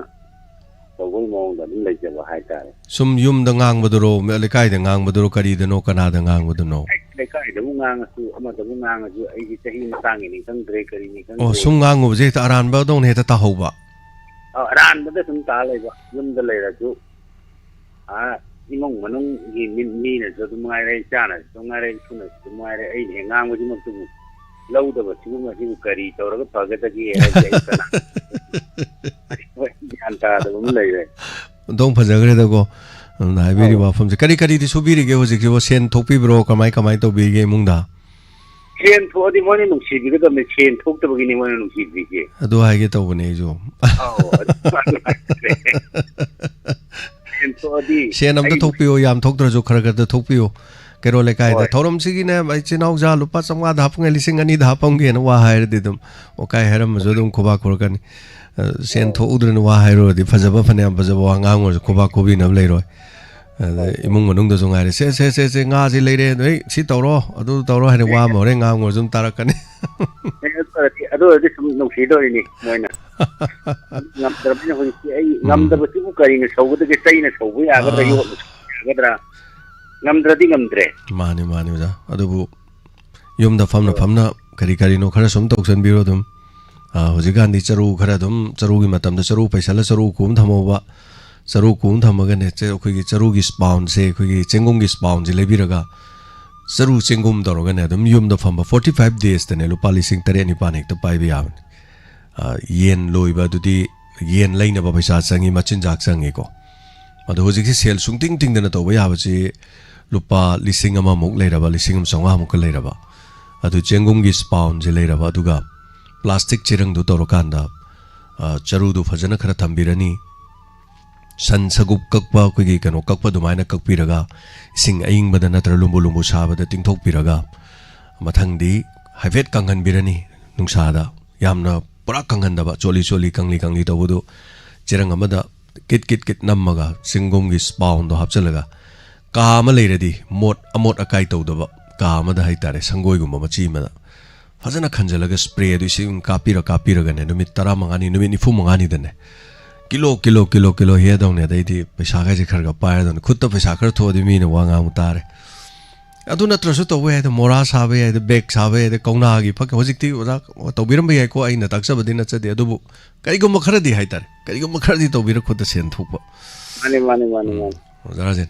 ꯇꯧꯕꯒꯤ ꯃꯑꯣꯡꯗ ꯑꯗꯨꯝ ꯂꯩꯖꯕ ꯍꯥꯏꯇꯥꯔꯦ꯫ ꯁꯨꯝ ꯌꯨꯝꯗ ꯉꯥꯡꯕꯗꯨꯔꯣ, ꯂꯩꯀꯥꯏꯗ ꯉꯥꯡꯕꯗꯨꯔꯣ, ꯀꯔꯤꯗꯅꯣ, ꯀꯅꯥꯗ ꯉꯥꯡꯕꯗꯨꯅꯣ? ꯑꯩ ꯂꯩꯀꯥꯏꯗꯕꯨ ꯉꯥꯡꯉꯁꯨ, ꯑꯃꯗꯕꯨ ꯉꯥꯡꯉꯁꯨ, ꯑꯩꯒꯤ ꯆꯍꯤ ꯃꯇꯥꯡꯒꯤꯅꯤ ꯈꯪꯗ꯭ꯔꯦ, ꯀꯔꯤꯅꯤ ꯈꯪꯗ꯭ꯔꯦ꯫ ꯑꯣ, ꯁꯨꯝ ꯉꯥꯡꯉꯨꯕꯁꯦ ꯍꯦꯛꯇ ꯑꯔꯥꯟꯕꯗꯧꯅ ꯍꯦꯛꯇ ꯇꯥꯍꯧꯕ? ꯑ, ꯑꯔꯥꯟꯕꯗ ꯁꯨꯝ ꯇꯥ ꯂꯩꯕ꯫ ꯌꯨꯝꯗ ꯂꯩꯔꯁꯨ, ꯑꯥ, ꯏꯃꯨꯡ ꯃꯅꯨꯡꯒꯤ ꯃꯤ-, ꯃꯤꯅꯁꯨ ꯑꯗꯨꯝ ꯉꯥꯏꯔꯦ, ꯏꯆꯥꯅꯁꯨ ꯑꯗꯨꯝ ꯉꯥꯏꯔꯦ, ꯏꯁꯨꯅꯁꯨ ꯑꯗꯨꯝ ꯉꯥꯏꯔꯦ, ꯑꯩꯅ ꯍꯦꯛ ꯉꯥꯡꯕꯁꯤꯃꯛꯇꯕꯨ ꯂꯧꯗꯕ, ꯁꯤꯒꯨꯝꯕ ꯁꯤꯕꯨ ꯀꯔꯤ ꯇꯧꯔꯒ ꯐꯒꯗꯒꯦ ꯍꯥꯏꯕꯁꯦ ꯑꯩ ꯀꯅꯥ-, ꯒ꯭ꯌꯥꯟ ꯇꯥꯗꯕ ꯑꯃ ꯂꯩꯔꯦ꯫ ꯑꯣꯟꯊꯣꯛ ꯐꯖꯈ꯭ꯔꯦꯗꯀꯣ, ꯑꯗꯨꯅ ꯍꯥꯏꯕꯤꯔꯤꯕ ꯑꯧ꯫ ꯋꯥꯐꯝꯁꯦ꯫ ꯀꯔꯤ ꯀꯔꯤꯗꯤ ꯁꯨꯕꯤꯔꯤꯒꯦ ꯍꯧꯖꯤꯛꯁꯤꯕꯨ? ꯁꯦꯟ ꯊꯣꯛꯄꯤꯕ꯭ꯔꯣ? ꯀꯃꯥꯏ, ꯀꯃꯥꯏ ꯇꯧꯕꯤꯔꯤꯒꯦ ꯏꯃꯨꯡꯗ? ꯁꯦꯟ ꯊꯣꯛꯑꯗꯤ ꯃꯣꯏꯅ ꯅꯨꯡꯁꯤꯕꯤꯒꯗꯕꯅꯤ, ꯁꯦꯟ ꯊꯣꯛꯇꯕꯒꯤꯅꯤ ꯃꯣꯏꯅ ꯅꯨꯡꯁꯤꯗ꯭ꯔꯤꯁꯦ꯫ ꯑꯗꯨ ꯍꯥꯏꯒꯦ ꯇꯧꯕꯅꯦ ꯑꯩꯁꯨ꯫ ꯑꯧ, ꯑꯗꯨ ꯁꯦꯟ ꯊꯣꯛꯑꯗꯤ ꯁꯦꯟ ꯑꯝꯇ ꯑꯩ ꯊꯣꯛꯄꯤꯌꯣ, ꯌꯥꯝ ꯊꯣꯛꯇ꯭ꯔꯁꯨ ꯈꯔ ꯈꯔꯗ ꯊꯣꯛꯄꯤꯌꯣ꯫ ꯀꯩꯔꯣꯜ ꯂꯩꯀꯥꯏꯗ ꯍꯣꯏ꯫ ꯊꯧꯔꯝꯁꯤꯒꯤꯅꯦ, ꯏꯆꯤꯟ ꯏꯅꯥꯎꯖꯥ ꯂꯨꯄꯥ ꯆꯥꯝꯃꯉꯥꯗ ꯍꯥꯞꯄꯝꯒꯦ, ꯂꯤꯁꯤꯡ ꯑꯅꯤꯗ ꯍꯥꯞꯄꯝꯒꯦꯅ ꯋꯥ ꯍꯥꯏꯔꯗꯤ ꯑꯗꯨꯝ ꯋꯥꯀꯥꯏ ꯍꯥꯏꯔꯝꯕꯁꯨ ꯑꯗꯨꯝ ꯈꯨꯕꯥꯛ ꯈꯨꯔꯛꯀꯅꯤ꯫ ꯑ, ꯁꯦꯟ ꯍꯣꯏ꯫ ꯊꯣꯛꯎꯗ꯭ꯔꯅ ꯋꯥ ꯍꯥꯏꯔꯨꯔꯗꯤ ꯐꯖꯕ, ꯐꯅꯌꯥꯝ ꯐꯖꯕ ꯋꯥ ꯉꯥꯡꯉꯨꯔꯁꯨ ꯈꯨꯕꯥꯛ ꯈꯨꯕꯤꯅꯕ ꯂꯩꯔꯣꯏ꯫ ꯑꯗ ꯍꯣꯏ꯫ ꯏꯃꯨꯡ ꯃꯅꯨꯡꯗꯁꯨ ꯉꯥꯏꯔꯦ, "ꯁꯦ, ꯁꯦ, ꯁꯦ, ꯁꯦ, ꯉꯥꯁꯤ ꯂꯩꯔꯦ, ꯑꯗꯨ, "ꯑꯩ ꯁꯤ ꯇꯧꯔꯣ, ꯑꯗꯨ ꯇꯧꯔꯣ" ꯍꯥꯏꯅ ꯋꯥ ꯑꯃ ꯍꯣꯔꯦꯟ ꯉꯥꯡꯉꯨꯔꯁꯨ ꯑꯗꯨꯝ ꯇꯥꯔꯛꯀꯅꯤ꯫ ꯑꯦ, ꯑꯗꯨ ꯑꯣꯏꯔꯗꯤ, ꯑꯗꯨ ꯑꯣꯏꯔꯗꯤ ꯁꯨꯝ ꯅꯨꯡꯁꯤꯗꯣꯏꯅꯤ ꯃꯣꯏꯅ꯫ ꯉꯝꯗ꯭ꯔꯕꯅꯤꯅ ꯍꯧꯖꯤꯛꯇꯤ ꯑꯩ ꯎꯝ꯫ ꯉꯝꯗꯕꯁꯤꯕꯨ ꯀꯔꯤꯅ ꯁꯧꯒꯗꯒꯦ? ꯆꯩꯅ ꯁꯧꯕ ꯌꯥꯒꯗ꯭ꯔꯥ? ꯑꯥ꯫ ꯌꯣꯠꯅ ꯁꯧꯕ ꯌꯥꯒꯗ꯭ꯔꯥ? ꯉꯝꯗ꯭ꯔꯗꯤ ꯉꯝꯗ꯭ꯔꯦ꯫ ꯃꯥꯅꯤ, ꯃꯥꯅꯤ, ꯑꯣꯖꯥ꯫ ꯑꯗꯨꯕꯨ ꯌꯨꯝꯗ ꯐꯝꯅ ꯍꯣꯏ꯫ ꯐꯝꯅ ꯀꯔꯤ ꯀꯔꯤꯅꯣ ꯈꯔ ꯁꯨꯝ ꯇꯧꯁꯟꯕꯤꯔꯣ ꯑꯗꯨꯝ꯫ ꯑꯥ, ꯍꯧꯖꯤꯛꯀꯥꯟꯗꯤ ꯆꯔꯨ ꯈꯔ ꯑꯗꯨꯝ, ꯆꯔꯨꯒꯤ ꯃꯇꯝꯗ ꯆꯔꯨ ꯄꯩꯁꯜꯂ ꯆꯔꯨ ꯀꯣꯝ ꯊꯝꯍꯧꯕ, ꯆꯔꯨ ꯀꯣꯝ ꯊꯝꯃꯒꯅꯦ, ꯆꯦ-, ꯑꯩꯈꯣꯏꯒꯤ ꯆꯔꯨꯒꯤ ꯁ꯭ꯄꯥꯎꯟꯁꯦ, ꯑꯩꯈꯣꯏꯒꯤ ꯆꯦꯡꯒꯨꯝꯒꯤ ꯁ꯭ꯄꯥꯎꯟꯁꯦ ꯂꯩꯕꯤꯔꯒ, ꯆꯔꯨ ꯆꯦꯡꯒꯨꯝ ꯇꯧꯔꯒꯅꯦ, ꯑꯗꯨꯝ ꯌꯨꯝꯗ ꯐꯝꯕ forty five days ꯇꯅꯦ ꯂꯨꯄꯥ ꯂꯤꯁꯤꯡ ꯇꯔꯦꯠ ꯅꯤꯄꯥꯟ ꯍꯦꯛꯇ ꯄꯥꯏꯕ ꯌꯥꯕꯅꯤ꯫ ꯑ, ꯌꯦꯟ ꯂꯣꯏꯕ ꯑꯗꯨꯗꯤ ꯌꯦꯟ ꯂꯩꯅꯕ ꯄꯩꯁꯥ ꯆꯪꯉꯤ, ꯃꯆꯤꯟꯖꯥꯛ ꯆꯪꯉꯤꯀꯣ꯫ ꯑꯗꯣ ꯍꯧꯖꯤꯛꯁꯤ ꯁꯦꯜ ꯁꯨꯡꯇꯤꯡ ꯇꯤꯡꯗꯅ ꯇꯧꯕ ꯌꯥꯕꯁꯤ ꯂꯨꯄꯥ ꯂꯤꯁꯤꯡ ꯑꯃꯃꯨꯛ ꯂꯩꯔꯕ, ꯂꯤꯁꯤꯡ ꯑꯃ ꯆꯥꯝꯃꯉꯥꯃꯨꯛꯀ ꯂꯩꯔꯕ, ꯑꯗꯨ ꯆꯦꯡꯒꯨꯝꯒꯤ ꯁ꯭ꯄꯥꯎꯟꯁꯦ ꯂꯩꯔꯕ, ꯑꯗꯨꯒ ꯄ꯭ꯂꯥꯁꯇꯤꯛ ꯆꯦꯔꯪꯗꯨ ꯇꯧꯔꯀꯥꯟꯗ, ꯑ, ꯆꯔꯨꯗꯨ ꯐꯖꯅ ꯈꯔ ꯊꯝꯕꯤꯔꯅꯤ꯫ ꯁꯟ ꯁꯒꯨꯞ ꯀꯛꯄ, ꯑꯩꯈꯣꯏꯒꯤ ꯀꯩꯅꯣ ꯀꯛꯄ ꯑꯗꯨꯃꯥꯏꯅ ꯀꯛꯄꯤꯔꯒ, ꯏꯁꯤꯡ ꯑꯏꯪꯕꯗ ꯅꯠꯇ꯭ꯔꯒ ꯂꯨꯝꯕꯨ ꯂꯨꯝꯕꯨ ꯁꯥꯕꯗ ꯇꯤꯡꯊꯣꯛꯄꯤꯔꯒ, ꯃꯊꯪꯗꯤ ꯍꯥꯏꯐꯦꯠ ꯀꯪꯍꯟꯕꯤꯔꯅꯤ ꯅꯨꯡꯁꯥꯗ꯫ ꯌꯥꯝꯅ ꯄꯨꯔꯥ ꯀꯪꯍꯟꯗꯕ, ꯆꯣꯠꯂꯤ ꯆꯣꯠꯂꯤ, ꯀꯪꯂꯤ ꯀꯪꯂꯤ ꯇꯧꯕꯗꯨ ꯆꯦꯔꯪ ꯑꯃꯗ ꯀꯤꯠ ꯀꯤꯠ ꯀꯤꯠ ꯅꯝꯃꯒ, ꯆꯦꯡꯒꯨꯝꯒꯤ ꯁ꯭ꯄꯥꯎꯟꯗꯣ ꯍꯥꯞꯆꯤꯜꯂꯒ, ꯀꯥ ꯑꯃ ꯂꯩꯔꯗꯤ, ꯃꯣꯠ, ꯑꯃꯣꯠ ꯑꯀꯥꯏ ꯇꯧꯗꯕ ꯀꯥ ꯑꯃꯗ ꯍꯥꯏꯇꯥꯔꯦ, ꯁꯪꯒꯣꯏꯒꯨꯝꯕ ꯃꯆꯤ ꯑꯃꯗ ꯐꯖꯅ ꯈꯟꯖꯤꯜꯂꯒ, ꯁ꯭ꯄ꯭ꯔꯦꯗꯨ ꯏꯁꯤꯡ ꯀꯥꯞꯄꯤꯔ ꯀꯥꯞꯄꯤꯔꯒꯅꯦ, ꯅꯨꯃꯤꯠ ꯇꯔꯥꯃꯉꯥꯅꯤ, ꯅꯨꯃꯤꯠ ꯅꯤꯐꯨ ꯃꯉꯥꯅꯤꯗꯅꯦ, ꯀꯤꯂꯣ, ꯀꯤꯂꯣ, ꯀꯤꯂꯣ, ꯀꯤꯂꯣ ꯍꯦꯗꯧꯅꯦ꯫ ꯑꯗꯩꯗꯤ ꯄꯩꯁꯥꯒꯁꯦ ꯈꯔ ꯈꯔ ꯄꯥꯏꯔꯗꯧꯅꯦ꯫ ꯈꯨꯠꯇ ꯄꯩꯁꯥ ꯈꯔ ꯊꯣꯛꯑꯗꯤ ꯃꯤꯅ ꯋꯥ ꯉꯥꯡꯕ ꯇꯥꯔꯦ꯫ ꯑꯗꯨ ꯅꯠꯇ꯭ꯔꯁꯨ ꯇꯧꯕ ꯌꯥꯏꯗ, ꯃꯣꯔꯥ ꯁꯥꯕ ꯌꯥꯏꯗ, ꯕꯦꯒ ꯁꯥꯕ ꯌꯥꯏꯗ, ꯀꯧꯅꯥꯒꯤ ꯐꯛ, ꯍꯧꯖꯤꯛꯇꯤ ꯑꯣꯖꯥ ꯇꯧꯕꯤꯔꯝꯕ ꯌꯥꯏꯀꯣ, ꯑꯩꯅ ꯇꯥꯛꯆꯕꯗꯤ ꯅꯠꯆꯗꯦ, ꯑꯗꯨꯕꯨ ꯀꯔꯤꯒꯨꯝꯕ ꯈꯔꯗꯤ ꯍꯥꯏꯇꯥꯔꯦ, ꯀꯔꯤꯒꯨꯝꯕ ꯈꯔꯗꯤ ꯇꯧꯕꯤꯔ ꯈꯨꯠꯇ ꯁꯦꯟ ꯊꯣꯛꯄ꯫ ꯃꯥꯅꯤ, ꯃꯥꯅꯤ, ꯃꯥꯅꯤ, ꯎꯝ, ꯃꯥꯅꯤ꯫ ꯑꯣꯖꯥ ꯔꯥꯖꯦꯟ,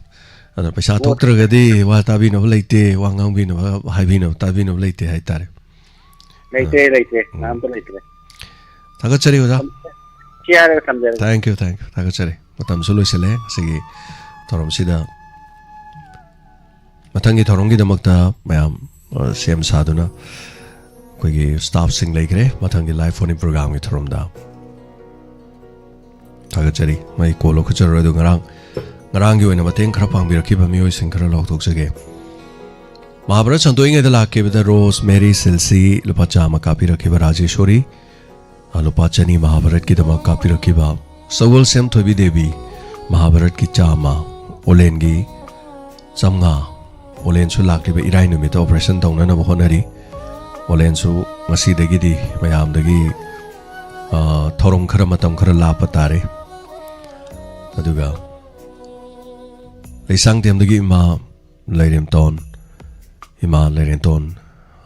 ꯑꯗꯣ ꯄꯩꯁꯥ ꯑꯣ꯫ ꯊꯣꯛꯇ꯭ꯔꯒꯗꯤ ꯋꯥ ꯇꯥꯕꯤꯅꯕ ꯂꯩꯇꯦ, ꯋꯥ ꯉꯥꯡꯕꯤꯅꯕ, ꯍꯥꯏꯕꯤꯅꯕ, ꯇꯥꯕꯤꯅꯕ ꯂꯩꯇꯦ ꯍꯥꯏꯇꯥꯔꯦ꯫ ꯂꯩꯇꯦ, ꯑ, ꯂꯩꯇꯦ, ꯎꯝ꯫ ꯀꯅꯥꯝꯇ ꯂꯩꯇ꯭ꯔꯦ꯫ ꯊꯥꯒꯠꯆꯔꯤ ꯑꯣꯖꯥ꯫ ꯁꯤ ꯍꯥꯏꯔꯒ ꯊꯝꯖꯔꯒꯦ꯫ Thank you, thank you, ꯊꯥꯒꯠꯆꯔꯤ꯫ ꯃꯇꯝꯁꯨ ꯂꯣꯏꯁꯤꯜꯂꯦ ꯉꯁꯤꯒꯤ ꯊꯧꯔꯝꯁꯤꯗ꯫ ꯃꯊꯪꯒꯤ ꯊꯧꯔꯝꯒꯤꯗꯃꯛꯇ ꯃꯌꯥꯝ ꯑ, ꯁꯦꯝ ꯁꯥꯗꯨꯅ ꯑꯩꯈꯣꯏꯒꯤ staffꯁꯤꯡ ꯂꯩꯈ꯭ꯔꯦ ꯃꯊꯪꯒꯤ live phone-in programꯒꯤ ꯊꯧꯔꯝꯗ꯫ ꯊꯥꯒꯠꯆꯔꯤ꯫ ꯃꯩ ꯀꯣꯜ ꯂꯧꯈꯠꯆꯔꯣꯏ꯫ ꯑꯗꯨ ꯉꯔꯥꯡ, ꯉꯔꯥꯡꯒꯤ ꯑꯣꯏꯅ ꯃꯇꯦꯡ ꯈꯔ ꯄꯥꯡꯕꯤꯔꯛꯈꯤꯕ ꯃꯤꯑꯣꯏꯁꯤꯡ ꯈꯔ ꯂꯥꯎꯊꯣꯛꯆꯒꯦ꯫ ꯃꯍꯥꯕꯥꯔꯠ ꯁꯟꯗꯣꯛꯏꯉꯩꯗ ꯂꯥꯛꯈꯤꯕꯗ ꯔꯣꯁ ꯃꯦꯔꯤ ꯁꯤꯜꯁꯤ ꯂꯨꯄꯥ ꯆꯥꯝꯃ ꯀꯥꯞꯄꯤꯔꯛꯈꯤꯕ, ꯔꯥꯖꯦꯁꯣꯔꯤ, ꯑ, ꯂꯨꯄꯥ ꯆꯅꯤ ꯃꯍꯥꯚꯥꯔꯠꯀꯤꯗꯃꯛ ꯀꯥꯞꯄꯤꯔꯛꯈꯤꯕ, ꯁꯒꯣꯜꯁꯦꯝ ꯊꯣꯏꯕꯤ ꯗꯦꯕꯤ ꯃꯍꯥꯚꯥꯔꯠꯀꯤ ꯆꯥꯝꯃ, ꯑꯣꯂꯦꯟꯒꯤ ꯆꯥꯝꯃꯉꯥ, ꯑꯣꯂꯦꯟꯁꯨ ꯂꯥꯛꯂꯤꯕ ꯏꯔꯥꯏ ꯅꯨꯃꯤꯠꯇ operation ꯇꯧꯅꯅꯕ ꯍꯣꯠꯅꯔꯤ꯫ ꯑꯣꯂꯦꯟꯁꯨ ꯉꯁꯤꯗꯒꯤꯗꯤ ꯃꯌꯥꯝꯗꯒꯤ, ꯑ, ꯊꯧꯔꯝ ꯈꯔ, ꯃꯇꯝ ꯈꯔ ꯂꯥꯞꯄ ꯇꯥꯔꯦ꯫ ꯑꯗꯨꯒ ꯂꯩꯁꯥꯡꯊꯦꯝꯗꯒꯤ ꯏꯃꯥ ꯂꯩꯔꯦꯝꯇꯣꯟ, ꯏꯃꯥ ꯂꯩꯔꯦꯝꯇꯣꯟ,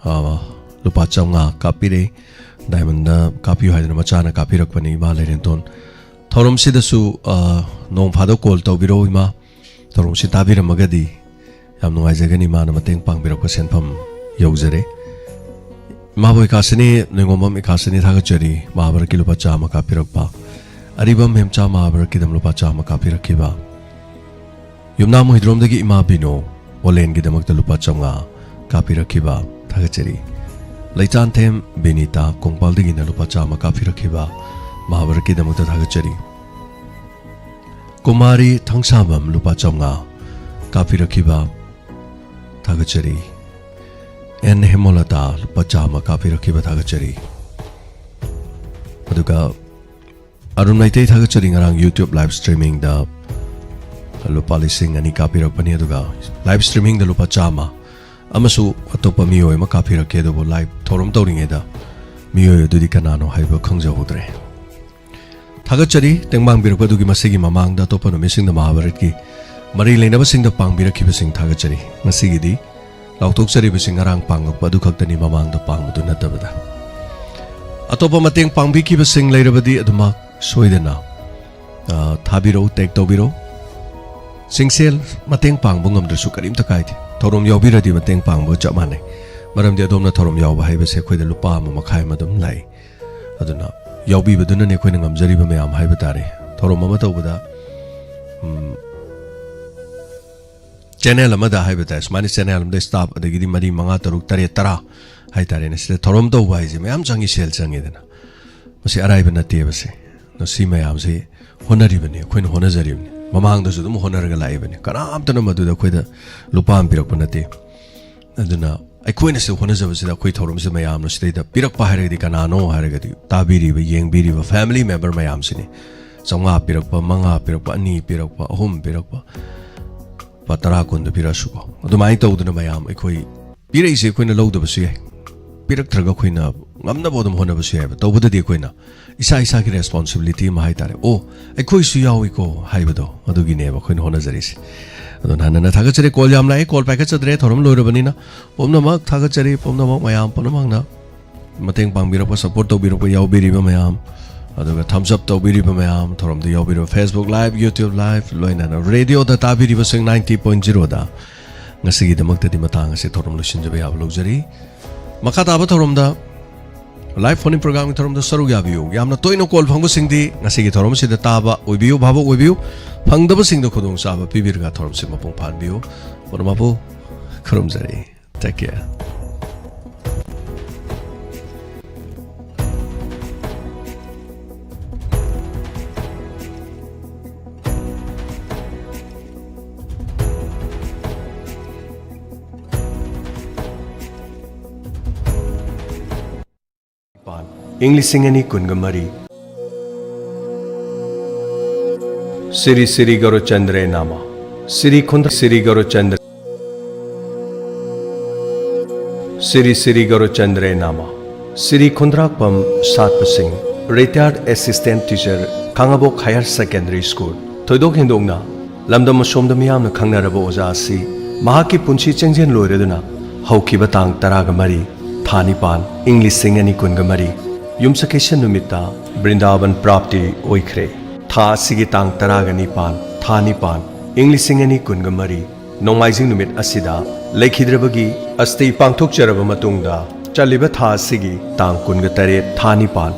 ꯑ, ꯂꯨꯄꯥ ꯆꯥꯝꯃꯉꯥ ꯀꯥꯞꯄꯤꯔꯦ꯫ Diamond-ꯗ ꯀꯥꯞꯄꯤꯌꯨ ꯍꯥꯏꯗꯅ ꯃꯆꯥꯅ ꯀꯥꯞꯄꯤꯔꯛꯄꯅꯤ, ꯏꯃꯥ ꯂꯩꯔꯦꯝꯇꯣꯟ꯫ ꯊꯧꯔꯝꯁꯤꯗꯁꯨ, ꯑ, ꯅꯣꯡ ꯐꯥꯗꯣꯛ call ꯇꯧꯕꯤꯔꯛꯎ, ꯏꯃꯥ꯫ ꯊꯧꯔꯝꯁꯤ ꯇꯥꯕꯤꯔꯝꯃꯒꯗꯤ ꯌꯥꯝ ꯅꯨꯡꯉꯥꯏꯖꯒꯅꯤ, ꯏꯃꯥꯅ ꯃꯇꯦꯡ ꯄꯥꯡꯕꯤꯔꯛꯄ ꯁꯦꯟꯐꯝ ꯌꯧꯖꯔꯦ꯫ ꯏꯃꯥꯕꯣꯏ ꯏꯀꯥꯁꯤꯅꯤ, ꯅꯣꯡꯉꯣꯝꯕꯝ ꯏꯀꯥꯁꯤꯅꯤ ꯊꯥꯒꯠꯆꯔꯤ, ꯃꯍꯥꯚꯥꯔꯠꯀꯤ ꯂꯨꯄꯥ ꯆꯥꯝꯃ ꯀꯥꯞꯄꯤꯔꯛꯄ꯫ ꯑꯔꯤꯕꯝ ꯍꯦꯝꯆꯥ ꯃꯍꯥꯚꯥꯔꯠꯀꯤꯗꯃꯛ ꯂꯨꯄꯥ ꯆꯥꯝꯃ ꯀꯥꯞꯄꯤꯔꯛꯈꯤꯕ꯫ ꯌꯨꯝꯅꯥꯝ ꯍꯨꯏꯗ꯭ꯔꯣꯝꯗꯒꯤ ꯏꯃꯥ ꯕꯤꯅꯣ, ꯑꯣꯂꯦꯟꯒꯤꯗꯃꯛꯇ ꯂꯨꯄꯥ ꯆꯥꯝꯃꯉꯥ ꯀꯥꯞꯄꯤꯔꯛꯈꯤꯕ, ꯊꯥꯒꯠꯆꯔꯤ꯫ ꯂꯩꯆꯥꯟꯊꯦꯝ ꯕꯤꯅꯤꯇꯥ, ꯀꯣꯡꯄꯥꯜꯗꯒꯤꯅ ꯂꯨꯄꯥ ꯆꯥꯝꯃ ꯀꯥꯞꯄꯤꯔꯛꯈꯤꯕ, ꯃꯍꯥꯚꯥꯔꯠꯀꯤꯗꯃꯛꯇ ꯊꯥꯒꯠꯆꯔꯤ꯫ ꯀꯨꯃꯥꯔꯤ ꯊꯪꯁꯥꯕꯝ, ꯂꯨꯄꯥ ꯆꯥꯝꯃꯉꯥ ꯀꯥꯞꯄꯤꯔꯛꯈꯤꯕ, ꯊꯥꯒꯠꯆꯔꯤ꯫ ꯑꯦꯟ ꯍꯦꯃꯣꯂꯇꯥ, ꯂꯨꯄꯥ ꯆꯥꯝꯃ ꯀꯥꯞꯄꯤꯔꯛꯈꯤꯕ, ꯊꯥꯒꯠꯆꯔꯤ꯫ ꯑꯗꯨꯒ ꯑꯔꯨꯟ ꯃꯩꯇꯩ, ꯊꯥꯒꯠꯆꯔꯤ, ꯉꯔꯥꯡ YouTube live streaming-ꯗ ꯂꯨꯄꯥ ꯂꯤꯁꯤꯡ ꯑꯅꯤ ꯀꯥꯞꯄꯤꯔꯛꯄꯅꯤ꯫ ꯑꯗꯨꯒ live streaming-ꯗ ꯂꯨꯄꯥ ꯆꯥꯝꯃ ꯑꯃꯁꯨ ꯑꯇꯣꯞꯄ ꯃꯤꯑꯣꯏ ꯑꯃ ꯀꯥꯞꯄꯤꯔꯛꯈꯤ, ꯑꯗꯨꯕꯨ live ꯊꯧꯔꯝ ꯇꯧꯔꯤꯉꯩꯗ ꯃꯤꯑꯣꯏ ꯑꯗꯨꯗꯤ ꯀꯅꯥꯅꯣ ꯍꯥꯏꯕ ꯈꯪꯖꯍꯧꯗ꯭ꯔꯦ꯫ ꯊꯥꯒꯠꯆꯔꯤ, ꯇꯦꯡꯕꯥꯡꯕꯤꯔꯛꯄ ꯑꯗꯨꯒꯤ꯫ ꯃꯁꯤꯒꯤ ꯃꯃꯥꯡꯗ ꯑꯇꯣꯞꯄ ꯅꯨꯃꯤꯠꯁꯤꯡꯗ ꯃꯍꯥꯚꯥꯔꯠꯀꯤ ꯃꯔꯤ ꯂꯩꯅꯕꯁꯤꯡꯗ ꯄꯥꯡꯕꯤꯔꯛꯈꯤꯕꯁꯤꯡ ꯊꯥꯒꯠꯆꯔꯤ꯫ ꯉꯁꯤꯒꯤꯗꯤ ꯂꯥꯎꯊꯣꯛꯆꯔꯤꯕꯁꯤ ꯉꯔꯥꯡ ꯄꯥꯡꯉꯛꯄ ꯑꯗꯨ ꯈꯛꯇꯅꯤ, ꯃꯃꯥꯡꯗ ꯄꯥꯡꯕꯗꯨ ꯅꯠꯇꯕꯗ꯫ ꯑꯇꯣꯞꯄ ꯃꯇꯦꯡ ꯄꯥꯡꯕꯤꯈꯤꯕꯁꯤꯡ ꯂꯩꯔꯕꯗꯤ ꯑꯗꯨꯃꯛ ꯁꯣꯏꯗꯅ, ꯑ, ꯊꯥꯕꯤꯔꯛꯎ, tag ꯇꯧꯕꯤꯔꯛꯎ꯫ ꯆꯤꯡꯁꯦꯜ, ꯃꯇꯦꯡ ꯄꯥꯡꯕ ꯉꯝꯗ꯭ꯔꯁꯨ ꯀꯔꯤꯝꯇ ꯀꯥꯏꯗꯦ, ꯊꯧꯔꯝ ꯌꯥꯎꯕꯤꯔꯗꯤ ꯃꯇꯦꯡ ꯄꯥꯡꯕꯒ ꯆꯞ ꯃꯥꯟꯅꯩ꯫ ꯃꯔꯝꯗꯤ ꯑꯗꯣꯝꯅ ꯊꯧꯔꯝ ꯌꯥꯎꯕ ꯍꯥꯏꯕꯁꯦ ꯑꯩꯈꯣꯏꯗ ꯂꯨꯄꯥ ꯑꯃ ꯃꯈꯥꯏ ꯑꯃ ꯑꯗꯨꯝ ꯂꯥꯛꯏ꯫ ꯑꯗꯨꯅ ꯌꯥꯎꯕꯤꯕꯗꯨꯅꯅꯦ ꯑꯩꯈꯣꯏꯅ ꯉꯝꯖꯔꯤꯕ ꯃꯌꯥꯝ ꯍꯥꯏꯕ ꯇꯥꯔꯦ꯫ ꯊꯧꯔꯝ ꯑꯃ ꯇꯧꯕꯗ, ꯎꯝ, ꯆꯦꯅꯦꯜ ꯑꯃꯗ ꯍꯥꯏꯕ ꯇꯥꯔꯦ, ꯁꯨꯃꯥꯏꯅ ꯆꯦꯅꯦꯜ ꯑꯃꯗ ꯁ꯭ꯇꯥꯐ ꯑꯗꯒꯤꯗꯤ ꯃꯔꯤ, ꯃꯉꯥ, ꯇꯔꯨꯛ, ꯇꯔꯦꯠ, ꯇꯔꯥ ꯍꯥꯏꯇꯥꯔꯦꯅꯦ, ꯁꯤꯗ ꯊꯧꯔꯝ ꯇꯧꯕ ꯍꯥꯏꯁꯦ ꯃꯌꯥꯝ ꯆꯪꯉꯤ, ꯁꯦꯜ ꯆꯪꯉꯤꯗꯅ꯫ ꯃꯁꯤ ꯑꯔꯥꯏꯕ ꯅꯠꯇꯦꯕ꯫ ꯁꯤ ꯑꯗꯣ ꯁꯤ ꯃꯌꯥꯝꯁꯤ ꯍꯣꯠꯅꯔꯤꯕꯅꯤ, ꯑꯩꯈꯣꯏꯅ ꯍꯣꯠꯅꯖꯔꯤꯕꯅꯤ, ꯃꯃꯥꯡꯗꯁꯨ ꯑꯗꯨꯝ ꯍꯣꯠꯅꯔꯒ ꯂꯥꯛꯏꯕꯅꯤ꯫ ꯀꯅꯥꯝꯇꯅ ꯃꯗꯨꯗ ꯑꯩꯈꯣꯏꯗ ꯂꯨꯄꯥ ꯑꯃ ꯄꯤꯔꯛꯄ ꯅꯠꯇꯦ꯫ ꯑꯗꯨꯅ ꯑꯩꯈꯣꯏꯅ ꯁꯤꯗ ꯍꯣꯠꯅꯖꯕꯁꯤꯗ ꯑꯩꯈꯣꯏ ꯊꯧꯔꯝꯁꯤꯗ ꯃꯌꯥꯝꯅ ꯁꯤꯗꯩꯗ ꯄꯤꯔꯛꯄ ꯍꯥꯏꯔꯒꯗꯤ ꯀꯅꯥꯅꯣ ꯍꯥꯏꯔꯒꯗꯤ ꯇꯥꯕꯤꯔꯤꯕ, ꯌꯦꯡꯕꯤꯔꯤꯕ ꯐꯦꯃꯤꯂꯤ ꯃꯦꯝꯕꯔ ꯃꯌꯥꯝꯁꯤꯅꯤ꯫ ꯆꯥꯝꯃꯉꯥ ꯄꯤꯔꯛꯄ, ꯃꯉꯥ ꯄꯤꯔꯛꯄ, ꯑꯅꯤ ꯄꯤꯔꯛꯄ, ꯑꯍꯨꯝ ꯄꯤꯔꯛꯄ, ꯂꯨꯄꯥ ꯇꯔꯥ ꯀꯨꯟꯗ ꯄꯤꯔꯛꯑꯁꯨꯀꯣ, ꯑꯗꯨꯃꯥꯏꯅ ꯇꯧꯗꯅ ꯃꯌꯥꯝ ꯑꯩꯈꯣꯏ ꯄꯤꯔꯛꯏꯁꯦ ꯑꯩꯈꯣꯏꯅ ꯂꯧꯗꯕꯁꯨ ꯌꯥꯏ, ꯄꯤꯔꯛꯇ꯭ꯔꯒ ꯑꯩꯈꯣꯏꯅ ꯉꯝꯅꯕ ꯑꯗꯨꯝ ꯍꯣꯠꯅꯕꯁꯨ ꯌꯥꯏꯕ꯫ ꯇꯧꯕꯗꯗꯤ ꯑꯩꯈꯣꯏꯅ ꯏꯁꯥ ꯏꯁꯥꯒꯤ ꯔꯦꯁꯄꯣꯟꯁꯤꯕꯤꯂꯤꯇꯤ ꯑꯃ ꯍꯥꯏꯇꯥꯔꯦ, "ꯑꯣ, ꯑꯩꯈꯣꯏꯁꯨ ꯌꯥꯎꯏꯀꯣ" ꯍꯥꯏꯕꯗꯣ, ꯑꯗꯨꯒꯤꯅꯦꯕ ꯑꯩꯈꯣꯏꯅ ꯍꯣꯠꯅꯖꯔꯤꯁꯦ꯫ ꯑꯗꯣ ꯍꯟꯅ ꯍꯟꯅ ꯊꯥꯒꯠꯆꯔꯤ꯫ ꯀꯣꯜ ꯌꯥꯝ ꯂꯥꯛꯑꯦ, ꯀꯣꯜ ꯄꯥꯏꯈꯠꯆꯗ꯭ꯔꯦ, ꯊꯧꯔꯝ ꯂꯣꯏꯔꯕꯅꯤꯅ꯫ ꯄꯨꯝꯅꯃꯛ ꯊꯥꯒꯠꯆꯔꯤ, ꯄꯨꯝꯅꯃꯛ ꯃꯌꯥꯝ ꯄꯨꯝꯅꯃꯛꯅ ꯃꯇꯦꯡ ꯄꯥꯡꯕꯤꯔꯛꯄ, ꯁꯄꯣꯔꯠ ꯇꯧꯕꯤꯔꯛꯄ ꯌꯥꯎꯕꯤꯔꯤꯕ ꯃꯌꯥꯝ, ꯑꯗꯨꯒ ꯊꯝꯁ ꯑꯞ ꯇꯧꯕꯤꯔꯤꯕ ꯃꯌꯥꯝ, ꯊꯧꯔꯝꯗ ꯌꯥꯎꯕꯤꯔꯤꯕ, Facebook Live, YouTube Live, ꯂꯣꯏꯅꯅ ꯔꯦꯗꯤꯑꯣꯗ ꯇꯥꯕꯤꯔꯤꯕꯁꯤꯡ ninety point zeroꯗ ꯉꯁꯤꯒꯤꯗꯃꯛꯇꯗꯤ ꯃꯇꯥꯡ ꯑꯁꯤ ꯊꯧꯔꯝ ꯂꯣꯏꯁꯤꯟꯖꯕ ꯌꯥꯕ ꯂꯧꯖꯔꯤ꯫ ꯃꯈꯥ ꯇꯥꯕ ꯊꯧꯔꯝꯗ, ꯂꯥꯏꯚ ꯐꯣꯟ ꯏꯟ ꯄ꯭ꯔꯣꯒ꯭ꯔꯥꯝꯒꯤ ꯊꯧꯔꯝꯗ ꯁꯔꯨꯛ ꯌꯥꯕꯤꯌꯨ꯫ ꯌꯥꯝꯅ ꯇꯣꯏꯅ ꯀꯣꯜ ꯐꯪꯕꯁꯤꯡꯗꯤ ꯉꯁꯤꯒꯤ ꯊꯧꯔꯝꯁꯤꯗ ꯇꯥꯕ ꯑꯣꯏꯕꯤꯌꯨ, ꯚꯥꯕꯨꯛ ꯑꯣꯏꯕꯤꯌꯨ꯫ ꯐꯪꯗꯕꯁꯤꯡꯗ ꯈꯨꯗꯣꯡꯆꯥꯕ ꯄꯤꯕꯤꯔꯒ ꯊꯧꯔꯝꯁꯤ ꯃꯄꯨꯡ ꯐꯥꯍꯟꯕꯤꯌꯨ꯫ ꯄꯨꯝꯅꯃꯛꯄꯨ ꯈꯨꯔꯨꯝꯖꯔꯤ꯫ Take care. ꯏꯪ ꯂꯤꯁꯤꯡ ꯑꯅꯤ ꯀꯨꯟꯒ ꯃꯔꯤ꯫ ꯁꯤꯔꯤ ꯁꯤꯔꯤ ꯒꯧꯔꯆꯟꯗ꯭ꯔꯦ ꯅꯥꯃ꯫ ꯁꯤꯔꯤ ꯈꯨꯟꯗ꯭ꯔ ꯁꯤꯔꯤ ꯒꯧꯔꯆꯟꯗ꯭ꯔ ꯁꯤꯔꯤ ꯁꯤꯔꯤ ꯒꯧꯔꯆꯟꯗ꯭ꯔꯦ ꯅꯥꯃ꯫ ꯁꯤꯔꯤ ꯈꯨꯟꯗ꯭ꯔꯥꯛꯄꯝ ꯁꯥꯠꯄꯁꯤꯡ, retired assistant teacher, ꯈꯥꯉꯕꯣꯛ higher secondary school꯫ ꯊꯣꯏꯗꯣꯛ ꯍꯦꯟꯗꯣꯛꯅ ꯂꯝꯗꯝ ꯑꯁꯣꯝꯗ ꯃꯤꯌꯥꯝꯅ ꯈꯪꯅꯔꯕ ꯑꯣꯖꯥ ꯑꯁꯤ ꯃꯍꯥꯛꯀꯤ ꯄꯨꯟꯁꯤ ꯆꯦꯡꯖꯦꯜ ꯂꯣꯏꯔꯗꯨꯅ ꯍꯧꯈꯤꯕ ꯇꯥꯡ ꯇꯔꯥꯒ ꯃꯔꯤ, ꯊꯥ ꯅꯤꯄꯥꯟ, ꯏꯪ ꯂꯤꯁꯤꯡ ꯑꯅꯤ ꯀꯨꯟꯒ ꯃꯔꯤ, ꯌꯨꯝꯁꯀꯩꯁ ꯅꯨꯃꯤꯠꯇ ꯕ꯭ꯔꯤꯟꯗꯥꯕꯟ ꯄ꯭ꯔꯥꯞꯇꯤ ꯑꯣꯏꯈ꯭ꯔꯦ꯫ ꯊꯥ ꯑꯁꯤꯒꯤ ꯇꯥꯡ ꯇꯔꯥꯒ ꯅꯤꯄꯥꯟ, ꯊꯥ ꯅꯤꯄꯥꯟ, ꯏꯪ ꯂꯤꯁꯤꯡ ꯑꯅꯤ ꯀꯨꯟꯒ ꯃꯔꯤ, ꯅꯣꯡꯃꯥꯏꯖꯤꯡ ꯅꯨꯃꯤꯠ ꯑꯁꯤꯗ ꯂꯩꯈꯤꯗ꯭ꯔꯕꯒꯤ ꯑꯁꯇꯤ ꯄꯥꯡꯊꯣꯛꯆꯔꯕ ꯃꯇꯨꯡꯗ, ꯆꯠꯂꯤꯕ ꯊꯥ ꯑꯁꯤꯒꯤ ꯇꯥꯡ ꯀꯨꯟꯒ ꯇꯔꯦꯠ, ꯊꯥ ꯅꯤꯄꯥꯟ,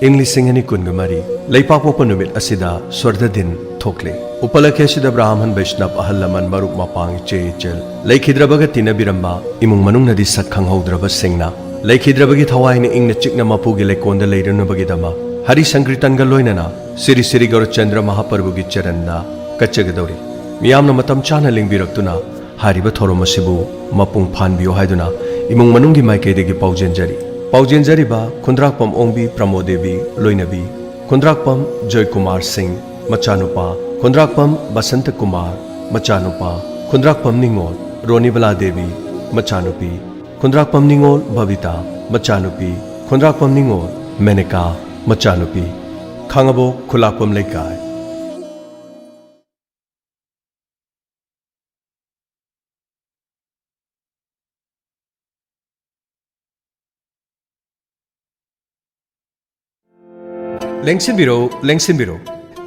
ꯏꯪ ꯂꯤꯁꯤꯡ ꯑꯅꯤ ꯀꯨꯟꯒ ꯃꯔꯤ, ꯂꯩꯄꯥꯛꯄꯣꯛꯄ ꯅꯨꯃꯤꯠ ꯑꯁꯤꯗ ꯁ꯭ꯋꯔꯙ ꯗꯤꯟ ꯊꯣꯛꯂꯤ꯫ ꯎꯄꯂꯛꯈꯦ ꯑꯁꯤꯗ ꯕ꯭ꯔꯥꯍꯃꯟ ꯕꯩꯁꯅꯕ ꯑꯍꯜ ꯂꯃꯟ ꯃꯔꯨꯞ ꯃꯄꯥꯡ ꯏꯆꯦ ꯏꯆꯜ ꯂꯩꯈꯤꯗ꯭ꯔꯕꯒ ꯇꯤꯟꯅꯕꯤꯔꯝꯕ ꯏꯃꯨꯡ ꯃꯅꯨꯡꯅꯗꯤ ꯁꯛ ꯈꯪꯍꯧꯗ꯭ꯔꯕꯁꯤꯡꯅ ꯂꯩꯈꯤꯗ꯭ꯔꯕꯒꯤ ꯊꯋꯥꯏꯅ ꯏꯪꯅ ꯆꯤꯛꯅ ꯃꯄꯨꯒꯤ ꯂꯩꯀꯣꯜꯗ ꯂꯩꯔꯨꯅꯕꯒꯤꯗꯃꯛ ꯍꯔꯤ ꯁꯪꯀ꯭ꯔꯤꯇꯟꯒ ꯂꯣꯏꯅꯅ ꯁꯤꯔꯤ ꯁꯤꯔꯤ ꯒꯧꯔꯆꯟꯗ꯭ꯔ ꯃꯍꯥꯄ꯭ꯔꯚꯨꯒꯤ ꯆꯔꯟꯗ ꯀꯠꯆꯒꯗꯧꯔꯤ꯫ ꯃꯤꯌꯥꯝꯅ ꯃꯇꯝ ꯆꯥꯅ ꯂꯦꯡꯕꯤꯔꯛꯇꯨꯅ ꯍꯥꯏꯔꯤꯕ ꯊꯧꯔꯝ ꯑꯁꯤꯕꯨ ꯃꯄꯨꯡ ꯐꯥꯍꯟꯕꯤꯌꯨ ꯍꯥꯏꯗꯨꯅ ꯏꯃꯨꯡ ꯃꯅꯨꯡꯒꯤ ꯃꯥꯏꯀꯩꯗꯒꯤ ꯄꯥꯎꯖꯦꯟꯖꯔꯤ꯫ ꯄꯥꯎꯖꯦꯟꯖꯔꯤꯕ ꯈꯨꯟꯗ꯭ꯔꯥꯛꯄꯝ ꯑꯣꯡꯕꯤ ꯄ꯭ꯔꯃꯣꯗꯦꯕꯤ ꯂꯣꯏꯅꯕꯤ, ꯈꯨꯟꯗ꯭ꯔꯥꯛꯄꯝ ꯖꯣꯏꯀꯨꯃꯥꯔ ꯁꯤꯡ ꯃꯆꯥꯅꯨꯄꯥ, ꯈꯨꯟꯗ꯭ꯔꯥꯛꯄꯝ ꯕꯁꯟꯇ ꯀꯨꯃꯥꯔ ꯃꯆꯥꯅꯨꯄꯥ, ꯈꯨꯟꯗ꯭ꯔꯥꯛꯄꯝ ꯅꯤꯉꯣꯜ ꯔꯣꯅꯤꯕꯂꯥ ꯗꯦꯕꯤ ꯃꯆꯥꯅꯨꯄꯤ, ꯈꯨꯟꯗ꯭ꯔꯥꯛꯄꯝ ꯅꯤꯉꯣꯜ ꯕꯕꯤꯇꯥ ꯃꯆꯥꯅꯨꯄꯤ, ꯈꯨꯟꯗ꯭ꯔꯥꯛꯄꯝ ꯅꯤꯉꯣꯜ ꯃꯦꯅꯀꯥ ꯃꯆꯥꯅꯨꯄꯤ, ꯈꯥꯡꯉꯕꯣꯛ ꯈꯨꯂꯥꯛꯄꯝ ꯂꯩꯀꯥꯏ꯫ ꯂꯦꯡꯁꯤꯟꯕꯤꯔꯣ, ꯂꯦꯡꯁꯤꯟꯕꯤꯔꯣ꯫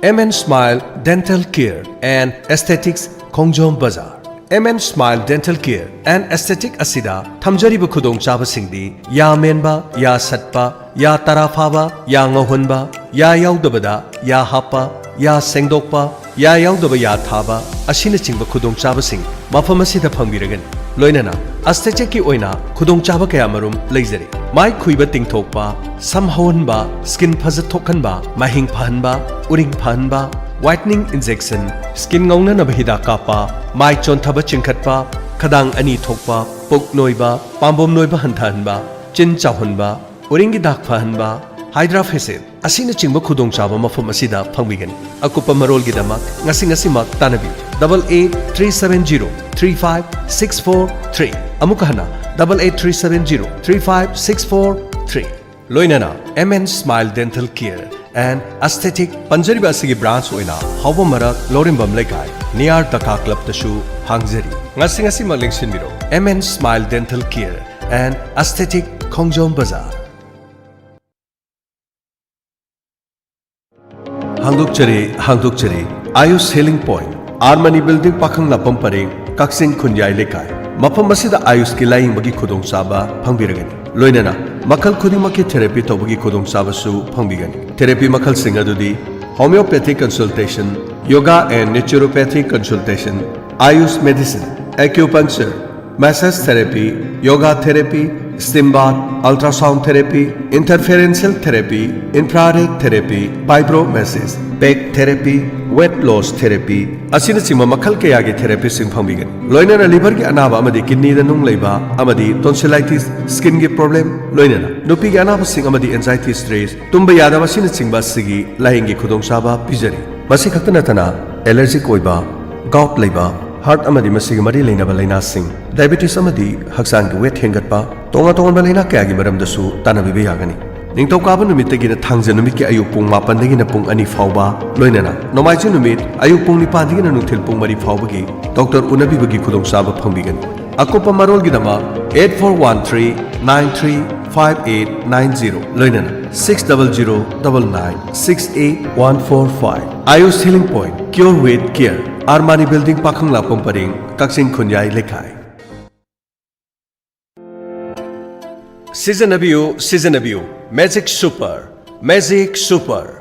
M N Smile Dental Care and Aesthetics, ꯈꯣꯡꯖꯣꯝ ꯕꯖꯥꯔ꯫ M N Smile Dental Care and Aesthetic ꯑꯁꯤꯗ ꯊꯝꯖꯔꯤꯕ ꯈꯨꯗꯣꯡꯆꯥꯕꯁꯤꯡꯗꯤ ꯌꯥ ꯃꯦꯟꯕ, ꯌꯥ ꯁꯠꯄ, ꯌꯥ ꯇꯔꯥ ꯐꯥꯕ, ꯌꯥ ꯉꯧꯍꯟꯕ, ꯌꯥ ꯌꯥꯎꯗꯕꯗ ꯌꯥ ꯍꯥꯞꯄ, ꯌꯥ ꯁꯦꯡꯗꯣꯛꯄ, ꯌꯥ ꯌꯥꯎꯗꯕ ꯌꯥ ꯊꯥꯕ ꯑꯁꯤꯅꯆꯤꯡꯕ ꯈꯨꯗꯣꯡꯆꯥꯕꯁꯤꯡ ꯃꯐꯝ ꯑꯁꯤꯗ ꯐꯪꯕꯤꯔꯒꯅꯤ꯫ ꯂꯣꯏꯅꯅ ꯑꯦꯁꯊꯦꯇꯤꯛꯀꯤ ꯑꯣꯏꯅ ꯈꯨꯗꯣꯡꯆꯥꯕ ꯀꯌꯥꯃꯔꯨꯝ ꯂꯩꯖꯔꯤ꯫ ꯃꯥꯏ ꯈꯨꯏꯕ ꯇꯤꯡꯊꯣꯛꯄ, ꯁꯝ ꯍꯧꯍꯟꯕ, ꯁ꯭ꯀꯤꯟ ꯐꯖꯊꯣꯛꯍꯟꯕ, ꯃꯍꯤꯡ ꯐꯍꯟꯕ, ꯎꯔꯤꯡ ꯐꯍꯟꯕ, ꯋꯥꯏꯠꯅꯤꯡ ꯏꯟꯖꯦꯛꯁꯟ, ꯁ꯭ꯀꯤꯟ ꯉꯧꯅꯅꯕ ꯍꯤꯗꯥꯛ ꯀꯥꯞꯄ, ꯃꯥꯏ ꯆꯣꯟꯊꯕ ꯆꯤꯡꯈꯠꯄ, ꯈꯗꯥꯡ ꯑꯅꯤ ꯊꯣꯛꯄ, ꯄꯨꯛ ꯅꯣꯏꯕ, ꯄꯥꯝꯕꯣꯝ ꯅꯣꯏꯕ ꯍꯟꯊꯍꯟꯕ, ꯆꯤꯟ ꯆꯥꯎꯍꯟꯕ, ꯎꯔꯤꯡꯒꯤ ꯗꯥꯛ ꯐꯍꯟꯕ, ꯍꯥꯏꯗ꯭ꯔꯥ ꯐꯦꯁꯤꯌꯦꯜ ꯑꯁꯤꯅꯆꯤꯡꯕ ꯈꯨꯗꯣꯡꯆꯥꯕ ꯃꯐꯝ ꯑꯁꯤꯗ ꯐꯪꯕꯤꯒꯅꯤ꯫ ꯑꯀꯨꯞꯄ ꯃꯔꯣꯜꯒꯤꯗꯃꯛ ꯉꯁꯤ ꯉꯁꯤꯃꯛ ꯇꯥꯟꯅꯕꯤꯌꯨ, double eight three seven zero three five six four three꯫ ꯑꯃꯨꯛꯀ ꯍꯟꯅ, double eight three seven zero three five six four three꯫ ꯂꯣꯏꯅꯅ M N Smile Dental Care and Aesthetic ꯄꯟꯖꯔꯤꯕ ꯑꯁꯤꯒꯤ ꯕ꯭ꯔꯥꯟꯆ ꯑꯣꯏꯅ ꯍꯥꯎꯕ ꯃꯔꯛ, ꯂꯧꯔꯦꯝꯕꯝ ꯂꯩꯀꯥꯏ, ꯅꯤꯌꯥꯔ ꯗꯀꯥ ꯀ꯭ꯂꯕꯇꯁꯨ ꯍꯥꯡꯖꯔꯤ꯫ ꯉꯁꯤ ꯉꯁꯤꯃꯛ ꯂꯦꯡꯁꯤꯟꯕꯤꯔꯣ, M N Smile Dental Care and Aesthetic, Khongjom Bazar. ꯍꯥꯡꯗꯣꯛꯆꯔꯤ, ꯍꯥꯡꯗꯣꯛꯆꯔꯤ꯫ Ayush healing point, R Mani building, ꯄꯥꯈꯪ ꯂꯥꯄꯝ ꯄꯔꯦꯡ, ꯀꯛꯆꯤꯡ ꯈꯨꯟꯌꯥꯏ ꯂꯩꯀꯥꯏ꯫ ꯃꯐꯝ ꯑꯁꯤꯗ ꯑꯥꯌꯨꯁꯀꯤ ꯂꯥꯌꯦꯡꯕꯒꯤ ꯈꯨꯗꯣꯡꯆꯥꯕ ꯐꯪꯕꯤꯔꯒꯅꯤ꯫ ꯂꯣꯏꯅꯅ ꯃꯈꯜ ꯈꯨꯗꯤꯡꯃꯛꯀꯤ ꯊꯦꯔꯥꯄꯤ ꯇꯧꯕꯒꯤ ꯈꯨꯗꯣꯡꯆꯥꯕꯁꯨ ꯐꯪꯕꯤꯒꯅꯤ꯫ ꯊꯦꯔꯥꯄꯤ ꯃꯈꯜꯁꯤꯡ ꯑꯗꯨꯗꯤ homeopathic consultation, Yoga and naturopathy consultation, Ayush medicine, acupuncture, massage therapy, yoga therapy, steam bath, ultrasound therapy, interferential therapy, infrared therapy, fibromassage, back therapy, weight loss therapy ꯑꯁꯤꯅꯆꯤꯡꯕ ꯃꯈꯜ ꯀꯌꯥꯒꯤ ꯊꯦꯔꯥꯄꯤꯁꯤꯡ ꯐꯪꯕꯤꯒꯅꯤ꯫ ꯂꯣꯏꯅꯅ ꯂꯤꯚꯔꯒꯤ ꯑꯅꯥꯕ ꯑꯃꯗꯤ ꯀꯤꯗꯅꯤꯗ ꯅꯨꯡ ꯂꯩꯕ ꯑꯃꯗꯤ ꯇꯣꯟꯁꯤꯂꯥꯏꯇꯤꯁ, ꯁ꯭ꯀꯤꯟꯒꯤ ꯄ꯭ꯔꯣꯕ꯭ꯂꯦꯝ, ꯂꯣꯏꯅꯅ ꯅꯨꯄꯤꯒꯤ ꯑꯅꯥꯕꯁꯤꯡ ꯑꯃꯗꯤ ꯑꯦꯟꯖꯥꯏꯇꯤ, ꯁ꯭ꯇ꯭ꯔꯦꯁ, ꯇꯨꯝꯕ ꯌꯥꯗꯕ ꯑꯁꯤꯅꯆꯤꯡꯕ ꯑꯁꯤꯒꯤ ꯂꯥꯌꯦꯡꯒꯤ ꯈꯨꯗꯣꯡꯆꯥꯕ ꯄꯤꯖꯔꯤ꯫ ꯃꯁꯤ ꯈꯛꯇ ꯅꯠꯇꯅ ꯑꯦꯂꯔꯖꯤꯛ ꯑꯣꯏꯕ, ꯒꯥꯎꯠ ꯂꯩꯕ, ꯍꯥꯔꯠ ꯑꯃꯗꯤ ꯃꯁꯤꯒꯤ ꯃꯔꯤ ꯂꯩꯅꯕ ꯂꯥꯏꯅꯥꯁꯤꯡ, ꯗꯥꯏꯕꯦꯇꯤꯁ ꯑꯃꯗꯤ ꯍꯛꯆꯥꯡꯒꯤ ꯋꯦꯠ ꯍꯦꯟꯒꯠꯄ, ꯇꯣꯉꯥꯟ ꯇꯣꯉꯥꯟꯕ ꯂꯥꯏꯅꯥ ꯀꯌꯥꯒꯤ ꯃꯔꯝꯗꯁꯨ ꯇꯥꯟꯅꯕꯤꯕ ꯌꯥꯒꯅꯤ꯫ ꯅꯤꯡꯊꯧꯀꯥꯕ ꯅꯨꯃꯤꯠꯇꯒꯤꯅ ꯊꯥꯡꯖ ꯅꯨꯃꯤꯠꯀꯤ ꯑꯌꯨꯛ ꯄꯨꯡ ꯃꯥꯄꯟꯗꯒꯤꯅ ꯄꯨꯡ ꯑꯅꯤ ꯐꯥꯎꯕ, ꯂꯣꯏꯅꯅ ꯅꯣꯡꯃꯥꯏꯖꯤꯡ ꯅꯨꯃꯤꯠ ꯑꯌꯨꯛ ꯄꯨꯡ ꯅꯤꯄꯥꯟꯗꯒꯤꯅ ꯅꯨꯡꯊꯤꯜ ꯄꯨꯡ ꯃꯔꯤ ꯐꯥꯎꯕꯒꯤ ꯗꯣꯛꯇꯔ ꯎꯅꯕꯤꯕꯒꯤ ꯈꯨꯗꯣꯡꯆꯥꯕ ꯐꯪꯕꯤꯒꯅꯤ꯫ ꯑꯀꯨꯞꯄ ꯃꯔꯣꯜꯒꯤꯗꯃꯛ eight four one three nine three five eight nine zero, ꯂꯣꯏꯅꯅ six double zero double nine six eight one four five꯫ Ayush Healing Point, Cure with Care, Armani building, ꯄꯥꯈꯪꯂꯥꯛꯄꯝ ꯄꯔꯦꯡ, ꯀꯛꯆꯤꯡ ꯈꯨꯟꯌꯥꯏ ꯂꯩꯀꯥꯏ꯫ ꯁꯤꯖꯤꯟꯅꯕꯤꯌꯨ, ꯁꯤꯖꯤꯟꯅꯕꯤꯌꯨ, ꯃꯦꯖꯤꯛ ꯁꯨꯄꯔ, ꯃꯦꯖꯤꯛ ꯁꯨꯄꯔ꯫